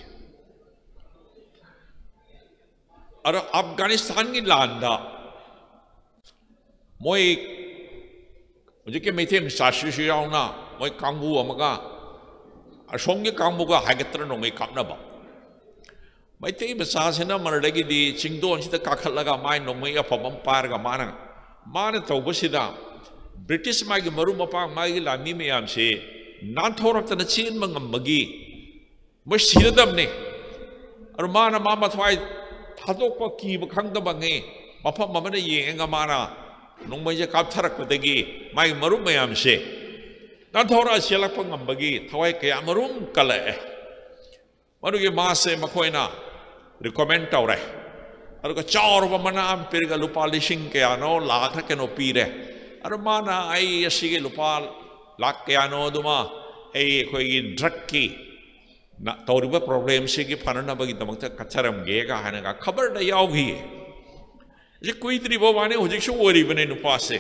ꯑꯗꯣ ꯑꯐꯒꯥꯅꯤꯁꯇꯥꯟꯒꯤ ꯂꯥꯟꯗ ꯃꯣꯏ ꯍꯧꯖꯤꯛꯀꯤ ꯃꯩꯇꯩ ꯃꯆꯥꯁꯤꯁꯨ ꯌꯥꯎꯅ ꯃꯣꯏ ꯀꯥꯡꯕꯨ ꯑꯃꯒ ꯑꯁꯣꯝꯒꯤ ꯀꯥꯡꯕꯨꯒ ꯍꯥꯏꯒꯠꯇꯅ ꯅꯣꯡꯃꯩ ꯀꯥꯞꯅꯕ꯫ ꯃꯩꯇꯩ ꯃꯆꯥꯁꯤꯅ ꯃꯔꯗꯒꯤꯗꯤ ꯆꯤꯡꯗꯣꯟꯁꯤꯗ ꯀꯥꯈꯠꯂꯒ ꯃꯥꯏ ꯅꯣꯡꯃꯩ ꯑꯐꯕ ꯑꯃ ꯄꯥꯏꯔꯒ ꯃꯥꯅ, ꯃꯥꯅ ꯇꯧꯕꯁꯤꯗ ꯕ꯭ꯔꯤꯇꯤꯁ ꯃꯥꯒꯤ ꯃꯔꯨꯞ ꯃꯄꯥꯡ, ꯃꯥꯒꯤ ꯂꯥꯟꯃꯤ ꯃꯌꯥꯝꯁꯤ ꯅꯥꯟꯊꯣꯔꯛꯇꯅ ꯆꯦꯟꯕ ꯉꯝꯕꯒꯤ ꯃꯣꯏ ꯁꯤꯔꯗꯕꯅꯤ꯫ ꯑꯗꯨ ꯃꯥꯅ ꯃꯥ ꯃꯊ꯭ꯋꯥꯏ ꯊꯥꯗꯣꯛꯄ ꯀꯤꯕ ꯈꯪꯗꯕꯉꯩ ꯃꯐꯝ ꯑꯃꯗ ꯌꯦꯡꯉꯒ ꯃꯥꯅ ꯅꯣꯡꯃꯩꯁꯦ ꯀꯥꯞꯊꯔꯛꯄꯗꯒꯤ ꯃꯥꯒꯤ ꯃꯔꯨꯞ ꯃꯌꯥꯝꯁꯦ ꯅꯥꯟꯊꯣꯔꯛꯑ ꯆꯦꯜꯂꯛꯄ ꯉꯝꯕꯒꯤ ꯊꯋꯥꯏ ꯀꯌꯥ ꯃꯔꯨꯝ ꯀꯜꯂꯛꯑꯦ꯫ ꯃꯗꯨꯒꯤ ꯃꯥꯁꯦ ꯃꯈꯣꯏꯅ recommend ꯇꯧꯔꯦ꯫ ꯑꯗꯨꯒ ꯆꯥꯎꯔꯕ ꯃꯅꯥ ꯑꯃ ꯄꯤꯔꯒ ꯂꯨꯄꯥ ꯂꯤꯁꯤꯡ ꯀꯌꯥꯅꯣ, ꯂꯥꯈ ꯀꯩꯅꯣ ꯄꯤꯔꯦ꯫ ꯑꯗꯣ ꯃꯥꯅ, "ꯑꯩ ꯑꯁꯤꯒꯤ ꯂꯨꯄꯥ ꯂꯥꯈ ꯀꯌꯥꯅꯣ ꯑꯗꯨꯃ ꯑꯩ ꯑꯩꯈꯣꯏꯒꯤ drugꯀꯤ ꯅ-, ꯇꯧꯔꯤꯕ problemꯁꯤꯒꯤ ꯐꯅꯅꯕꯒꯤꯗꯃꯛꯇ ꯀꯠꯆꯔꯝꯒꯦꯒ" ꯍꯥꯏꯅꯒ ꯈꯕꯔꯗ ꯌꯥꯎꯈꯤ꯫ ꯁꯤ ꯀꯨꯏꯗ꯭ꯔꯤꯕ ꯋꯥꯅꯤ, ꯍꯧꯖꯤꯛꯁꯨ ꯑꯣꯏꯔꯤꯕꯅꯤ ꯅꯨꯄꯥꯁꯦ꯫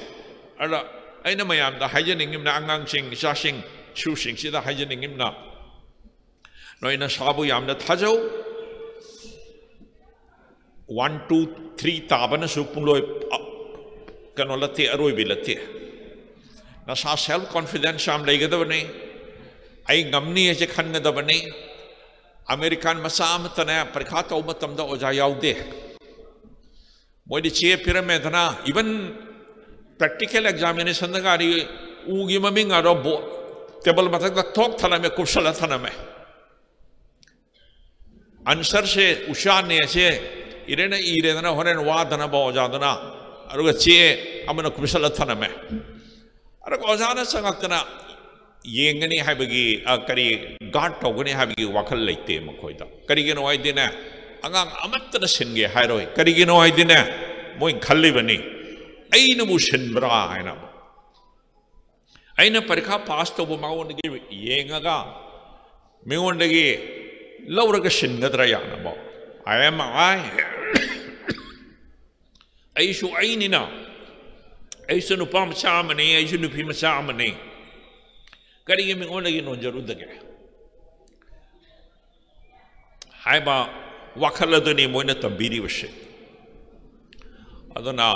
ꯑꯗ ꯑꯩꯅ ꯃꯌꯥꯝꯗ ꯍꯥꯏꯖꯅꯤꯡꯉꯤꯕꯅ, ꯑꯉꯥꯡꯁꯤꯡ, ꯏꯆꯥꯁꯤꯡ, ꯏꯁꯨꯁꯤꯡꯁꯤꯗ ꯍꯥꯏꯖꯅꯤꯡꯉꯤꯕꯅ, ꯅꯣꯏ ꯅꯁꯥꯕꯨ ꯌꯥꯝꯅ ꯊꯥꯖꯧ꯫ One, two, three ꯇꯥꯕꯅꯁꯨ ꯄꯨꯡꯂꯣꯏ, ꯑ, ꯀꯩꯅꯣ ꯅꯠꯇꯦ, ꯑꯔꯣꯏꯕꯤ ꯅꯠꯇꯦ꯫ ꯅꯁꯥ self confidence ꯌꯥꯝ ꯂꯩꯒꯗꯕꯅꯤ꯫ "ꯑꯩ ꯉꯝꯅꯤ" ꯍꯥꯏꯁꯦ ꯈꯟꯒꯗꯕꯅꯤ꯫ ꯑꯃꯦꯔꯤꯀꯥꯟ ꯃꯆꯥ ꯑꯃꯠꯇꯅꯦ ꯄꯔꯤꯈꯥ ꯇꯧꯕ ꯃꯇꯝꯗ ꯑꯣꯖꯥ ꯌꯥꯎꯗꯦ꯫ ꯃꯣꯏꯗꯤ ꯆꯦ ꯄꯤꯔꯝꯃꯦꯗꯅ, even practical examinationꯗꯒꯗꯤ ꯎꯒꯤ ꯃꯃꯤꯡ ꯑꯗꯣ ꯕꯣ-, table ꯃꯊꯛꯇ ꯊꯣꯛ ꯊꯅꯝꯃꯦ, ꯀꯨꯞꯁꯜꯂ ꯊꯅꯝꯃꯦ꯫ Answerꯁꯦ ꯎꯆꯥꯟꯅꯦꯁꯦ ꯏꯔꯦꯅ ꯏꯔꯦꯗꯅ ꯍꯣꯔꯦꯟ ꯋꯥꯗꯅꯕ ꯑꯣꯖꯥꯗꯨꯅ, ꯑꯗꯨꯒ ꯆꯦ ꯑꯃꯅ ꯀꯨꯞꯁꯜꯂ ꯊꯅꯝꯃꯦ꯫ ꯑꯗꯨꯒ ꯑꯣꯖꯥꯅ ꯆꯪꯉꯛꯇꯅ ꯌꯦꯡꯒꯅꯤ ꯍꯥꯏꯕꯒꯤ, ꯑ, ꯀꯔꯤ, guard ꯇꯧꯒꯅꯤ ꯍꯥꯏꯕꯒꯤ ꯋꯥꯈꯜ ꯂꯩꯇꯦ ꯃꯈꯣꯏꯗ꯫ ꯀꯔꯤꯒꯤꯅꯣ ꯍꯥꯏꯗꯤꯅꯦ, ꯑꯉꯥꯡ ꯑꯃꯠꯇꯅ ꯁꯤꯟꯒꯦ ꯍꯥꯏꯔꯣꯏ꯫ ꯀꯔꯤꯒꯤꯅꯣ ꯍꯥꯏꯗꯤꯅꯦ, ꯃꯣꯏ ꯈꯜꯂꯤꯕꯅꯤ, "ꯑꯩꯅꯕꯨ ꯁꯤꯟꯕ꯭ꯔꯥ?" ꯍꯥꯏꯅ꯫ ꯑꯩꯅ ꯄꯔꯤꯈꯥ pass ꯇꯧꯕ ꯃꯉꯣꯟꯗꯒꯤ ꯌꯦꯡꯉꯒ ꯃꯤꯉꯣꯟꯗꯒꯤ ꯂꯧꯔꯒ ꯁꯤꯟꯒꯗ꯭ꯔꯥ ꯌꯥꯅꯕ? I am I꯫ ꯑꯩꯁꯨ ꯑꯩꯅꯤꯅ, ꯑꯩꯁꯨ ꯅꯨꯄꯥ ꯃꯆꯥ ꯑꯃꯅꯤ, ꯑꯩꯁꯨ ꯅꯨꯄꯤ ꯃꯆꯥ ꯑꯃꯅꯤ, ꯀꯔꯤꯒꯤ ꯃꯤꯉꯣꯟꯗꯒꯤ ꯅꯣꯟꯖꯔꯨꯗꯒꯦ ꯍꯥꯏꯕ ꯋꯥꯈꯜ ꯑꯗꯨꯅꯤ ꯃꯣꯏꯅ ꯇꯝꯕꯤꯔꯤꯕꯁꯦ꯫ ꯑꯗꯨꯅ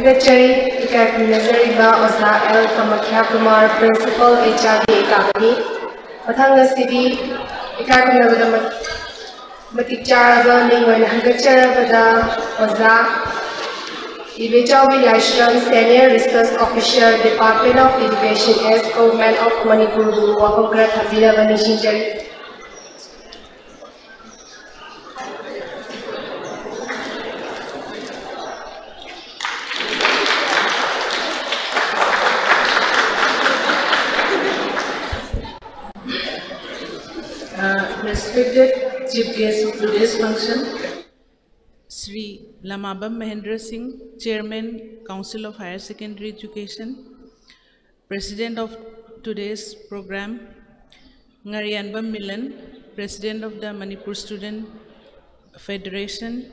ꯊꯥꯒꯠꯆꯔꯤ꯫ ꯏꯀꯥꯏ ꯈꯨꯝꯅꯖꯔꯤꯕ ꯑꯣꯖꯥ L Kamakhya Kumar, Principal, H R D Academy꯫ ꯃꯊꯪ ꯑꯁꯤꯗꯤ ꯏꯀꯥꯏ ꯈꯨꯝꯅꯕꯗ ꯃ-, ꯃꯇꯤꯛ ꯆꯥꯔꯕ ꯃꯤꯡ ꯑꯣꯏꯅ ꯍꯪꯒꯠꯆꯔꯕꯗ ꯑꯣꯖꯥ ꯏꯕꯦꯆꯥꯎꯕꯤ ꯂꯥꯏꯁ꯭ꯔꯝ, Senior Research Officer, Department of Education, S Government of Manipur ꯕꯨ ꯋꯥꯐꯝ ꯈꯔ ꯊꯝꯕꯤꯅꯕ ꯅꯤꯡꯁꯤꯡꯖꯔꯤ꯫ Uh, respected chief guest of today's function, Shri Lamabam Mahendra Singh, Chairman, Council of Higher Secondary Education, President of today's program, Ngarianbam Milan, President of the Manipur Student Federation,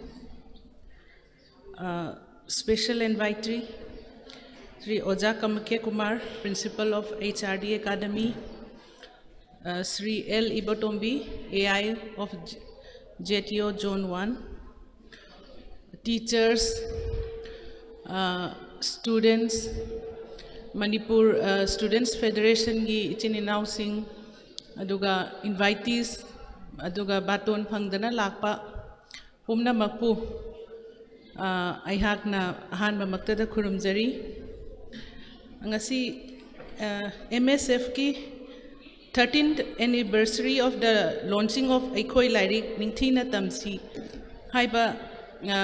uh, special invitee, Shri Oja Kamakhya Kumar, Principal of H R D Academy, uh, Shri L Ibotombi, A I of J-, J T O Zone one, teachers, uh, students, Manipur, uh, Students Federation ꯒꯤ ꯏꯆꯤꯟ ꯏꯅꯥꯎꯁꯤꯡ, ꯑꯗꯨꯒ invitees, ꯑꯗꯨꯒ ꯕꯥꯇꯣꯟ ꯐꯪꯗꯅ ꯂꯥꯛꯄ ꯄꯨꯝꯅꯃꯛꯄꯨ, ꯑ, ꯑꯩꯍꯥꯛꯅ ꯑꯍꯥꯟꯕꯃꯛꯇꯗ ꯈꯨꯔꯨꯝꯖꯔꯤ꯫ ꯉꯁꯤ, ꯑ, M S F ꯀꯤ thirteenth anniversary of the launching of ꯑꯩꯈꯣꯏ ꯂꯥꯏꯔꯤꯛ ꯅꯤꯡꯊꯤꯅ ꯇꯝꯁꯤ ꯍꯥꯏꯕ, ꯑ,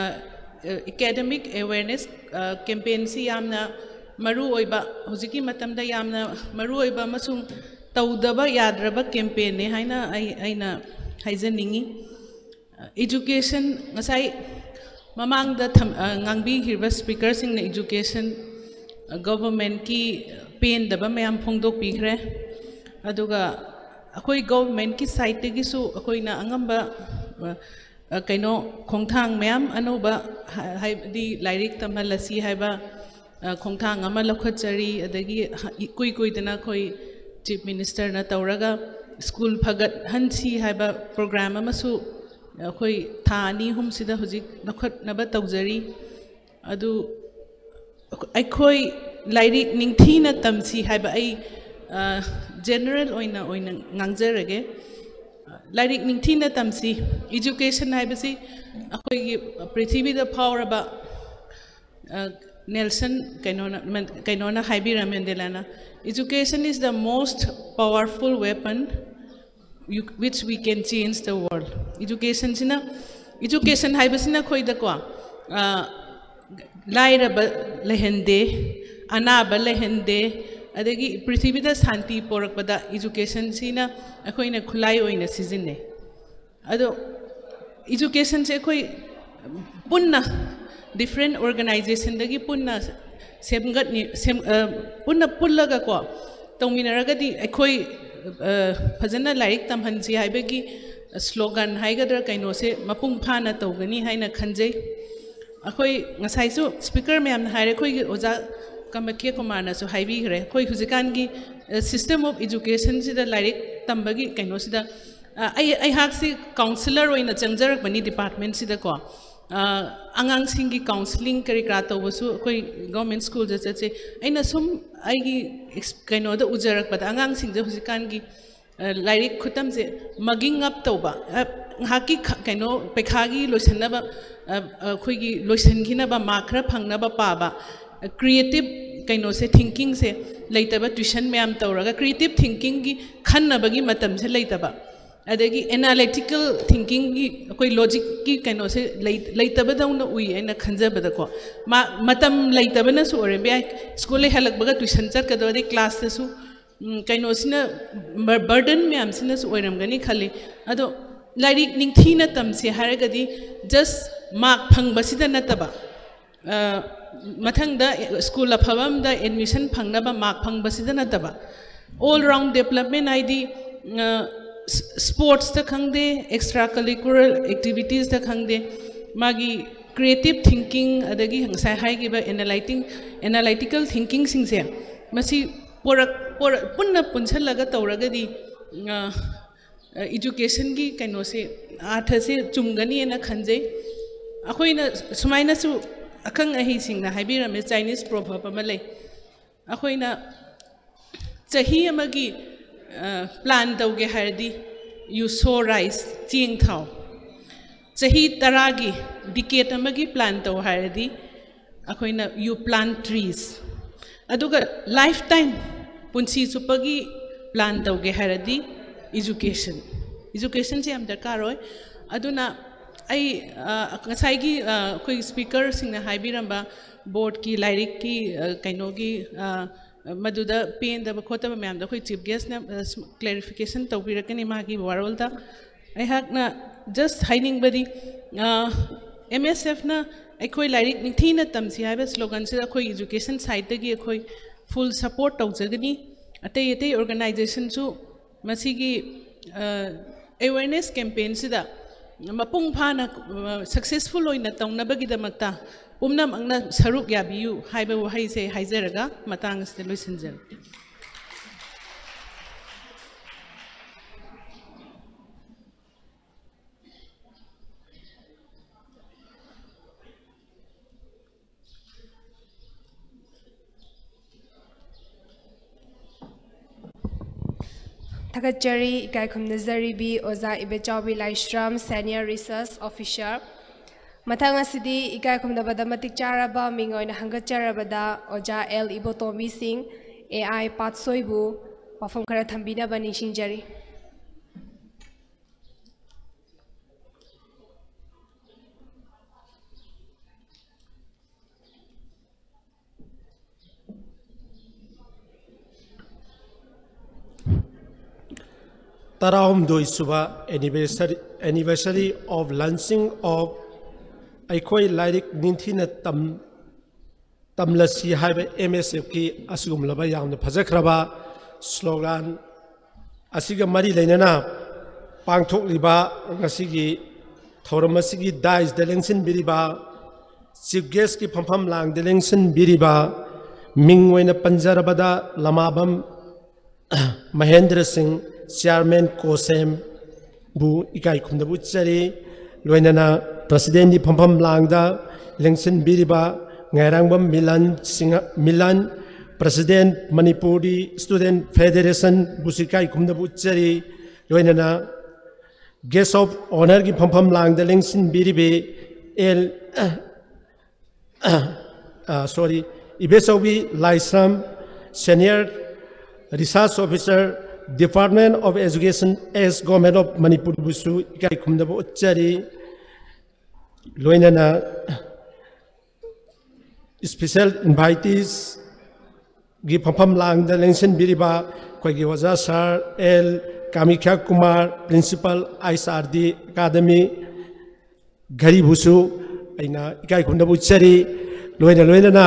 ꯑ, academic awareness, ꯑ, campaign ꯁꯤ ꯌꯥꯝꯅ ꯃꯔꯨ ꯑꯣꯏꯕ, ꯍꯧꯖꯤꯛꯀꯤ ꯃꯇꯝꯗ ꯌꯥꯝꯅ ꯃꯔꯨ ꯑꯣꯏꯕ ꯑꯃꯁꯨꯡ ꯇꯧꯗꯕ ꯌꯥꯗ꯭ꯔꯕ campaign ꯅꯦ ꯍꯥꯏꯅ ꯑꯩ, ꯑꯩꯅ ꯍꯥꯏꯖꯅꯤꯡꯉꯤ꯫ Education, ꯉꯁꯥꯏ ꯃꯃꯥꯡꯗ ꯊꯝ-, ꯑ, ꯉꯥꯡꯕꯤꯈꯤꯕ speaker ꯁꯤꯡꯅ education, ꯑ, government ꯀꯤ ꯄꯦꯟꯗꯕ ꯃꯌꯥꯝ ꯐꯣꯡꯗꯣꯛꯄꯤꯈ꯭ꯔꯦ꯫ ꯑꯗꯨꯒ ꯑꯩꯈꯣꯏ government ꯀꯤ side ꯇꯒꯤꯁꯨ ꯑꯩꯈꯣꯏꯅ ꯑꯉꯝꯕ, ꯑ, ꯑ, ꯀꯩꯅꯣ, ꯈꯣꯡꯊꯥꯡ ꯃꯌꯥꯝ ꯑꯅꯧꯕ ꯍꯥ-, ꯍꯥꯏꯕꯗꯤ ꯂꯥꯏꯔꯤꯛ ꯇꯝꯍꯜꯂꯁꯤ ꯍꯥꯏꯕ, ꯑ, ꯈꯣꯡꯊꯥꯡ ꯑꯃ ꯂꯧꯈꯠꯆꯔꯤ꯫ ꯑꯗꯒꯤ ꯍ-, ꯏꯀꯨꯏ ꯀꯨꯏꯗꯅ ꯑꯩꯈꯣꯏ chief minister ꯅ ꯇꯧꯔꯒ school ꯐꯒꯠꯍꯟꯁꯤ ꯍꯥꯏꯕ program ꯑꯃꯁꯨ ꯑꯩꯈꯣꯏ ꯊꯥ ꯑꯅꯤ ꯑꯍꯨꯝꯁꯤꯗ ꯍꯧꯖꯤꯛ ꯂꯧꯈꯠꯅꯕ ꯇꯧꯖꯔꯤ꯫ ꯑꯗꯨ ꯑꯩꯈꯣꯏ ꯂꯥꯏꯔꯤꯛ ꯅꯤꯡꯊꯤꯅ ꯇꯝꯁꯤ ꯍꯥꯏꯕ ꯑꯩ ꯖꯦꯅꯔꯦꯜ ꯑꯣꯏꯅ ꯑꯣꯏꯅ ꯉꯥꯡꯖꯔꯒꯦ꯫ ꯂꯥꯏꯔꯤꯛ ꯅꯤꯡꯊꯤꯅ ꯇꯝꯁꯤ꯫ ꯏꯖꯨꯀꯦꯁꯟ ꯍꯥꯏꯕꯁꯤ ꯑꯩꯈꯣꯏꯒꯤ ꯄ꯭ꯔꯤꯊꯤꯕꯤꯗ ꯐꯥꯎꯔꯕ ꯅꯦꯜꯁꯟ ꯀꯩꯅꯣꯅ ꯀꯩꯅꯣꯅ ꯍꯥꯏꯕꯤꯔꯝꯃꯦ, ꯃꯦꯟꯗꯦꯂꯥꯅ, "Education is the most powerful weapon which we can change the world." ꯏꯖꯨꯀꯦꯁꯟꯁꯤꯅ, ꯏꯖꯨꯀꯦꯁꯟ ꯍꯥꯏꯕꯁꯤꯅ ꯑꯩꯈꯣꯏꯗꯀꯣ ꯂꯥꯏꯔꯕ ꯂꯩꯍꯟꯗꯦ, ꯑꯅꯥꯕ ꯂꯩꯍꯟꯗꯦ, ꯑꯗꯒꯤ ꯄ꯭ꯔꯤꯊꯤꯕꯤꯗ ꯁꯥꯟꯇꯤ ꯄꯣꯔꯛꯄꯗ ꯏꯖꯨꯀꯦꯁꯟꯁꯤꯅ ꯑꯩꯈꯣꯏꯅ ꯈꯨꯠꯂꯥꯏ ꯑꯣꯏꯅ ꯁꯤꯖꯤꯟꯅꯩ꯫ ꯑꯗꯣ ꯏꯖꯨꯀꯦꯁꯟꯁꯦ ꯑꯩꯈꯣꯏ ꯄꯨꯟꯅ ꯗꯤꯐ꯭ꯔꯦꯟ ꯑꯣꯔꯒꯅꯥꯏꯖꯦꯁꯟꯗꯒꯤ ꯄꯨꯟꯅ ꯁꯦꯝꯒꯠꯅꯤ, ꯁꯦꯝ-, ꯑ, ꯄꯨꯟꯅ ꯄꯨꯜꯂꯒꯀꯣ ꯇꯧꯃꯤꯟꯅꯔꯒꯗꯤ ꯑꯩꯈꯣꯏ, ꯑ, ꯐꯖꯅ ꯂꯥꯏꯔꯤꯛ ꯇꯝꯍꯟꯁꯤ ꯍꯥꯏꯕꯒꯤ ꯁ꯭ꯂꯣꯒꯥꯟ ꯍꯥꯏꯒꯗ꯭ꯔꯥ ꯀꯩꯅꯣꯁꯦ ꯃꯄꯨꯡ ꯐꯥꯅ ꯇꯧꯒꯅꯤ ꯍꯥꯏꯅ ꯈꯟꯖꯩ꯫ ꯑꯩꯈꯣꯏ ꯉꯁꯥꯏꯁꯨ ꯁ꯭ꯄꯤꯀꯔ ꯃꯌꯥꯝꯅ ꯍꯥꯏꯔꯦ, ꯑꯩꯈꯣꯏꯒꯤ ꯑꯣꯖꯥ ꯀꯃꯈ꯭ꯌ ꯀꯨꯃꯥꯔꯅꯁꯨ ꯍꯥꯏꯕꯤꯈ꯭ꯔꯦ, ꯑꯩꯈꯣꯏ ꯍꯧꯖꯤꯛꯀꯥꯟꯒꯤ ꯁꯤꯁꯇꯦꯝ ꯑꯣꯐ ꯏꯖꯨꯀꯦꯁꯟꯁꯤꯗ, ꯂꯥꯏꯔꯤꯛ ꯇꯝꯕꯒꯤ ꯀꯩꯅꯣꯁꯤꯗ, ꯑ, ꯑꯩ ꯑꯩꯍꯥꯛꯁꯤ ꯀꯥꯎꯟꯁꯤꯂꯔ ꯑꯣꯏꯅ ꯆꯪꯖꯔꯛꯄꯅꯤ ꯗꯤꯄꯥꯔꯠꯃꯦꯟꯁꯤꯗꯀꯣ꯫ ꯑ, ꯑꯉꯥꯡꯁꯤꯡꯒꯤ ꯀꯥꯎꯟꯁꯤꯂꯤꯡ ꯀꯔꯤ ꯀꯔꯥ ꯇꯧꯕꯁꯨ ꯑꯩꯈꯣꯏ ꯒꯣꯔꯃꯦꯟ ꯁ꯭ꯀꯨꯜꯗ ꯆꯠꯆꯩ꯫ ꯑꯩꯅ ꯁꯨꯝ ꯑꯩꯒꯤ ꯑꯦꯛꯁ-, ꯀꯩꯅꯣꯗ ꯎꯖꯔꯛꯄꯗ, ꯑꯉꯥꯡꯁꯤꯡꯁꯦ ꯍꯧꯖꯤꯛꯀꯥꯟꯒꯤ, ꯑ, ꯂꯥꯏꯔꯤꯛ ꯈꯨꯇꯝꯁꯦ ꯃꯒꯤꯡ ꯑꯞ ꯇꯧꯕ, ꯑ, ꯉꯥꯏꯍꯥꯛꯀꯤ ꯈ-, ꯀꯩꯅꯣ ꯄꯩꯈꯥꯒꯤ ꯂꯣꯏꯁꯤꯟꯅꯕ, ꯑ, ꯑ, ꯑꯩꯈꯣꯏꯒꯤ ꯂꯣꯏꯁꯤꯟꯈꯤꯅꯕ ꯃꯥꯔꯛ ꯈꯔ ꯐꯪꯅꯕ ꯄꯥꯕ, ꯀ꯭ꯔꯤꯌꯦꯇꯤꯞ ꯀꯩꯅꯣꯁꯦ, ꯊꯤꯡꯀꯤꯡꯁꯦ ꯂꯩꯇꯕ, ꯇ꯭ꯋꯤꯁꯟ ꯃꯌꯥꯝ ꯇꯧꯔꯒ ꯀ꯭ꯔꯤꯌꯦꯇꯤꯞ ꯊꯤꯡꯀꯤꯡꯒꯤ ꯈꯟꯅꯕꯒꯤ ꯃꯇꯝꯁꯦ ꯂꯩꯇꯕ, ꯑꯗꯒꯤ ꯑꯦꯅꯥꯂꯥꯏꯇꯤꯀꯦꯜ ꯊꯤꯡꯀꯤꯡꯒꯤ ꯑꯩꯈꯣꯏ ꯂꯣꯖꯤꯛꯀꯤ ꯀꯩꯅꯣꯁꯦ ꯂꯩ-, ꯂꯩꯇꯕꯗꯧꯅ ꯎꯏ ꯑꯩꯅ ꯈꯟꯖꯕꯗꯀꯣ꯫ ꯃꯥ-, ꯃꯇꯝ ꯂꯩꯇꯕꯅꯁꯨ ꯑꯣꯏꯔꯝꯕ ꯌꯥꯏ, ꯁ꯭ꯀꯨꯜ ꯍꯜꯂꯛꯄꯒ ꯇ꯭ꯋꯤꯁꯟ ꯆꯠꯀꯗꯕ, ꯑꯗꯩ ꯀ꯭ꯂꯥꯁꯇꯁꯨ, ꯎꯝ, ꯀꯩꯅꯣꯁꯤꯅ, ꯕꯔ-, ꯕꯔꯗꯟ ꯃꯌꯥꯝꯁꯤꯅꯁꯨ ꯑꯣꯏꯔꯝꯒꯅꯤ ꯈꯜꯂꯤ꯫ ꯑꯗꯣ ꯂꯥꯏꯔꯤꯛ ꯅꯤꯡꯊꯤꯅ ꯇꯝꯁꯦ ꯍꯥꯏꯔꯒꯗꯤ ꯖꯁ ꯃꯥꯔꯛ ꯐꯪꯕꯁꯤꯗ ꯅꯠꯇꯕ, ꯑ, ꯃꯊꯪꯗ ꯁ꯭ꯀꯨꯜ ꯑꯐꯕ ꯑꯃꯗ ꯑꯦꯗꯃꯤꯁꯟ ꯐꯪꯅꯕ ꯃꯥꯔꯛ ꯐꯪꯕꯁꯤꯗ ꯅꯠꯇꯕ, ꯑꯣꯜ ꯔꯥꯎꯟ ꯗꯦꯕꯂꯞꯃꯦꯟ ꯍꯥꯏꯗꯤ, ꯑ, ꯁ-, ꯁ꯭ꯄꯣꯔꯠꯁꯇ ꯈꯪꯗꯦ, ꯑꯦꯛꯁꯇ꯭ꯔꯥ ꯀꯔꯤꯀꯨꯂꯔ ꯑꯦꯛꯇꯤꯚꯤꯇꯤꯁꯇ ꯈꯪꯗꯦ, ꯃꯥꯒꯤ ꯀ꯭ꯔꯤꯌꯦꯇꯤꯞ ꯊꯤꯡꯀꯤꯡ, ꯑꯗꯒꯤ ꯉꯁꯥꯏ ꯍꯥꯏꯈꯤꯕ ꯑꯦꯅꯥꯂꯥꯏꯇꯤꯡ, ꯑꯦꯅꯥꯂꯥꯏꯇꯤꯀꯦꯜ ꯊꯤꯡꯀꯤꯡꯁꯤꯡꯁꯦ, ꯃꯁꯤ ꯄꯣꯔꯛ-, ꯄꯣꯔꯛ-, ꯄꯨꯟꯅ ꯄꯨꯟꯁꯤꯜꯂꯒ ꯇꯧꯔꯒꯗꯤ, ꯑ, ꯑ, ꯏꯖꯨꯀꯦꯁꯟꯒꯤ ꯀꯩꯅꯣꯁꯦ, ꯑꯥꯔꯊꯁꯦ ꯆꯨꯝꯒꯅꯤꯅ ꯈꯟꯖꯩ꯫ ꯑꯩꯈꯣꯏꯅ ꯁꯨꯃꯥꯏꯅꯁꯨ ꯑꯈꯪ ꯑꯍꯩꯁꯤꯡꯅ ꯍꯥꯏꯕꯤꯔꯝꯃꯦ, ꯆꯥꯏꯅꯤꯁ ꯄ꯭ꯔꯣꯚꯔꯕ ꯑꯃ ꯂꯩ꯫ ꯑꯩꯈꯣꯏꯅ ꯆꯍꯤ ꯑꯃꯒꯤ ꯄ꯭ꯂꯥꯟ ꯇꯧꯒꯦ ꯍꯥꯏꯔꯗꯤ, you sow rice, ꯆꯦꯡ ꯊꯥꯎ꯫ ꯆꯍꯤ ꯇꯔꯥꯒꯤ, ꯗꯤꯀꯦꯠ ꯑꯃꯒꯤ ꯄ꯭ꯂꯥꯟ ꯇꯧ ꯍꯥꯏꯔꯗꯤ, ꯑꯩꯈꯣꯏꯅ you plant trees꯫ ꯑꯗꯨꯒ ꯂꯥꯏꯐ ꯇꯥꯏꯝ, ꯄꯨꯟꯁꯤ ꯆꯨꯞꯄꯒꯤ ꯄ꯭ꯂꯥꯟ ꯇꯧꯒꯦ ꯍꯥꯏꯔꯗꯤ, ꯏꯖꯨꯀꯦꯁꯟ꯫ ꯏꯖꯨꯀꯦꯁꯟꯁꯦ ꯌꯥꯝ ꯗꯔꯀꯥꯔ ꯑꯣꯏ꯫ ꯑꯗꯨꯅ ꯑꯩ, ꯑ, ꯉꯁꯥꯏꯒꯤ, ꯑ, ꯑꯩꯈꯣꯏ ꯁ꯭ꯄꯤꯀꯔꯁꯤꯡꯅ ꯍꯥꯏꯕꯤꯔꯝꯕ ꯕꯣꯔꯗꯀꯤ ꯂꯥꯏꯔꯤꯛꯀꯤ, ꯑ, ꯀꯩꯅꯣꯒꯤ, ꯑ, ꯃꯗꯨꯗ ꯄꯦꯟꯗꯕ ꯈꯣꯠꯇꯕ ꯃꯌꯥꯝꯗꯣ ꯑꯩꯈꯣꯏ ꯆꯤꯐ ꯒꯦꯁꯅ, ꯑ, ꯁ-, ꯀ꯭ꯂꯦꯔꯤꯐꯤꯀꯦꯁꯟ ꯇꯧꯕꯤꯔꯛꯀꯅꯤ ꯃꯥꯒꯤ ꯋꯥꯔꯣꯜꯗ꯫ ꯑꯩꯍꯥꯛꯅ ꯖꯁ ꯍꯥꯏꯅꯤꯡꯕꯗꯤ, ꯑ, ꯑꯦꯝ ꯑꯦꯁ ꯑꯦꯐꯅ ꯑꯩꯈꯣꯏ ꯂꯥꯏꯔꯤꯛ ꯅꯤꯡꯊꯤꯅ ꯇꯝꯁꯤ ꯍꯥꯏꯕ ꯁ꯭ꯂꯣꯒꯟꯁꯤꯗ ꯑꯩꯈꯣꯏ ꯏꯖꯨꯀꯦꯁꯟ ꯁꯥꯏꯠꯇꯒꯤ ꯑꯩꯈꯣꯏ ꯐꯨꯜ ꯁꯄꯣꯔꯠ ꯇꯧꯖꯒꯅꯤ꯫ ꯑꯇꯩ ꯑꯇꯩ ꯑꯣꯔꯒꯅꯥꯏꯖꯦꯁꯟꯁꯨ ꯃꯁꯤꯒꯤ, ꯑ, ꯑꯦꯋꯦꯔꯅꯦꯁ ꯀꯦꯝꯄꯦꯟꯁꯤꯗ ꯃꯄꯨꯡ ꯐꯥꯅ, ꯑ, ꯁꯛꯁꯦꯁꯐꯨꯜ ꯑꯣꯏꯅ ꯇꯧꯅꯕꯒꯤꯗꯃꯛꯇ ꯄꯨꯝꯅꯃꯛꯅ ꯁꯔꯨꯛ ꯌꯥꯕꯤꯌꯨ ꯍꯥꯏꯕ ꯋꯥꯍꯩꯁꯦ ꯍꯥꯏꯖꯔꯒ ꯃꯇꯥꯡ ꯑꯁꯤꯗ ꯂꯣꯏꯁꯤꯟꯖꯔꯒꯦ꯫ ꯊꯥꯒꯠꯆꯔꯤ ꯏꯀꯥꯏ ꯈꯨꯝꯅꯖꯔꯤꯕꯤ ꯑꯣꯖꯥ ꯏꯕꯦꯆꯥꯎꯕꯤ ꯂꯥꯏꯁ꯭ꯔꯝ, Senior Research Officer꯫ ꯃꯊꯪ ꯑꯁꯤꯗꯤ ꯏꯀꯥꯏ ꯈꯨꯝꯅꯕꯗ ꯃꯇꯤꯛ ꯆꯥꯔꯕ ꯃꯤꯡ ꯑꯣꯏꯅ ꯍꯪꯒꯠꯆꯔꯕꯗ ꯑꯣꯖꯥ ꯑꯦꯜ ꯏꯕꯣꯇꯣꯝꯕꯤ ꯁꯤꯡ, ꯑꯦ ꯑꯥꯏ ꯄꯥꯠꯁꯣꯏꯕꯨ ꯋꯥꯐꯝ ꯈꯔ ꯊꯝꯕꯤꯅꯕ ꯅꯤꯡꯁꯤꯡꯖꯔꯤ꯫ ꯇꯔꯥꯍꯨꯝꯗꯣꯏ ꯁꯨꯕ anniversary, anniversary of launching of ꯑꯩꯈꯣꯏ ꯂꯥꯏꯔꯤꯛ ꯅꯤꯡꯊꯤꯅ ꯇꯝ-, ꯇꯝꯂꯁꯤ ꯍꯥꯏꯕ ꯑꯦꯝ ꯑꯦꯁ ꯑꯦꯐꯀꯤ ꯑꯁꯤꯒꯨꯝꯂꯕ ꯌꯥꯝꯅ ꯐꯖꯈ꯭ꯔꯕ ꯁ꯭ꯂꯣꯒꯥꯟ ꯑꯁꯤꯒ ꯃꯔꯤ ꯂꯩꯅꯅ ꯄꯥꯡꯊꯣꯛꯂꯤꯕ ꯉꯁꯤꯒꯤ ꯊꯧꯔꯝ ꯑꯁꯤꯒꯤ ꯗꯥꯏꯁꯇ ꯂꯦꯡꯁꯤꯟꯕꯤꯔꯤꯕ, ꯆꯤꯐ ꯒꯦꯁꯀꯤ ꯐꯝꯐꯝ ꯂꯥꯡꯗ ꯂꯦꯡꯁꯤꯟꯕꯤꯔꯤꯕ, ꯃꯤꯡ ꯑꯣꯏꯅ ꯄꯟꯖꯔꯕꯗ ꯂꯃꯥꯕꯝ ꯃꯍꯦꯟꯗ꯭ꯔ ꯁꯤꯡ, ꯆꯤꯌꯥꯔꯃꯦꯟ ꯀꯣꯁꯦꯝꯕꯨ ꯏꯀꯥꯏ ꯈꯨꯝꯅꯕ ꯎꯠꯆꯔꯤ꯫ ꯂꯣꯏꯅꯅ ꯄ꯭ꯔꯁꯤꯗꯦꯟꯒꯤ ꯐꯝꯐꯝ ꯂꯥꯡꯗ ꯂꯦꯡꯁꯤꯟꯕꯤꯔꯤꯕ ꯉꯥꯏꯔꯥꯡꯕꯝ ꯃꯤꯂꯟ ꯁꯤꯡꯍ, Milan, President Manipuri Student Federation ꯕꯨꯁꯨ ꯏꯀꯥꯏ ꯈꯨꯝꯅꯕ ꯎꯠꯆꯔꯤ꯫ ꯂꯣꯏꯅꯅ Guest of Honour ꯒꯤ ꯐꯝꯐꯝ ꯂꯥꯡꯗ ꯂꯦꯡꯁꯤꯟꯕꯤꯔꯤꯕꯤ L, uh, sorry, Ibechaobi Laishram, Senior Research Officer, Department of Education, Ex Government of Manipur ꯕꯨꯁꯨ ꯏꯀꯥꯏ ꯈꯨꯝꯅꯕ ꯎꯠꯆꯔꯤ꯫ ꯂꯣꯏꯅꯅ special invitees ꯒꯤ ꯐꯝꯐꯝ ꯂꯥꯡꯗ ꯂꯦꯡꯁꯤꯟꯕꯤꯔꯤꯕ ꯑꯩꯈꯣꯏꯒꯤ ꯑꯣꯖꯥ ꯁꯥꯔ ꯑꯦꯜ ꯀꯥꯃꯤꯈ꯭ꯌꯥ ꯀꯨꯃꯥꯔ, Principal, ꯑꯥꯏ ꯑꯦꯁ ꯑꯥꯔ ꯗꯤ Academy, ꯘꯔꯤꯕꯨꯁꯨ ꯑꯩꯅ ꯏꯀꯥꯏ ꯈꯨꯝꯅꯕ ꯎꯠꯆꯔꯤ꯫ ꯂꯣꯏꯅ ꯂꯣꯏꯅꯅ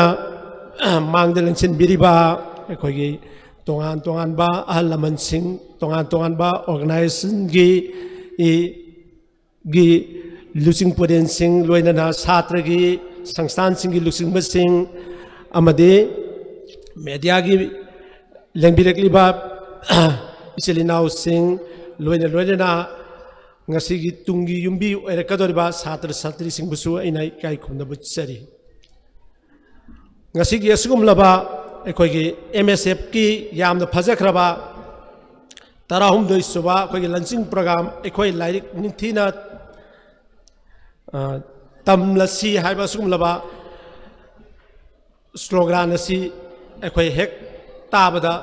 ꯃꯥꯡꯗ ꯂꯦꯡꯁꯤꯟꯕꯤꯔꯤꯕ ꯑꯩꯈꯣꯏꯒꯤ ꯇꯣꯉꯥꯟ ꯇꯣꯉꯥꯟꯕ ꯑꯍꯜ ꯂꯃꯟꯁꯤꯡ, ꯇꯣꯉꯥꯟ ꯇꯣꯉꯥꯟꯕ organization ꯒꯤ, ꯒꯤ ꯂꯨꯆꯤꯡ ꯄꯨꯔꯦꯟꯁꯤꯡ, ꯂꯣꯏꯅꯅ ꯁꯥꯇ꯭ꯔꯒꯤ ꯁꯪꯁꯊꯥꯟꯁꯤꯡꯒꯤ ꯂꯨꯆꯤꯡꯕꯁꯤꯡ ꯑꯃꯗꯤ media ꯒꯤ ꯂꯦꯡꯕꯤꯔꯛꯂꯤꯕ ꯏꯆꯤꯜ ꯏꯅꯥꯎꯁꯤꯡ, ꯂꯣꯏꯅ ꯂꯣꯏꯅꯅ ꯉꯁꯤꯒꯤ ꯇꯨꯡꯒꯤ ꯌꯨꯝꯕꯤ ꯑꯣꯏꯔꯛꯀꯗꯧꯔꯤꯕ ꯁꯥꯇ꯭ꯔ ꯁꯥꯇ꯭ꯔꯤꯁꯤꯡꯕꯨꯁꯨ ꯑꯩꯅ ꯏꯀꯥꯏ ꯈꯨꯝꯅꯕ ꯎꯠꯆꯔꯤ꯫ ꯉꯁꯤꯒꯤ ꯑꯁꯤꯒꯨꯝꯂꯕ ꯑꯩꯈꯣꯏꯒꯤ M S F ꯀꯤ ꯌꯥꯝꯅ ꯐꯖꯈ꯭ꯔꯕ ꯇꯔꯥꯍꯨꯝꯗꯣꯏ ꯁꯨꯕ ꯑꯩꯈꯣꯏꯒꯤ launching program, ꯑꯩꯈꯣꯏ ꯂꯥꯏꯔꯤꯛ ꯅꯤꯡꯊꯤꯅ, ꯑ, ꯇꯝꯂꯁꯤ ꯍꯥꯏꯕ ꯑꯁꯤꯒꯨꯝꯂꯕ slogan ꯑꯁꯤ ꯑꯩꯈꯣꯏ ꯍꯦꯛ ꯇꯥꯕꯗ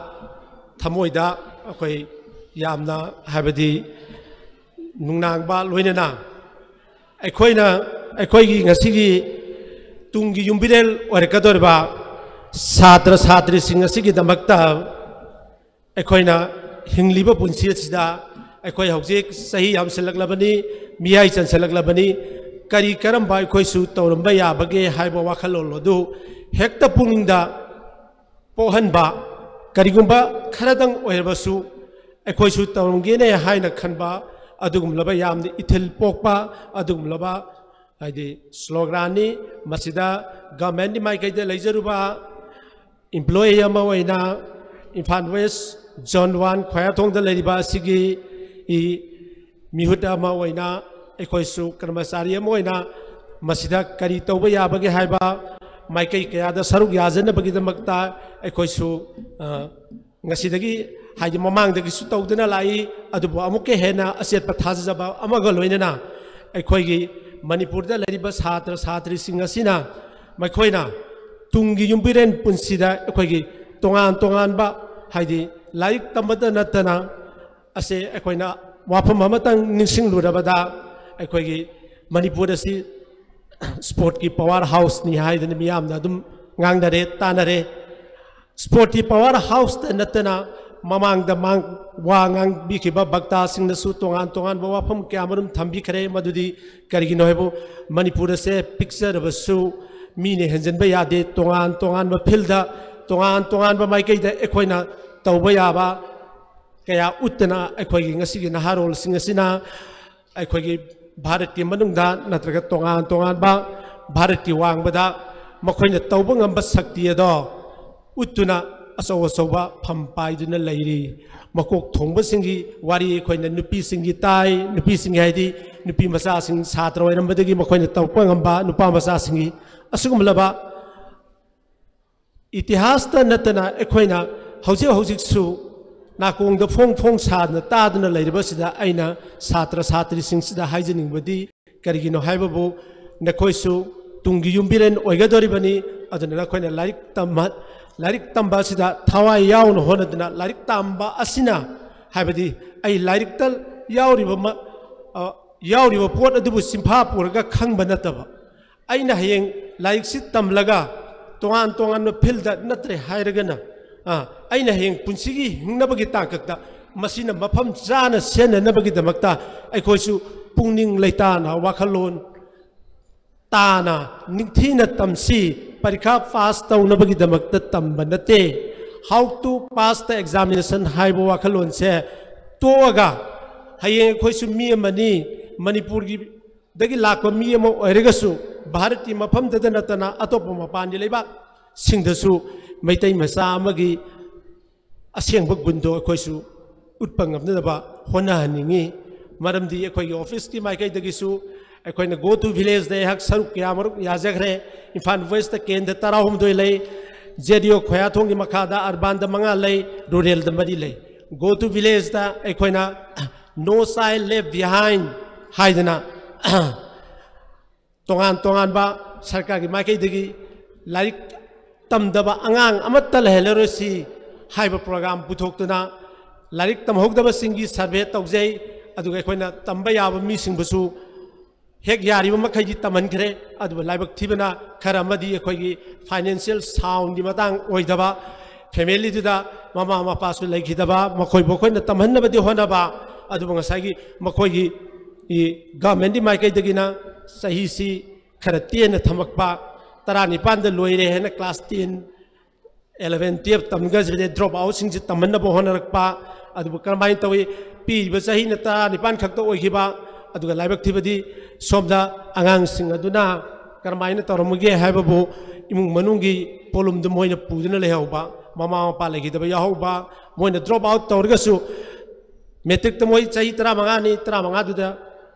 ꯊꯃꯣꯏꯗ ꯑꯩꯈꯣꯏ ꯌꯥꯝꯅ, ꯍꯥꯏꯕꯗꯤ, ꯅꯨꯡꯅꯥꯡꯕ ꯂꯣꯏꯅꯅ ꯑꯩꯈꯣꯏꯅ, ꯑꯩꯈꯣꯏꯒꯤ ꯉꯁꯤꯒꯤ ꯇꯨꯡꯒꯤ ꯌꯨꯝꯕꯤꯔꯦꯜ ꯑꯣꯏꯔꯛꯀꯗꯧꯔꯤꯕ ꯁꯥꯇ꯭ꯔ ꯁꯥꯇ꯭ꯔꯤꯁꯤꯡ ꯑꯁꯤꯒꯤꯗꯃꯛꯇ ꯑꯩꯈꯣꯏꯅ ꯍꯤꯡꯂꯤꯕ ꯄꯨꯟꯁꯤ ꯑꯁꯤꯗ ꯑꯩꯈꯣꯏ ꯍꯧꯖꯤꯛ ꯆꯍꯤ ꯌꯥꯝꯁꯤꯜꯂꯛꯂꯕꯅꯤ, ꯃꯤꯌꯥꯏ ꯆꯟꯁꯤꯜꯂꯛꯂꯕꯅꯤ, ꯀꯔꯤ ꯀꯔꯝꯕ ꯑꯩꯈꯣꯏꯁꯨ ꯇꯧꯔꯝꯕ ꯌꯥꯕꯒꯦ ꯍꯥꯏꯕ ꯋꯥꯈꯜꯂꯣꯟ ꯑꯗꯨ ꯍꯦꯛꯇ ꯄꯨꯛꯅꯤꯡꯗ ꯄꯣꯛꯍꯟꯕ, ꯀꯔꯤꯒꯨꯝꯕ ꯈꯔꯗꯪ ꯑꯣꯏꯔꯕꯁꯨ ꯑꯩꯈꯣꯏꯁꯨ ꯇꯧꯔꯝꯒꯦꯅꯦ ꯍꯥꯏꯅ ꯈꯟꯕ ꯑꯗꯨꯒꯨꯝꯂꯕ ꯌꯥꯝꯅ ꯏꯊꯤꯜ ꯄꯣꯛꯄ ꯑꯗꯨꯒꯨꯝꯂꯕ, ꯍꯥꯏꯗꯤ, slogan ꯅꯤ꯫ ꯃꯁꯤꯗ government ꯀꯤ ꯃꯥꯏꯀꯩꯗ ꯂꯩꯖꯔꯨꯕ employee ꯑꯃ ꯑꯣꯏꯅ ꯏꯝꯐꯥꯜ West Zone one ꯈ꯭ꯋꯥꯏꯔꯥꯛꯊꯣꯡꯗ ꯂꯩꯔꯤꯕ ꯑꯁꯤꯒꯤ ꯏ ꯃꯤꯍꯨꯠ ꯑꯃ ꯑꯣꯏꯅ ꯑꯩꯈꯣꯏꯁꯨ ꯀꯔꯃꯆꯥꯔꯤ ꯑꯃ ꯑꯣꯏꯅ ꯃꯁꯤꯗ ꯀꯔꯤ ꯇꯧꯕ ꯌꯥꯕꯒꯦ ꯍꯥꯏꯕ ꯃꯥꯏꯀꯩ ꯀꯌꯥꯗ ꯁꯔꯨꯛ ꯌꯥꯖꯅꯕꯒꯤꯗꯃꯛꯇ ꯑꯩꯈꯣꯏꯁꯨ, ꯑ, ꯉꯁꯤꯗꯒꯤ, ꯍꯥꯏꯗꯤ ꯃꯃꯥꯡꯗꯒꯤꯁꯨ ꯇꯧꯗꯨꯅ ꯂꯥꯛꯏ, ꯑꯗꯨꯕꯨ ꯑꯃꯨꯛꯀ ꯍꯦꯟꯅ ꯑꯆꯦꯠꯄ ꯊꯥꯖꯖꯕ ꯑꯃꯒ ꯂꯣꯏꯅꯅ ꯑꯩꯈꯣꯏꯒꯤ ꯃꯅꯤꯄꯨꯔꯗ ꯂꯩꯔꯤꯕ ꯁꯥꯇ꯭ꯔ ꯁꯥꯇ꯭ꯔꯤꯁꯤꯡ ꯑꯁꯤꯅ ꯃꯈꯣꯏꯅ ꯇꯨꯡꯒꯤ ꯌꯨꯝꯕꯤꯔꯦꯟ ꯄꯨꯟꯁꯤꯗ ꯑꯩꯈꯣꯏꯒꯤ ꯇꯣꯉꯥꯟ ꯇꯣꯉꯥꯟꯕ, ꯍꯥꯏꯗꯤ ꯂꯥꯏꯔꯤꯛ ꯇꯝꯕꯇ ꯅꯠꯇꯅ, ꯑꯁꯦ ꯑꯩꯈꯣꯏꯅ ꯋꯥꯐꯝ ꯑꯃꯇꯪ ꯅꯤꯡꯁꯤꯡꯂꯨꯔꯕꯗ, ꯑꯩꯈꯣꯏꯒꯤ ꯃꯅꯤꯄꯨꯔ ꯑꯁꯤ ꯁ꯭ꯄꯣꯔꯠꯀꯤ ꯄꯋꯥꯔ ꯍꯥꯎꯁꯅꯤ ꯍꯥꯏꯗꯅ ꯃꯤꯌꯥꯝꯅ ꯑꯗꯨꯝ ꯉꯥꯡꯅꯔꯦ, ꯇꯥꯅꯔꯦ꯫ ꯁ꯭ꯄꯣꯔꯠꯀꯤ ꯄꯋꯥꯔ ꯍꯥꯎꯁꯇ ꯅꯠꯇꯅ ꯃꯃꯥꯡꯗ ꯃꯥꯡ-, ꯋꯥ ꯉꯥꯡꯕꯤꯈꯤꯕ ꯚꯛꯇꯥꯁꯤꯡꯅꯁꯨ ꯇꯣꯉꯥꯟ ꯇꯣꯉꯥꯟꯕ ꯋꯥꯐꯝ ꯀꯌꯥ ꯑꯃꯔꯣꯝ ꯊꯝꯕꯤꯈ꯭ꯔꯦ꯫ ꯃꯗꯨꯗꯤ ꯀꯔꯤꯒꯤꯅꯣ ꯍꯥꯏꯕꯨ, ꯃꯅꯤꯄꯨꯔ ꯑꯁꯦ ꯄꯤꯛꯆꯔꯕꯁꯨ ꯃꯤꯅ ꯍꯦꯟꯖꯟꯕ ꯌꯥꯗꯦ꯫ ꯇꯣꯉꯥꯟ ꯇꯣꯉꯥꯟꯕ ꯐꯤꯜꯗ, ꯇꯣꯉꯥꯟ ꯇꯣꯉꯥꯟꯕ ꯃꯥꯏꯀꯩꯗ ꯑꯩꯈꯣꯏꯅ ꯇꯧꯕ ꯌꯥꯕ ꯀꯌꯥ ꯎꯠꯇꯅ ꯑꯩꯈꯣꯏꯒꯤ ꯉꯁꯤꯒꯤ ꯅꯍꯥꯔꯣꯜꯁꯤꯡ ꯑꯁꯤꯅ ꯑꯩꯈꯣꯏꯒꯤ ꯚꯥꯔꯠꯀꯤ ꯃꯅꯨꯡꯗ ꯅꯠꯇ꯭ꯔꯒ ꯇꯣꯉꯥꯟ ꯇꯣꯉꯥꯟꯕ ꯚꯥꯔꯠꯀꯤ ꯋꯥꯡꯃꯗ ꯃꯈꯣꯏꯅ ꯇꯧꯕ ꯉꯝꯕ ꯁꯛꯇꯤ ꯑꯗꯣ ꯎꯠꯇꯨꯅ ꯑꯆꯧ ꯑꯆꯧꯕ ꯐꯝ ꯄꯥꯏꯗꯨꯅ ꯂꯩꯔꯤ꯫ ꯃꯀꯣꯛ ꯊꯣꯡꯕꯁꯤꯡꯒꯤ ꯋꯥꯔꯤ ꯑꯩꯈꯣꯏꯅ ꯅꯨꯄꯤꯁꯤꯡꯒꯤ ꯇꯥꯏ, ꯅꯨꯄꯤꯁꯤꯡꯒꯤ ꯍꯥꯏꯗꯤ ꯅꯨꯄꯤ ꯃꯆꯥꯁꯤꯡ ꯁꯥꯇ꯭ꯔ ꯑꯣꯏꯔꯝꯕꯗꯒꯤ ꯃꯈꯣꯏꯅ ꯇꯧꯕ ꯉꯝꯕ ꯅꯨꯄꯥ ꯃꯆꯥꯁꯤꯡꯒꯤ ꯑꯁꯤꯒꯨꯝꯂꯕ ꯏꯇꯤꯍꯥꯁꯇ ꯅꯠꯇꯅ ꯑꯩꯈꯣꯏꯅ ꯍꯧꯖꯤꯛ ꯍꯧꯖꯤꯛꯁꯨ ꯅꯥꯀꯣꯡꯗ ꯐꯣꯡ ꯐꯣꯡ ꯁꯥꯗꯅ ꯇꯥꯗꯨꯅ ꯂꯩꯔꯤꯕꯁꯤꯗ ꯑꯩꯅ ꯁꯥꯇ꯭ꯔ ꯁꯥꯇ꯭ꯔꯤꯁꯤꯡꯁꯤꯗ ꯍꯥꯏꯖꯅꯤꯡꯕꯗꯤ ꯀꯔꯤꯒꯤꯅꯣ ꯍꯥꯏꯕꯕꯨ, ꯅꯈꯣꯏꯁꯨ ꯇꯨꯡꯒꯤ ꯌꯨꯝꯕꯤꯔꯦꯟ ꯑꯣꯏꯒꯗꯧꯔꯤꯕꯅꯤ꯫ ꯑꯗꯨꯅ ꯅꯈꯣꯏꯅ ꯂꯥꯏꯔꯤꯛ ꯇꯝꯕ, ꯂꯥꯏꯔꯤꯛ ꯇꯝꯕ ꯑꯁꯤꯗ ꯊꯋꯥꯏ ꯌꯥꯎꯅ ꯍꯣꯠꯅꯗꯨꯅ ꯂꯥꯏꯔꯤꯛ ꯇꯝꯕ ꯑꯁꯤꯅ, ꯍꯥꯏꯕꯗꯤ ꯑꯩ ꯂꯥꯏꯔꯤꯛꯇ ꯌꯥꯎꯔꯤꯕ ꯃ-, ꯑ, ꯌꯥꯎꯔꯤꯕ ꯄꯣꯠ ꯑꯗꯨꯕꯨ ꯆꯤꯟꯐꯥ ꯄꯨꯔꯒ ꯈꯪꯕ ꯅꯠꯇꯕ, ꯑꯩꯅ ꯍꯌꯦꯡ ꯂꯥꯏꯔꯤꯛꯁꯤ ꯇꯝꯂꯒ ꯇꯣꯉꯥꯟ ꯇꯣꯉꯥꯟꯕ ꯐꯤꯜꯗ ꯅꯠꯇ꯭ꯔꯦ ꯍꯥꯏꯔꯒꯅ, ꯑ, ꯑꯩꯅ ꯍꯌꯦꯡ ꯄꯨꯟꯁꯤꯒꯤ ꯍꯤꯡꯅꯕꯒꯤ ꯇꯥꯡꯀꯛꯇ ꯃꯁꯤꯅ ꯃꯐꯝ ꯆꯥꯅ ꯁꯤꯖꯤꯟꯅꯅꯕꯒꯤꯗꯃꯛꯇ ꯑꯩꯈꯣꯏꯁꯨ ꯄꯨꯛꯅꯤꯡ ꯂꯩꯇꯥꯅ ꯋꯥꯈꯜꯂꯣꯟ ꯇꯥꯅ ꯅꯤꯡꯊꯤꯅ ꯇꯝꯁꯤ꯫ ꯄꯔꯤꯈꯥ ꯄꯥꯁ ꯇꯧꯅꯕꯒꯤꯗꯃꯛꯇ ꯇꯝꯕ ꯅꯠꯇꯦ꯫ How to pass the examination ꯍꯥꯏꯕ ꯋꯥꯈꯜꯂꯣꯟꯁꯦ ꯇꯣꯛꯑꯒ ꯍꯌꯦꯡ ꯑꯩꯈꯣꯏꯁꯨ ꯃꯤ ꯑꯃꯅꯤ, ꯃꯅꯤꯄꯨꯔꯒꯤ ꯗꯒꯤ ꯂꯥꯛꯄ ꯃꯤ ꯑꯃ ꯑꯣꯏꯔꯒꯁꯨ, ꯚꯥꯔꯠꯀꯤ ꯃꯐꯝꯗꯗ ꯅꯠꯇꯅ ꯑꯇꯣꯞꯄ ꯃꯄꯥꯟꯒꯤ ꯂꯩꯕꯥꯛꯁꯤꯡꯗꯁꯨ ꯃꯩꯇꯩ ꯃꯆꯥ ꯑꯃꯒꯤ ꯑꯁꯦꯡꯕ ꯒꯨꯟꯗꯣ ꯑꯩꯈꯣꯏꯁꯨ ꯎꯠꯄ ꯉꯝꯅꯅꯕ ꯍꯣꯠꯅꯍꯟꯅꯤꯡꯏ꯫ ꯃꯔꯝꯗꯤ ꯑꯩꯈꯣꯏꯒꯤ ꯑꯣꯐꯤꯁꯀꯤ ꯃꯥꯏꯀꯩꯗꯒꯤꯁꯨ ꯑꯩꯈꯣꯏꯅ Go to Villageꯗ ꯑꯩꯍꯥꯛ ꯁꯔꯨꯛ ꯀꯌꯥ ꯃꯔꯨꯛ ꯌꯥꯖꯈ꯭ꯔꯦ꯫ ꯏꯝꯐꯥꯜ Westꯇ ꯀꯦꯟꯗ꯭ꯔ ꯇꯔꯥꯍꯨꯝꯗꯣꯏ ꯂꯩ, ꯖꯦ ꯗꯤ ꯑꯣ ꯈꯣꯌꯥꯊꯣꯡꯒꯤ ꯃꯈꯥꯗ urbanꯗ ꯃꯉꯥ ꯂꯩ, ruralꯗ ꯃꯔꯤ ꯂꯩ꯫ Go to Villageꯇ ꯑꯩꯈꯣꯏꯅ No Child Left Behind ꯍꯥꯏꯗꯅ ꯇꯣꯉꯥꯟ ꯇꯣꯉꯥꯟꯕ ꯁꯔꯀꯥꯔꯒꯤ ꯃꯥꯏꯀꯩꯗꯒꯤ ꯂꯥꯏꯔꯤꯛ ꯇꯝꯗꯕ ꯑꯉꯥꯡ ꯑꯃꯠꯇ ꯂꯩꯍꯜꯂꯔꯣꯏꯁꯤ ꯍꯥꯏꯕ program ꯄꯨꯊꯣꯛꯇꯨꯅ ꯂꯥꯏꯔꯤꯛ ꯇꯝꯍꯧꯗꯕꯁꯤꯡꯒꯤ survey ꯇꯧꯖꯩ꯫ ꯑꯗꯨꯒ ꯑꯩꯈꯣꯏꯅ ꯇꯝꯕ ꯌꯥꯕ ꯃꯤꯁꯤꯡꯕꯨꯁꯨ ꯍꯦꯛ ꯌꯥꯔꯤꯕ ꯃꯈꯩꯗꯤ ꯇꯝꯍꯟꯈ꯭ꯔꯦ꯫ ꯑꯗꯨꯕꯨ ꯂꯥꯏꯕꯛ ꯊꯤꯕꯅ ꯈꯔ ꯑꯃꯗꯤ ꯑꯩꯈꯣꯏꯒꯤ financial soundꯒꯤ ꯃꯇꯥꯡ ꯑꯣꯏꯗꯕ, familyꯗꯨꯗ ꯃꯃꯥ ꯃꯄꯥꯁꯨ ꯂꯩꯈꯤꯗꯕ, ꯃꯈꯣꯏꯕꯨ ꯑꯩꯈꯣꯏꯅ ꯇꯝꯍꯟꯅꯕꯗꯤ ꯍꯣꯠꯅꯕ, ꯑꯗꯨꯕꯨ ꯉꯁꯥꯏꯒꯤ ꯃꯈꯣꯏꯒꯤ ꯏ, governmentꯀꯤ ꯃꯥꯏꯀꯩꯗꯒꯤꯅ ꯆꯍꯤꯁꯤ ꯈꯔ ꯇꯦꯟꯅ ꯊꯝꯃꯛꯄ, ꯇꯔꯥꯅꯤꯄꯥꯟꯗ ꯂꯣꯏꯔꯦ ꯍꯥꯏꯅ class ten, eleven, twelve ꯇꯝꯒꯗꯕꯁꯦ drop outꯁꯤꯡꯁꯦ ꯇꯝꯍꯟꯅꯕ ꯍꯣꯠꯅꯔꯛꯄ, ꯑꯗꯨꯕꯨ ꯀꯔꯝꯍꯥꯏꯅ ꯇꯧꯏ? ꯄꯤꯔꯤꯕ ꯆꯍꯤꯅ ꯇꯔꯥꯅꯤꯄꯥꯟ ꯈꯛꯇ ꯑꯣꯏꯈꯤꯕ, ꯑꯗꯨꯒ ꯂꯥꯏꯕꯛ ꯊꯤꯕꯗꯤ ꯁꯣꯝꯗ ꯑꯉꯥꯡꯁꯤꯡ ꯑꯗꯨꯅ ꯀꯔꯝꯍꯥꯏꯅ ꯇꯧꯔꯝꯃꯒꯦ ꯍꯥꯏꯕꯕꯨ ꯏꯃꯨꯡ ꯃꯅꯨꯡꯒꯤ ꯄꯣꯠꯂꯨꯝꯗꯨ ꯃꯣꯏꯅ ꯄꯨꯗꯨꯅ ꯂꯩꯍꯧꯕ, ꯃꯃꯥ ꯃꯄꯥ ꯂꯩꯈꯤꯗꯕ ꯌꯥꯎꯍꯧꯕ, ꯃꯣꯏꯅ drop out ꯇꯧꯔꯒꯁꯨ matricꯇ ꯃꯣꯏ ꯆꯍꯤ ꯇꯔꯥꯃꯉꯥꯅꯤ, ꯇꯔꯥꯃꯉꯥꯗꯨꯗ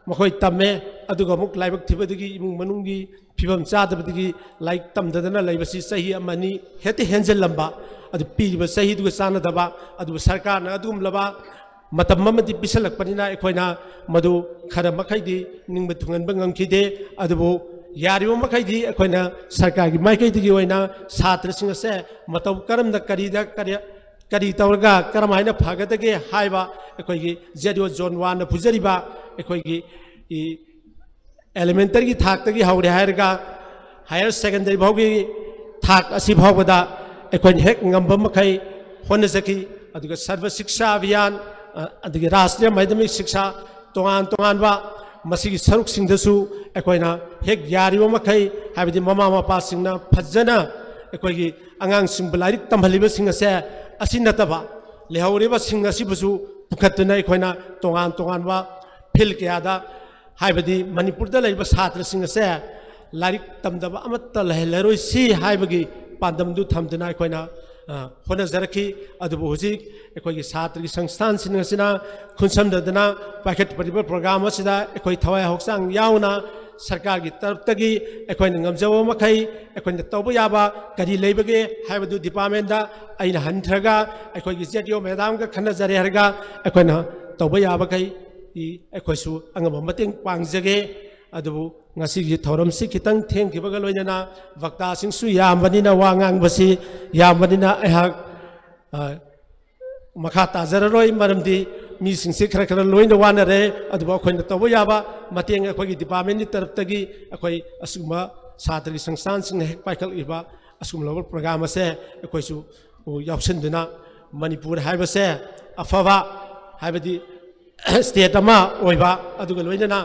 ꯃꯈꯣꯏ ꯇꯝꯃꯦ, ꯑꯗꯨꯒ ꯑꯃꯨꯛ ꯂꯥꯏꯕꯛ ꯊꯤꯕꯗꯒꯤ ꯏꯃꯨꯡ ꯃꯅꯨꯡꯒꯤ ꯐꯤꯕꯝ ꯆꯥꯗꯕꯗꯒꯤ ꯂꯥꯏꯔꯤꯛ ꯇꯝꯗꯗꯅ ꯂꯩꯕꯁꯤ ꯆꯍꯤ ꯑꯃ ꯑꯅꯤ ꯍꯦꯛꯇ ꯍꯦꯟꯖꯜꯂꯝꯕ, ꯑꯗꯨ ꯄꯤꯔꯤꯕ ꯆꯍꯤꯗꯨꯒ ꯆꯥꯟꯅꯗꯕ, ꯑꯗꯨꯕꯨ ꯁꯔꯀꯥꯔꯅ ꯑꯗꯨꯒꯨꯝꯂꯕ ꯃꯇꯝ ꯑꯃꯗꯤ ꯄꯤꯁꯜꯂꯛꯄꯅꯤꯅ ꯑꯩꯈꯣꯏꯅ ꯃꯗꯨ ꯈꯔ ꯃꯈꯩꯗꯤ ꯅꯤꯡꯕ ꯊꯨꯡꯍꯟꯕ ꯉꯝꯈꯤꯗꯦ꯫ ꯑꯗꯨꯕꯨ ꯌꯥꯔꯤꯕ ꯃꯈꯩꯗꯤ ꯑꯩꯈꯣꯏꯅ ꯁꯔꯀꯥꯔꯒꯤ ꯃꯥꯏꯀꯩꯗꯒꯤ ꯑꯣꯏꯅ ꯁꯥꯇ꯭ꯔꯁꯤꯡ ꯑꯁꯦ ꯃꯇꯧ ꯀꯔꯝꯅ ꯀꯔꯤꯗ ꯀꯔꯤ ꯀꯔꯤ ꯇꯧꯔꯒ ꯀꯔꯝꯍꯥꯏꯅ ꯐꯒꯗꯒꯦ ꯍꯥꯏꯕ ꯑꯩꯈꯣꯏꯒꯤ ꯖꯦ ꯗꯤ ꯑꯣ Zone Oneꯅ ꯄꯨꯖꯔꯤꯕ ꯑꯩꯈꯣꯏꯒꯤ ꯏ, elementaryꯒꯤ ꯊꯥꯛꯇꯒꯤ ꯍꯧꯔꯦ ꯍꯥꯏꯔꯒ higher secondary ꯐꯥꯎꯒꯤ ꯊꯥꯛ ꯑꯁꯤ ꯐꯥꯎꯕꯗ ꯑꯩꯈꯣꯏꯅ ꯍꯦꯛ ꯉꯝꯕ ꯃꯈꯩ ꯍꯣꯠꯅꯖꯈꯤ꯫ ꯑꯗꯨꯒ ꯁꯔꯕ ꯁꯤꯛꯁꯥ ꯑꯚꯤꯌꯥꯟ, ꯑ, ꯑꯗꯒꯤ ꯔꯥꯁꯇ꯭ꯔꯤꯌ ꯃꯥꯙ꯭ꯌꯃꯤꯛ ꯁꯤꯛꯁꯥ, ꯇꯣꯉꯥꯟ ꯇꯣꯉꯥꯟꯕ ꯃꯁꯤꯒꯤ ꯁꯔꯨꯛꯁꯤꯡꯗꯁꯨ ꯑꯩꯈꯣꯏꯅ ꯍꯦꯛ ꯌꯥꯔꯤꯕ ꯃꯈꯩ, ꯍꯥꯏꯕꯗꯤ ꯃꯃꯥ ꯃꯄꯥꯁꯤꯡꯅ ꯐꯖꯅ ꯑꯩꯈꯣꯏꯒꯤ ꯑꯉꯥꯡꯁꯤꯡꯕꯨ ꯂꯥꯏꯔꯤꯛ ꯇꯝꯍꯜꯂꯤꯕꯁꯤꯡ ꯑꯁꯦ, ꯑꯁꯤ ꯅꯠꯇꯕ ꯂꯩꯍꯧꯔꯤꯕꯁꯤꯡ ꯑꯁꯤꯕꯨꯁꯨ ꯄꯨꯈꯠꯇꯨꯅ ꯑꯩꯈꯣꯏꯅ ꯇꯣꯉꯥꯟ ꯇꯣꯉꯥꯟꯕ field ꯀꯌꯥꯗ, ꯍꯥꯏꯕꯗꯤ ꯃꯅꯤꯄꯨꯔꯗ ꯂꯩꯔꯤꯕ ꯁꯥꯇ꯭ꯔꯁꯤꯡ ꯑꯁꯦ ꯂꯥꯏꯔꯤꯛ ꯇꯝꯗꯕ ꯑꯃꯠꯇ ꯂꯩꯍꯜꯂꯔꯣꯏꯁꯤ ꯍꯥꯏꯕꯒꯤ ꯄꯥꯟꯗꯝꯗꯨ ꯊꯝꯗꯨꯅ ꯑꯩꯈꯣꯏꯅ ꯑ, ꯍꯣꯠꯅꯖꯔꯛꯈꯤ꯫ ꯑꯗꯨꯕꯨ ꯍꯧꯖꯤꯛ ꯑꯩꯈꯣꯏꯒꯤ ꯁꯥꯇ꯭ꯔꯒꯤ ꯁꯪꯁꯊꯥꯟꯁꯤꯡ ꯑꯁꯤꯅ ꯈꯨꯟꯁꯝꯅꯗꯅ ꯄꯥꯏꯈꯠꯄꯤꯔꯤꯕ ꯄ꯭ꯔꯣꯒ꯭ꯔꯥꯝ ꯑꯁꯤꯗ ꯑꯩꯈꯣꯏ ꯊꯋꯥꯏ ꯍꯛꯆꯥꯡ ꯌꯥꯎꯅ ꯁꯔꯀꯥꯔꯒꯤ ꯇꯔꯞꯇꯒꯤ ꯑꯩꯈꯣꯏꯅ ꯉꯝꯖꯕ ꯃꯈꯩ ꯑꯩꯈꯣꯏꯅ ꯇꯧꯕ ꯌꯥꯕ ꯀꯔꯤ ꯂꯩꯕꯒꯦ ꯍꯥꯏꯕꯗꯨ ꯗꯤꯄꯥꯔꯠꯃꯦꯟꯗ ꯑꯩꯅ ꯍꯟꯊꯔꯒ ꯑꯩꯈꯣꯏꯒꯤ ꯖꯦꯠ ꯏ ꯑꯣ ꯃꯦꯗꯥꯝꯒ ꯈꯟꯅꯖꯔꯦ ꯍꯥꯏꯔꯒ ꯑꯩꯈꯣꯏꯅ ꯇꯧꯕ ꯌꯥꯕꯈꯩ ꯑꯩꯈꯣꯏꯁꯨ ꯑꯉꯝꯕ ꯃꯇꯦꯡ ꯄꯥꯡꯖꯒꯦ꯫ ꯑꯗꯨꯕꯨ ꯉꯁꯤꯒꯤ ꯊꯧꯔꯝꯁꯤ ꯈꯤꯇꯪ ꯊꯦꯡꯈꯤꯕꯒ ꯂꯣꯏꯅꯅ ꯚꯛꯇꯥꯁꯤꯡꯁꯨ ꯌꯥꯝꯕꯅꯤꯅ, ꯋꯥ ꯉꯥꯡꯕꯁꯤ ꯌꯥꯝꯕꯅꯤꯅ, ꯑꯩꯍꯥꯛ, ꯑ, ꯃꯈꯥ ꯇꯥꯖꯔꯔꯣꯏ, ꯃꯔꯝꯗꯤ ꯃꯤꯁꯤꯡꯁꯤ ꯈꯔ ꯈꯔ ꯂꯣꯏꯅ ꯋꯥꯅꯔꯦ꯫ ꯑꯗꯨꯕꯨ ꯑꯩꯈꯣꯏꯅ ꯇꯧꯕ ꯌꯥꯕ ꯃꯇꯦꯡ ꯑꯩꯈꯣꯏꯒꯤ ꯗꯤꯄꯥꯔꯠꯃꯦꯟꯒꯤ ꯇꯔꯞꯇꯒꯤ ꯑꯩꯈꯣꯏ ꯑꯁꯤꯒꯨꯝꯕ ꯁꯥꯇ꯭ꯔꯒꯤ ꯁꯪꯁꯊꯥꯟꯁꯤꯡꯅ ꯍꯦꯛ ꯄꯥꯏꯈꯠꯂꯛꯂꯤꯕ ꯑꯁꯤꯒꯨꯝꯂꯕ ꯄ꯭ꯔꯣꯒ꯭ꯔꯥꯝ ꯑꯁꯦ ꯑꯩꯈꯣꯏꯁꯨ ꯌꯥꯎꯁꯤꯟꯗꯨꯅ ꯃꯅꯤꯄꯨꯔ ꯍꯥꯏꯕꯁꯦ ꯑꯐꯕ, ꯍꯥꯏꯕꯗꯤ ꯁ꯭ꯇꯦꯠ ꯑꯃ ꯑꯣꯏꯕ, ꯑꯗꯨꯒ ꯂꯣꯏꯅꯅ,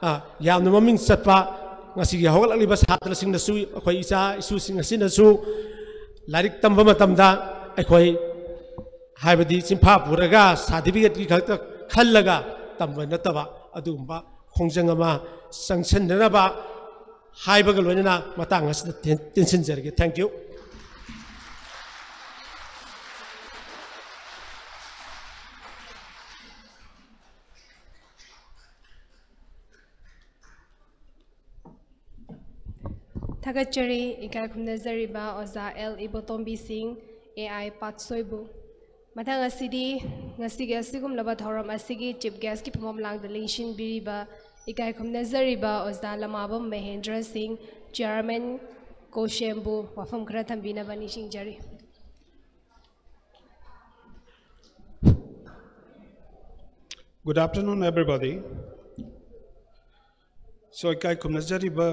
ꯑ, ꯌꯥꯝꯅ ꯃꯃꯤꯡ ꯆꯠꯄ, ꯉꯁꯤꯒꯤ ꯍꯧꯒꯠꯂꯛꯂꯤꯕ ꯁꯥꯇ꯭ꯔꯁꯤꯡꯅꯁꯨ, ꯑꯩꯈꯣꯏ ꯏꯆꯥ ꯏꯁꯨꯁꯤꯡ ꯑꯁꯤꯅꯁꯨ ꯂꯥꯏꯔꯤꯛ ꯇꯝꯕ ꯃꯇꯝꯗ ꯑꯩꯈꯣꯏ, ꯍꯥꯏꯕꯗꯤ ꯆꯤꯟꯐꯥ ꯄꯨꯔꯒ ꯁꯥꯔꯇꯤꯐꯤꯀꯦꯠꯀꯤ ꯈꯛꯇ ꯈꯜꯂꯒ ꯇꯝꯕ ꯅꯠꯇꯕ, ꯑꯗꯨꯒꯨꯝꯕ ꯈꯣꯡꯖꯪ ꯑꯃ ꯆꯪꯁꯤꯟꯅꯅꯕ ꯍꯥꯏꯕꯒ ꯂꯣꯏꯅꯅ ꯃꯇꯥꯡ ꯑꯁꯤꯗ ꯇꯦꯟ-, ꯇꯦꯟꯁꯤꯟꯖꯔꯒꯦ꯫ Thank you꯫ ꯊꯥꯒꯠꯆꯔꯤ꯫ ꯏꯀꯥꯏ ꯈꯨꯝꯅꯖꯔꯤꯕ ꯑꯣꯖꯥ ꯑꯦꯜ ꯏꯕꯣꯇꯣꯝꯕꯤ ꯁꯤꯡ, ꯑꯦ ꯑꯥꯏ ꯄꯥꯠꯁꯣꯏꯕꯨ꯫ ꯃꯊꯪ ꯑꯁꯤꯗꯤ ꯉꯁꯤꯒꯤ ꯑꯁꯤꯒꯨꯝꯂꯕ ꯊꯧꯔꯝ ꯑꯁꯤꯒꯤ ꯆꯤꯐ ꯒꯦꯁꯀꯤ ꯐꯝꯐꯝ ꯂꯥꯡꯗ ꯂꯦꯡꯁꯤꯟꯕꯤꯔꯤꯕ ꯏꯀꯥꯏ ꯈꯨꯝꯅꯖꯔꯤꯕ ꯑꯣꯖꯥ ꯂꯃꯥꯕꯝ ꯃꯍꯦꯟꯗ꯭ꯔ ꯁꯤꯡ, ꯆꯤꯌꯥꯔꯃꯦꯟ ꯀꯣꯁꯦꯝꯕꯨ ꯋꯥꯐꯝ ꯈꯔ ꯊꯝꯕꯤꯅꯕ ꯅꯤꯡꯁꯤꯡꯖꯔꯤ꯫ Good afternoon, everybody. So, ꯏꯀꯥꯏ ꯈꯨꯝꯅꯖꯔꯤꯕ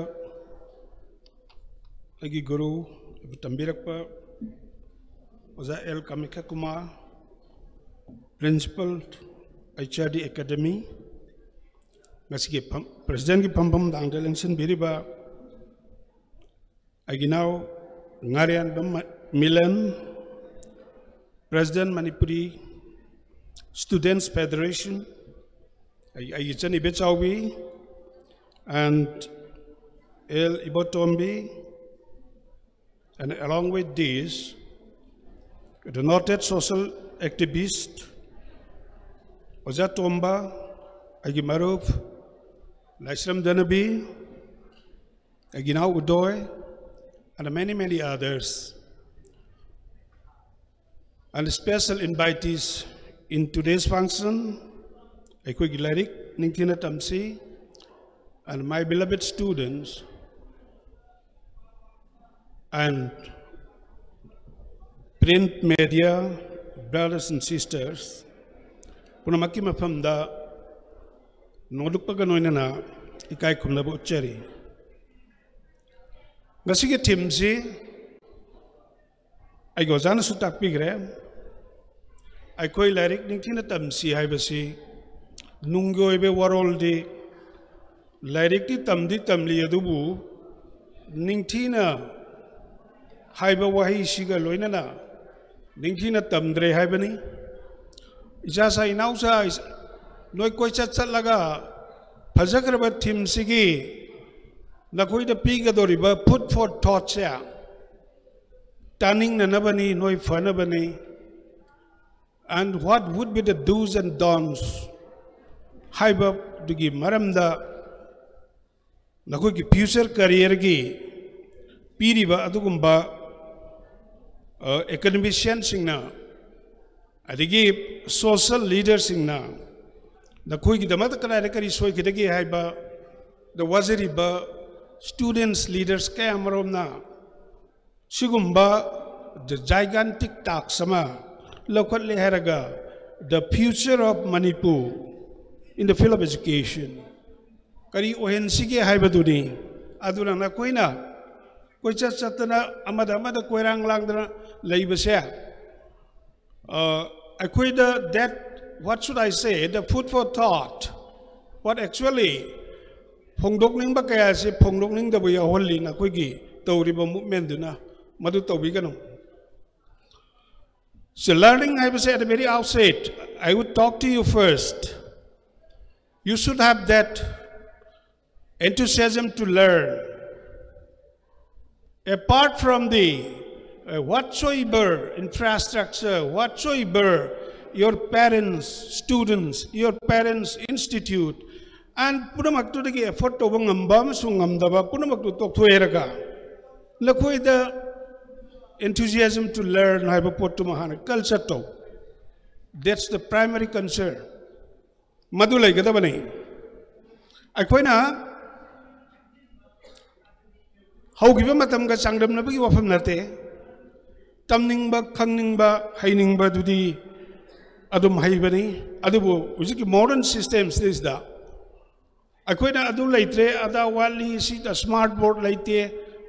ꯑꯩꯒꯤ ꯒꯨꯔꯨ, ꯑꯩꯕꯨ ꯇꯝꯕꯤꯔꯛꯄ ꯑꯣꯖꯥ L Kamakhya Kumar, Principal, H R D Academy, ꯉꯁꯤꯒꯤ ꯐꯝ-, Presidentꯀꯤ ꯐꯝꯐꯝ ꯂꯥꯡꯗ ꯂꯦꯡꯁꯤꯟꯕꯤꯔꯤꯕ ꯑꯩꯒꯤ ꯏꯅꯥꯎ ꯉꯥꯔꯤꯌꯥꯟꯕꯝ ꯃ-, Milan, President Manipuri Students Federation, ꯑꯩ, ꯑꯩꯒꯤ ꯏꯆꯟ Ibechaobi, and L Ibotombi, and along with this, The noted social activist ꯑꯣꯖꯥ ꯇꯣꯝꯕ, ꯑꯩꯒꯤ ꯃꯔꯨꯞ ꯂꯥꯏꯁ꯭ꯔꯝ ꯙꯅꯕꯤ, ꯑꯩꯒꯤ ꯏꯅꯥꯎ ꯎꯗꯣꯏ, and many, many others. And special invitees in today's function, ꯑꯩꯈꯣꯏꯒꯤ ꯂꯥꯏꯔꯤꯛ ꯅꯤꯡꯊꯤꯅ ꯇꯝꯁꯤ, and my beloved students, and print media brothers and sisters, ꯄꯨꯝꯅꯃꯛꯀꯤ ꯃꯐꯝꯗ ꯅꯣꯡꯂꯨꯛꯄꯒ ꯂꯣꯏꯅꯅ ꯏꯀꯥꯏ ꯈꯨꯝꯅꯕ ꯎꯠꯆꯔꯤ꯫ ꯉꯁꯤꯒꯤ ꯊꯤꯝꯁꯤ ꯑꯩꯒꯤ ꯑꯣꯖꯥꯅꯁꯨ ꯇꯥꯛꯄꯤꯈ꯭ꯔꯦ꯫ ꯑꯩꯈꯣꯏ ꯂꯥꯏꯔꯤꯛ ꯅꯤꯡꯊꯤꯅ ꯇꯝꯁꯤ ꯍꯥꯏꯕꯁꯤ ꯅꯨꯡꯒꯤ ꯑꯣꯏꯕ ꯋꯥꯔꯣꯜꯗꯤ ꯂꯥꯏꯔꯤꯛꯇꯤ ꯇꯝꯗꯤ ꯇꯝꯂꯤ, ꯑꯗꯨꯕꯨ ꯅꯤꯡꯊꯤꯅ ꯍꯥꯏꯕ ꯋꯥꯍꯩꯁꯤꯒ ꯂꯣꯏꯅꯅ ꯅꯤꯡꯊꯤꯅ ꯇꯝꯗ꯭ꯔꯦ ꯍꯥꯏꯕꯅꯤ꯫ ꯏꯆꯥꯁꯥ ꯏꯅꯥꯎꯁꯥ, ꯅꯣꯏ ꯀꯣꯏꯆꯠ ꯆꯠꯂꯒ ꯐꯖꯈ꯭ꯔꯕ ꯊꯤꯝꯁꯤꯒꯤ ꯅꯈꯣꯏꯗ ꯄꯤꯒꯗꯧꯔꯤꯕ food for thoughtꯁꯦ ꯇꯥꯅꯤꯡꯅꯅꯕꯅꯤ, ꯅꯣꯏ ꯐꯅꯕꯅꯤ꯫ And what would be the do's and don'ts ꯍꯥꯏꯕꯗꯨꯒꯤ ꯃꯔꯝꯗ ꯅꯈꯣꯏꯒꯤ future careerꯒꯤ ꯄꯤꯔꯤꯕ ꯑꯗꯨꯒꯨꯝꯕ academicianꯁꯤꯡꯅ, ꯑꯗꯒꯤ social leaderꯁꯤꯡꯅ ꯅꯈꯣꯏꯒꯤꯗꯃꯛꯇ ꯀꯗꯥꯏꯗ ꯀꯔꯤ ꯁꯣꯏꯈꯤꯗꯒꯦ ꯍꯥꯏꯕꯗ ꯋꯥꯖꯔꯤꯕ students leaders ꯀꯌꯥ ꯑꯃꯔꯣꯝꯅ ꯁꯤꯒꯨꯝꯕ the gigantic task ꯑꯃ ꯂꯧꯈꯠꯂꯦ ꯍꯥꯏꯔꯒ, the future of Manipur in the field of education ꯀꯔꯤ ꯑꯣꯏꯍꯟꯁꯤꯒꯦ ꯍꯥꯏꯕꯗꯨꯅꯤ꯫ ꯑꯗꯨꯅ ꯅꯈꯣꯏꯅ ꯀꯣꯏꯆꯠ ꯆꯠꯇꯅ ꯑꯃꯗ ꯑꯃꯗ ꯀꯣꯏꯔꯥꯡ ꯂꯥꯡꯗꯅ ꯂꯩꯕꯁꯦ, ꯑ, ꯑꯩꯈꯣꯏꯗ that, what should I say, the food for thought, what actually ꯐꯣꯡꯗꯣꯛꯅꯤꯡꯕ ꯀꯌꯥꯁꯤ ꯐꯣꯡꯗꯣꯛꯅꯤꯡꯗꯕ ꯌꯥꯎꯍꯜꯂꯤ ꯅꯈꯣꯏꯒꯤ ꯇꯧꯔꯤꯕ movementꯗꯨꯅ꯫ ꯃꯗꯨ ꯇꯧꯕꯤꯒꯅꯨ꯫ So learning ꯍꯥꯏꯕꯁꯦ, at the very outset, I would talk to you first. You should have that enthusiasm to learn. Apart from the whatsoever infrastructure, whatsoever your parents, students, your parents institute, and ꯄꯨꯝꯅꯃꯛꯇꯨꯗꯒꯤ afford ꯇꯧꯕ ꯉꯝꯕ ꯑꯃꯁꯨꯡ ꯉꯝꯗꯕ ꯄꯨꯝꯅꯃꯛꯇꯨ ꯇꯣꯛꯊꯣꯛꯑꯦꯔꯒ ꯅꯈꯣꯏꯗ enthusiasm to learn ꯍꯥꯏꯕ ꯄꯣꯠꯇꯨꯃ ꯍꯥꯟꯅ culture ꯇꯧ꯫ That's the primary concern. ꯃꯗꯨ ꯂꯩꯒꯗꯕꯅꯤ꯫ ꯑꯩꯈꯣꯏꯅ ꯍꯧꯈꯤꯕ ꯃꯇꯝꯒ ꯆꯥꯡꯗꯝꯅꯕꯒꯤ ꯋꯥꯐꯝ ꯅꯠꯇꯦ꯫ ꯇꯝꯅꯤꯡꯕ, ꯈꯪꯅꯤꯡꯕ, ꯍꯩꯅꯤꯡꯕꯗꯨꯗꯤ ꯑꯗꯨꯝ ꯍꯩꯕꯅꯤ꯫ ꯑꯗꯨꯕꯨ ꯍꯧꯖꯤꯛꯀꯤ modern systemꯁꯤꯗꯩꯁꯤꯗ ꯑꯩꯈꯣꯏꯅ ꯑꯗꯨ ꯂꯩꯇ꯭ꯔꯦ, ꯑꯗꯥ ꯋꯥꯠꯂꯤ, ꯁꯤꯗ smart board ꯂꯩꯇꯦ,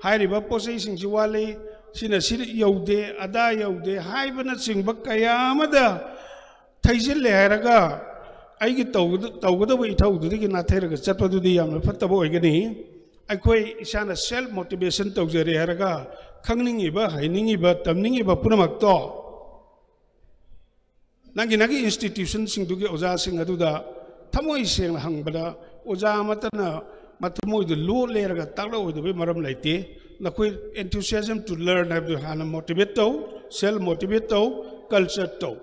ꯍꯥꯏꯔꯤꯕ ꯄꯣꯠ ꯆꯩꯁꯤꯡꯁꯤ ꯋꯥꯠꯂꯤ, ꯁꯤꯅ ꯁꯤꯗ ꯌꯧꯗꯦ, ꯑꯗꯥ ꯌꯧꯗꯦ ꯍꯥꯏꯕꯅꯆꯤꯡꯕ ꯀꯌꯥ ꯑꯃꯗ ꯊꯩꯖꯤꯜꯂꯦ ꯍꯥꯏꯔꯒ ꯑꯩꯒꯤ ꯇꯧꯒꯗ-, ꯇꯧꯒꯗꯕ ꯏꯊꯧꯗꯨꯗꯒꯤ ꯅꯥꯊꯩꯔꯒ ꯆꯠꯄꯗꯨꯗꯤ ꯌꯥꯝꯅ ꯐꯠꯇꯕ ꯑꯣꯏꯒꯅꯤ꯫ ꯑꯩꯈꯣꯏ ꯏꯁꯥꯅ self motivation ꯇꯧꯖꯔꯦ ꯍꯥꯏꯔꯒ ꯈꯪꯅꯤꯡꯉꯤꯕ, ꯍꯩꯅꯤꯡꯉꯤꯕ, ꯇꯝꯅꯤꯡꯉꯤꯕ ꯄꯨꯝꯅꯃꯛꯇꯣ ꯅꯪꯒꯤ, ꯅꯪꯒꯤ institutionꯁꯤꯡꯗꯨꯒꯤ ꯑꯣꯖꯥꯁꯤꯡ ꯑꯗꯨꯗ ꯊꯃꯣꯏ ꯁꯦꯡꯅ ꯍꯪꯕꯗ ꯑꯣꯖꯥ ꯑꯃꯠꯇꯅ ꯃꯊꯃꯣꯏꯗ ꯂꯣꯠ ꯂꯩꯔꯒ ꯇꯥꯛꯂꯛꯑꯣꯏꯗꯕꯒꯤ ꯃꯔꯝ ꯂꯩꯇꯦ꯫ ꯅꯈꯣꯏ enthusiasm to learn ꯍꯥꯏꯕꯗꯨ ꯍꯥꯟꯅ motivate ꯇꯧ, self motivate ꯇꯧ, culture ꯇꯧ꯫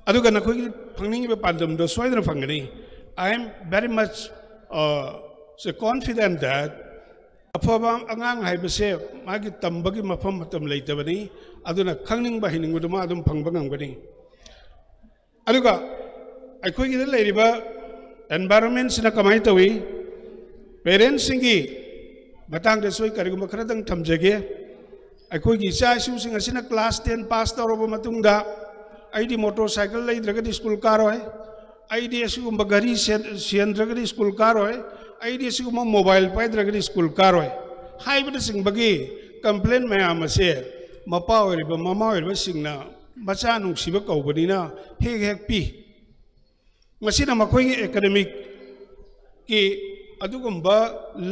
ꯑꯗꯨꯒ ꯅꯈꯣꯏꯒꯤ ꯐꯪꯅꯤꯡꯉꯤꯕ ꯄꯥꯟꯗꯝꯗꯣ ꯁꯣꯏꯗꯅ ꯐꯪꯒꯅꯤ꯫ I am very much, uh, confident that ꯑꯐꯕ ꯑꯉꯥꯡ ꯍꯥꯏꯕꯁꯦ ꯃꯥꯒꯤ ꯇꯝꯕꯒꯤ ꯃꯐꯝ ꯃꯇꯝ ꯂꯩꯇꯕꯅꯤ꯫ ꯑꯗꯨꯅ ꯈꯪꯅꯤꯡꯕ ꯍꯩꯅꯤꯡꯕꯗꯨ ꯃꯥ ꯑꯗꯨꯝ ꯐꯪꯕ ꯉꯝꯒꯅꯤ꯫ ꯑꯗꯨꯒ ꯑꯩꯈꯣꯏꯒꯤꯗ ꯂꯩꯔꯤꯕ environmentꯁꯤꯅ ꯀꯃꯥꯏꯅ ꯇꯧꯏ? Parentsꯁꯤꯡꯒꯤ ꯃꯇꯥꯡꯗꯁꯨ ꯑꯩ ꯀꯔꯤꯒꯨꯝꯕ ꯈꯔꯗꯪ ꯊꯝꯖꯒꯦ꯫ ꯑꯩꯈꯣꯏꯒꯤ ꯏꯆꯥ ꯏꯁꯨꯁꯤꯡ ꯑꯁꯤꯅ class ten pass ꯇꯧꯔꯕ ꯃꯇꯨꯡꯗ ꯑꯩꯗꯤ motorcycle ꯂꯩꯗ꯭ꯔꯒꯗꯤ school ꯀꯥꯔꯣꯏ, ꯑꯩꯗꯤ ꯑꯁꯤꯒꯨꯝꯕ ꯒꯥꯔꯤ ꯁꯦꯟ-, ꯁꯦꯟꯗ꯭ꯔꯒꯗꯤ school ꯀꯥꯔꯣꯏ, ꯑꯩꯗꯤ ꯑꯁꯤꯒꯨꯝꯕ mobile ꯄꯥꯏꯗ꯭ꯔꯒꯗꯤ school ꯀꯥꯔꯣꯏ ꯍꯥꯏꯕꯅꯆꯤꯡꯕꯒꯤ complain ꯃꯌꯥꯝ ꯑꯁꯦ ꯃꯄꯥ ꯑꯣꯏꯔꯤꯕ ꯃꯃꯥ ꯑꯣꯏꯔꯤꯕꯁꯤꯡꯅ ꯃꯆꯥ ꯅꯨꯡꯁꯤꯕ ꯀꯧꯕꯅꯤꯅ ꯍꯦꯛ ꯍꯦꯛ ꯄꯤ꯫ ꯃꯁꯤꯅ ꯃꯈꯣꯏꯒꯤ academicꯀꯤ ꯑꯗꯨꯒꯨꯝꯕ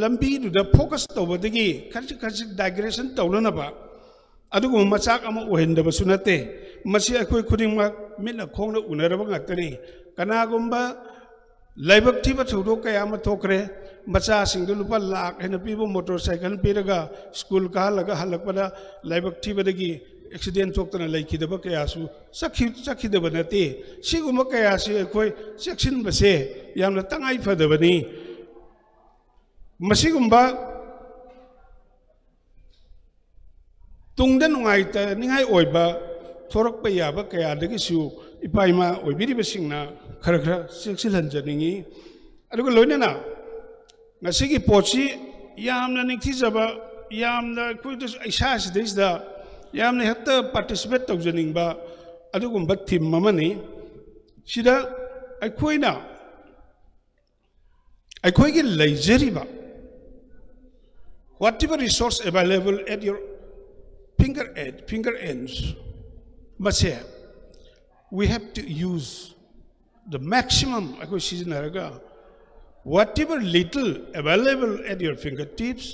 ꯂꯝꯕꯤꯗꯨꯗ focus ꯇꯧꯕꯗꯒꯤ ꯈꯖꯤꯛ ꯈꯖꯤꯛ digression ꯇꯧꯅꯅꯕ ꯑꯗꯨꯒꯨꯝꯕ ꯃꯆꯥꯛ ꯑꯃ ꯑꯣꯏꯍꯟꯗꯕꯁꯨ ꯅꯠꯇꯦ꯫ ꯃꯁꯤ ꯑꯩꯈꯣꯏ ꯈꯨꯗꯤꯡꯃꯛ ꯃꯤꯠꯅ ꯈꯣꯡꯅ ꯎꯅꯔꯕ ꯉꯥꯛꯇꯅꯤ꯫ ꯀꯅꯥꯒꯨꯝꯕ ꯂꯥꯏꯕꯛ ꯊꯤꯕ ꯊꯧꯗꯣꯛ ꯀꯌꯥ ꯑꯃ ꯊꯣꯛꯈ꯭ꯔꯦ꯫ ꯃꯆꯥꯁꯤꯡꯗ ꯂꯨꯄꯥ ꯂꯥꯛ ꯍꯦꯟꯅ ꯄꯤꯕ ꯃꯣꯇꯣꯔ ꯁꯥꯏꯀꯜ ꯄꯤꯔꯒ ꯁ꯭ꯀꯨꯜ ꯀꯥꯍꯜꯂꯒ ꯍꯜꯂꯛꯄꯗ ꯂꯥꯏꯕꯛ ꯊꯤꯕꯗꯒꯤ ꯑꯦꯛꯁꯤꯗꯦꯟ ꯊꯣꯛꯇꯅ ꯂꯩꯈꯤꯗꯕ ꯀꯌꯥꯁꯨ ꯆꯠꯈꯤ-, ꯆꯠꯈꯤꯗꯕ ꯅꯠꯇꯦ꯫ ꯁꯤꯒꯨꯝꯕ ꯀꯌꯥꯁꯤ ꯑꯩꯈꯣꯏ ꯆꯦꯛꯁꯤꯟꯕꯁꯦ ꯌꯥꯝꯅ ꯇꯉꯥꯏ ꯐꯗꯕꯅꯤ꯫ ꯃꯁꯤꯒꯨꯝꯕ ꯇꯨꯡꯗ ꯅꯨꯡꯉꯥꯏꯇꯅꯤꯡꯉꯥꯏ ꯑꯣꯏꯕ ꯊꯣꯔꯛꯄ ꯌꯥꯕ ꯀꯌꯥꯗꯒꯤꯁꯨ ꯏꯄꯥ ꯏꯃꯥ ꯑꯣꯏꯕꯤꯔꯤꯕꯁꯤꯡꯅ ꯈꯔ ꯈꯔ ꯆꯦꯛꯁꯤꯜꯍꯟꯖꯅꯤꯡꯏ꯫ ꯑꯗꯨꯒ ꯂꯣꯏꯅꯅ ꯉꯁꯤꯒꯤ ꯄꯣꯠꯁꯤ ꯌꯥꯝꯅ ꯅꯤꯡꯊꯤꯖꯕ, ꯌꯥꯝꯅ ꯑꯩꯈꯣꯏꯗꯁꯨ ꯏꯁꯥꯁꯤꯗꯩꯁꯤꯗ ꯌꯥꯝꯅ ꯍꯦꯛꯇ ꯄꯥꯔꯇꯤꯁꯤꯄꯦꯠ ꯇꯧꯖꯅꯤꯡꯕ ꯑꯗꯨꯒꯨꯝꯕ ꯊꯤꯝ ꯑꯃꯅꯤ꯫ ꯁꯤꯗ ꯑꯩꯈꯣꯏꯅ ꯑꯩꯈꯣꯏꯒꯤ ꯂꯩꯖꯔꯤꯕ whatever resource available at your finger end, finger ends, ꯃꯁꯦ we have to use the maximum ꯑꯩꯈꯣꯏ ꯁꯤꯖꯤꯟꯅꯔꯒ, whatever little available at your fingertips,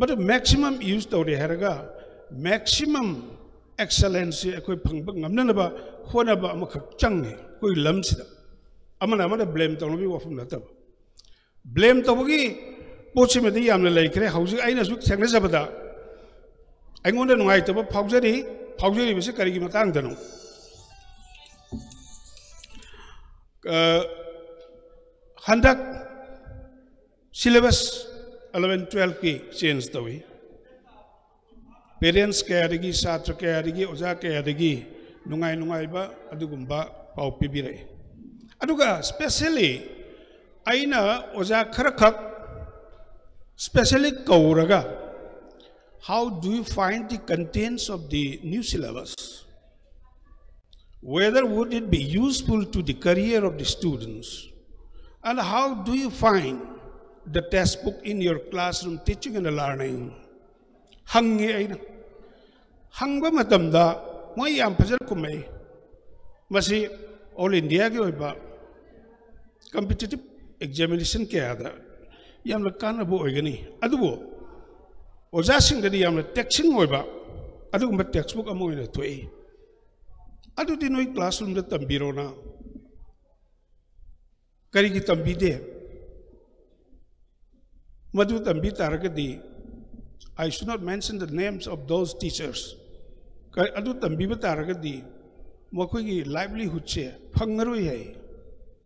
but maximum use ꯇꯧꯔꯦ ꯍꯥꯏꯔꯒ maximum excellence ꯑꯩꯈꯣꯏ ꯐꯪꯕ ꯉꯝꯅꯅꯕ ꯍꯣꯠꯅꯕ ꯑꯃꯈꯛ ꯆꯪꯉꯦ ꯑꯩꯈꯣꯏ ꯂꯝꯁꯤꯗ꯫ ꯑꯃꯅ ꯑꯃꯅ ꯕ꯭ꯂꯦꯝ ꯇꯧꯅꯕꯒꯤ ꯋꯥꯐꯝ ꯅꯠꯇꯕ, ꯕ꯭ꯂꯦꯝ ꯇꯧꯕꯒꯤ ꯄꯣꯠꯁꯤꯃꯗꯤ ꯌꯥꯝꯅ ꯂꯩꯈ꯭ꯔꯦ꯫ ꯍꯧꯖꯤꯛ ꯑꯩꯅꯁꯨ ꯊꯦꯡꯅꯖꯕꯗ ꯑꯩꯉꯣꯟꯗ ꯅꯨꯡꯉꯥꯏꯇꯕ ꯐꯥꯎꯖꯔꯤ꯫ ꯐꯥꯎꯖꯔꯤꯕꯁꯤ ꯀꯔꯤꯒꯤ ꯃꯇꯥꯡꯗꯅꯣ? ꯑ, ꯍꯟꯗꯛ syllabus eleven twelve ꯀꯤ change ꯇꯧꯏ꯫ Parents ꯀꯌꯥꯗꯒꯤ, ꯁꯥꯇ꯭ꯔ ꯀꯌꯥꯗꯒꯤ, ꯑꯣꯖꯥ ꯀꯌꯥꯗꯒꯤ ꯅꯨꯡꯉꯥꯏ ꯅꯨꯡꯉꯥꯏꯕ ꯑꯗꯨꯒꯨꯝꯕ ꯄꯥꯎ ꯄꯤꯕꯤꯔꯛꯏ꯫ ꯑꯗꯨꯒ specially ꯑꯩꯅ ꯑꯣꯖꯥ ꯈꯔꯈꯛ specially ꯀꯧꯔꯒ, "How do you find the contents of the new syllabus? Whether would it be useful to the career of the students? And how do you find the textbook in your classroom teaching and learning?" ꯍꯪꯉꯤ ꯑꯩꯅ꯫ ꯍꯪꯕ ꯃꯇꯝꯗ ꯃꯣꯏ ꯌꯥꯝ ꯐꯖꯅ ꯈꯨꯝꯃꯛꯏ꯫ ꯃꯁꯤ all India ꯒꯤ ꯑꯣꯏꯕ competitive examination ꯀꯌꯥꯗ ꯌꯥꯝꯅ ꯀꯥꯟꯅꯕ ꯑꯣꯏꯒꯅꯤ꯫ ꯑꯗꯨꯕꯨ ꯑꯣꯖꯥꯁꯤꯡꯗꯗꯤ ꯌꯥꯝꯅ taxing ꯑꯣꯏꯕ ꯑꯗꯨꯒꯨꯝꯕ textbook ꯑꯃ ꯑꯣꯏꯅ ꯊꯣꯛꯏ꯫ ꯑꯗꯨꯗꯤ ꯅꯣꯏ classroom ꯗ ꯇꯝꯕꯤꯔꯣꯅ꯫ ꯀꯔꯤꯒꯤ ꯇꯝꯕꯤꯗꯦ? ꯃꯗꯨ ꯇꯝꯕꯤ ꯇꯥꯔꯒꯗꯤ, I should not mention the names of those teachers, ꯑꯗꯨ ꯇꯝꯕꯤꯕ ꯇꯥꯔꯒꯗꯤ ꯃꯈꯣꯏꯒꯤ ꯂꯥꯏꯚꯂꯤꯍꯨꯗꯁꯦ ꯐꯪꯉꯔꯣꯏ ꯍꯥꯏ꯫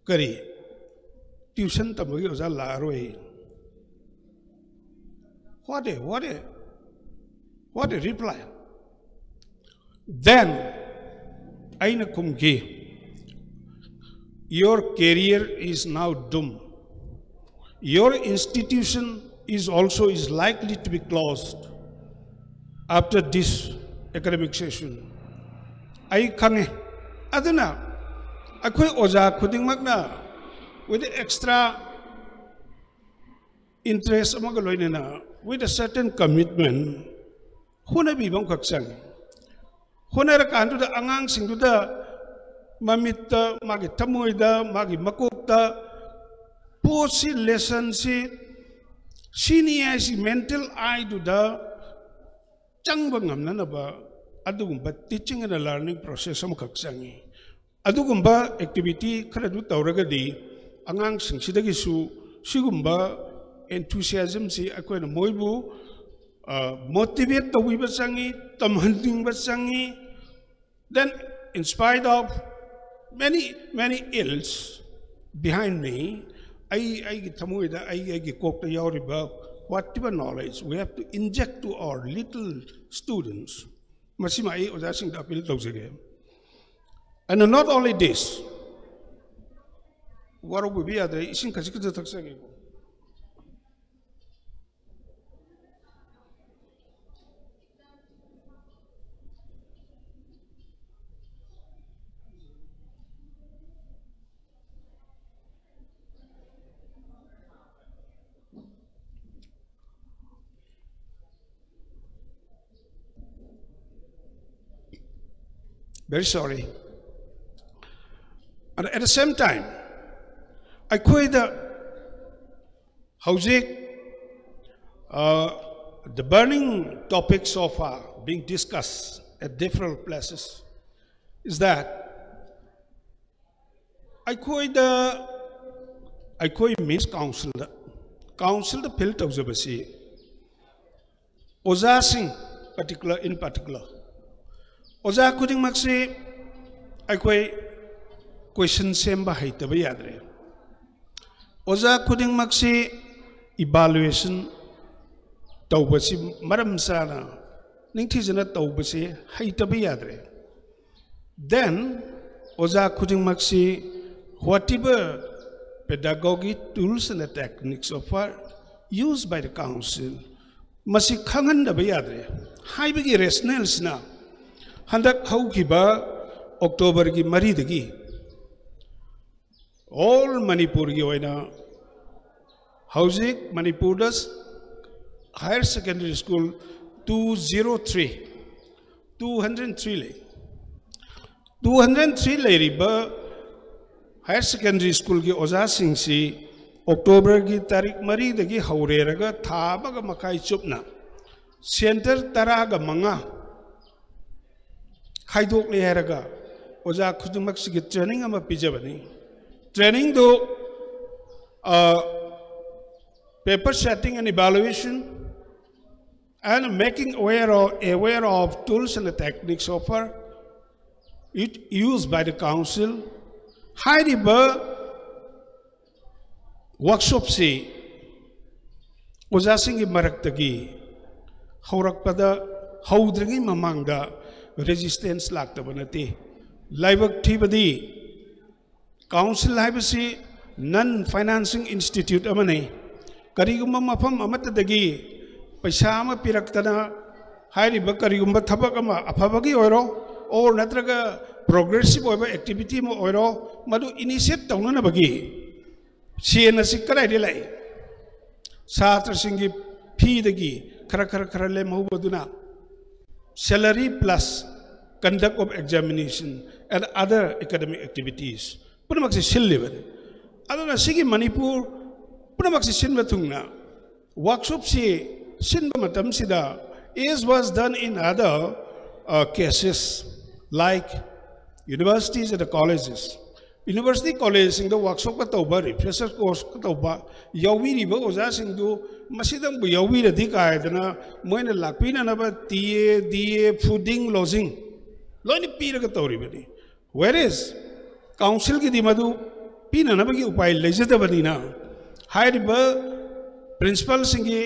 ꯀꯔꯤ? ꯇ꯭ꯌꯨꯁꯟ ꯇꯝꯕꯒꯤ ꯑꯣꯖꯥ ꯂꯥꯛꯑꯔꯣꯏ꯫ What a, what a, what a reply. Then ꯑꯩꯅ ꯈꯨꯝꯈꯤ, "Your career is now doomed. Your institution is also is likely to be closed after this academic session." ꯑꯩ ꯈꯪꯉꯦ꯫ ꯑꯗꯨꯅ ꯑꯩꯈꯣꯏ ꯑꯣꯖꯥ ꯈꯨꯗꯤꯡꯃꯛꯅ with extra interest ꯑꯃꯒ ꯂꯣꯏꯅꯅ, with a certain commitment, ꯍꯣꯠꯅꯕꯤꯕ ꯑꯃꯈꯛ ꯆꯪꯉꯤ꯫ ꯍꯣꯠꯅꯔꯀꯥꯟꯗꯨꯗ ꯑꯉꯥꯡꯁꯤꯡꯗꯨꯗ ꯃꯃꯤꯠꯇ, ꯃꯥꯒꯤ ꯊꯃꯣꯏꯗ, ꯃꯥꯒꯤ ꯃꯀꯣꯛꯇ ꯄꯣꯠꯁꯤ, ꯂꯦꯁꯟꯁꯤ, ꯁꯤꯅꯤ ꯍꯥꯏꯁꯤ ꯃꯦꯟꯇꯦꯜ ꯑꯥꯏꯗꯨꯗ ꯆꯪꯕ ꯉꯝꯅꯅꯕ ꯑꯗꯨꯒꯨꯝꯕ teaching and learning process ꯑꯃꯈꯛ ꯆꯪꯉꯤ꯫ ꯑꯗꯨꯒꯨꯝꯕ activity ꯈꯔꯗꯨ ꯇꯧꯔꯒꯗꯤ ꯑꯉꯥꯡꯁꯤꯡꯁꯤꯗꯒꯤꯁꯨ ꯁꯤꯒꯨꯝꯕ enthusiasmꯁꯤ ꯑꯩꯈꯣꯏꯅ ꯃꯣꯏꯕꯨ, ꯑ, motivate ꯇꯧꯕꯤꯕ ꯆꯪꯉꯤ, ꯇꯝꯍꯟꯅꯤꯡꯕ ꯆꯪꯉꯤ꯫ Then, in spite of many, many ills behind me, ꯑꯩ, ꯑꯩꯒꯤ ꯊꯃꯣꯏꯗ, ꯑꯩ, ꯑꯩꯒꯤ ꯀꯣꯛꯇ ꯌꯥꯎꯔꯤꯕ whatever knowledge we have to inject to our little students, ꯃꯁꯤꯃ ꯑꯩ ꯑꯣꯖꯥꯁꯤꯡꯗ appeal ꯇꯧꯖꯒꯦ꯫ And not only this, ꯋꯥꯔꯧꯕꯤꯕ ꯌꯥꯗ꯭ꯔꯦ, ꯏꯁꯤꯡ ꯈꯖꯤꯛ ꯈꯖꯤꯛ ꯊꯛꯆꯒꯦꯀꯣ꯫ Very sorry. And at the same time, ꯑꯩꯈꯣꯏꯗ ꯍꯧꯖꯤꯛ, uh, the burning topics of, uh, being discussed at different places is that ꯑꯩꯈꯣꯏꯗ, ꯑꯩꯈꯣꯏ means councilꯗ ꯀꯥꯎꯟꯁꯤꯜꯗ ꯐꯤꯜ ꯇꯧꯖꯕꯁꯤ ꯑꯣꯖꯥꯁꯤꯡ, particular, in particular, ꯑꯣꯖꯥ ꯈꯨꯗꯤꯡꯃꯛꯁꯤ ꯑꯩꯈꯣꯏ ꯀꯣꯏꯁꯟ ꯁꯦꯝꯕ ꯍꯩꯇꯕ ꯌꯥꯗ꯭ꯔꯦ꯫ ꯑꯣꯖꯥ ꯈꯨꯗꯤꯡꯃꯛꯁꯤ ꯏꯚꯥꯂꯨꯑꯦꯁꯟ ꯇꯧꯕꯁꯤ ꯃꯔꯝ ꯆꯥꯅ ꯅꯤꯡꯊꯤꯖꯅ ꯇꯧꯕꯁꯤ ꯍꯩꯇꯕ ꯌꯥꯗ꯭ꯔꯦ꯫ Then ꯑꯣꯖꯥ ꯈꯨꯗꯤꯡꯃꯛꯁꯤ whatever pedagogy tools and techniques offered, used by the council, ꯃꯁꯤ ꯈꯪꯍꯟꯗꯕ ꯌꯥꯗ꯭ꯔꯦ ꯍꯥꯏꯕꯒꯤ ꯔꯦꯁꯅꯦꯜꯁꯤꯅ ꯍꯟꯗꯛ ꯍꯧꯈꯤꯕ ꯑꯣꯛꯇꯣꯕꯔꯒꯤ ꯃꯔꯤꯗꯒꯤ ꯑꯣꯜ ꯃꯅꯤꯄꯨꯔꯒꯤ ꯑꯣꯏꯅ ꯍꯧꯖꯤꯛ ꯃꯅꯤꯄꯨꯔꯗ higher secondary school two zero three, two hundred three ꯂꯩ꯫ Two hundred three ꯂꯩꯔꯤꯕ higher secondary schoolꯒꯤ ꯑꯣꯖꯥꯁꯤꯡꯁꯤ ꯑꯣꯛꯇꯣꯕꯔꯒꯤ ꯇꯥꯔꯤꯛ ꯃꯔꯤꯗꯒꯤ ꯍꯧꯔꯦꯔꯒ ꯊꯥ ꯑꯃꯒ ꯃꯈꯥꯏ ꯆꯨꯞꯅ ꯁꯦꯟꯇꯔ ꯇꯔꯥꯒ ꯃꯉꯥ ꯈꯥꯏꯗꯣꯛꯂꯦ ꯍꯥꯏꯔꯒ ꯑꯣꯖꯥ ꯈꯨꯗꯤꯡꯃꯛꯁꯤꯒꯤ ꯇ꯭ꯔꯦꯅꯤꯡ ꯑꯃ ꯄꯤꯖꯕꯅꯤ꯫ ꯇ꯭ꯔꯦꯅꯤꯡꯗꯨ paper setting and evaluation and making aware of, aware of tools and techniques offered, it used by the council. ꯍꯥꯏꯔꯤꯕ ꯋꯥꯔꯛꯁꯣꯞꯁꯤ ꯑꯣꯖꯥꯁꯤꯡꯒꯤ ꯃꯔꯛꯇꯒꯤ ꯍꯧꯔꯛꯄꯗ, ꯍꯧꯗ꯭ꯔꯤꯉꯩ ꯃꯃꯥꯡꯗ ꯔꯦꯖꯤꯁꯇꯦꯟꯁ ꯂꯥꯛꯇꯕ ꯅꯠꯇꯦ꯫ ꯂꯥꯏꯕꯛ ꯊꯤꯕꯗꯤ ꯀꯥꯎꯟꯁꯤꯜ ꯍꯥꯏꯕꯁꯤ ꯅꯟ ꯐꯥꯏꯅꯥꯟꯁꯤꯡ ꯏꯟꯁꯇꯤꯇ꯭ꯌꯨꯠ ꯑꯃꯅꯤ꯫ ꯀꯔꯤꯒꯨꯝꯕ ꯃꯐꯝ ꯑꯃꯠꯇꯗꯒꯤ ꯄꯩꯁꯥ ꯑꯃ ꯄꯤꯔꯛꯇꯅ ꯍꯥꯏꯔꯤꯕ ꯀꯔꯤꯒꯨꯝꯕ ꯊꯕꯛ ꯑꯃ ꯑꯐꯕꯒꯤ ꯑꯣꯏꯔꯣ, ꯑꯣꯔ ꯅꯠꯇ꯭ꯔꯒ ꯄ꯭ꯔꯣꯒ꯭ꯔꯦꯁꯤꯞ ꯑꯣꯏꯕ ꯑꯦꯛꯇꯤꯚꯤꯇꯤ ꯑꯃ ꯑꯣꯏꯔꯣ, ꯃꯗꯨ ꯏꯅꯤꯁꯤꯌꯦꯠ ꯇꯧꯅꯅꯕꯒꯤ ꯁꯦꯟ ꯑꯁꯤ ꯀꯗꯥꯏꯗꯒꯤ ꯂꯥꯛꯏ? ꯁꯥꯇ꯭ꯔꯁꯤꯡꯒꯤ ꯐꯤꯗꯒꯤ ꯈꯔ ꯈꯔ ꯈꯔ ꯂꯦꯝꯍꯧꯕꯗꯨꯅ salary plus conduct of examination and other academic activities ꯄꯨꯝꯅꯃꯛꯁꯤ ꯁꯤꯜꯂꯤꯕꯅꯤ꯫ ꯑꯗꯨꯅ ꯁꯤꯒꯤ ꯃꯅꯤꯄꯨꯔ ꯄꯨꯝꯅꯃꯛꯁꯤ ꯁꯤꯟꯕ ꯊꯨꯡꯅ ꯋꯥꯔꯛꯁꯣꯞꯁꯤ ꯁꯤꯟꯕ ꯃꯇꯝꯁꯤꯗ, as was done in other cases like universities and colleges, University collegeꯁꯤꯡꯗ workshopꯀ ꯇꯧꯕ, refresher courseꯀ ꯇꯧꯕ ꯌꯥꯎꯕꯤꯔꯤꯕ ꯑꯣꯖꯥꯁꯤꯡꯗꯨ ꯃꯁꯤꯗꯪꯕꯨ ꯌꯥꯎꯕꯤꯔꯗꯤ ꯀꯥꯏꯗꯅ ꯃꯣꯏꯅ ꯂꯥꯛꯄꯤꯅꯅꯕ TA, DA, fooding, lodging ꯂꯣꯏꯅ ꯄꯤꯔꯒ ꯇꯧꯔꯤꯕꯅꯤ꯫ Whereas councilꯒꯤꯗꯤ ꯃꯗꯨ ꯄꯤꯅꯅꯕꯒꯤ ꯎꯄꯥꯏ ꯂꯩꯖꯗꯕꯅꯤꯅ ꯍꯥꯏꯔꯤꯕ principalꯁꯤꯡꯒꯤ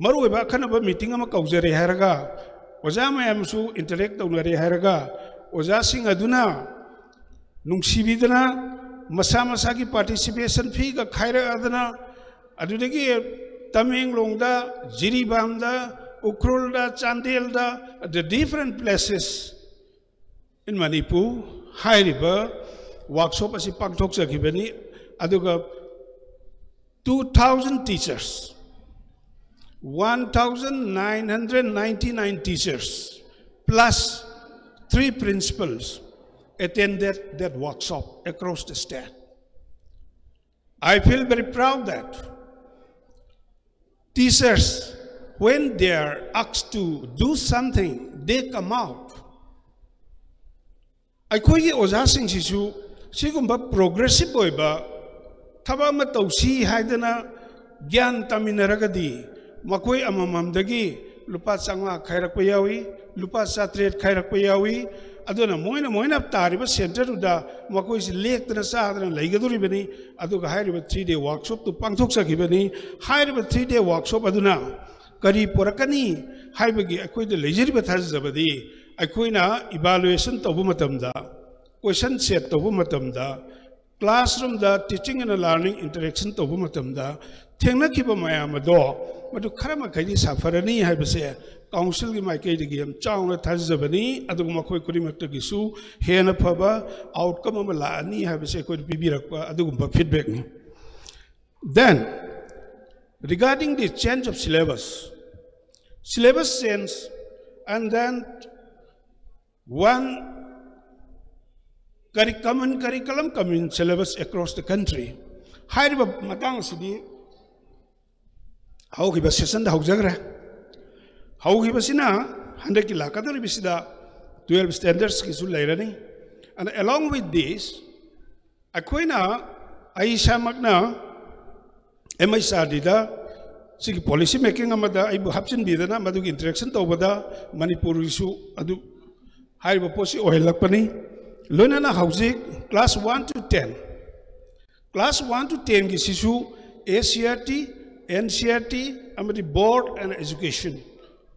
ꯃꯔꯨꯑꯣꯏꯕ ꯑꯈꯟꯅꯕ meeting ꯑꯃ ꯀꯧꯖꯔꯦ ꯍꯥꯏꯔꯒ, ꯑꯣꯖꯥ ꯃꯌꯥꯝꯁꯨ interact ꯇꯧꯅꯔꯦ ꯍꯥꯏꯔꯒ, ꯑꯣꯖꯥꯁꯤꯡ ꯑꯗꯨꯅ ꯅꯨꯡꯁꯤꯕꯤꯗꯅ ꯃꯁꯥ ꯃꯁꯥꯒꯤ participation feeꯒ ꯈꯥꯏꯔꯛꯑꯗꯅ, ꯑꯗꯨꯗꯒꯤ ꯇꯃꯦꯡꯂꯣꯡꯗ, ꯖꯤꯔꯤꯕꯥꯝꯗ, ꯎꯈ꯭ꯔꯨꯜꯗ, ꯆꯥꯟꯗꯦꯜꯗ, the different places in Manipur ꯍꯥꯏꯔꯤꯕ workshop ꯑꯁꯤ ꯄꯥꯡꯊꯣꯛꯆꯈꯤꯕꯅꯤ꯫ ꯑꯗꯨꯒ two thousand teachers, one thousand nine hundred ninety-nine teachers, plus three principals attended that workshop across the state. I feel very proud that teachers, when they are asked to do something, they come out. ꯑꯩꯈꯣꯏꯒꯤ ꯑꯣꯖꯥꯁꯤꯡꯁꯤꯁꯨ ꯁꯤꯒꯨꯝꯕ progressive ꯑꯣꯏꯕ ꯊꯕꯛ ꯑꯃ ꯇꯧꯁꯤ ꯍꯥꯏꯗꯅ ꯒ꯭ꯌꯥꯟ ꯇꯥꯃꯤꯟꯅꯔꯒꯗꯤ ꯃꯈꯣꯏ ꯑꯃꯃꯝꯗꯒꯤ ꯂꯨꯄꯥ ꯆꯥꯝꯃꯉꯥ ꯈꯥꯏꯔꯛꯄ ꯌꯥꯎꯏ, ꯂꯨꯄꯥ ꯆꯥꯇ꯭ꯔꯦꯠ ꯈꯥꯏꯔꯛꯄ ꯌꯥꯎꯏ꯫ ꯑꯗꯨꯅ ꯃꯣꯏꯅ, ꯃꯣꯏꯅ ꯇꯥꯔꯤꯕ centreꯗꯨꯗ ꯃꯈꯣꯏꯁꯤ ꯂꯦꯛꯇꯅ ꯆꯥꯗꯅ ꯂꯩꯒꯗꯧꯔꯤꯕꯅꯤ꯫ ꯑꯗꯨꯒ ꯍꯥꯏꯔꯤꯕ three day workshopꯇꯨ ꯄꯥꯡꯊꯣꯛꯆꯈꯤꯕꯅꯤ꯫ ꯍꯥꯏꯔꯤꯕ three day workshop ꯑꯗꯨꯅ ꯀꯔꯤ ꯄꯨꯔꯛꯀꯅꯤ ꯍꯥꯏꯕꯒꯤ ꯑꯩꯈꯣꯏꯗ ꯂꯩꯖꯔꯤꯕ ꯊꯥꯖꯕꯗꯤ, ꯑꯩꯈꯣꯏꯅ evaluation ꯇꯧꯕ ꯃꯇꯝꯗ, question set ꯇꯧꯕ ꯃꯇꯝꯗ, classroomꯗ teaching and learning interaction ꯇꯧꯕ ꯃꯇꯝꯗ ꯊꯦꯡꯅꯈꯤꯕ ꯃꯌꯥꯝ ꯑꯗꯣ ꯃꯗꯨ ꯈꯔ ꯃꯈꯩꯗꯤ ꯁꯥꯐꯔꯅꯤ ꯍꯥꯏꯕꯁꯦ councilꯒꯤ ꯃꯥꯏꯀꯩꯗꯒꯤ ꯌꯥꯝ ꯆꯥꯎꯅ ꯊꯥꯖꯖꯕꯅꯤ꯫ ꯑꯗꯨꯒ ꯃꯈꯣꯏ ꯈꯨꯗꯤꯡꯃꯛꯇꯒꯤꯁꯨ ꯍꯦꯟꯅ ꯐꯕ outcome ꯑꯃ ꯂꯥꯛꯑꯅꯤ ꯍꯥꯏꯕꯁꯦ ꯑꯩꯈꯣꯏꯗ ꯄꯤꯕꯤꯔꯛꯄ ꯑꯗꯨꯒꯨꯝꯕ feedbackꯅꯤ꯫ Then, regarding the change of syllabus, syllabus change, and then one curri-, common curriculum, common syllabus across the country. ꯍꯥꯏꯔꯤꯕ ꯃꯇꯥꯡ ꯑꯁꯤꯗꯤ ꯍꯧꯈꯤꯕ sessionꯗ ꯍꯧꯖꯈ꯭ꯔꯦ꯫ ꯍꯧꯈꯤꯕꯁꯤꯅ ꯍꯟꯗꯛꯀꯤ ꯂꯥꯛꯀꯗꯧꯔꯤꯕꯁꯤꯗ twelve standardsꯀꯤꯁꯨ ꯂꯩꯔꯅꯤ꯫ And along with this, ꯑꯩꯈꯣꯏꯅ, ꯑꯩ ꯏꯁꯥꯃꯛꯅ ꯑꯦꯝ ꯑꯩꯆ ꯑꯥꯔ ꯗꯤꯗ ꯁꯤꯒꯤ ꯄꯣꯂꯤꯁꯤ ꯃꯦꯀꯤꯡ ꯑꯃꯗ ꯑꯩꯕꯨ ꯍꯥꯞꯆꯤꯟꯕꯤꯗꯅ ꯃꯗꯨꯒꯤ ꯏꯟꯇꯔꯦꯛꯁꯟ ꯇꯧꯕꯗ ꯃꯅꯤꯄꯨꯔꯒꯤꯁꯨ ꯑꯗꯨ ꯍꯥꯏꯔꯤꯕ ꯄꯣꯠꯁꯤ ꯑꯣꯏꯍꯜꯂꯛꯄꯅꯤ꯫ ꯂꯣꯏꯅꯅ ꯍꯧꯖꯤꯛ class one to ten, class one to tenꯒꯤꯁꯤꯁꯨ A C E R T, N C E R T ꯑꯃꯗꯤ Board and Education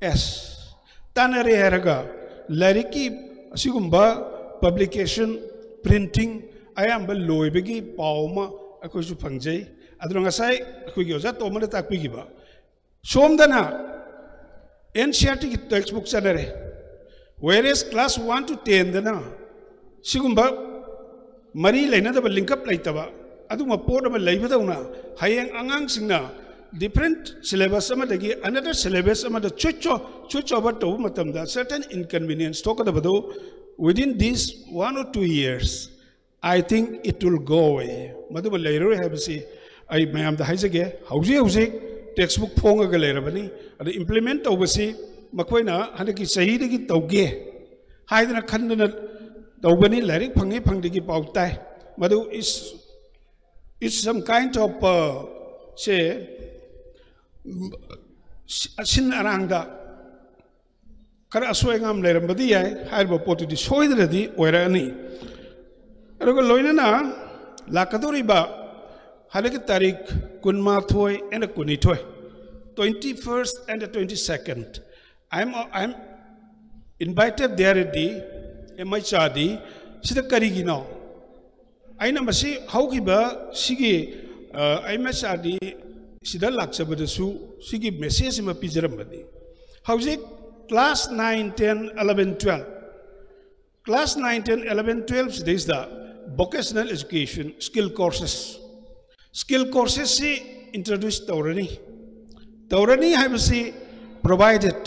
ꯑꯦꯁ ꯇꯥꯟꯅꯔꯦ ꯍꯥꯏꯔꯒ ꯂꯥꯏꯔꯤꯛꯀꯤ ꯑꯁꯤꯒꯨꯝꯕ ꯄꯕ꯭ꯂꯤꯀꯦꯁꯟ, ꯄ꯭ꯔꯤꯟꯇꯤꯡ ꯑꯌꯥꯝꯕ ꯂꯣꯏꯕꯒꯤ ꯄꯥꯎ ꯑꯃ ꯑꯩꯈꯣꯏꯁꯨ ꯐꯪꯖꯩ꯫ ꯑꯗꯨꯅ ꯉꯁꯥꯏ ꯑꯩꯈꯣꯏꯒꯤ ꯑꯣꯖꯥ ꯇꯣꯝꯕꯅ ꯇꯥꯛꯄꯤꯈꯤꯕ, ꯁꯣꯝꯗꯅ N C E RTꯒꯤ text book ꯆꯠꯅꯔꯦ, whereas class one to tenꯗꯅ ꯁꯤꯒꯨꯝꯕ ꯃꯔꯤ ꯂꯩꯅꯗꯕ, ꯂꯤꯡꯀꯞ ꯂꯩꯇꯕ ꯑꯗꯨꯒꯨꯝꯕ ꯄꯣꯠ ꯑꯃ ꯂꯩꯕꯗꯧꯅ ꯍꯌꯦꯡ ꯑꯉꯥꯡꯁꯤꯡꯅ different syllabus ꯑꯃꯗꯒꯤ another syllabus ꯑꯃꯗ switch o-, switch over ꯇꯧꯕ ꯃꯇꯝꯗ certain inconvenience ꯊꯣꯛꯀꯗꯕꯗꯨ within this one or two years, I think it will go away. ꯃꯗꯨꯃ ꯂꯩꯔꯔꯣꯏ ꯍꯥꯏꯕꯁꯤ ꯑꯩ ꯃꯌꯥꯝꯗ ꯍꯥꯏꯖꯒꯦ꯫ ꯍꯧꯖꯤꯛ ꯍꯧꯖꯤꯛ text book ꯐꯣꯡꯉꯒ ꯂꯩꯔꯕꯅꯤ꯫ ꯑꯗ implement ꯇꯧꯕꯁꯤ ꯃꯈꯣꯏꯅ ꯍꯟꯗꯛꯀꯤ ꯆꯍꯤꯗꯒꯤ ꯇꯧꯒꯦ ꯍꯥꯏꯗꯅ ꯈꯟꯗꯅ ꯇꯧꯕꯅꯤ꯫ ꯂꯥꯏꯔꯤꯛ ꯐꯪꯉꯤ ꯐꯪꯗꯦꯒꯤ ꯄꯥꯎ ꯇꯥꯏ꯫ ꯃꯗꯨ is, is some kind of, uh, say, ꯑꯁꯤꯟ ꯑꯔꯥꯡꯗ ꯈꯔ ꯑꯁꯣꯏ ꯑꯉꯥꯝ ꯂꯩꯔꯝꯕꯗꯤ ꯌꯥꯏ꯫ ꯍꯥꯏꯔꯤꯕ ꯄꯣꯠꯇꯨꯗꯤ ꯁꯣꯏꯗꯅꯗꯤ ꯑꯣꯏꯔꯛꯑꯅꯤ꯫ ꯑꯗꯨꯒ ꯂꯣꯏꯅꯅ ꯂꯥꯛꯀꯗꯧꯔꯤꯕ ꯍꯟꯗꯛꯀꯤ ꯇꯥꯔꯤꯛ ꯀꯨꯟꯃꯥꯊꯣꯏ and ꯀꯨꯟꯅꯤꯊꯣꯏ, twenty-first and twenty-second, I am, I am invited there at the M H R D꯫ ꯁꯤꯗ ꯀꯔꯤꯒꯤꯅꯣ? ꯑꯩꯅ ꯃꯁꯤ ꯍꯧꯈꯤꯕ ꯁꯤꯒꯤ, ꯑ, M H R D ꯁꯤꯗ ꯂꯥꯛꯆꯕꯗꯁꯨ ꯁꯤꯒꯤ message ꯑꯃ ꯄꯤꯖꯔꯝꯕꯅꯤ꯫ ꯍꯧꯖꯤꯛ class nine, ten, eleven, twelve, class nine, ten, eleven, twelve ꯁꯤꯗꯩꯁꯤꯗ vocational education, skill courses, skill courses ꯁꯤ introduce ꯇꯧꯔꯅꯤ꯫ ꯇꯧꯔꯅꯤ ꯍꯥꯏꯕꯁꯤ provided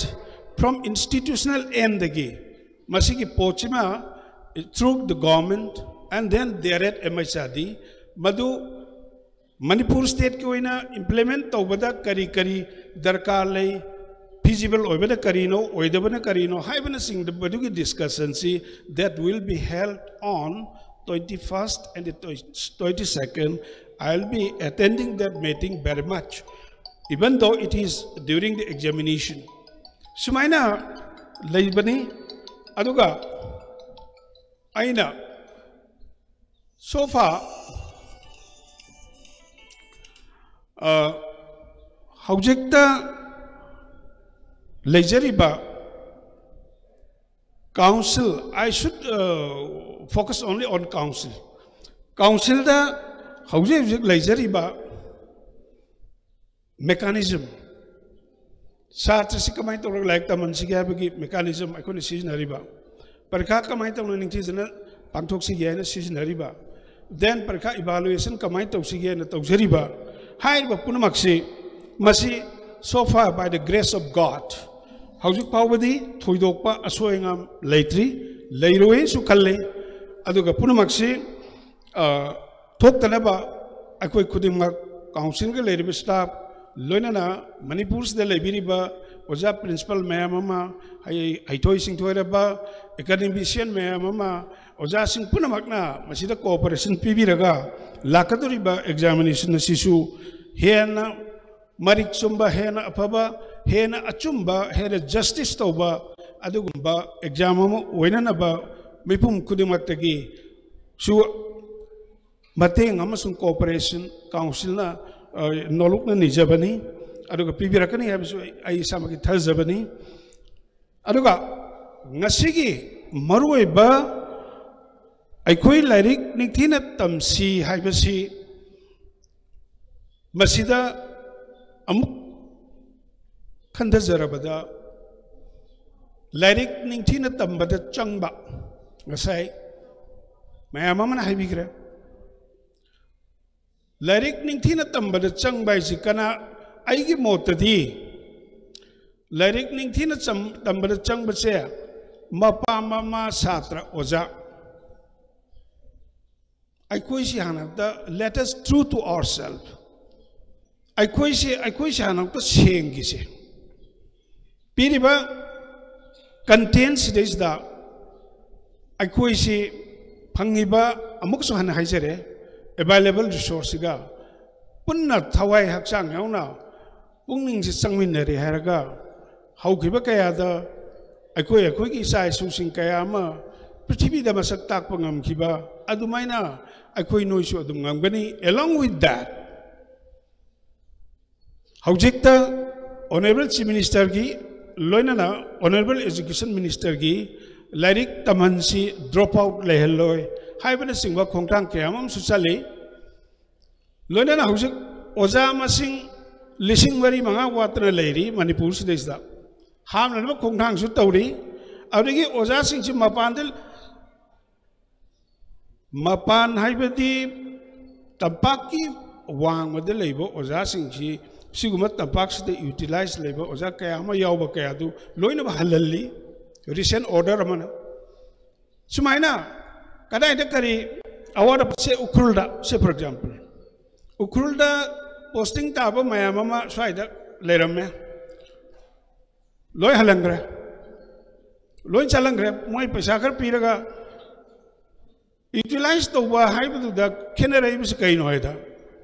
from institutional endꯗꯒꯤ ꯃꯁꯤꯒꯤ ꯄꯣꯠꯁꯤꯃ through the government and then there at M H R D, ꯃꯗꯨ ꯃꯅꯤꯄꯨꯔ stateꯀꯤ ꯑꯣꯏꯅ implement ꯇꯧꯕꯗ ꯀꯔꯤ ꯀꯔꯤ ꯗꯔꯀꯥꯔ ꯂꯩ, feasible ꯑꯣꯏꯕꯅ ꯀꯔꯤꯅꯣ, ꯑꯣꯏꯗꯕꯅ ꯀꯔꯤꯅꯣ ꯍꯥꯏꯕꯅꯆꯤꯡꯕꯗꯨꯒꯤ discussion ꯁꯤ that will be held on twenty first and the twenty second. I'll be attending that meeting very much, even though it is during the examination. ꯁꯨꯃꯥꯏꯅ ꯂꯩꯕꯅꯤ꯫ ꯑꯗꯨꯒ ꯑꯩꯅ so far, ꯑ, ꯍꯧꯖꯤꯛꯇ ꯂꯩꯖꯔꯤꯕ council, I should, uh, focus only on council. Council ꯗ ꯍꯧꯖꯤꯛ ꯍꯧꯖꯤꯛ ꯂꯩꯖꯔꯤꯕ mechanism, ꯁꯥꯇ꯭ꯔꯁꯤ ꯀꯃꯥꯏꯅ ꯇꯧꯔꯒ ꯂꯥꯏꯔꯤꯛ ꯇꯝꯍꯟꯁꯤꯒꯦ ꯍꯥꯏꯕꯒꯤ mechanism ꯑꯩꯈꯣꯏꯅ ꯁꯤꯖꯤꯟꯅꯔꯤꯕ, ꯄꯔꯤꯈꯥ ꯀꯃꯥꯏꯅ ꯇꯧꯅ ꯅꯤꯡꯊꯤꯖꯅ ꯄꯥꯡꯊꯣꯛꯁꯤꯒꯦ ꯍꯥꯏꯅ ꯁꯤꯖꯤꯟꯅꯔꯤꯕ, then ꯄꯔꯤꯈꯥ evaluation ꯀꯃꯥꯏꯅ ꯇꯧꯁꯤꯒꯦ ꯍꯥꯏꯅ ꯇꯧꯖꯔꯤꯕ, ꯍꯥꯏꯔꯤꯕ ꯄꯨꯝꯅꯃꯛꯁꯤ, ꯃꯁꯤ so far by the grace of God ꯍꯧꯖꯤꯛ ꯐꯥꯎꯕꯗꯤ ꯊꯣꯏꯗꯣꯛꯄ ꯑꯁꯣꯏ ꯑꯉꯥꯝ ꯂꯩꯇ꯭ꯔꯤ, ꯂꯩꯔꯣꯏꯁꯨ ꯈꯜꯂꯤ꯫ ꯑꯗꯨꯒ ꯄꯨꯝꯅꯃꯛꯁꯤ, ꯑ, ꯊꯣꯛꯇꯅꯕ ꯑꯩꯈꯣꯏ ꯈꯨꯗꯤꯡꯃꯛ, council ꯒ ꯂꯩꯔꯤꯕ staff, ꯂꯣꯏꯅꯅ ꯃꯅꯤꯄꯨꯔꯁꯤꯗ ꯂꯩꯕꯤꯔꯤꯕ ꯑꯣꯖꯥ principal ꯃꯌꯥꯝ ꯑꯃ, ꯍꯩ-, ꯍꯩꯊꯣꯏ ꯁꯤꯡꯊꯣꯏꯔꯕ academician ꯃꯌꯥꯝ ꯑꯃ, ꯑꯣꯖꯥꯁꯤꯡ ꯄꯨꯝꯅꯃꯛꯅ ꯃꯁꯤꯗ cooperation ꯄꯤꯕꯤꯔꯒ ꯂꯥꯛꯀꯗꯧꯔꯤꯕ examination ꯑꯁꯤꯁꯨ ꯍꯦꯟꯅ ꯃꯔꯤꯛ ꯆꯨꯝꯕ, ꯍꯦꯟꯅ ꯑꯐꯕ, ꯍꯦꯟꯅ ꯑꯆꯨꯝꯕ, ꯍꯦꯟꯅ justice ꯇꯧꯕ ꯑꯗꯨꯒꯨꯝꯕ exam ꯑꯃ ꯑꯣꯏꯅꯅꯕ ꯃꯤꯄꯨꯝ ꯈꯨꯗꯤꯡꯃꯛꯇꯒꯤꯁꯨ ꯃꯇꯦꯡ ꯑꯃꯁꯨꯡ cooperation council ꯅ, ꯑ, ꯅꯣꯂꯨꯛꯅ ꯅꯤꯖꯕꯅꯤ, ꯑꯗꯨꯒ ꯄꯤꯕꯤꯔꯛꯀꯅꯤ ꯍꯥꯏꯕꯁꯨ ꯑꯩ, ꯑꯩ ꯏꯁꯥꯃꯛꯀꯤ ꯊꯥꯖꯕꯅꯤ꯫ ꯑꯗꯨꯒ ꯉꯁꯤꯒꯤ ꯃꯔꯨꯑꯣꯏꯕ ꯑꯩꯈꯣꯏ ꯂꯥꯏꯔꯤꯛ ꯅꯤꯡꯊꯤꯅ ꯇꯝꯁꯤ ꯍꯥꯏꯕꯁꯤ ꯃꯁꯤꯗ ꯑꯃꯨꯛ ꯈꯟꯊꯖꯔꯕꯗ, ꯂꯥꯏꯔꯤꯛ ꯅꯤꯡꯊꯤꯅ ꯇꯝꯕꯗ ꯆꯪꯕ, ꯉꯁꯥꯏ ꯃꯌꯥꯝ ꯑꯃꯅ ꯍꯥꯏꯕꯤꯈ꯭ꯔꯦ, ꯂꯥꯏꯔꯤꯛ ꯅꯤꯡꯊꯤꯅ ꯇꯝꯕꯗ ꯆꯪꯕ ꯍꯥꯏꯁꯤ ꯀꯅꯥ? ꯑꯩꯒꯤ ꯃꯣꯠꯇꯗꯤ ꯂꯥꯏꯔꯤꯛ ꯅꯤꯡꯊꯤꯅ ꯆꯝ-, ꯇꯝꯕꯗ ꯆꯪꯕꯁꯦ ꯃꯄꯥ, ꯃꯃꯥ, ꯁꯥꯇ꯭ꯔ, ꯑꯣꯖꯥ, ꯑꯩꯈꯣꯏꯁꯤ ꯍꯥꯟꯅ ꯑꯝꯇ let us true to ourselves. ꯑꯩꯈꯣꯏꯁꯤ, ꯑꯩꯈꯣꯏꯁꯤ ꯍꯥꯟꯅ ꯑꯝꯇ ꯁꯦꯡꯈꯤꯁꯦ꯫ ꯄꯤꯔꯤꯕ ꯀꯟꯇꯦꯟꯁꯤꯗꯩꯁꯤꯗ ꯑꯩꯈꯣꯏꯁꯤ ꯐꯪꯉꯤꯕ, ꯑꯃꯨꯛꯁꯨ ꯍꯟꯅ ꯍꯥꯏꯖꯔꯦ, ꯑꯦꯕꯥꯏꯂꯦꯕꯜ ꯔꯤꯁꯣꯔꯁꯁꯤꯒ ꯄꯨꯟꯅ ꯊꯋꯥꯏ ꯍꯛꯆꯥꯡ ꯌꯥꯎꯅ ꯄꯨꯛꯅꯤꯡꯁꯤ ꯆꯪꯃꯤꯟꯅꯔꯦ ꯍꯥꯏꯔꯒ ꯍꯧꯈꯤꯕ ꯀꯌꯥꯗ ꯑꯩꯈꯣꯏ ꯑꯩꯈꯣꯏꯒꯤ ꯏꯆꯥ ꯏꯁꯨꯁꯤꯡ ꯀꯌꯥ ꯑꯃ ꯄ꯭ꯔꯤꯊꯤꯕꯤꯗ ꯃꯁꯛ ꯇꯥꯛꯄ ꯉꯝꯈꯤꯕ ꯑꯗꯨꯃꯥꯏꯅ ꯑꯩꯈꯣꯏ ꯅꯣꯏꯁꯨ ꯑꯗꯨꯝ ꯉꯝꯒꯅꯤ꯫ Along with that, ꯍꯧꯖꯤꯛꯇ ꯑꯣꯅꯔꯦꯕꯜ ꯆꯤꯐ ꯃꯤꯅꯤꯁꯇꯔꯒꯤ ꯂꯣꯏꯅꯅ ꯑꯣꯅꯔꯦꯕꯜ ꯑꯦꯖꯨꯀꯦꯁꯟ ꯃꯤꯅꯤꯁꯇꯔꯒꯤ ꯂꯥꯏꯔꯤꯛ ꯇꯝꯍꯟꯁꯤ, ꯗ꯭ꯔꯣꯞ ꯑꯥꯎꯠ ꯂꯩꯍꯜꯂꯣꯏ ꯍꯥꯏꯕꯅꯆꯤꯡꯕ ꯈꯣꯡꯊꯥꯡ ꯀꯌꯥ ꯑꯃꯁꯨ ꯆꯠꯂꯤ꯫ ꯂꯣꯏꯅꯅ ꯍꯧꯖꯤꯛ ꯑꯣꯖꯥ ꯃꯁꯤꯡ ꯂꯤꯁꯤꯡ ꯃꯔꯤ ꯃꯉꯥ ꯋꯥꯠꯇꯅ ꯂꯩꯔꯤ ꯃꯅꯤꯄꯨꯔꯁꯤꯗꯩꯁꯤꯗ꯫ ꯍꯥꯞꯅꯅꯕ ꯈꯣꯡꯊꯥꯡꯁꯨ ꯇꯧꯔꯤ꯫ ꯑꯗꯨꯗꯒꯤ ꯑꯣꯖꯥꯁꯤꯡꯁꯤ ꯃꯄꯥꯟꯗ, ꯃꯄꯥꯟ ꯍꯥꯏꯕꯗꯤ ꯇꯝꯄꯥꯛꯀꯤ ꯋꯥꯡꯃꯗ ꯂꯩꯕ ꯑꯣꯖꯥꯁꯤꯡꯁꯤ, ꯁꯤꯒꯨꯝꯕ ꯇꯝꯄꯥꯛꯁꯤꯗ ꯌꯨꯇꯤꯂꯥꯏꯖ ꯂꯩꯕ ꯑꯣꯖꯥ ꯀꯌꯥ ꯑꯃ ꯌꯥꯎꯕ ꯀꯌꯥꯗꯨ ꯂꯣꯏꯅꯃꯛ ꯍꯜꯍꯜꯂꯤ, ꯔꯤꯁꯦꯟ ꯑꯣꯔꯗꯔ ꯑꯃꯅ꯫ ꯁꯨꯃꯥꯏꯅ ꯀꯗꯥꯏꯗ ꯀꯔꯤ ꯑꯋꯥꯠ ꯑꯄꯥꯁꯦ, ꯎꯈ꯭ꯔꯨꯜꯗ ꯁꯦ, for example, ꯎꯈ꯭ꯔꯨꯜꯗ ꯄꯣꯁꯇꯤꯡ ꯇꯥꯕ ꯃꯌꯥꯝ ꯑꯃ ꯁ꯭ꯋꯥꯏꯗ ꯂꯩꯔꯝꯃꯦ, ꯂꯣꯏ ꯍꯜꯍꯟꯈ꯭ꯔꯦ, ꯂꯣꯏ ꯆꯠꯍꯟꯈ꯭ꯔꯦ꯫ ꯃꯣꯏ ꯄꯩꯁꯥ ꯈꯔ ꯄꯤꯔꯒ ꯌꯨꯇꯤꯂꯥꯏꯖ ꯇꯧꯕ ꯍꯥꯏꯕꯗꯨꯗ ꯈꯦꯠꯅꯔꯛꯏꯕꯁꯤ ꯀꯩꯅꯣ ꯍꯥꯏꯗ,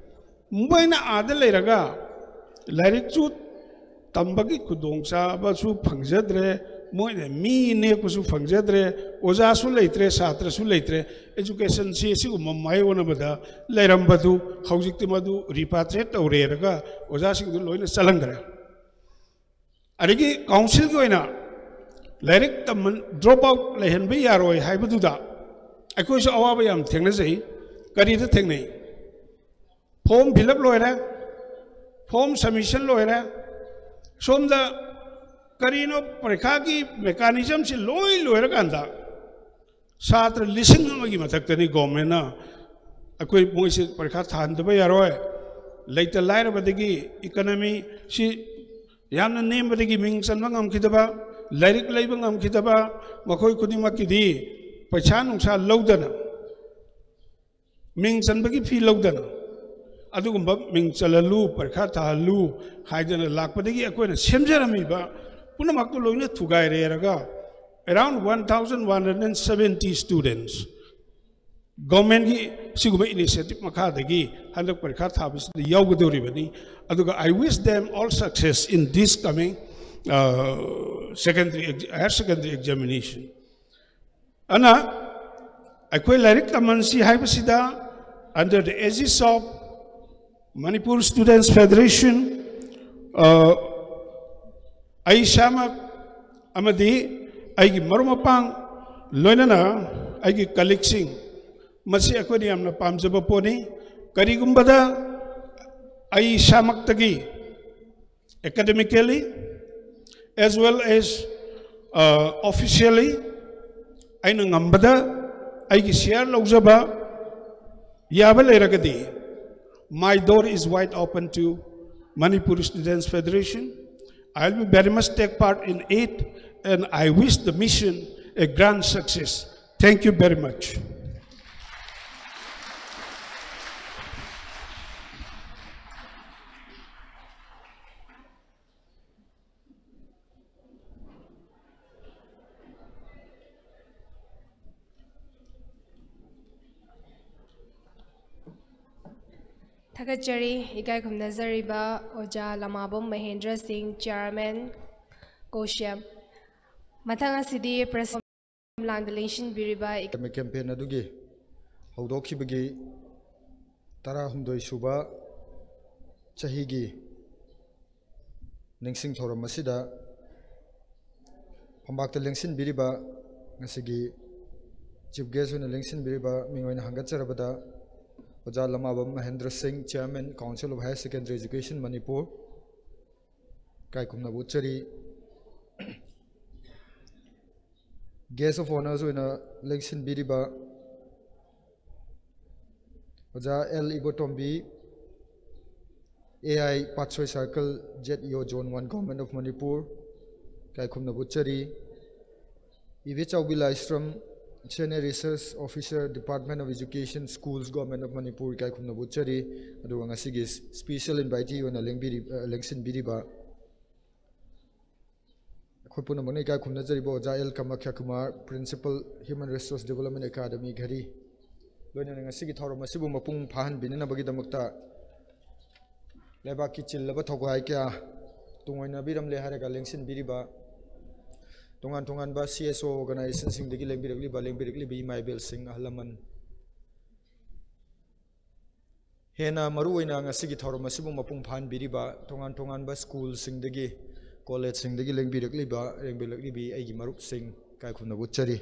ꯃꯣꯏꯅ ꯑꯥꯗ ꯂꯩꯔꯒ ꯂꯥꯏꯔꯤꯛꯁꯨ ꯇꯝꯕꯒꯤ ꯈꯨꯗꯣꯡꯆꯥꯕꯁꯨ ꯐꯪꯖꯗ꯭ꯔꯦ, ꯃꯣꯏꯅ ꯃꯤ ꯅꯦꯛꯄꯁꯨ ꯐꯪꯖꯗ꯭ꯔꯦ, ꯑꯣꯖꯥꯁꯨ ꯂꯩꯇ꯭ꯔꯦ, ꯁꯥꯇ꯭ꯔꯁꯨ ꯂꯩꯇ꯭ꯔꯦ꯫ ꯑꯦꯖꯨꯀꯦꯁꯟꯁꯤ ꯁꯤꯒꯨꯝꯕ ꯃꯥꯌꯣꯟꯅꯕꯗ ꯂꯩꯔꯝꯕꯗꯨ ꯍꯧꯖꯤꯛꯇꯤ ꯃꯗꯨ ꯔꯤꯄꯥꯇ꯭ꯔꯤꯌꯦꯠ ꯇꯧꯔꯦꯔꯒ ꯑꯣꯖꯥꯁꯤꯡꯗꯨ ꯂꯣꯏꯅ ꯆꯠꯍꯟꯈ꯭ꯔꯦ꯫ ꯑꯗꯒꯤ ꯀꯥꯎꯟꯁꯤꯜꯒꯤ ꯑꯣꯏꯅ ꯂꯥꯏꯔꯤꯛ ꯇꯝꯍꯟ, ꯗ꯭ꯔꯣꯞ ꯑꯥꯎꯠ ꯂꯩꯍꯟꯕ ꯌꯥꯔꯣꯏ ꯍꯥꯏꯕꯗꯨꯗ ꯑꯩꯈꯣꯏꯁꯨ ꯑꯋꯥꯕ ꯌꯥꯝ ꯊꯦꯡꯅꯖꯩ꯫ ꯀꯔꯤꯗ ꯊꯦꯡꯅꯩ? ꯐꯣꯔꯝ ꯐꯤꯜ ꯑꯞ ꯂꯣꯏꯔꯦ, ꯐꯣꯔꯝ ꯁꯕꯃꯤꯁꯟ ꯂꯣꯏꯔꯦ, ꯁꯣꯝꯗ ꯀꯔꯤꯅꯣ ꯄꯔꯤꯈꯥꯒꯤ ꯃꯦꯀꯥꯅꯤꯖꯝꯁꯤ ꯂꯣꯏ ꯂꯣꯏꯔꯀꯥꯟꯗ ꯁꯥꯇ꯭ꯔ ꯂꯤꯁꯤꯡ ꯑꯃꯒꯤ ꯃꯊꯛꯇꯅꯤ ꯒꯣꯔꯃꯦꯟꯅ ꯑꯩꯈꯣꯏ ꯃꯣꯏꯁꯦ ꯄꯔꯤꯈꯥ ꯊꯥꯍꯟꯗꯕ ꯌꯥꯔꯣꯏ, ꯂꯩꯇ ꯂꯥꯏꯔꯕꯗꯒꯤ ꯏꯀꯅꯃꯤ ꯁꯤ ꯌꯥꯝꯅ ꯅꯦꯝꯕꯗꯒꯤ ꯃꯤꯡ ꯆꯟꯕ ꯉꯝꯈꯤꯗꯕ, ꯂꯥꯏꯔꯤꯛ ꯂꯩꯕ ꯉꯝꯈꯤꯗꯕ, ꯃꯈꯣꯏ ꯈꯨꯗꯤꯡꯃꯛꯀꯤꯗꯤ ꯄꯩꯁꯥ ꯅꯨꯡꯁꯥ ꯂꯧꯗꯅ, ꯃꯤꯡ ꯆꯟꯕꯒꯤ ꯐꯤ ꯂꯧꯗꯅ, ꯑꯗꯨꯒꯨꯝꯕ ꯃꯤꯡ ꯆꯜꯍꯜꯂꯨ, ꯄꯔꯤꯈꯥ ꯊꯥꯍꯜꯂꯨ ꯍꯥꯏꯗꯅ ꯂꯥꯛꯄꯗꯒꯤ ꯑꯩꯈꯣꯏꯅ ꯁꯦꯝꯖꯔꯝꯃꯤꯕ ꯄꯨꯝꯅꯃꯛꯇꯨ ꯂꯣꯏꯅ ꯊꯨꯒꯥꯏꯔꯦꯔꯒ around one thousand one hundred seventy students ꯒꯣꯔꯃꯦꯟꯒꯤ ꯁꯤꯒꯨꯝꯕ ꯏꯅꯤꯁꯤꯌꯦꯇꯤꯚ ꯃꯈꯥꯗꯒꯤ ꯍꯟꯗꯛ ꯄꯔꯤꯈꯥ ꯊꯥꯕꯁꯤꯗ ꯌꯥꯎꯒꯗꯧꯔꯤꯕꯅꯤ꯫ ꯑꯗꯨꯒ I wish them all success in this coming secondary higher secondary examination. ꯑꯗꯨꯅ ꯑꯩꯈꯣꯏ ꯂꯥꯏꯔꯤꯛ ꯇꯝꯍꯟꯁꯤ ꯍꯥꯏꯕꯁꯤꯗ under the aegis of Manipur Students Federation, ꯑꯩ ꯏꯁꯥꯃꯛ ꯑꯃꯗꯤ ꯑꯩꯒꯤ ꯃꯔꯨꯞ ꯃꯄꯥꯡ, ꯂꯣꯏꯅꯅ ꯑꯩꯒꯤ ꯀꯂꯤꯛꯁꯤꯡ, ꯃꯁꯤ ꯑꯩꯈꯣꯏꯅ ꯌꯥꯝꯅ ꯄꯥꯝꯖꯕ ꯄꯣꯠꯅꯤ꯫ ꯀꯔꯤꯒꯨꯝꯕꯗ ꯑꯩ ꯏꯁꯥꯃꯛꯇꯒꯤ academically as well as officially ꯑꯩꯅ ꯉꯝꯕꯗ ꯑꯩꯒꯤ ꯁꯤꯌꯥꯔ ꯂꯧꯖꯕ ꯌꯥꯕ ꯂꯩꯔꯒꯗꯤ, my door is wide open to Manipur Students Federation. I will be very much take part in it, and I wish the mission a grand success. Thank you very much. ꯊꯥꯒꯠꯆꯔꯤ꯫ ꯏꯀꯥꯏ ꯈꯨꯝꯅꯖꯔꯤꯕ ꯑꯣꯖꯥ ꯂꯃꯥꯕꯝ ꯃꯍꯦꯟꯗ꯭ꯔ ꯁꯤꯡ, ꯆꯤꯌꯥꯔꯃꯦꯟ ꯀꯣꯁꯤꯌꯝ꯫ ꯃꯊꯪ ꯑꯁꯤꯗꯤ ꯄ꯭ꯔꯦꯁ ꯂꯥꯡꯗ ꯂꯦꯡꯁꯤꯟꯕꯤꯔꯤꯕ ꯏꯀꯥꯏ ꯀꯦꯝꯄꯦꯟ ꯑꯗꯨꯒꯤ ꯍꯧꯗꯣꯛꯈꯤꯕꯒꯤ ꯇꯔꯥꯍꯨꯝꯗꯣꯏ ꯁꯨꯕ ꯆꯍꯤꯒꯤ ꯅꯤꯡꯁꯤꯡ ꯊꯧꯔꯝ ꯑꯁꯤꯗ ꯐꯝꯕꯥꯛꯇ ꯂꯦꯡꯁꯤꯟꯕꯤꯔꯤꯕ ꯉꯁꯤꯒꯤ ꯆꯤꯐ ꯒꯦꯁ ꯑꯣꯏꯅ ꯂꯦꯡꯁꯤꯟꯕꯤꯔꯤꯕ ꯃꯤꯡ ꯑꯣꯏꯅ ꯍꯪꯒꯠꯆꯔꯕꯗ ꯑꯣꯖꯥ Lamabam Mahendra Singh, chairman, council of higher secondary education Manipur, ꯏꯀꯥꯏ ꯈꯨꯝꯅꯕ ꯎꯠꯆꯔꯤ꯫ ꯒꯦꯁ ꯑꯣꯐ ꯑꯣꯅꯔꯁ ꯑꯣꯏꯅ ꯂꯦꯡꯁꯤꯟꯕꯤꯔꯤꯕ ꯑꯣꯖꯥ L Ibotombi, A I Patsoi circle, Z E O zone one, government of Manipur, ꯏꯀꯥꯏ ꯈꯨꯝꯅꯕ ꯎꯠꯆꯔꯤ꯫ Ibechaobi Laishram, senior research officer, department of education, schools, government of Manipur, ꯏꯀꯥꯏ ꯈꯨꯝꯅꯕ ꯎꯠꯆꯔꯤ꯫ ꯑꯗꯨꯒ ꯉꯁꯤꯒꯤ ꯁ꯭ꯄꯦꯁꯤꯌꯦꯜ ꯏꯟꯚꯥꯏꯇꯤ ꯑꯣꯏꯅ ꯂꯦꯡꯕꯤꯔꯤ-, ꯑ, ꯂꯦꯡꯁꯤꯟꯕꯤꯔꯤꯕ ꯑꯩꯈꯣꯏ ꯄꯨꯝꯅꯃꯛꯅ ꯏꯀꯥꯏ ꯈꯨꯝꯅꯖꯔꯤꯕ ꯑꯣꯖꯥ L Kamakhya Kumar, Principal Human Resource Development Academy, ꯘꯔꯤ, ꯂꯣꯏꯅꯅ ꯉꯁꯤꯒꯤ ꯊꯧꯔꯝ ꯑꯁꯤꯕꯨ ꯃꯄꯨꯡ ꯐꯥꯍꯟꯕꯤꯅꯅꯕꯒꯤꯗꯃꯛꯇ ꯂꯩꯕꯥꯛꯀꯤ ꯆꯤꯜꯂꯕ ꯊꯧꯒꯥꯏ ꯀꯌꯥ ꯇꯨꯡꯑꯣꯏꯅꯕꯤꯔꯝꯂꯦ ꯍꯥꯏꯔꯒ ꯂꯦꯡꯁꯤꯟꯕꯤꯔꯤꯕ ꯇꯣꯉꯥꯟ ꯇꯣꯉꯥꯟꯕ C S O organizationꯁꯤꯡꯗꯒꯤ ꯂꯦꯡꯕꯤꯔꯛꯂꯤꯕ, ꯂꯦꯡꯕꯤꯔꯛꯂꯤꯕ ꯏꯃꯥ ꯏꯕꯦꯜꯁꯤꯡ, ꯑꯍꯜ ꯂꯃꯟ, ꯍꯦꯟꯅ ꯃꯔꯨꯑꯣꯏꯅ ꯉꯁꯤꯒꯤ ꯊꯧꯔꯝ ꯑꯁꯤꯕꯨ ꯃꯄꯨꯡ ꯐꯥꯍꯟꯕꯤꯔꯤꯕ ꯇꯣꯉꯥꯟ ꯇꯣꯉꯥꯟꯕ schoolꯁꯤꯡꯗꯒꯤ, collegeꯁꯤꯡꯗꯒꯤ ꯂꯦꯡꯕꯤꯔꯛꯂꯤꯕ, ꯂꯦꯡꯕꯤꯔꯛꯂꯤꯕꯤ ꯑꯩꯒꯤ ꯃꯔꯨꯞꯁꯤꯡ, ꯏꯀꯥꯏ ꯈꯨꯝꯅꯕ ꯎꯠꯆꯔꯤ꯫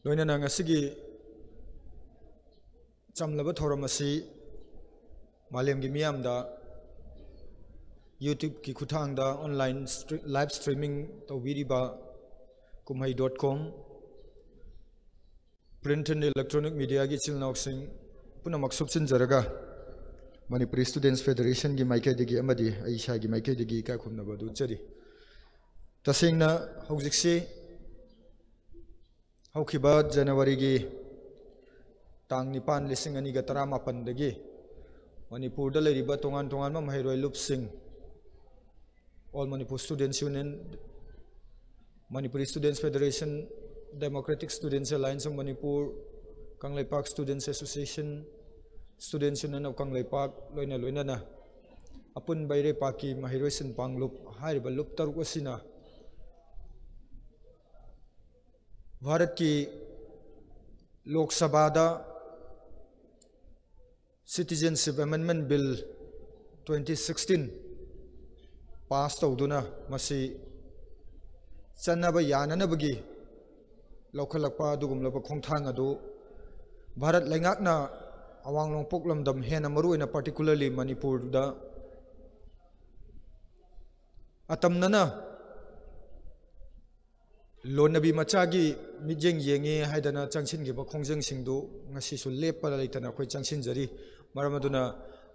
ꯂꯣꯏꯅꯅ ꯉꯁꯤꯒꯤ ꯆꯝꯂꯕ ꯊꯧꯔꯝ ꯑꯁꯤ ꯃꯥꯂꯦꯝꯒꯤ ꯃꯤꯌꯥꯝꯗ YouTubeꯀꯤ ꯈꯨꯠꯊꯥꯡꯗ online stre-, live streaming ꯇꯧꯕꯤꯔꯤꯕ ꯀꯨꯝꯍꯩ dot com, print and electronic mediaꯒꯤ ꯏꯆꯤꯜ ꯏꯅꯥꯎꯁꯤꯡ ꯄꯨꯝꯅꯃꯛ ꯁꯨꯞꯆꯤꯟꯖꯔꯒ Manipuri Students Federationꯒꯤ ꯃꯥꯏꯀꯩꯗꯒꯤ ꯑꯃꯗꯤ ꯑꯩ ꯏꯁꯥꯒꯤ ꯃꯥꯏꯀꯩꯗꯒꯤ ꯏꯀꯥꯏ ꯈꯨꯝꯅꯕ ꯑꯗꯨ ꯎꯠꯆꯔꯤ꯫ ꯇꯁꯦꯡꯅ ꯍꯧꯖꯤꯛꯁꯤ ꯍꯧꯈꯤꯕ Januaryꯒꯤ ꯇꯥꯡ ꯅꯤꯄꯥꯟ, ꯂꯤꯁꯤꯡ ꯑꯅꯤꯒ ꯇꯔꯥꯃꯥꯄꯟꯗꯒꯤ ꯃꯅꯤꯄꯨꯔꯗ ꯂꯩꯔꯤꯕ ꯇꯣꯉꯥꯟ ꯇꯣꯉꯥꯟꯕ ꯃꯍꯩꯔꯣꯏ ꯂꯨꯞꯁꯤꯡ, All Manipur Students Union, Manipuri Students Federation, Democratic Students Alliance of Manipur, Kangleipak Students Association, Students Union of Kangleipak, ꯂꯣꯏꯅ ꯂꯣꯏꯅꯅ ꯑꯄꯨꯟꯕ ꯏꯔꯩꯄꯥꯛꯀꯤ ꯃꯍꯩꯔꯣꯏꯁꯤꯡ ꯄꯥꯡꯂꯨꯞ ꯍꯥꯏꯔꯤꯕ ꯂꯨꯞ ꯇꯔꯨꯛ ꯑꯁꯤꯅ ꯚꯥꯔꯠꯀꯤ ꯂꯣꯛ ꯁꯚꯥꯗ Citizenship Amendment Bill twenty sixteen pass ꯇꯧꯗꯨꯅ ꯃꯁꯤ ꯆꯠꯅꯕ ꯌꯥꯅꯅꯕꯒꯤ ꯂꯧꯈꯠꯂꯛꯄ ꯑꯗꯨꯒꯨꯝꯂꯕ ꯈꯣꯡꯊꯥꯡ ꯑꯗꯨ ꯚꯥꯔꯠ ꯂꯩꯉꯥꯛꯅ ꯑꯋꯥꯡ ꯅꯣꯡꯄꯣꯛ ꯂꯝꯗꯝ, ꯍꯦꯟꯅ ꯃꯔꯨꯑꯣꯏꯅ particularly ꯃꯅꯤꯄꯨꯔꯗ ꯑꯇꯝꯅꯅ ꯂꯣꯟꯅꯕꯤ ꯃꯆꯥꯒꯤ ꯃꯤꯠꯌꯦꯡ ꯌꯦꯡꯉꯤ ꯍꯥꯏꯗꯅ ꯆꯪꯁꯤꯟꯈꯤꯕ ꯈꯣꯡꯖꯪꯁꯤꯡꯗꯨ ꯉꯁꯤꯁꯨ ꯂꯦꯞꯄ ꯂꯩꯇꯅ ꯑꯩꯈꯣꯏ ꯆꯪꯁꯤꯟꯖꯔꯤ꯫ ꯃꯔꯝ ꯑꯗꯨꯅ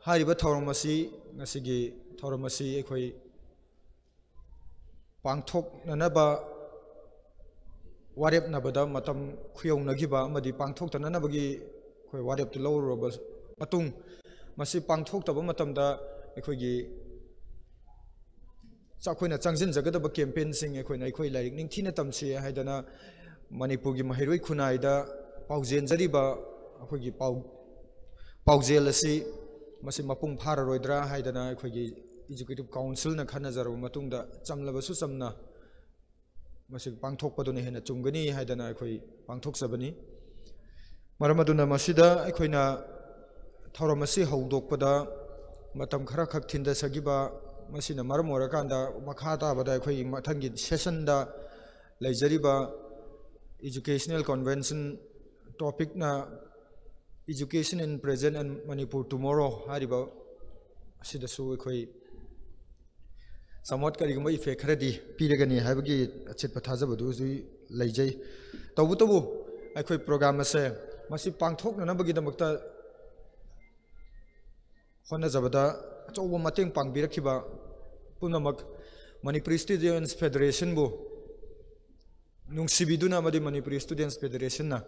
ꯍꯥꯏꯔꯤꯕ ꯊꯧꯔꯝ ꯑꯁꯤ, ꯉꯁꯤꯒꯤ ꯊꯧꯔꯝ ꯑꯁꯤ ꯑꯩꯈꯣꯏ ꯄꯥꯡꯊꯣꯛꯅꯅꯕ ꯋꯥꯔꯦꯞꯅꯕꯗ ꯃꯇꯝ ꯈꯨꯌꯧꯅꯈꯤꯕ ꯑꯃꯗꯤ ꯄꯥꯡꯊꯣꯛꯇꯅꯅꯕꯒꯤ ꯑꯩꯈꯣꯏ ꯋꯥꯔꯦꯞꯇꯨ ꯂꯧꯔꯨꯔꯕ ꯃꯇꯨꯡ, ꯃꯁꯤ ꯄꯥꯡꯊꯣꯛꯇꯕ ꯃꯇꯝꯗ ꯑꯩꯈꯣꯏꯒꯤ ꯑꯩꯈꯣꯏꯅ ꯆꯪꯁꯤꯟꯖꯒꯗꯕ ꯀꯦꯝꯄꯦꯟꯁꯤꯡ, ꯑꯩꯈꯣꯏꯅ ꯑꯩꯈꯣꯏ ꯂꯥꯏꯔꯤꯛ ꯅꯤꯡꯊꯤꯅ ꯇꯝꯁꯤ ꯍꯥꯏꯗꯅ ꯃꯅꯤꯄꯨꯔꯒꯤ ꯃꯍꯩꯔꯣꯏ ꯈꯨꯟꯅꯥꯏꯗ ꯄꯥꯎꯖꯦꯟꯖꯔꯤꯕ ꯑꯩꯈꯣꯏꯒꯤ ꯄꯥꯎ ꯄꯥꯎꯖꯦꯜ ꯑꯁꯤ ꯃꯁꯤ ꯃꯄꯨꯡ ꯐꯥꯔꯔꯣꯏꯗ꯭ꯔꯥ ꯍꯥꯏꯗꯅ ꯑꯩꯈꯣꯏꯒꯤ Executive Councilꯅ ꯈꯟꯅꯖꯔꯕ ꯃꯇꯨꯡꯗ ꯆꯝꯂꯕꯁꯨ ꯆꯝꯅ ꯃꯁꯤ ꯄꯥꯡꯊꯣꯛꯄꯗꯨꯅ ꯍꯦꯟꯅ ꯆꯨꯝꯒꯅꯤ ꯍꯥꯏꯗꯅ ꯑꯩꯈꯣꯏ ꯄꯥꯡꯊꯣꯛꯆꯕꯅꯤ꯫ ꯃꯔꯝ ꯑꯗꯨꯅ ꯃꯁꯤꯗ ꯑꯩꯈꯣꯏꯅ ꯊꯧꯔꯝ ꯑꯁꯤ ꯍꯧꯗꯣꯛꯄꯗ ꯃꯇꯝ ꯈꯔꯈꯛ ꯊꯤꯟꯊꯖꯈꯤꯕ, ꯃꯁꯤꯅ ꯃꯔꯝ ꯑꯣꯏꯔꯀꯥꯟꯗ ꯃꯈꯥ ꯇꯥꯕꯗ ꯑꯩꯈꯣꯏꯒꯤ ꯃꯊꯪꯒꯤ ꯁꯦꯁꯟꯗ ꯂꯩꯖꯔꯤꯕ educational convention topicꯅ Education in Present and Manipur Tomorrow ꯍꯥꯏꯔꯤꯕ ꯑꯁꯤꯗꯁꯨ ꯑꯩꯈꯣꯏ somewhat ꯀꯔꯤꯒꯨꯝꯕ effect ꯈꯔꯗꯤ ꯄꯤꯔꯒꯅꯤ ꯍꯥꯏꯕꯒꯤ ꯑꯆꯦꯠꯄ ꯊꯥꯖꯕꯗꯨꯁꯨ ꯂꯩꯖꯩ꯫ ꯇꯧꯕꯇꯕꯨ ꯑꯩꯈꯣꯏ program ꯑꯁꯦ ꯃꯁꯤ ꯄꯥꯡꯊꯣꯛꯅꯅꯕꯒꯤꯗꯃꯛꯇ ꯍꯣꯠꯅꯖꯕꯗ ꯑꯆꯧꯕ ꯃꯇꯦꯡ ꯄꯥꯡꯕꯤꯔꯛꯈꯤꯕ ꯄꯨꯝꯅꯃꯛ Manipuri Students Federationꯕꯨ ꯅꯨꯡꯁꯤꯕꯤꯗꯨꯅ ꯑꯃꯗꯤ Manipuri Students Federationꯅ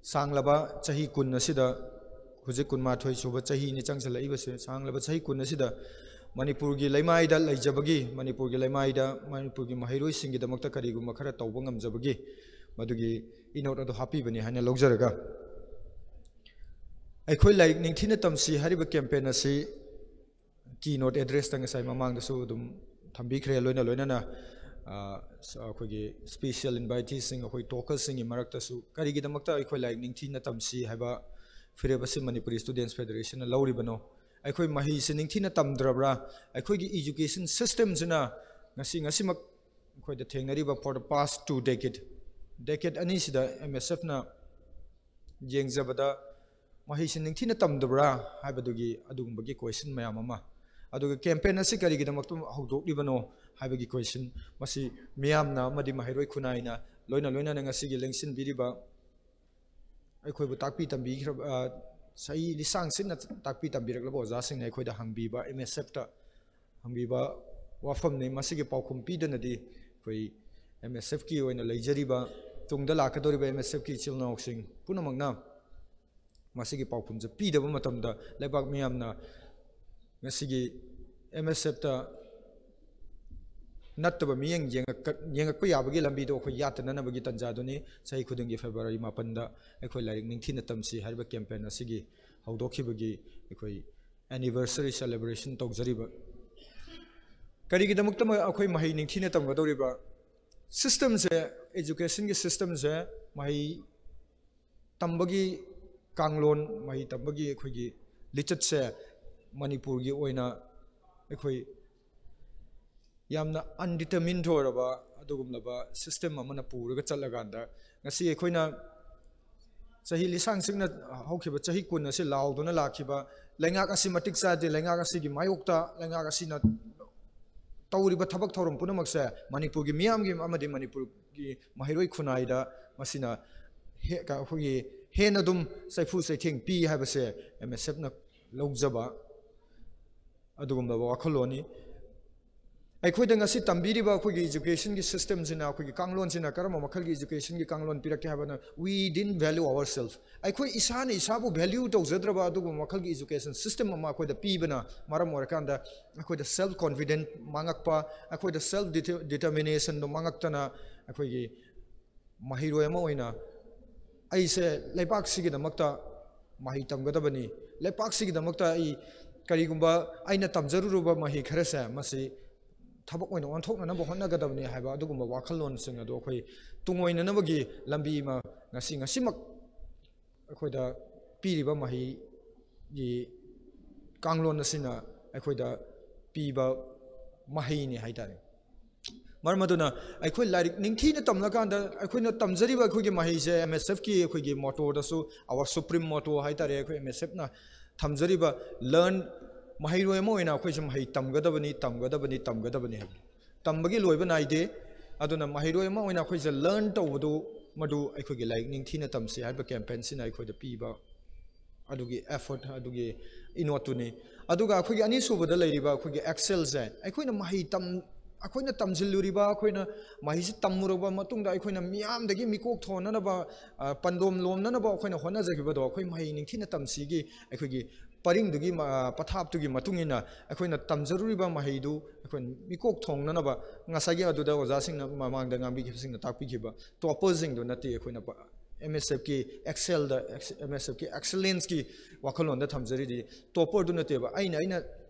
ꯁꯥꯡꯂꯕ ꯆꯍꯤ ꯀꯨꯟ ꯑꯁꯤꯗ, ꯍꯧꯖꯤꯛ ꯀꯨꯟꯃꯥꯊꯣꯏ ꯁꯨꯕ ꯆꯍꯤꯅꯤ ꯆꯪꯁꯤꯜꯂꯛꯏꯕꯁꯦ, ꯁꯥꯡꯂꯕ ꯆꯍꯤ ꯀꯨꯟ ꯑꯁꯤꯗ ꯃꯅꯤꯄꯨꯔꯒꯤ ꯂꯩꯃꯥꯏꯗ ꯂꯩꯖꯕꯒꯤ, ꯃꯅꯤꯄꯨꯔꯒꯤ ꯂꯩꯃꯥꯏꯗ ꯃꯅꯤꯄꯨꯔꯒꯤ ꯃꯍꯩꯔꯣꯏꯁꯤꯡꯒꯤꯗꯃꯛꯇ ꯀꯔꯤꯒꯨꯝꯕ ꯈꯔ ꯇꯧꯕ ꯉꯝꯖꯕꯒꯤ ꯃꯗꯨꯒꯤ ꯏꯅꯣꯠ ꯑꯗꯨ ꯍꯥꯞꯄꯤꯕꯅꯤ ꯍꯥꯏꯅ ꯂꯧꯖꯔꯒ, ꯑꯩꯈꯣꯏ ꯂꯥꯏꯔꯤꯛ ꯅꯤꯡꯊꯤꯅ ꯇꯝꯁꯤ ꯍꯥꯏꯔꯤꯕ campaign ꯑꯁꯤ keynote addressꯇ ꯉꯁꯥꯏ ꯃꯃꯥꯡꯗꯁꯨ ꯑꯗꯨꯝ ꯊꯝꯕꯤꯈ꯭ꯔꯦ꯫ ꯂꯣꯏꯅ ꯂꯣꯏꯅꯅ, ꯑ, ꯑꯩꯈꯣꯏꯒꯤ special inviteeꯁꯤꯡ, ꯑꯩꯈꯣꯏ talkerꯁꯤꯡꯒꯤ ꯃꯔꯛꯇꯁꯨ ꯀꯔꯤꯒꯤꯗꯃꯛꯇ ꯑꯩꯈꯣꯏ ꯂꯥꯏꯔꯤꯛ ꯅꯤꯡꯊꯤꯅ ꯇꯝꯁꯤ ꯍꯥꯏꯕ ꯐꯤꯔꯦꯞ ꯑꯁꯤ Manipuri Students Federationꯅ ꯂꯧꯔꯤꯕꯅꯣ? ꯑꯩꯈꯣꯏ ꯃꯍꯩꯁꯤ ꯅꯤꯡꯊꯤꯅ ꯇꯝꯗ꯭ꯔꯕ꯭ꯔꯥ? ꯑꯩꯈꯣꯏꯒꯤ education systemꯁꯤꯅ ꯉꯁꯤ, ꯉꯁꯤꯃꯛ ꯑꯩꯈꯣꯏꯗ ꯊꯦꯡꯅꯔꯤꯕ for the past two decade, decade ꯑꯅꯤꯁꯤꯗ MSFꯅ ꯌꯦꯡꯖꯕꯗ ꯃꯍꯩꯁꯤ ꯅꯤꯡꯊꯤꯅ ꯇꯝꯗꯕ꯭ꯔꯥ ꯍꯥꯏꯕꯗꯨꯒꯤ ꯑꯗꯨꯒꯨꯝꯕꯒꯤ question ꯃꯌꯥꯝ ꯑꯃ, ꯑꯗꯨꯒ campaign ꯑꯁꯤ ꯀꯔꯤꯒꯤꯗꯃꯛꯇ ꯍꯧꯗꯣꯛꯂꯤꯕꯅꯣ ꯍꯥꯏꯕꯒꯤ question, ꯃꯁꯤ ꯃꯤꯌꯥꯝꯅ ꯑꯃꯗꯤ ꯃꯍꯩꯔꯣꯏ ꯈꯨꯟꯅꯥꯏꯅ ꯂꯣꯏꯅ ꯂꯣꯏꯅꯅ ꯉꯁꯤꯒꯤ ꯂꯦꯡꯁꯤꯟꯕꯤꯔꯤꯕ ꯑꯩꯈꯣꯏꯕꯨ ꯇꯥꯛꯄꯤ ꯇꯝꯕꯤꯈ꯭ꯔꯕ, ꯑ, ꯆꯍꯤ ꯂꯤꯁꯥꯡ ꯁꯤꯠꯅ ꯇꯥꯛꯄꯤ ꯇꯝꯕꯤꯔꯛꯂꯕ ꯑꯣꯖꯥꯁꯤꯡꯅ ꯑꯩꯈꯣꯏꯗ ꯍꯪꯕꯤꯕ, MSFꯇ ꯍꯪꯕꯤꯕ ꯋꯥꯐꯝꯅꯤ꯫ ꯃꯁꯤꯒꯤ ꯄꯥꯎꯈꯨꯝ ꯄꯤꯗꯅꯗꯤ ꯑꯩꯈꯣꯏ MSFꯀꯤ ꯑꯣꯏꯅ ꯂꯩꯖꯔꯤꯕ, ꯇꯨꯡꯗ ꯂꯥꯛꯀꯗꯧꯔꯤꯕ MSFꯀꯤ ꯏꯆꯤꯜ ꯏꯅꯥꯎꯁꯤꯡ ꯄꯨꯝꯅꯃꯛꯅ ꯃꯁꯤꯒꯤ ꯄꯥꯎꯈꯨꯝꯁꯦ ꯄꯤꯗꯕ ꯃꯇꯝꯗ ꯂꯩꯕꯥꯛ ꯃꯤꯌꯥꯝꯅ ꯉꯁꯤꯒꯤ MSFꯇ ꯅꯠꯇꯕ ꯃꯤꯠꯌꯦꯡ ꯌꯦꯡꯉꯛꯄ ꯌꯥꯕꯒꯤ ꯂꯝꯕꯤꯗꯣ ꯑꯩꯈꯣꯏ ꯌꯥꯠꯇꯅꯅꯕꯒꯤ ꯇꯟꯖꯥꯗꯨꯅꯤ꯫ ꯆꯍꯤ ꯈꯨꯗꯤꯡꯒꯤ February ꯃꯥꯄꯟꯗ ꯑꯩꯈꯣꯏ ꯂꯥꯏꯔꯤꯛ ꯅꯤꯡꯊꯤꯅ ꯇꯝꯁꯤ ꯍꯥꯏꯔꯤꯕ campaign ꯑꯁꯤꯒꯤ ꯍꯧꯗꯣꯛꯈꯤꯕꯒꯤ ꯑꯩꯈꯣꯏ anniversary celebration ꯇꯧꯖꯔꯤꯕ꯫ ꯀꯔꯤꯒꯤꯗꯃꯛꯇ ꯑꯩꯈꯣꯏ ꯃꯍꯩ ꯅꯤꯡꯊꯤꯅ ꯇꯝꯒꯗꯧꯔꯤꯕ? Systemꯁꯦ, educationꯒꯤ systemꯁꯦ, ꯃꯍꯩ ꯇꯝꯕꯒꯤ ꯀꯥꯡꯂꯣꯟ, ꯃꯍꯩ ꯇꯝꯕꯒꯤ ꯑꯩꯈꯣꯏꯒꯤ ꯂꯤꯆꯠꯁꯦ ꯃꯅꯤꯄꯨꯔꯒꯤ ꯑꯣꯏꯅ ꯑꯩꯈꯣꯏ ꯌꯥꯝꯅ undetermined ꯑꯣꯏꯔꯕ ꯑꯗꯨꯒꯨꯝꯂꯕ system ꯑꯃꯅ ꯄꯨꯔꯒ ꯆꯠꯂꯀꯥꯟꯗ, ꯉꯁꯤ ꯑꯩꯈꯣꯏꯅ ꯆꯍꯤ ꯂꯤꯁꯥꯡ ꯁꯤꯡꯅ ꯍꯧꯈꯤꯕ ꯆꯍꯤ ꯀꯨꯟ ꯑꯁꯤ ꯂꯥꯎꯗꯨꯅ ꯂꯥꯛꯈꯤꯕ ꯂꯩꯉꯥꯛ ꯑꯁꯤ ꯃꯇꯤꯛ ꯆꯥꯗꯦ, ꯂꯩꯉꯥꯛ ꯑꯁꯤꯒꯤ ꯃꯥꯌꯣꯛꯇ ꯂꯩꯉꯥꯛ ꯑꯁꯤꯅ ꯇꯧꯔꯤꯕ ꯊꯕꯛ ꯊꯧꯔꯝ ꯄꯨꯝꯅꯃꯛꯁꯦ ꯃꯅꯤꯄꯨꯔꯒꯤ ꯃꯤꯌꯥꯝꯒꯤ ꯑꯃꯗꯤ ꯃꯅꯤꯄꯨꯔꯒꯤ ꯃꯍꯩꯔꯣꯏ ꯈꯨꯟꯅꯥꯏꯗ ꯃꯁꯤꯅ ꯍꯦ-, ꯀ-, ꯑꯩꯈꯣꯏꯒꯤ ꯍꯦꯟꯅ ꯑꯗꯨꯝ ꯆꯩꯐꯨ ꯆꯩꯊꯦꯡ ꯄꯤ ꯍꯥꯏꯕꯁꯦ MSFꯅ ꯂꯧꯖꯕ ꯑꯗꯨꯒꯨꯝꯂꯕ ꯋꯥꯈꯜꯂꯣꯟꯅꯤ꯫ ꯑꯩꯈꯣꯏꯗ ꯉꯁꯤ ꯇꯝꯕꯤꯔꯤꯕ ꯑꯩꯈꯣꯏꯒꯤ educationꯒꯤ systemꯁꯤꯅ, ꯑꯩꯈꯣꯏꯒꯤ ꯀꯥꯡꯂꯣꯟꯁꯤꯅ ꯀꯔꯝꯕ ꯃꯈꯜꯒꯤ educationꯒꯤ ꯀꯥꯡꯂꯣꯟ ꯄꯤꯔꯛꯀꯦ ꯍꯥꯏꯕꯗ, we didn't value ourselves꯫ ꯑꯩꯈꯣꯏ ꯏꯁꯥꯅ ꯏꯁꯥꯕꯨ value ꯇꯧꯖꯗ꯭ꯔꯕ ꯑꯗꯨꯒꯨꯝꯕ ꯃꯈꯜꯒꯤ education system ꯑꯃ ꯑꯩꯈꯣꯏꯗ ꯄꯤꯕꯅ ꯃꯔꯝ ꯑꯣꯏꯔꯀꯥꯟꯗ, ꯑꯩꯈꯣꯏꯗ self confident ꯃꯥꯡꯉꯛꯄ, ꯑꯩꯈꯣꯏꯗ self determinationꯗꯣ ꯃꯥꯡꯉꯛꯇꯅ, ꯑꯩꯈꯣꯏꯒꯤ ꯃꯍꯩꯔꯣꯏ ꯑꯃ ꯑꯣꯏꯅ ꯑꯩꯁꯦ ꯂꯩꯕꯥꯛꯁꯤꯒꯤꯗꯃꯛꯇ ꯃꯍꯩ ꯇꯝꯒꯗꯕꯅꯤ, ꯂꯩꯕꯥꯛꯁꯤꯒꯤꯗꯃꯛꯇ ꯑꯩ ꯀꯔꯤꯒꯨꯝꯕ ꯑꯩꯅ ꯇꯝꯖꯔꯨꯔꯕ ꯃꯍꯩ ꯈꯔꯁꯦ ꯃꯁꯤ ꯊꯕꯛ ꯑꯣꯏꯅ ꯑꯣꯟꯊꯣꯛꯅꯅꯕ ꯍꯣꯠꯅꯒꯗꯕꯅꯤ ꯍꯥꯏꯕ ꯑꯗꯨꯒꯨꯝꯕ ꯋꯥꯈꯜꯂꯣꯟꯁꯤꯡ ꯑꯗꯨ ꯑꯩꯈꯣꯏ ꯇꯨꯡꯑꯣꯏꯅꯅꯕꯒꯤ ꯂꯝꯕꯤ ꯑꯃ ꯉꯁꯤ, ꯉꯁꯤꯃꯛ ꯑꯩꯈꯣꯏꯗ ꯄꯤꯔꯤꯕ ꯃꯍꯩꯒꯤ ꯀꯥꯡꯂꯣꯟ ꯑꯁꯤꯅ ꯑꯩꯈꯣꯏꯗ ꯄꯤꯕ ꯃꯍꯩꯅꯤ ꯍꯥꯏ ꯇꯥꯔꯦ꯫ ꯃꯔꯝ ꯑꯗꯨꯅ ꯑꯩꯈꯣꯏ ꯂꯥꯏꯔꯤꯛ ꯅꯤꯡꯊꯤꯅ ꯇꯝꯂꯀꯥꯟꯗ ꯑꯩꯈꯣꯏꯅ ꯇꯝꯖꯔꯤꯕ ꯑꯩꯈꯣꯏꯒꯤ ꯃꯍꯩꯁꯦ, MSFꯀꯤ ꯑꯩꯈꯣꯏꯒꯤ mottoꯗꯁꯨ, our supreme motto ꯍꯥꯏ ꯇꯥꯔꯦ, ꯑꯩꯈꯣꯏ MSFꯅ ꯊꯝꯖꯔꯤꯕ learn, ꯃꯍꯩꯔꯣꯏ ꯑꯃ ꯑꯣꯏꯅ ꯑꯩꯈꯣꯏꯁꯨ ꯃꯍꯩ ꯇꯝꯒꯗꯕꯅꯤ, ꯇꯝꯒꯗꯕꯅꯤ, ꯇꯝꯒꯗꯕꯅꯤ ꯍꯥꯏꯕ꯫ ꯇꯝꯕꯒꯤ ꯂꯣꯏꯕ ꯅꯥꯏꯗꯦ꯫ ꯑꯗꯨꯅ ꯃꯍꯩꯔꯣꯏ ꯑꯃ ꯑꯣꯏꯅ ꯑꯩꯈꯣꯏꯁꯦ learn ꯇꯧꯕꯗꯨ, ꯃꯗꯨ ꯑꯩꯈꯣꯏꯒꯤ ꯂꯥꯏꯔꯤꯛ ꯅꯤꯡꯊꯤꯅ ꯇꯝꯁꯤ ꯍꯥꯏꯕ campaignꯁꯤꯅ ꯑꯩꯈꯣꯏꯗ ꯄꯤꯕ ꯑꯗꯨꯒꯤ effort, ꯑꯗꯨꯒꯤ ꯏꯅꯣꯠꯇꯨꯅꯤ꯫ ꯑꯗꯨꯒ ꯑꯩꯈꯣꯏꯒꯤ ꯑꯅꯤꯁꯨꯕꯗ ꯂꯩꯔꯤꯕ ꯑꯩꯈꯣꯏꯒꯤ excellꯁꯦ, ꯑꯩꯈꯣꯏꯅ ꯃꯍꯩ ꯇꯝ-, ꯑꯩꯈꯣꯏꯅ ꯇꯝꯁꯤꯜꯂꯨꯔꯤꯕ, ꯑꯩꯈꯣꯏꯅ ꯃꯍꯩꯁꯤ ꯇꯝꯃꯨꯔꯕ ꯃꯇꯨꯡꯗ ꯑꯩꯈꯣꯏꯅ ꯃꯤꯌꯥꯝꯗꯒꯤ ꯃꯤꯀꯣꯛ ꯊꯣꯟꯅꯅꯕ, ꯑ, ꯄꯟꯗꯣꯝ ꯂꯣꯝꯅꯅꯕ ꯑꯩꯈꯣꯏꯅ ꯍꯣꯠꯅꯖꯈꯤꯕꯗꯣ, ꯑꯩꯈꯣꯏ ꯃꯍꯩ ꯅꯤꯡꯊꯤꯅ ꯇꯝꯁꯤꯒꯤ ꯑꯩꯈꯣꯏꯒꯤ ꯄꯔꯤꯡꯗꯨꯒꯤ ꯃ-, ꯄꯊꯥꯞꯇꯨꯒꯤ ꯃꯇꯨꯡ ꯏꯟꯅ ꯑꯩꯈꯣꯏꯅ ꯇꯝꯖꯔꯨꯔꯤꯕ ꯃꯍꯩꯗꯨ ꯑꯩꯈꯣꯏꯅ ꯃꯤꯀꯣꯛ ꯊꯣꯡꯅꯅꯕ, ꯉꯁꯥꯏꯒꯤ ꯑꯗꯨꯗ ꯑꯣꯖꯥꯁꯤꯡꯅ ꯃꯃꯥꯡꯗ ꯉꯥꯡꯕꯤꯈꯤꯕꯁꯤꯡꯅ ꯇꯥꯛꯄꯤꯈꯤꯕ ꯇꯣꯞꯄꯔꯁꯤꯡꯗꯨ ꯅꯠꯇꯦ ꯑꯩꯈꯣꯏꯅ ꯄ-, ꯑꯦꯝ ꯑꯦꯁ ꯑꯦꯐꯀꯤ ꯑꯦꯛꯁꯦꯜꯗ, ꯑꯦꯝ ꯑꯦꯁ ꯑꯦꯐꯀꯤ ꯑꯦꯛꯁꯦꯂꯦꯟꯁꯀꯤ ꯋꯥꯈꯜꯂꯣꯟꯗ ꯊꯝꯖꯔꯤꯗꯤ꯫ ꯇꯣꯞꯄꯔꯗꯨ ꯅꯠꯇꯦꯕ꯫ ꯑꯩꯅ, ꯑꯩꯅ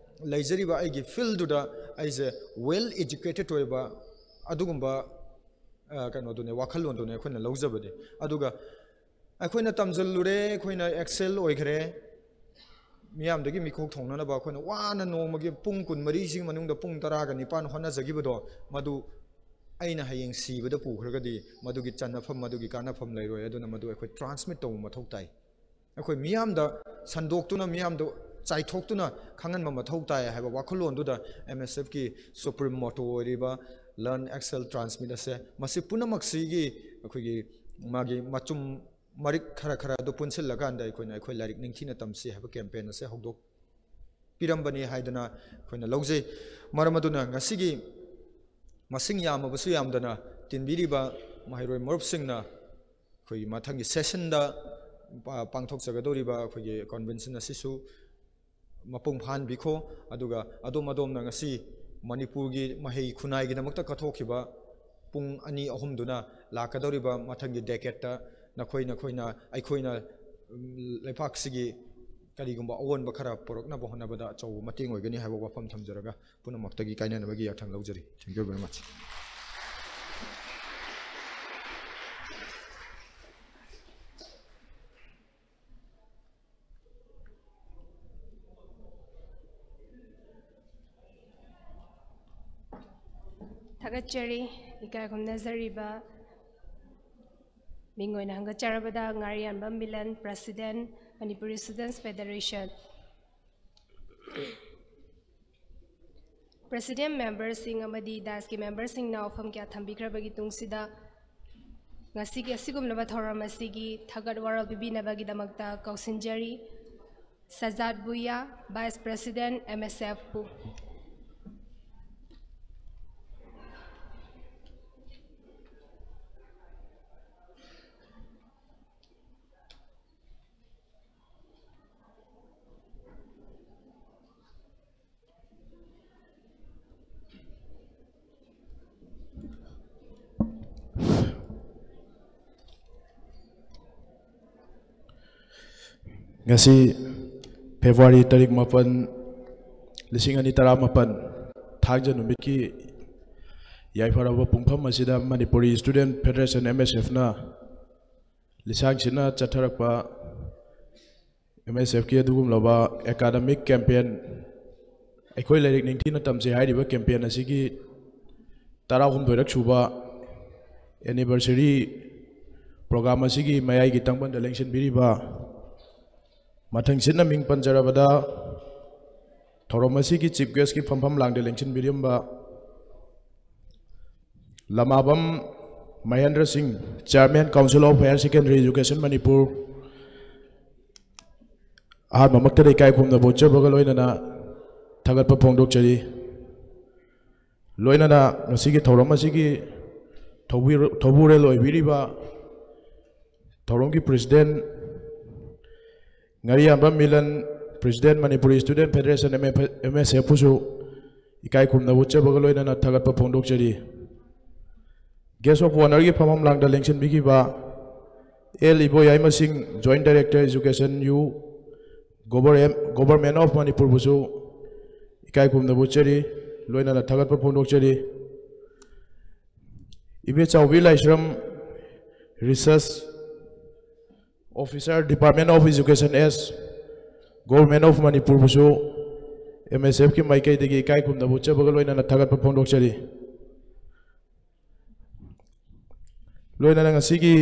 ꯂꯩꯖꯔꯤꯕ ꯑꯩꯒꯤ ꯐꯤꯜꯗꯨꯗ ꯑꯩꯁꯦ ꯋꯦꯜ ꯑꯦꯖꯨꯀꯦꯇꯦꯠ ꯑꯣꯏꯕ ꯑꯗꯨꯒꯨꯝꯕ, ꯑ, ꯀꯩꯅꯣꯗꯨꯅꯦ, ꯋꯥꯈꯜꯂꯣꯟꯗꯨꯅꯦ ꯑꯩꯈꯣꯏꯅ ꯂꯧꯖꯕꯗꯤ꯫ ꯑꯗꯨꯒ ꯑꯩꯈꯣꯏꯅ ꯇꯝꯁꯤꯜꯂꯨꯔꯦ, ꯑꯩꯈꯣꯏꯅ ꯑꯦꯛꯁꯦꯜ ꯑꯣꯏꯈ꯭ꯔꯦ, ꯃꯤꯌꯥꯝꯗꯒꯤ ꯃꯤꯀꯣꯛ ꯊꯣꯡꯅꯅꯕ ꯑꯩꯈꯣꯏꯅ ꯋꯥꯅ ꯅꯣꯡꯃꯒꯤ ꯄꯨꯡ ꯀꯨꯟꯃꯔꯤꯁꯤꯒꯤ ꯃꯅꯨꯡꯗ ꯄꯨꯡ ꯇꯔꯥꯒ ꯅꯤꯄꯥꯟ ꯍꯣꯠꯅꯖꯈꯤꯕꯗꯣ, ꯃꯗꯨ ꯑꯩꯅ ꯍꯌꯦꯡ ꯁꯤꯕꯗ ꯄꯨꯈ꯭ꯔꯒꯗꯤ ꯃꯗꯨꯒꯤ ꯆꯟꯅꯐꯝ, ꯃꯗꯨꯒꯤ ꯀꯥꯟꯅꯐꯝ ꯂꯩꯔꯣꯏ꯫ ꯑꯗꯨꯅ ꯃꯗꯨ ꯑꯩꯈꯣꯏ ꯇ꯭ꯔꯥꯟꯁꯃꯤꯠ ꯇꯧꯕ ꯃꯊꯧ ꯇꯥꯏ꯫ ꯑꯩꯈꯣꯏ ꯃꯤꯌꯥꯝꯗ ꯁꯟꯗꯣꯛꯇꯨꯅ, ꯃꯤꯌꯥꯝꯗ ꯆꯥꯏꯊꯣꯛꯇꯨꯅ ꯈꯪꯍꯟꯕ ꯃꯊꯧ ꯇꯥꯏ ꯍꯥꯏꯕ ꯋꯥꯈꯜꯂꯣꯟꯗꯨꯗ ꯑꯦꯝ ꯑꯦꯁ ꯑꯦꯐꯀꯤ ꯁꯨꯄ꯭ꯔꯤꯝ ꯃꯣꯇꯣ ꯑꯣꯏꯔꯤꯕ Learn, Excel, Transmit ꯑꯁꯦ, ꯃꯁꯤ ꯄꯨꯝꯅꯃꯛꯁꯤꯒꯤ ꯑꯩꯈꯣꯏꯒꯤ ꯃꯥꯒꯤ ꯃꯆꯨꯝ ꯃꯔꯤꯛ ꯈꯔ ꯈꯔ ꯑꯗꯨ ꯄꯨꯟꯁꯤꯜꯂꯀꯥꯟꯗ ꯑꯩꯈꯣꯏꯅ ꯑꯩꯈꯣꯏ ꯂꯥꯏꯔꯤꯛ ꯅꯤꯡꯊꯤꯅ ꯇꯝꯁꯤ ꯍꯥꯏꯕ ꯀꯦꯝꯄꯦꯟ ꯑꯁꯦ ꯍꯧꯗꯣꯛꯄꯤꯔꯝꯕꯅꯤ ꯍꯥꯏꯗꯅ ꯑꯩꯈꯣꯏꯅ ꯂꯧꯖꯩ꯫ ꯃꯔꯝ ꯑꯗꯨꯅ ꯉꯁꯤꯒꯤ ꯃꯁꯤꯡ ꯌꯥꯝꯃꯕꯁꯨ ꯌꯥꯝꯗꯅ ꯇꯤꯟꯕꯤꯔꯤꯕ ꯃꯍꯩꯔꯣꯏ ꯃꯔꯨꯞꯁꯤꯡꯅ ꯑꯩꯈꯣꯏꯒꯤ ꯃꯊꯪꯒꯤ ꯁꯦꯁꯟꯗ ꯄꯥꯡꯊꯣꯛꯆꯒꯗꯧꯔꯤꯕ ꯑꯩꯈꯣꯏꯒꯤ ꯀꯣꯟꯚꯦꯟꯁꯟ ꯑꯁꯤꯁꯨ ꯃꯄꯨꯡ ꯐꯥꯍꯟꯕꯤꯈꯣ꯫ ꯑꯗꯨꯒ ꯑꯗꯣꯝ ꯑꯗꯣꯝꯅ ꯉꯁꯤ ꯃꯅꯤꯄꯨꯔꯒꯤ ꯃꯍꯩ ꯈꯨꯟꯅꯥꯏꯒꯤꯗꯃꯛꯇ ꯀꯠꯊꯣꯛꯈꯤꯕ ꯄꯨꯡ ꯑꯅꯤ ꯑꯍꯨꯝꯗꯨꯅ ꯂꯥꯛꯀꯗꯧꯔꯤꯕ ꯃꯊꯪꯒꯤ ꯗꯦꯀꯦꯠꯇ ꯅꯈꯣꯏ, ꯅꯈꯣꯏꯅ, ꯑꯩꯈꯣꯏꯅ, ꯎꯝ, ꯂꯩꯄꯥꯛꯁꯤꯒꯤ ꯀꯔꯤꯒꯨꯝꯕ ꯑꯑꯣꯟꯕ ꯈꯔ ꯄꯨꯔꯛꯅꯕ ꯍꯣꯠꯅꯕꯗ ꯑꯆꯧꯕ ꯃꯇꯦꯡ ꯑꯣꯏꯒꯅꯤ ꯍꯥꯏꯕ ꯋꯥꯐꯝ ꯊꯝꯖꯔꯒ ꯄꯨꯝꯅꯃꯛꯇꯒꯤ ꯀꯥꯏꯅꯅꯕꯒꯤ ꯌꯥꯊꯪ ꯂꯧꯖꯔꯤ꯫ Thank you very much. ꯊꯥꯒꯠꯆꯔꯤ꯫ ꯏꯀꯥꯏ ꯈꯨꯝꯅꯖꯔꯤꯕ ꯃꯤꯡ ꯑꯣꯏꯅ ꯍꯪꯒꯠꯆꯔꯕꯗ ꯉꯥꯔꯤꯌꯥꯟꯕꯝ Milan, President, Manipuri Students Federation꯫ President memberꯁꯤꯡ ꯑꯃꯗꯤ dais ꯀꯤ memberꯁꯤꯡꯅ ꯋꯥꯐꯝ ꯀꯌꯥ ꯊꯝꯕꯤꯈ꯭ꯔꯕꯒꯤ ꯇꯨꯡꯁꯤꯗ, ꯉꯁꯤꯒꯤ ꯑꯁꯤꯒꯨꯝꯂꯕ ꯊꯧꯔꯝ ꯑꯁꯤꯒꯤ ꯊꯥꯒꯠ ꯋꯥꯔꯣꯜ ꯄꯤꯕꯤꯅꯕꯒꯤꯗꯃꯛꯇ ꯀꯧꯁꯤꯟꯖꯔꯤ꯫ ꯁꯖꯥꯠ ꯕꯨꯌꯥ, Vice President, M S F ꯄꯨ꯫ ꯉꯁꯤ ꯐꯦꯕ꯭ꯔꯨꯋꯥꯔꯤ ꯇꯥꯔꯤꯛ ꯃꯥꯄꯟ, ꯂꯤꯁꯤꯡ ꯑꯅꯤ ꯇꯔꯥꯃꯥꯄꯟ, ꯊꯥꯡꯖ ꯅꯨꯃꯤꯠꯀꯤ ꯌꯥꯏꯐꯔꯕ ꯄꯨꯡꯐꯝ ꯑꯁꯤꯗ Manipuri student federation, M S ꯑꯦꯐꯅ ꯂꯤꯁꯥꯡ ꯁꯤꯠꯅ ꯆꯠꯊꯔꯛꯄ M S ꯑꯦꯐꯀꯤ ꯑꯗꯨꯒꯨꯝꯂꯕ ꯑꯦꯀꯥꯗꯃꯤꯛ ꯀꯦꯝꯄꯦꯟ, ꯑꯩꯈꯣꯏ ꯂꯥꯏꯔꯤꯛ ꯅꯤꯡꯊꯤꯅ ꯇꯝꯁꯦ ꯍꯥꯏꯔꯤꯕ ꯀꯦꯝꯄꯦꯟ ꯑꯁꯤꯒꯤ ꯇꯔꯥꯍꯨꯝꯗꯣꯏꯔꯛ ꯁꯨꯕ ꯑꯦꯅꯤꯚꯔꯁꯔꯤ ꯄ꯭ꯔꯣꯒ꯭ꯔꯥꯝ ꯑꯁꯤꯒꯤ ꯃꯌꯥꯏꯒꯤ ꯇꯪꯕꯟꯗ ꯂꯦꯡꯁꯤꯟꯕꯤꯔꯤꯕ, ꯃꯊꯪꯁꯤꯠꯅ ꯃꯤꯡ ꯄꯟꯖꯔꯕꯗ, ꯊꯧꯔꯝ ꯑꯁꯤꯒꯤ ꯆꯤꯐ ꯒꯦꯁꯀꯤ ꯐꯝꯐꯝ ꯂꯥꯡꯗ ꯂꯦꯡꯁꯤꯟꯕꯤꯔꯝꯕ ꯂꯃꯥꯕꯝ ꯃꯍꯦꯟꯗ꯭ꯔ ꯁꯤꯡ, Chairman, Council of Higher Secondary Education, Manipur, ꯑꯍꯥꯟꯕꯃꯛꯇꯗ ꯏꯀꯥꯏ ꯈꯨꯝꯅꯕ ꯎꯠꯆꯕꯒ ꯂꯣꯏꯅꯅ ꯊꯥꯒꯠꯄ ꯐꯣꯡꯗꯣꯛꯆꯔꯤ꯫ ꯂꯣꯏꯅꯅ ꯉꯁꯤꯒꯤ ꯊꯧꯔꯝ ꯑꯁꯤꯒꯤ ꯊꯧꯕꯨꯔꯦꯜ ꯑꯣꯏꯕꯤꯔꯤꯕ ꯊꯧꯔꯝꯒꯤ president Ngariyanbam Milan, president Manipuri student federation, M S ꯑꯦꯐꯄꯨꯁꯨ ꯏꯀꯥꯏ ꯈꯨꯝꯅꯕ ꯎꯠꯆꯕꯒ ꯂꯣꯏꯅꯅ ꯊꯥꯒꯠꯄ ꯐꯣꯡꯗꯣꯛꯆꯔꯤ꯫ ꯒꯦꯁ ꯑꯣꯐ ꯑꯣꯅꯔꯒꯤ ꯐꯝꯐꯝ ꯂꯥꯡꯗ ꯂꯦꯡꯁꯤꯟꯕꯤꯈꯤꯕ ꯑꯦꯜ ꯏꯕꯣꯌꯥꯏꯃꯁꯤꯡ, Joint Director Education, U, Government of ꯃꯅꯤꯄꯨꯔꯕꯨꯁꯨ ꯏꯀꯥꯏ ꯈꯨꯝꯅꯕ ꯎꯠꯆꯔꯤ, ꯂꯣꯏꯅꯅ ꯊꯥꯒꯠꯄ ꯐꯣꯡꯗꯣꯛꯆꯔꯤ꯫ Ibechaobi Laishram, Research Officer, Department of Education, S, Government of ꯃꯅꯤꯄꯨꯔꯕꯨꯁꯨ ꯑꯦꯝ ꯑꯦꯁ ꯑꯦꯐꯀꯤ ꯃꯥꯏꯀꯩꯗꯒꯤ ꯏꯀꯥꯏ ꯈꯨꯝꯅꯕ ꯎꯠꯆꯕꯒ ꯂꯣꯏꯅꯅ ꯊꯥꯒꯠꯄ ꯐꯣꯡꯗꯣꯛꯆꯔꯤ꯫ ꯂꯣꯏꯅꯅ ꯉꯁꯤꯒꯤ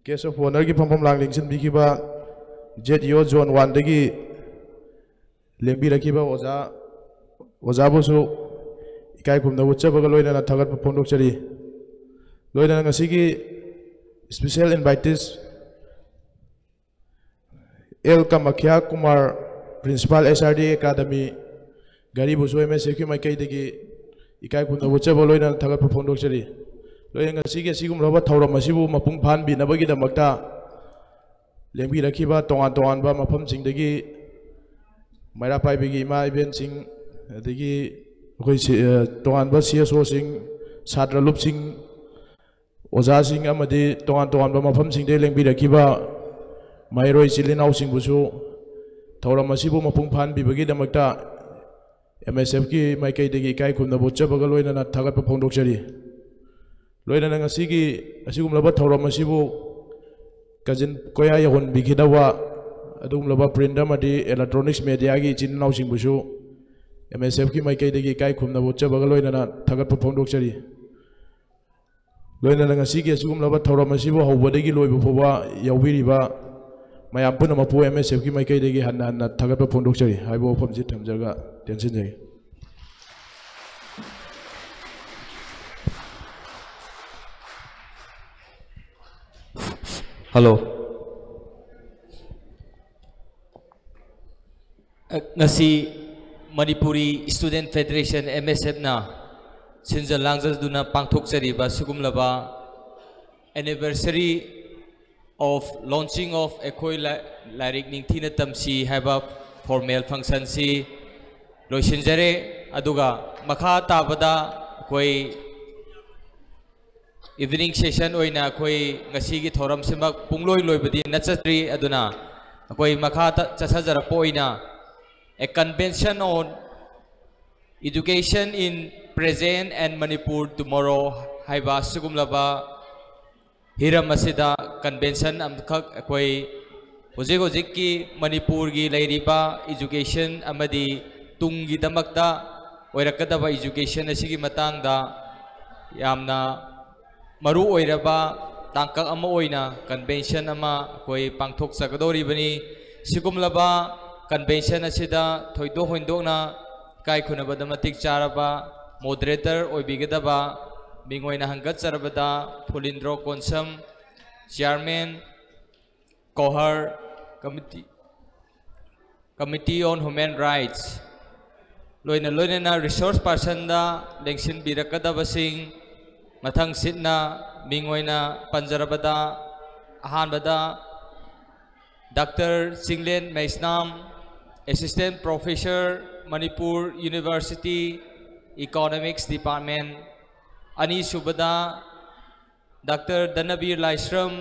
ꯒꯦꯁ ꯑꯣꯐ ꯑꯣꯅꯔꯒꯤ ꯐꯝꯐꯝ ꯂꯥꯡ ꯂꯦꯡꯁꯤꯟꯕꯤꯈꯤꯕ ꯖꯦꯠ ꯏ ꯑꯣ ꯖꯣꯟ ꯋꯥꯟꯗꯒꯤ ꯂꯦꯡꯕꯤꯔꯛꯈꯤꯕ ꯑꯣꯖꯥ, ꯑꯣꯖꯥꯕꯨꯁꯨ ꯏꯀꯥꯏ ꯈꯨꯝꯅꯕ ꯎꯠꯆꯕꯒ ꯂꯣꯏꯅꯅ ꯊꯥꯒꯠꯄ ꯐꯣꯡꯗꯣꯛꯆꯔꯤ꯫ ꯂꯣꯏꯅꯅ ꯉꯁꯤꯒꯤ special invitees L Kamakhya Kumar, Principal, S R D Academy, ꯒꯥꯔꯤꯕꯨꯁꯨ ꯑꯦꯝ ꯑꯦꯁ ꯑꯦꯐꯀꯤ ꯃꯥꯏꯀꯩꯗꯒꯤ ꯏꯀꯥꯏ ꯈꯨꯝꯅꯕ ꯎꯠꯆꯕ ꯂꯣꯏꯅꯅ ꯊꯥꯒꯠꯄ ꯐꯣꯡꯗꯣꯛꯆꯔꯤ꯫ ꯂꯣꯏꯅ ꯉꯁꯤꯒꯤ ꯑꯁꯤꯒꯨꯝꯂꯕ ꯊꯧꯔꯝ ꯑꯁꯤꯕꯨ ꯃꯄꯨꯡ ꯐꯥꯍꯟꯕꯤꯅꯕꯒꯤꯗꯃꯛꯇ ꯂꯦꯡꯕꯤꯔꯛꯈꯤꯕ ꯇꯣꯉꯥꯟ ꯇꯣꯉꯥꯟꯕ ꯃꯐꯝꯁꯤꯡꯗꯒꯤ ꯃꯩꯔꯥ ꯄꯥꯏꯕꯤꯒꯤ ꯏꯃꯥ ꯏꯕꯦꯟꯁꯤꯡ, ꯑꯗꯒꯤ ꯑꯩꯈꯣꯏ ꯁꯤ-, ꯑ, ꯇꯣꯉꯥꯟꯕ ꯁꯤ ꯑꯦꯁ ꯑꯣꯁꯤꯡ, ꯁꯥꯇ꯭ꯔ ꯂꯨꯞꯁꯤꯡ, ꯑꯣꯖꯥꯁꯤꯡ ꯑꯃꯗꯤ ꯇꯣꯉꯥꯟ ꯇꯣꯉꯥꯟꯕ ꯃꯐꯝꯁꯤꯡꯗꯒꯤ ꯂꯦꯡꯕꯤꯔꯛꯈꯤꯕ ꯃꯍꯩꯔꯣꯏ ꯏꯆꯤꯜ ꯏꯅꯥꯎꯁꯤꯡꯕꯨꯁꯨ ꯊꯧꯔꯝ ꯑꯁꯤꯕꯨ ꯃꯄꯨꯡ ꯐꯥꯍꯟꯕꯤꯕꯒꯤꯗꯃꯛꯇ ꯑꯦꯝ ꯑꯦꯁ ꯑꯦꯐꯀꯤ ꯃꯥꯏꯀꯩꯗꯒꯤ ꯏꯀꯥꯏ ꯈꯨꯝꯅꯕ ꯎꯠꯆꯕꯒ ꯂꯣꯏꯅꯅ ꯊꯥꯒꯠꯄ ꯐꯣꯡꯗꯣꯛꯆꯔꯤ꯫ ꯂꯣꯏꯅꯅ ꯉꯁꯤꯒꯤ ꯑꯁꯤꯒꯨꯝꯂꯕ ꯊꯧꯔꯝ ꯑꯁꯤꯕꯨ ꯀꯥꯆꯤꯟ ꯀꯣꯌꯥ ꯌꯧꯍꯟꯕꯤꯈꯤꯗꯕ ꯑꯗꯨꯒꯨꯝꯂꯕ ꯄ꯭ꯔꯤꯟꯠ ꯑꯃꯗꯤ ꯏꯂꯦꯛꯇ꯭ꯔꯣꯅꯤꯛꯁ ꯃꯦꯗꯤꯌꯥꯒꯤ ꯏꯆꯤꯟ ꯏꯅꯥꯎꯁꯤꯡꯕꯨꯁꯨ ꯑꯦꯝ ꯑꯦꯁ ꯑꯦꯐꯀꯤ ꯃꯥꯏꯀꯩꯗꯒꯤ ꯏꯀꯥꯏ ꯈꯨꯝꯅꯕ ꯎꯠꯆꯕꯒ ꯂꯣꯏꯅꯅ ꯊꯥꯒꯠꯄ ꯐꯣꯡꯗꯣꯛꯆꯔꯤ꯫ ꯂꯣꯏꯅꯅ ꯉꯁꯤꯒꯤ ꯑꯁꯤꯒꯨꯝꯂꯕ ꯊꯧꯔꯝ ꯑꯁꯤꯕꯨ ꯍꯧꯕꯗꯒꯤ ꯂꯣꯏꯕ ꯐꯥꯎꯕ ꯌꯥꯎꯕꯤꯔꯤꯕ ꯃꯌꯥꯝ ꯄꯨꯝꯅꯃꯛꯄꯨ ꯑꯦꯝ ꯑꯦꯁ ꯑꯦꯐꯀꯤ ꯃꯥꯏꯀꯩꯗꯒꯤ ꯍꯟꯅ ꯍꯟꯅ ꯊꯥꯒꯠꯄ ꯐꯣꯡꯗꯣꯛꯆꯔꯤ꯫ ꯍꯥꯏꯕ ꯋꯥꯐꯝꯁꯤ ꯊꯝꯖꯔꯒ ꯇꯦꯟꯁꯤꯟꯖꯒꯦ꯫ ꯍꯜꯂꯣ꯫ ꯉꯁꯤ Manipuri student federation, M S ꯑꯦꯐꯅ ꯁꯤꯟꯖ ꯂꯥꯡꯖꯗꯨꯅ ꯄꯥꯡꯊꯣꯛꯆꯔꯤꯕ ꯁꯤꯒꯨꯝꯂꯕ anniversary of launching of ꯑꯩꯈꯣꯏ ꯂꯥꯏ-, ꯂꯥꯏꯔꯤꯛ ꯅꯤꯡꯊꯤꯅ ꯇꯝꯁꯤ ꯍꯥꯏꯕ formal functionꯁꯤ ꯂꯣꯏꯁꯤꯟꯖꯔꯦ꯫ ꯑꯗꯨꯒ ꯃꯈꯥ ꯇꯥꯕꯗ ꯑꯩꯈꯣꯏ evening session ꯑꯣꯏꯅ ꯑꯩꯈꯣꯏ ꯉꯁꯤꯒꯤ ꯊꯧꯔꯝꯁꯤꯃꯛ ꯄꯨꯡꯂꯣꯏ ꯂꯣꯏꯕꯗꯤ ꯅꯠꯆꯗ꯭ꯔꯤ꯫ ꯑꯗꯨꯅ ꯑꯩꯈꯣꯏ ꯃꯈꯥ ꯇ-, ꯆꯠꯊꯖꯔꯛꯄ ꯑꯣꯏꯅ A Convention on Education in Present and Manipur Tomorrow ꯍꯥꯏꯕ ꯑꯁꯤꯒꯨꯝꯂꯕ ꯍꯤꯔꯝ ꯑꯁꯤꯗ convention ꯑꯃꯈꯛ ꯑꯩꯈꯣꯏ ꯍꯧꯖꯤꯛ ꯍꯧꯖꯤꯛꯀꯤ ꯃꯅꯤꯄꯨꯔꯒꯤ ꯂꯩꯔꯤꯕ education ꯑꯃꯗꯤ ꯇꯨꯡꯒꯤꯗꯃꯛꯇ ꯑꯣꯏꯔꯛꯀꯗꯕ education ꯑꯁꯤꯒꯤ ꯃꯇꯥꯡꯗ ꯌꯥꯝꯅ ꯃꯔꯨ ꯑꯣꯏꯔꯕ ꯇꯥꯡꯀꯛ ꯑꯃ ꯑꯣꯏꯅ convention ꯑꯃ ꯑꯩꯈꯣꯏ ꯄꯥꯡꯊꯣꯛꯆꯒꯗꯧꯔꯤꯕꯅꯤ꯫ ꯁꯤꯒꯨꯝꯂꯕ convention ꯑꯁꯤꯗ ꯊꯣꯏꯗꯣꯛ ꯍꯦꯟꯗꯣꯛꯅ ꯏꯀꯥꯏ ꯈꯨꯝꯅꯕꯗ ꯃꯇꯤꯛ ꯆꯥꯔꯕ moderator ꯑꯣꯏꯕꯤꯒꯗꯕ ꯃꯤꯡ ꯑꯣꯏꯅ ꯍꯪꯒꯠꯆꯔꯕꯗ ꯐꯨꯂꯤꯟꯗ꯭ꯔꯣ Konsam, Chairman, COHR, Committee, Committee on Human Rights, ꯂꯣꯏꯅ ꯂꯣꯏꯅꯅ resource personꯗ ꯂꯦꯡꯁꯤꯟꯕꯤꯔꯛꯀꯗꯕꯁꯤꯡ ꯃꯊꯪꯁꯤꯠꯅ ꯃꯤꯡ ꯑꯣꯏꯅ ꯄꯟꯖꯔꯕꯗ, ꯑꯍꯥꯟꯕꯗ Doctor ꯆꯤꯡꯂꯦꯟ ꯃꯩꯁꯅꯥꯝ, Assistant Professor, Manipur University, Economics Department, ꯑꯅꯤꯁꯨꯕꯗ Doctor ꯙꯅꯕꯤꯔ ꯂꯥꯏꯁ꯭ꯔꯝ,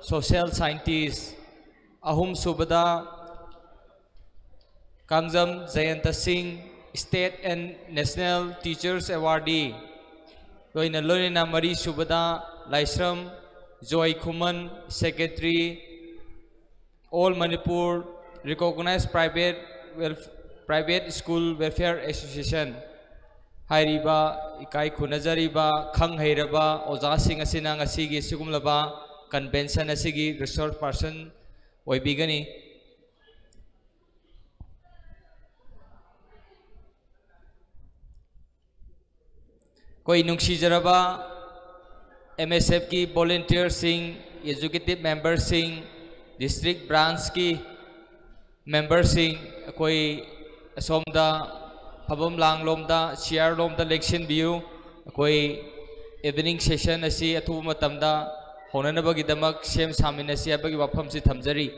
Social Scientist, ꯑꯍꯨꯝꯁꯨꯕꯗ ꯀꯥꯡꯖꯝ ꯖꯌꯟꯇ ꯁꯤꯡ, State and National Teachers Awardee, ꯂꯣꯏꯅ ꯂꯣꯏꯅꯅ ꯃꯔꯤꯁꯨꯕꯗ ꯂꯥꯏꯁ꯭ꯔꯝ ꯖꯣꯏ ꯈꯨꯃꯟ, Secretary, All Manipur Recognized Private Welf-, Private School Welfare Association꯫ ꯍꯥꯏꯔꯤꯕ ꯏꯀꯥꯏ ꯈꯨꯝꯅꯖꯔꯤꯕ ꯈꯪ ꯍꯩꯔꯕ ꯑꯣꯖꯥꯁꯤꯡ ꯑꯁꯤꯅ ꯉꯁꯤꯒꯤ ꯁꯤꯒꯨꯝꯂꯕ convention ꯑꯁꯤꯒꯤ resource person ꯑꯣꯏꯕꯤꯒꯅꯤ꯫ ꯑꯩꯈꯣꯏ ꯅꯨꯡꯁꯤꯖꯔꯕ M S F ꯀꯤ volunteer ꯁꯤꯡ, executive member ꯁꯤꯡ, district branch ꯀꯤ member ꯁꯤꯡ, ꯑꯩꯈꯣꯏ ꯑꯁꯣꯝꯗ ꯐꯝꯐꯝ ꯂꯥꯡꯂꯣꯝꯗ, chair ꯂꯣꯝꯗ ꯂꯦꯡꯁꯤꯟꯕꯤꯌꯨ꯫ ꯑꯩꯈꯣꯏ evening session ꯑꯁꯤ ꯑꯊꯨꯕ ꯃꯇꯝꯗ ꯍꯧꯅꯅꯕꯒꯤꯗꯃꯛ ꯁꯦꯝ ꯁꯥꯃꯤꯟꯅꯁꯤ ꯍꯥꯏꯕꯒꯤ ꯋꯥꯐꯝꯁꯤ ꯊꯝꯖꯔꯤ꯫